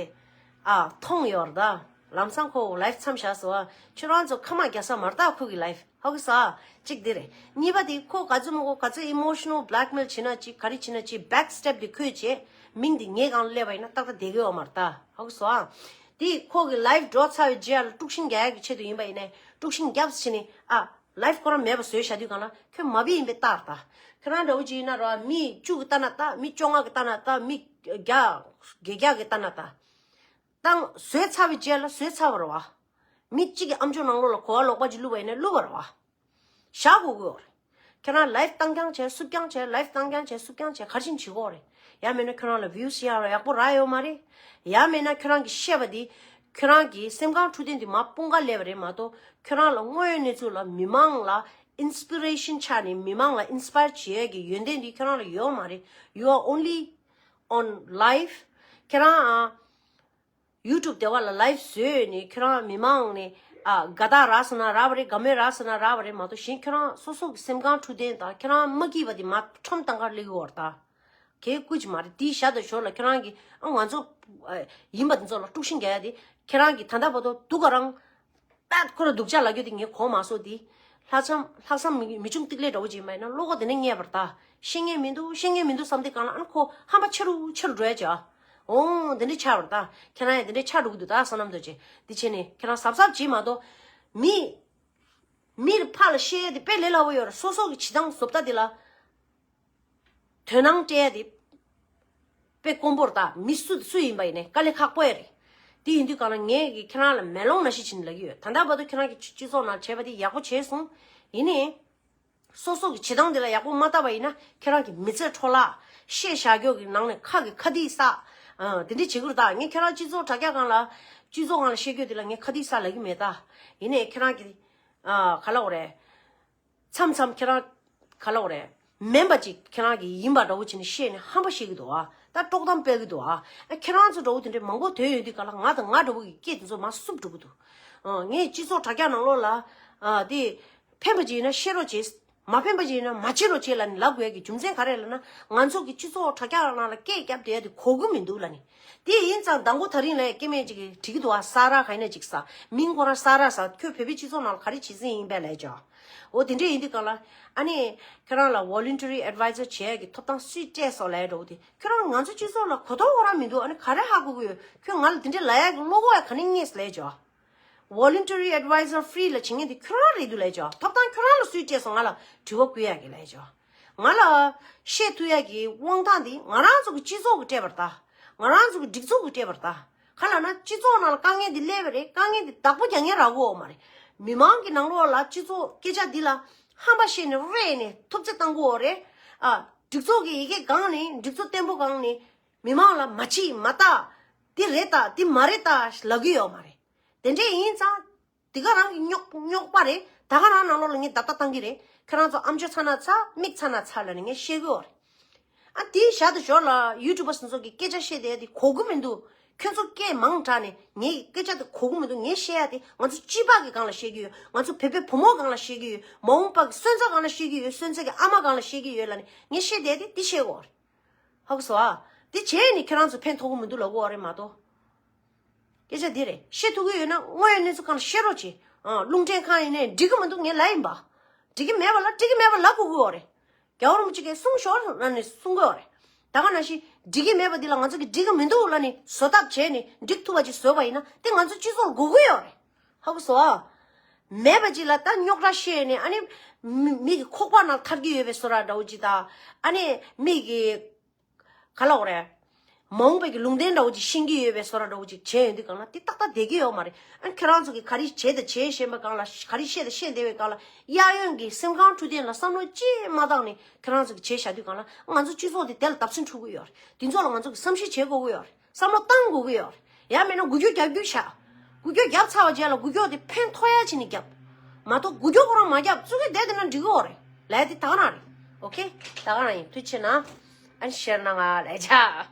ཨ་མཐོང་ཡོད་རེད་ད། ལམ་སང་ཁོ་ལའིབ་མཚམས་བཞག་སོང་ཨ། ཁྱོད་རང་ཚོ་ཁ་མ་རྒྱག་ས་མ་རེད་ད་ཁོ་གི་ལའིབ། ཧ་གོ་སོང་ཨ། གཅིག་དེ་རེད། གཉིས་པ་དེ་ཁོ་ག་ཚོད་མོ་ཁོ་ག་ཚོད་ཨི་མོ་ཤི་ནལ་བྷི་ལེག་མེལ་བྱེད་ན་ཅིག་ག་རེ་བྱེད་ན་ཅིག་བེག་སི་ཊེབ་དེ་ཁོས་བྱས། མིང་དེ་ངའི་སྒང་ལ་སླེབས་པ་ཡིན་ན་ཏག་ཏག་བསྡད་ཀྱི་ཡོད་མ་རེད་ད། ཧ་གོ་སོང་ཨ། དེ་ཁོ་གི་ལའིབ་འགྲོ་ཚར་བའི་རྗེས་ལ་དཀྲུག་ཤིང་རྒྱག་ཡག་གི་ཆེད་དུ་ཡིན་པ་ཡིན་ནའི་དཀྲུག་ཤིང་རྒྱབ་ཕྱིན་ནས་ཨ། ལའིབ་ཁོ་རང་མེད་པ་བཟོས་བཞག་དུས་སྒང་ལ་ཁྱོད་མ་བི་ཡིན་པའི་རྟགས་རེད་ད། ཁྱོད་རང་འདྲ་བོ་ཅིག་ཡིན་ན་ར་མི་བཅུ་གི་ལྟ་ན་ལྟ། མི་བཅོ་ལྔ་གི་ལྟ་ན་ལྟ། མི་བརྒྱ་བརྒྱད་བརྒྱ་གི་ལྟ་ན་ལྟ། བཏང་བཟོས་ཚར་བའི་རྗེས་ལ་བཟོས་ཚར་བ་རེད་བ། མི་གཅིག་གི་ཨམ་ཅོག་ནང་ལོགས་ལ་གོ་བ་ལོག་པ་ཅིག་བླུགས་པ་ཡིན་ན་བླུགས་པ་རེད་བ། བཞག་དགོས་ཀྱི་ཡོད་རེད། ཁྱེད་རང་ལའིབ་བཏང་རྐྱང་བྱས་སུབ་རྐྱང་བྱས། ལའིབ་བཏང་རྐྱང་བྱས་སུབ་རྐྱང་བྱས། ག་རེ་བྱས་ནས་བྱེད་ཀྱི་ཡོད་རེད། ཡང་མིན་ན་ཁྱོད་རང་ལ་བིའུ་སི་ཡག་ར་ཡག་པོ་རག་ཡོད་མ་རེད། ཡང་མིན་ན་ཁྱོད་རང་གིས་བཤད་པ་འདི་ ཁྱོད་རང་གི་སེམས་ཁམས་འཕྲོད་བསྟེན་དེ་མ་དཔུང་ཁ་སླེབས་པ་རེད་མ་གཏོགས། ཁྱོད་རང་ལ་དངོས་ཡོད་གནས་ཚུལ་ལ་མི་མང་ལ་inspiration་ཆགས་ནས་མི་མང་ལ་inspire་བྱེད་ཡས་ཀྱི་ཡོན་ཏན་དེ་ཁྱོད་རང་ལ་ཡོད་མ་རེད། You are only on live. ཁྱོད་རང་ཨ་YouTube་དེ་བ་ལ་live་བཟོས་ནས་ཁྱོད་རང་མི་མང་ནས་ཨ་དགའ་རྟགས་རག་སོང་ན་རག་པ་རེད། དགའ་མོས་རག་སོང་ན་རག་པ་རེད་མ་གཏོགས། གཞན་ཁྱོད་རང་སོ་སོ་གི་སེམས་ཁམས་འཕྲོད་བསྟེན་དང་ཁྱོད་རང་མ་སྐྱིད་པ་དེ་མ་ཁྲོམ་སྟོང་ཁར་སླེབས་ཀྱི་ཡོད་རེད་ད། གལ་སྐུ་ཅི་མ་རེད། དེའི་ཞག་དང་ཞོར་ལ་ཁྱོད་རང་གིས་ཨ་ང་ཚོ་ཨ་ཡིན་པ་དེ་ཚོ་ལ་དཀྲུག་ཤིང་རྒྱག་ཡ་དེ་ཁྱོད་རང་གིས་ད་ལྟ་བར་དུ་སྡུག་ག་རང་ད་ཁོ་ར་སྡུག་ཅག་ལབ་རྒྱུ་དེ་ངས་གོ་མ་སོང་དེ། ལྷག་བསམ་ལྷག་བསམ་མི་མི་ཆུང་ཏིག་ལེ་འདྲ་བོ་ཅིག་མ་ཡིན་ན་བློ་ཁོག་དེ་ནས་རྙེད་པར་ད། ཤེས་ངེས་མི་འདུག་ཤེས་ངེས་མི་འདུག་བསམ་དུས་གང་ལ་ཨ་ནི་ཁོ་ཧམ་པ་ཆེ་རུ་ཆེ་རུ་འགྲོ་ཡ་ཅིག་ཨ། འོང་དེ་འདྲ་ཆགས་པར་ད། ཁྱེད་རང་ཡང་དེ་འདྲ་ཆགས་འགྲོ་གི་འདུག་ད་བསོད་ནམས་རྡོ་རྗེ། དེ་བྱས་ནས་ཁྱེད་རང་གཟབ་གཟབ་བྱེད་མ་གཏོགས། མི་མི་ཕར་ལ་བཤད་ཡ་དེ་དཔེ་ལས་སླ་བོ་ཡོད་རེད། སོ་སོ་གི་བྱེད་སྟངས་བཟོ་ལྟ་དེ་ལ་དོ་སྣང་སྤྲད་ཡ་དེ་དཔེ་དཀོན་པོ་རེད་ད། མི་སུ་སུ་ཡིན་པ་ཡིན་ནའི་དཀའ་ལས་ཁག་པོ་ཡ་རེད། དེ་ཡིན་དུས་གང་ལ་ངས་ཀྱི་ཁྱེད་རང་ལ་མེ་ལོང་ནང་བཞིན་བྱས་ནས་ལབ་ཀྱི་ཡོད། ད་ལྟ་བར་དུ་ཁྱེད་རང་གི་སྤྱི་སྤྱི་ཚོགས་ནང་བྱས་པ་དེ་ཡག་པོ་བྱས་སོང་། ཡིན་ནའི། སོ་སོ་གི་བྱེད་སྟངས་དེ་ལ་ཡག་པོ་མ་བལྟས་པ་ཡིན་ན་ཁྱེད་རང་གི་མི་ཚེ་འཕྲོ་བརླག་བཤད་བཞག་རྒྱུ་གི་ནང་ནས་ཁ་གི་ཁ་དིག་བསགས། ཨ་དེ་འདྲ་བྱེད་ཀྱི་རེད་ད། ངས་ཁྱེད་རང་སྤྱི་ཚོགས་དྲ་རྒྱ་སྒང་ལ་སྤྱི་ཚོགས་སྒང་ལ་བཤད་རྒྱུ་དེ་ལ་ངས་ཁ་དིག་བསགས་ལབ་ཀྱི་མེད་ད། ཡིན་ནའི་ཁྱེད་རང་གི་ཨ་ག་ལབ་དགོས་རེད། མཚམས་མཚམས་ཁྱེད་རང་ག་ལབ་དགོས་རེད། མིན་པ་ཅིག་ཁྱེད་རང་གི་ཡིན་པ་འདྲ་བོ་བྱས་ནས་བཤད་ནས་ཧམ་པ་བཤད་ཀྱི་འདུག་ཨ། ད་དཀྲོག་གཏམ་སྤེལ་གྱི་འདུག་ཨ། ཨ་ཁྱེད་རང་ཚོ་འདྲ་བོ་དེ་འདྲའི་མང་པོ་སྡོད་ཡོད་དུས་ག་ལ་ང་དང་ང་འདྲ་བོ་གི་སྐད་དེ་ཚོ་མར་བསུབ་འགྲོ་གི་འདུག་ཨ་ངས་སྤྱི་ཚོགས་དྲ་རྒྱ་ནང་ལོགས་ལ་ཨ་དེ་ཕན་པ་ཅིག་ཡིན་ན་བཤད་རོགས་བྱེད། མ་ཕན་པ་ཅིག་ཡིན་ན་མ་བྱེད་རོགས་བྱེད་ལབ་ནས་ལབ་དགོས་ཡ་གི་རྒྱུ་མཚན་ག་རེ་ལབ་ན། ང་ཚོ་གི་སྤྱི་ཚོགས་དྲ་རྒྱ་ནང་ལ་སྐད་རྒྱབ་བསྡད་ཡ་དེ་གོ་གི་མི་འདུག་ལབ་ནས། དེ་ཡིན་ཙང་མདང་དགོང་དེ་རིང་ལ་སྐྱེ་དམན་ཅིག་གིས་བྲིས་ཀྱི་འདུག་ཨ། ས་ར་ག་ཡིན་ན་ཅིག་ས། མིང་ཁོ་རང་ས་ར་ས། ཁྱོད་བོད་པའི་སྤྱི་ཚོགས་ནང་ལ་ག་རེ་བྱེད་སྲིད་ཡིན་པས་ལབ་ཅོ། འོ་དེ་འདྲས་ཡིན་དུས་གང་ལ། ཨ་ནི་ཁྱོད་རང་ལ་voluntary advisor་བྱེད་ཡ་གི་ཐོབ་ཐང་སུས་སྤྲད་སོང་ལབ་ཡ་འདྲ་བོ་དེ། ཁྱོད་རང་ང་ཚོ་སྤྱི་ཚོགས་ལ་གོ་རྟོགས་ཁོ་རང་མི་འདུག་ཨ་ནི་ག་རེ་ཧ་གོ་གི་ཡོད། ཁྱོད་ང་ལ་དེ་འདྲས་ལབ་ཡ་གི་བློ་ཁོག་ཡ་ག་ནས་རྙེད་སོང་ལབ་ཅོ། voluntary advisor free་ལ་བྱེད་མཁན་དེ་ཁྱོད་རང་རེད་འདུག་ལབ་ཅོ། ཐོབ་ཐང་ཁྱོད་རང་ལ་སུས་སྤྲད་སོང་ང་ལ་དྲི་བ་བསྐུལ་ཡ་གི་ལབ་ཅོ། ང་ལ་བཤད་ཐུབ་ཡ་གི་དབང་ཐང་དེ་ང་རང་ཚོ་གི་སྤྱི་ཚོགས་ཀྱིས་སྤྲད་པ་རེད་ད། ང་རང་ཚོ་གི་སྒྲིག་འཛུགས་ཀྱིས་སྤྲད་པ་རེད་ད། ག་ལབ་ན་སྤྱི་ཚོགས་ནང་ལ་དཀའ་ངལ་འདི་སླེབས་པ་རེད། དཀའ་ངལ་འདི་བདག་པོ་རྒྱག་མཁན་རག་གི་ཡོད་མ་རེད། མི་མང་གི་ནང་ལོགས་ལ་སྤྱི་ཚོགས་སྐད་ཆ་འདི་ལ་ཧམ་པ་བཤད་ནས་རོ་རེད་ནས་ཐུབ་ཚོད་བཏང་གི་ཡོད་རེད། ཨ། སྒྲིག་འཛུགས་ཀྱི་ཡི་གེ་སྒང་ནས་སྒྲིག་འཛུགས་བརྟན་པོ་སྒང་ནས་མི་མང་ལ་མ་བྱེད་མ་ལྟ། འདི་རེད་ད་འདི་མ་རེད་ད་ལབ་གི་ཡོད་མ་རེད། དེ་འདྲས་ཡིན་ཙང་། དེ་ག་རང་གི་རྙོག་རྙོག་པ་རེད། ད་ག་རང་ནང་ལོགས་ལ་ངས་བརྡབ་ལྟ་བཏང་གི་རེད། ཁྱེད་རང་ཚོ་ཨམ་ཅོག་ཚ་ན་ཚ་མིག་ཚ་ན་ཚ་ལབ་ནས་ངས་བཤད་གི་ཡོད་རེད། ཨ་དེའི་ཞག་དང་ཞོར་ལ་ཡུ་ཊུབ་པ་སོ་སོ་གི་སྐད་ཆ་བཤད་བསྡད་དེ་གོ་གི་མི་འདུག་ཁྱོད་ཚོ་སྐད་མང་དྲགས་ནས་ངའི་སྐད་ཆ་དེ་གོ་གི་མི་འདུག་ངས་བཤད་ཡ་དེ་ང་ཚོ་སྤྱི་པ་གི་སྒང་ལ་བཤད་ཀྱི་ཡོད། ང་ཚོ་བོད་པའི་བུ་མོ་སྒང་ལ་བཤད་ཀྱི་ཡོད། མ་འོངས་པ་གི་སོན་རྩ་སྒང་ལ་བཤད་ཀྱི་ཡོད། སོན་རྩ་གི་ཨ་མ་སྒང་ལ་བཤད་ཀྱི་ཡོད་ལབ་ནས་ངས་བཤད་བསྡད་དེ་འདི་བཤད་གོ་རེད། ཧ་གོ་སོང་ཨ། དེ་བྱས་ནས་ཁྱེད་རང་ཚོ་ཕན་ཐོགས་གི་མི་འདུག་ལབ་གོ་རེད་མ་གཏོགས། སྐད་ཆ་འདི་རེད། བཤད་ཐུབ་ཀྱི་ཡོད་ན་དངོས་ཡོད་གནས་ཚུལ་སྒང་ལ་བཤད་རོགས་གྱིས། ཨ། རླུང་འཕྲིན་ཁང་ཡིན་ནའི་འགྲིག་གི་མི་འདུག་ངས་ལབ་ཡིན་པ། འགྲིག་གི་མེད་པ་ལ་འགྲིག་གི་མེད་པ་ལབ་དགོས་ཀྱི་ཡོད་རེད། རྒྱལ་བ་རིན་པོ་ཆེ་གིས་གསུངས་ཤོག་ལབ་ནས་གསུང་གི་ཡོད་རེད། ད་ག་ནང་བཞིན་འགྲིག་གི་མེད་པ་འདི་ལ་ང་ཚོ་གིས་འགྲིག་གི་མི་འདུག་ལབ་ནས་བཟོ་ཐབས་བྱས་ནས་འགྲིག་ཐུབ་པ་ཅིག་བཟོས་པ་ཡིན་ན་དེ་ང་ཚོ་སྤྱི་ཚོགས་ལ་དགོས་ཀྱི་ཡོད་རེད། ཧ་གོ་སོང་ཨ། མེད་པ་ཅིག་ལ་ད་རྙོག་དྲ་བཤད་ནས་ཨ་ནི་མི་མི་གི་ཁོག་པ་ནང་ཐར་གྱི་ཡོད་པའི་བཟོ་འདྲ་འདྲ་བོ་ཅིག་དང་། ཨ་ནི་མི་གི་ག་ལབ་དགོས་རེད། མ་འོངས་པའི་གི་ལུང་བསྟན་འདྲ་བོ་ཅིག་ཤེས་ཀྱི་ཡོད་པའི་བཟོ་འདྲ་འདྲ་བོ་ཅིག་བྱས་ཡོང་དུས་གང་ལ་དེ་ཏག་ཏག་བསྡད་ཀྱི་ཡོད་མ་རེད། ཨ་ཁྱེད་རང་ཚོ་གིས་ག་རེ་བྱས་དང་བྱེད་བཞིན་པའི་སྒང་ལ་ག་རེ་བཤད་དང་བཤད་བསྡད་པའི་སྒང་ལ་གཡས་གཡོན་གྱི་སེམས་ཁམས་འཕྲོད་བསྟེན་ལ་བསམ་བློ་ཅིག་མ་བཏང་ནས་ཁྱེད་རང་ཚོ་གིས་བྱས་བཞག་དུས་གང་ལ་ང་ཚོ་སྤྱི་ཚོགས་དེ་དེ་ལ་བརྡབ་གསིག་འཁྲུག་གི་ཡོད་རེད། དེ་ཚོ་ལ་ང་ཚོ་གིས་བསམ་ཤེས་བྱེད་དགོས་ཀྱི་ཡོད་རེད། བསམ་བློ་བཏང་དགོས་ཀྱི་ཡོད་རེད། ཡང་མིན་ན་འགུལ་སྐྱོད་རྒྱག་རྒྱུ་བྱ། འགུལ་སྐྱོད་བརྒྱབ་ཚར་བ་རྗེས་ལ་འགུལ་སྐྱོད་དེ་ཕན་ཐོགས་ཡ་བྱས་ནས་རྒྱབ། མ་གཏོགས་འགུལ་སྐྱོད་ཁོ་རང་མ་རྒྱབ་ཙུ་གེ་བསྡད་བསྡད་ན་འགྲིག་གི་ཡོད་རེད། ལས་དེ་ད་ག་རང་རེད། ཨོ་ཁེ། ད་ག་རང་ཡིན། ཐུགས་རྗེ་ཆེ་གནང་། ཨ་ནི་ཤེར་གནང་ང་ལས་བྱ།